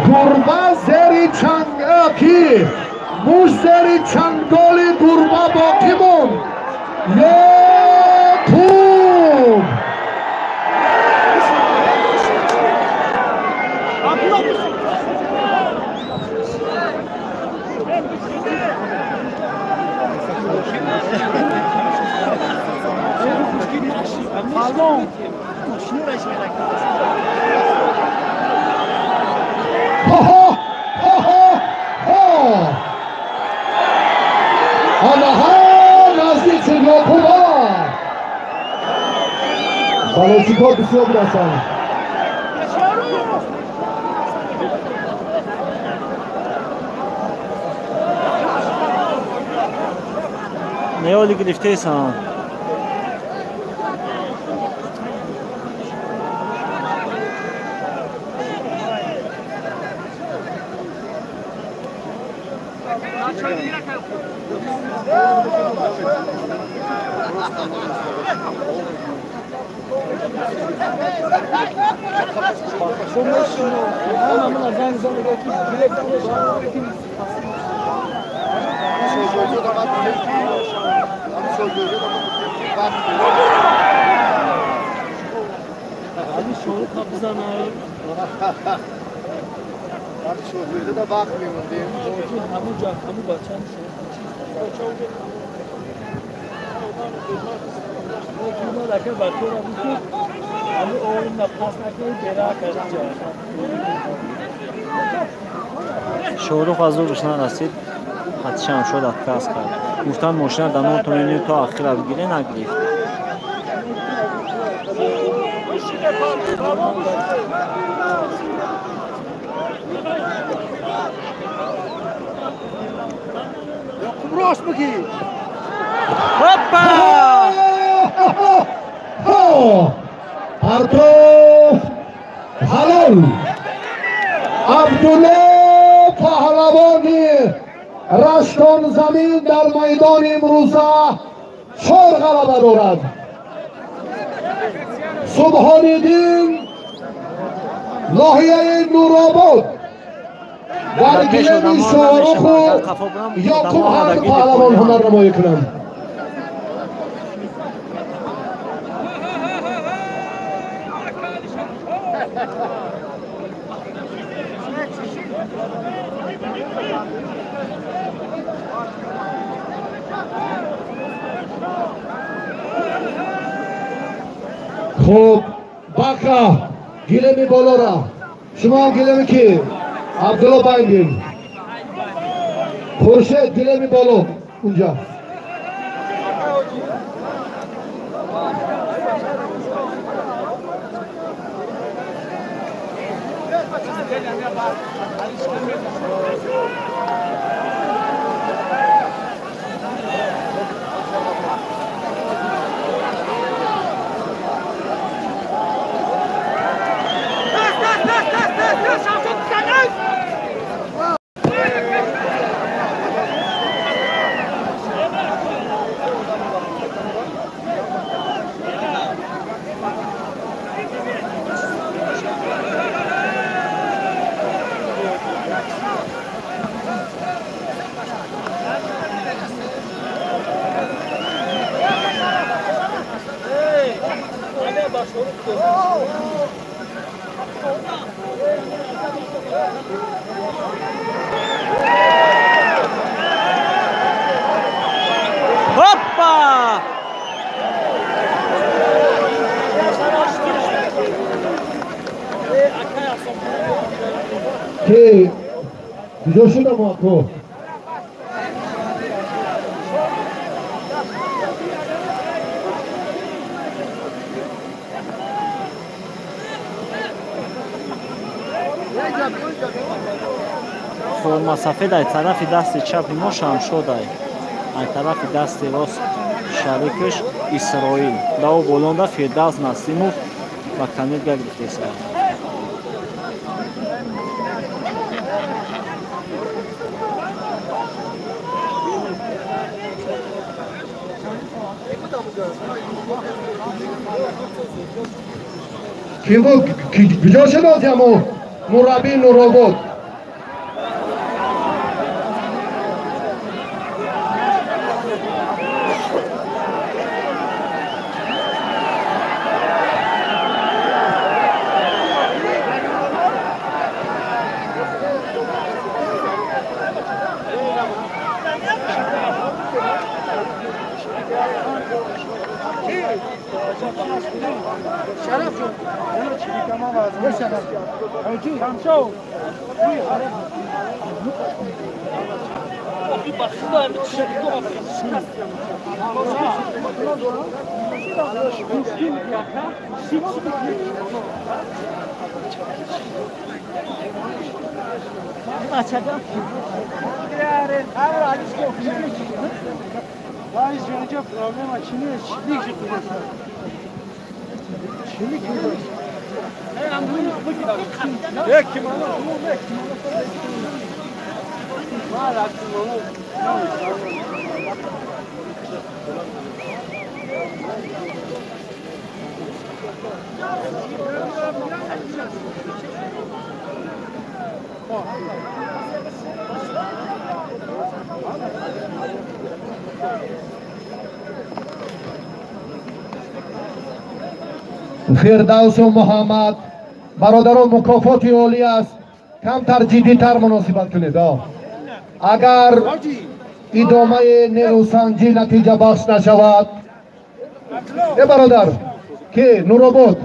Гурба зери чанг ки муш зери чанголи гурба боқӣ монд. Ёқуб. Наздик шуд Ёқуба. Балочикҳо бисёр будастанд. Неоли гирифтесан. Шоҳрух аз зурш нарасид, хати Шамшод отказ кард. Гуфтанд мошина дар номтон то ахира бигире, нагирифт. Рост бигир. Опа! Партов ҳалол. Абдулло паҳлавони Раштон замин дар майдони имрӯза 4 ғалаба дорад. Субҳониддин ноҳияи Нуробод дар гилеми Шоҳруху Ёқуб ҳар паҳлавон ҳунарнамоӣ кунанд. Хуб, бака гилеми болора шумо гилеми ки Абдулло Байндин Хуршед гилеми боло унҷа. Опа! Ки куҷо шуда мо? Форма сафед ай тарафи дасти чапи мо Шамшод ай. Ай тарафи дасти рост шарикаш Исроил. Даво болонда Фирдавс Насимов ба канелга гирифтеса. Ки буд? Куҷо шуд ҳамо мураббии Нуробод? Фирдавсу Муҳаммад бародарон мукофоти олӣ аст, камтар ҷиддитар муносибат кунед. Агар идомаи нерӯсанҷӣ натиҷабахш нашавад, Э бародар, ки Нуробод.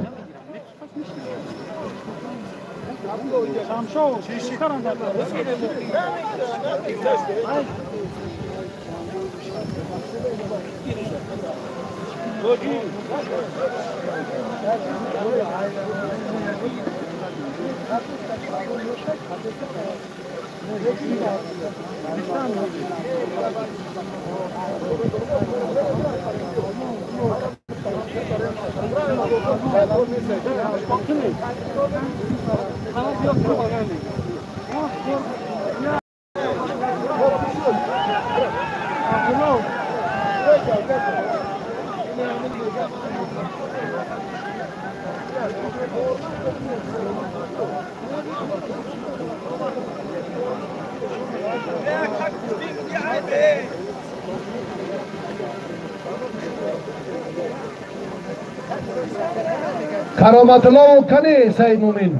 Кароматулло кани Саид Мумин.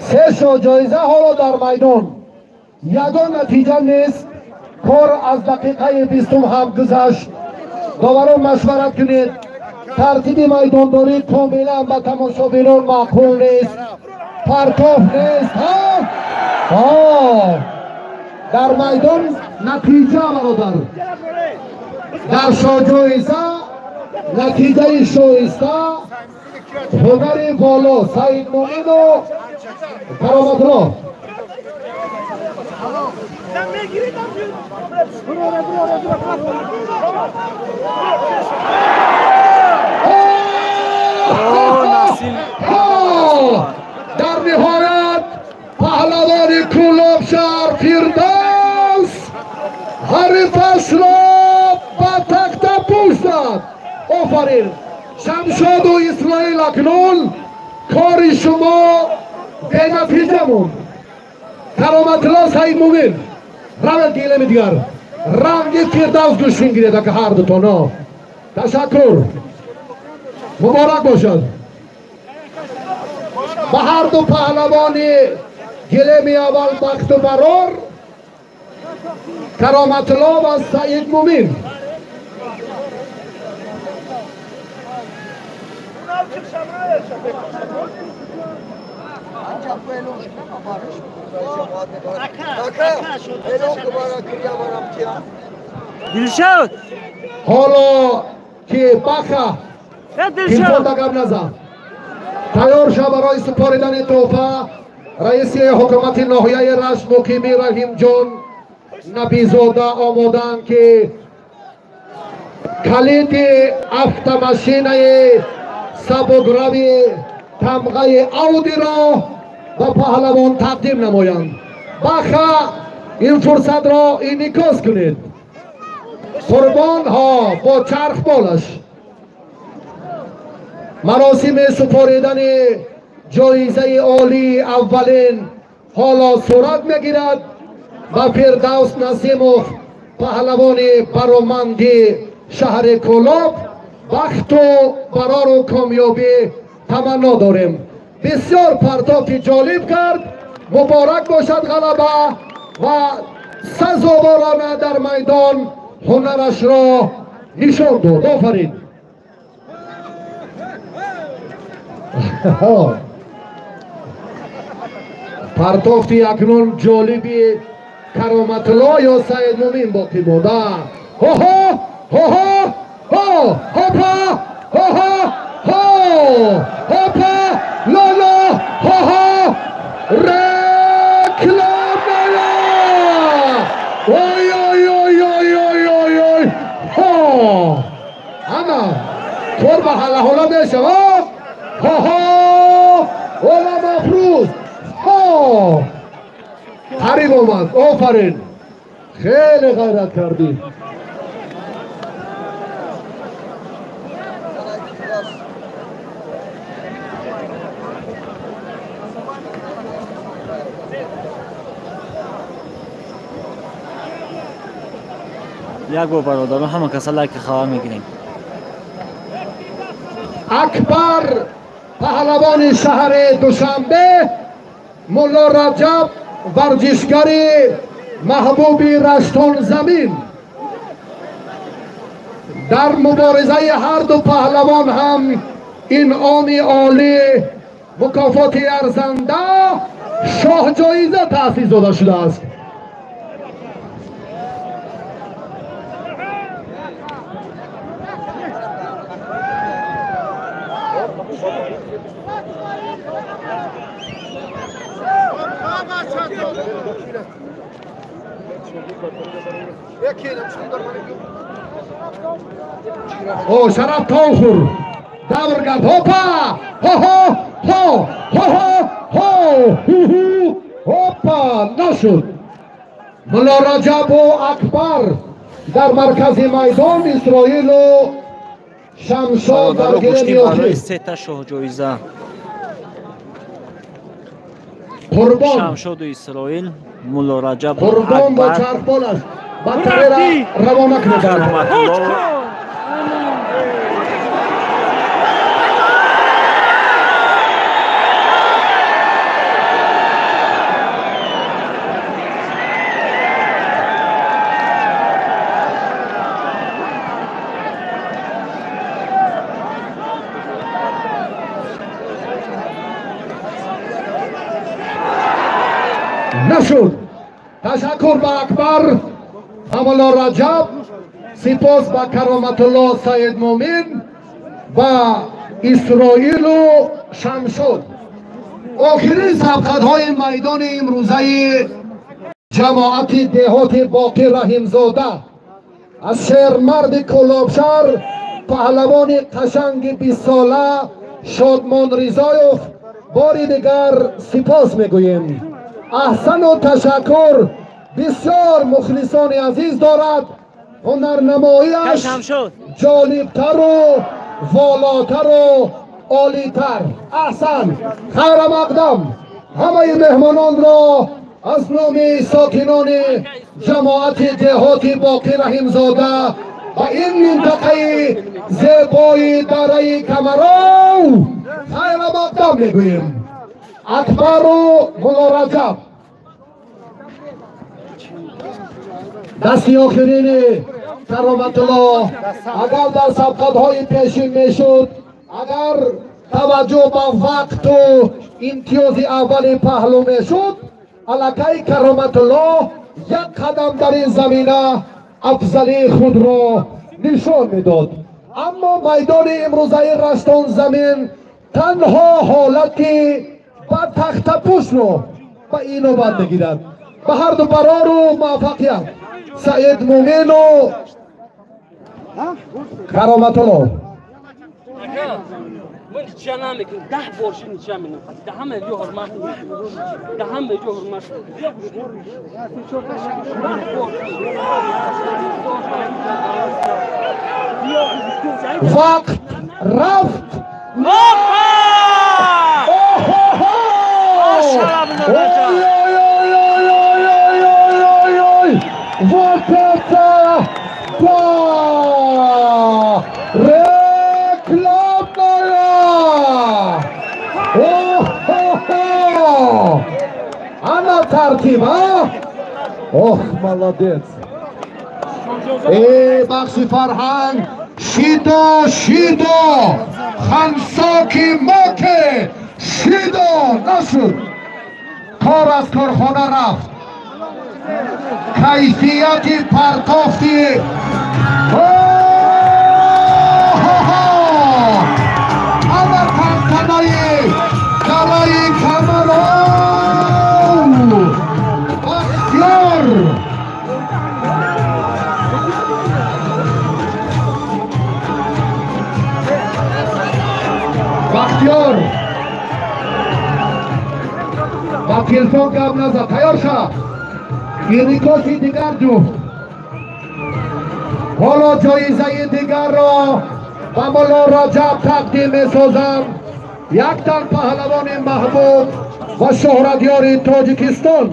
Се шо ҷоиза ҳоло дар майдон. Ягон натиҷа нест. Кор аз дақиқаи 20 ҳам гузашт. Доварон машварат кунед. Тартиби майдондорӣ комилан ба тамошобинон маъқул нест. Партоф нест. Дар майдон натиҷа бародар. Дар шоҷоиза натиҷаи шоиста ҳунари боло Саид Мумину Кароматулло. Дар ниҳоят паҳлавони Кӯлоб шаҳр Фирдавс ҳарифашро ба тахта пӯш зад. Офарин Шамшоду Исроил, акнун кори шумо бенатиҷа монд. Кароматулло, Саид Мумин, равед гилеми дигар. Ранги Фирдавс гӯштин гиред ака ҳар дутоно. Ташаккур, муборак бошад ба ҳар ду паҳлавони гилеми аввал бахту барор Кароматулло ва Саид Мумин. Дилшод, ҳоло ки баха телефон ба гап назан. Тайёр ша барои супоридани тӯҳфа. Раиси ҳукумати ноҳияи Рашт Муқими Раҳимҷон Набизода омодаанд, ки калиди автомашинаи сабукрави тамғаи Аудиро ба паҳлавон тақдим намоянд. Баха ин фурсатро инъикос кунед. Қурбонҳо бо чархболаш. Маросими супоридани ҷоизаи олии аввалин ҳоло сурат мегирад ва Фирдавс Насимов, паҳлавони бароманди шаҳри Кӯлоб, бахту барору комёбӣ таманно дорем. Бисёр партофи ҷолиб кард. Муборак бошад ғалаба ва сазоворона дар майдон ҳунарашро нишон дод. Офарин. Партофти акнун ҷолиби Кароматулло ё Саид Мумин боқӣ монда. Ҳо-ҳо! Ҳо-ҳо! Ҳо! Ҳопа! Ҳо-ҳо! Ҳо! Ҳопа! Лоло! Ҳо-ҳо! Рекламая! Ой, ой, ой, ой, ой, ой, ой! Ҳо! Ана! Кор ба ҳалаҳола мешавад? Ҳо-ҳо! Ола мафрӯз! Ҳо! Қариб омад. Офарин. Хеле ғайрат кардӣ. Як бор бародарон ҳама каса лайки хабар мегирем. Акбар паҳлавони шаҳри Душанбе, Мулло Раҷаб варзишгари маҳбуби Раштонзамин. Дар муборизаи ҳар ду паҳлавон ҳам инъоми олӣ, мукофоти арзанда, шоҳҷоиза таъсис дода шудааст. О, шараф тонхур давр гард. Ҳопа, ҳо-ҳо, ҳо, ҳо-ҳо, ҳо, ҳу-ҳу, ҳопа, нашуд. Мулло Раҷабу Акбар дар маркази майдон, Исроилу Шамшод дар гиреми охир. Сета шоҳҷоиза. Қурбон Шамшоду Исроил, Мулло Раҷаб, Қурбон бо чархболаш батарея равона кунед. Нашуд. Ташаккур ба Акбар ва Мулло Раҷаб, сипос ба Кароматулло Саид Мумин ва Исроилу Шамшод. Охирин сабқатҳои майдони имрӯзаи ҷамоати деҳоти Боқир Раҳимзода аз шермарди Кӯлобшаҳр, паҳлавони қашанги бистсола Шодмон Ризоев бори дигар сипос мегӯем. Аҳсану ташаккур. Бисёр мухлисони азиз дорад. Ҳунарнамоиаш ҷолибтару волотару олитар. Аҳсан, хайра мақдам. Ҳамаи меҳмононро аз номи сокинони ҷамоати деҳоти Боқир Раҳимзода ба ин минтақаи зебои дараи Камаров хайра мақдам мегӯем. Акбару Мулло Раҷаб дасти охирини Кароматулло агар дар сабқатҳои пешин мешуд, агар таваҷҷӯҳ ба вақту имтиёзи аввали паҳлӯ мешуд, аллакай Кароматулло як қадам дар ин замина афзалии худро нишон медод. Аммо майдони имрӯзаи Раштон замин танҳо ҳолати ба тахтапӯшро ба инобат мегирад. Ба ҳарду барору муваффақият Саид Мумину Кароматулло. Ман ничья намекунам, 10 бор ши ничья менам. Даҳам ҷо ҳурмат мекунам. Даҳам ҷо ҳурмат. Вақт рафт. Ой-ой-ой-ой-ой-ой-ой-ой! Вот это да! Рекламная! О-хо-хо! Ана тартиб, а? Ох, молодец! Эй, бахши фарҳанг! Шидо, шидо! Хансоки моке! Шидо! Нашуд! Кор аз корхона рафт. Кайфияти партофти ана тантанаи дараи Камаров Бахтиёр. Бахтиёр ба телефон гап назад, тайёр шав. Инъикоси дигар ҷуфт. Ҳоло ҷоизаи дигарро ба Мулло Раҷаб тақдим месозам. Як тан паҳлавони маҳбуб ва шӯҳратёри Тоҷикистон.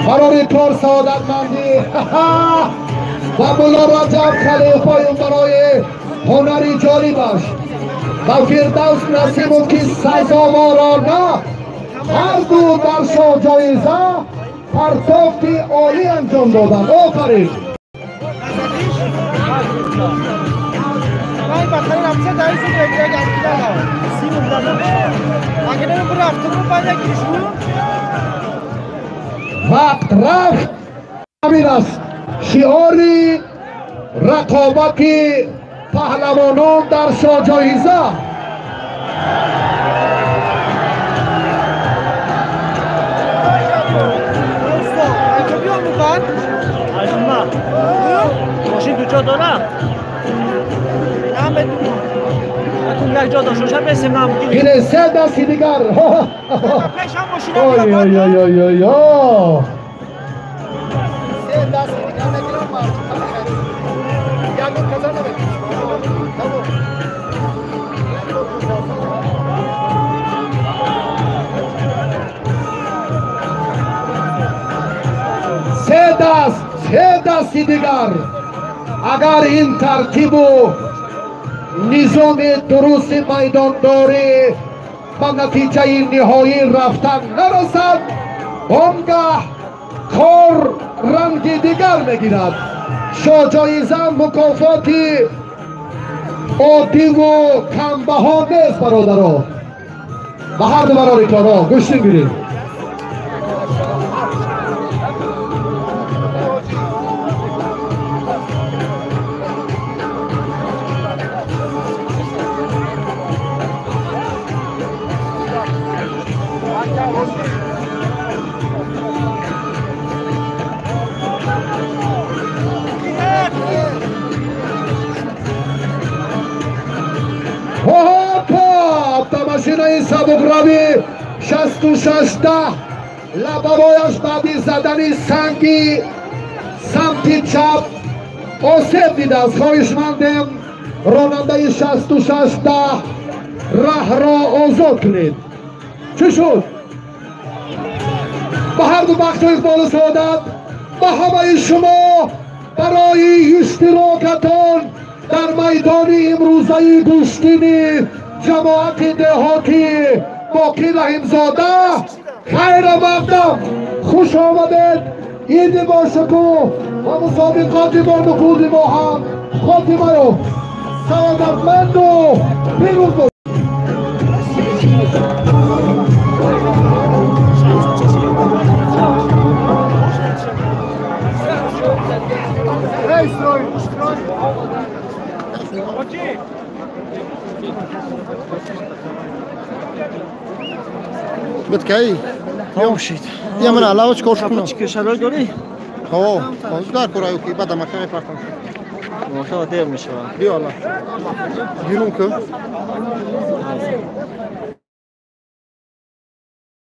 Барори кор саодатмандӣ ва Мулло Раҷаб Халифоев барои ҳунари ҷолибаш. ва Фирдавс Насимов, ки сазоворона ҳар ду дар шоҳҷоиза партофти олӣ анҷом доданд. Офарин! Вақт рафт, ҳамин аст шиори рақобати паҳлавонон дар шоҳҷоиза. Мошин ду ҷо дорад? Як ҷо дошт, шояд месем намумкин. Ине се дасти дигар. Ой ой ой ой ой ой. Се дасти дигар мегирам, мардум як каза намекунад. Тамом. Се даст, се дасти дигар. Агар ин тартибу низоми дурусти майдондорӣ ба натиҷаи ниҳоӣ рафтан нарасад, он гаҳ кор ранги дигар мегирад. Шоҳҷоиза мукофоти оддиву камбаҳо нест, бародаро. Ба ҳар ду барори коро гӯштин гиред. Автомашинаи сабукрави 66 лабавояш баъди задани санги самти чап осеб дидааст. Хоҳишмандем ронандаи 66 раҳро озод кунед. Чӣ шуд? Ба ҳар ду бахту иқболу саодат, ба ҳамаи шумо барои иштирокатон дар майдони имрӯзаи гӯштини ҷамоати деҳотӣ Боқӣ Раҳимзода хайра мақдам. Хуш омадед. Иди бошукӯҳ ва мусобиқоти бонуфузи мо ҳам хотима ёфт. Саодатманду пирӯз бошед. Бит кай? Тамом шид. Я ман алава чикор кунам? Чӣ шароит дорӣ? Ҳо, ҳозир дар кор ки баъд мака мепартам. Мака дер мешавад. Биё алла. Гирум ку.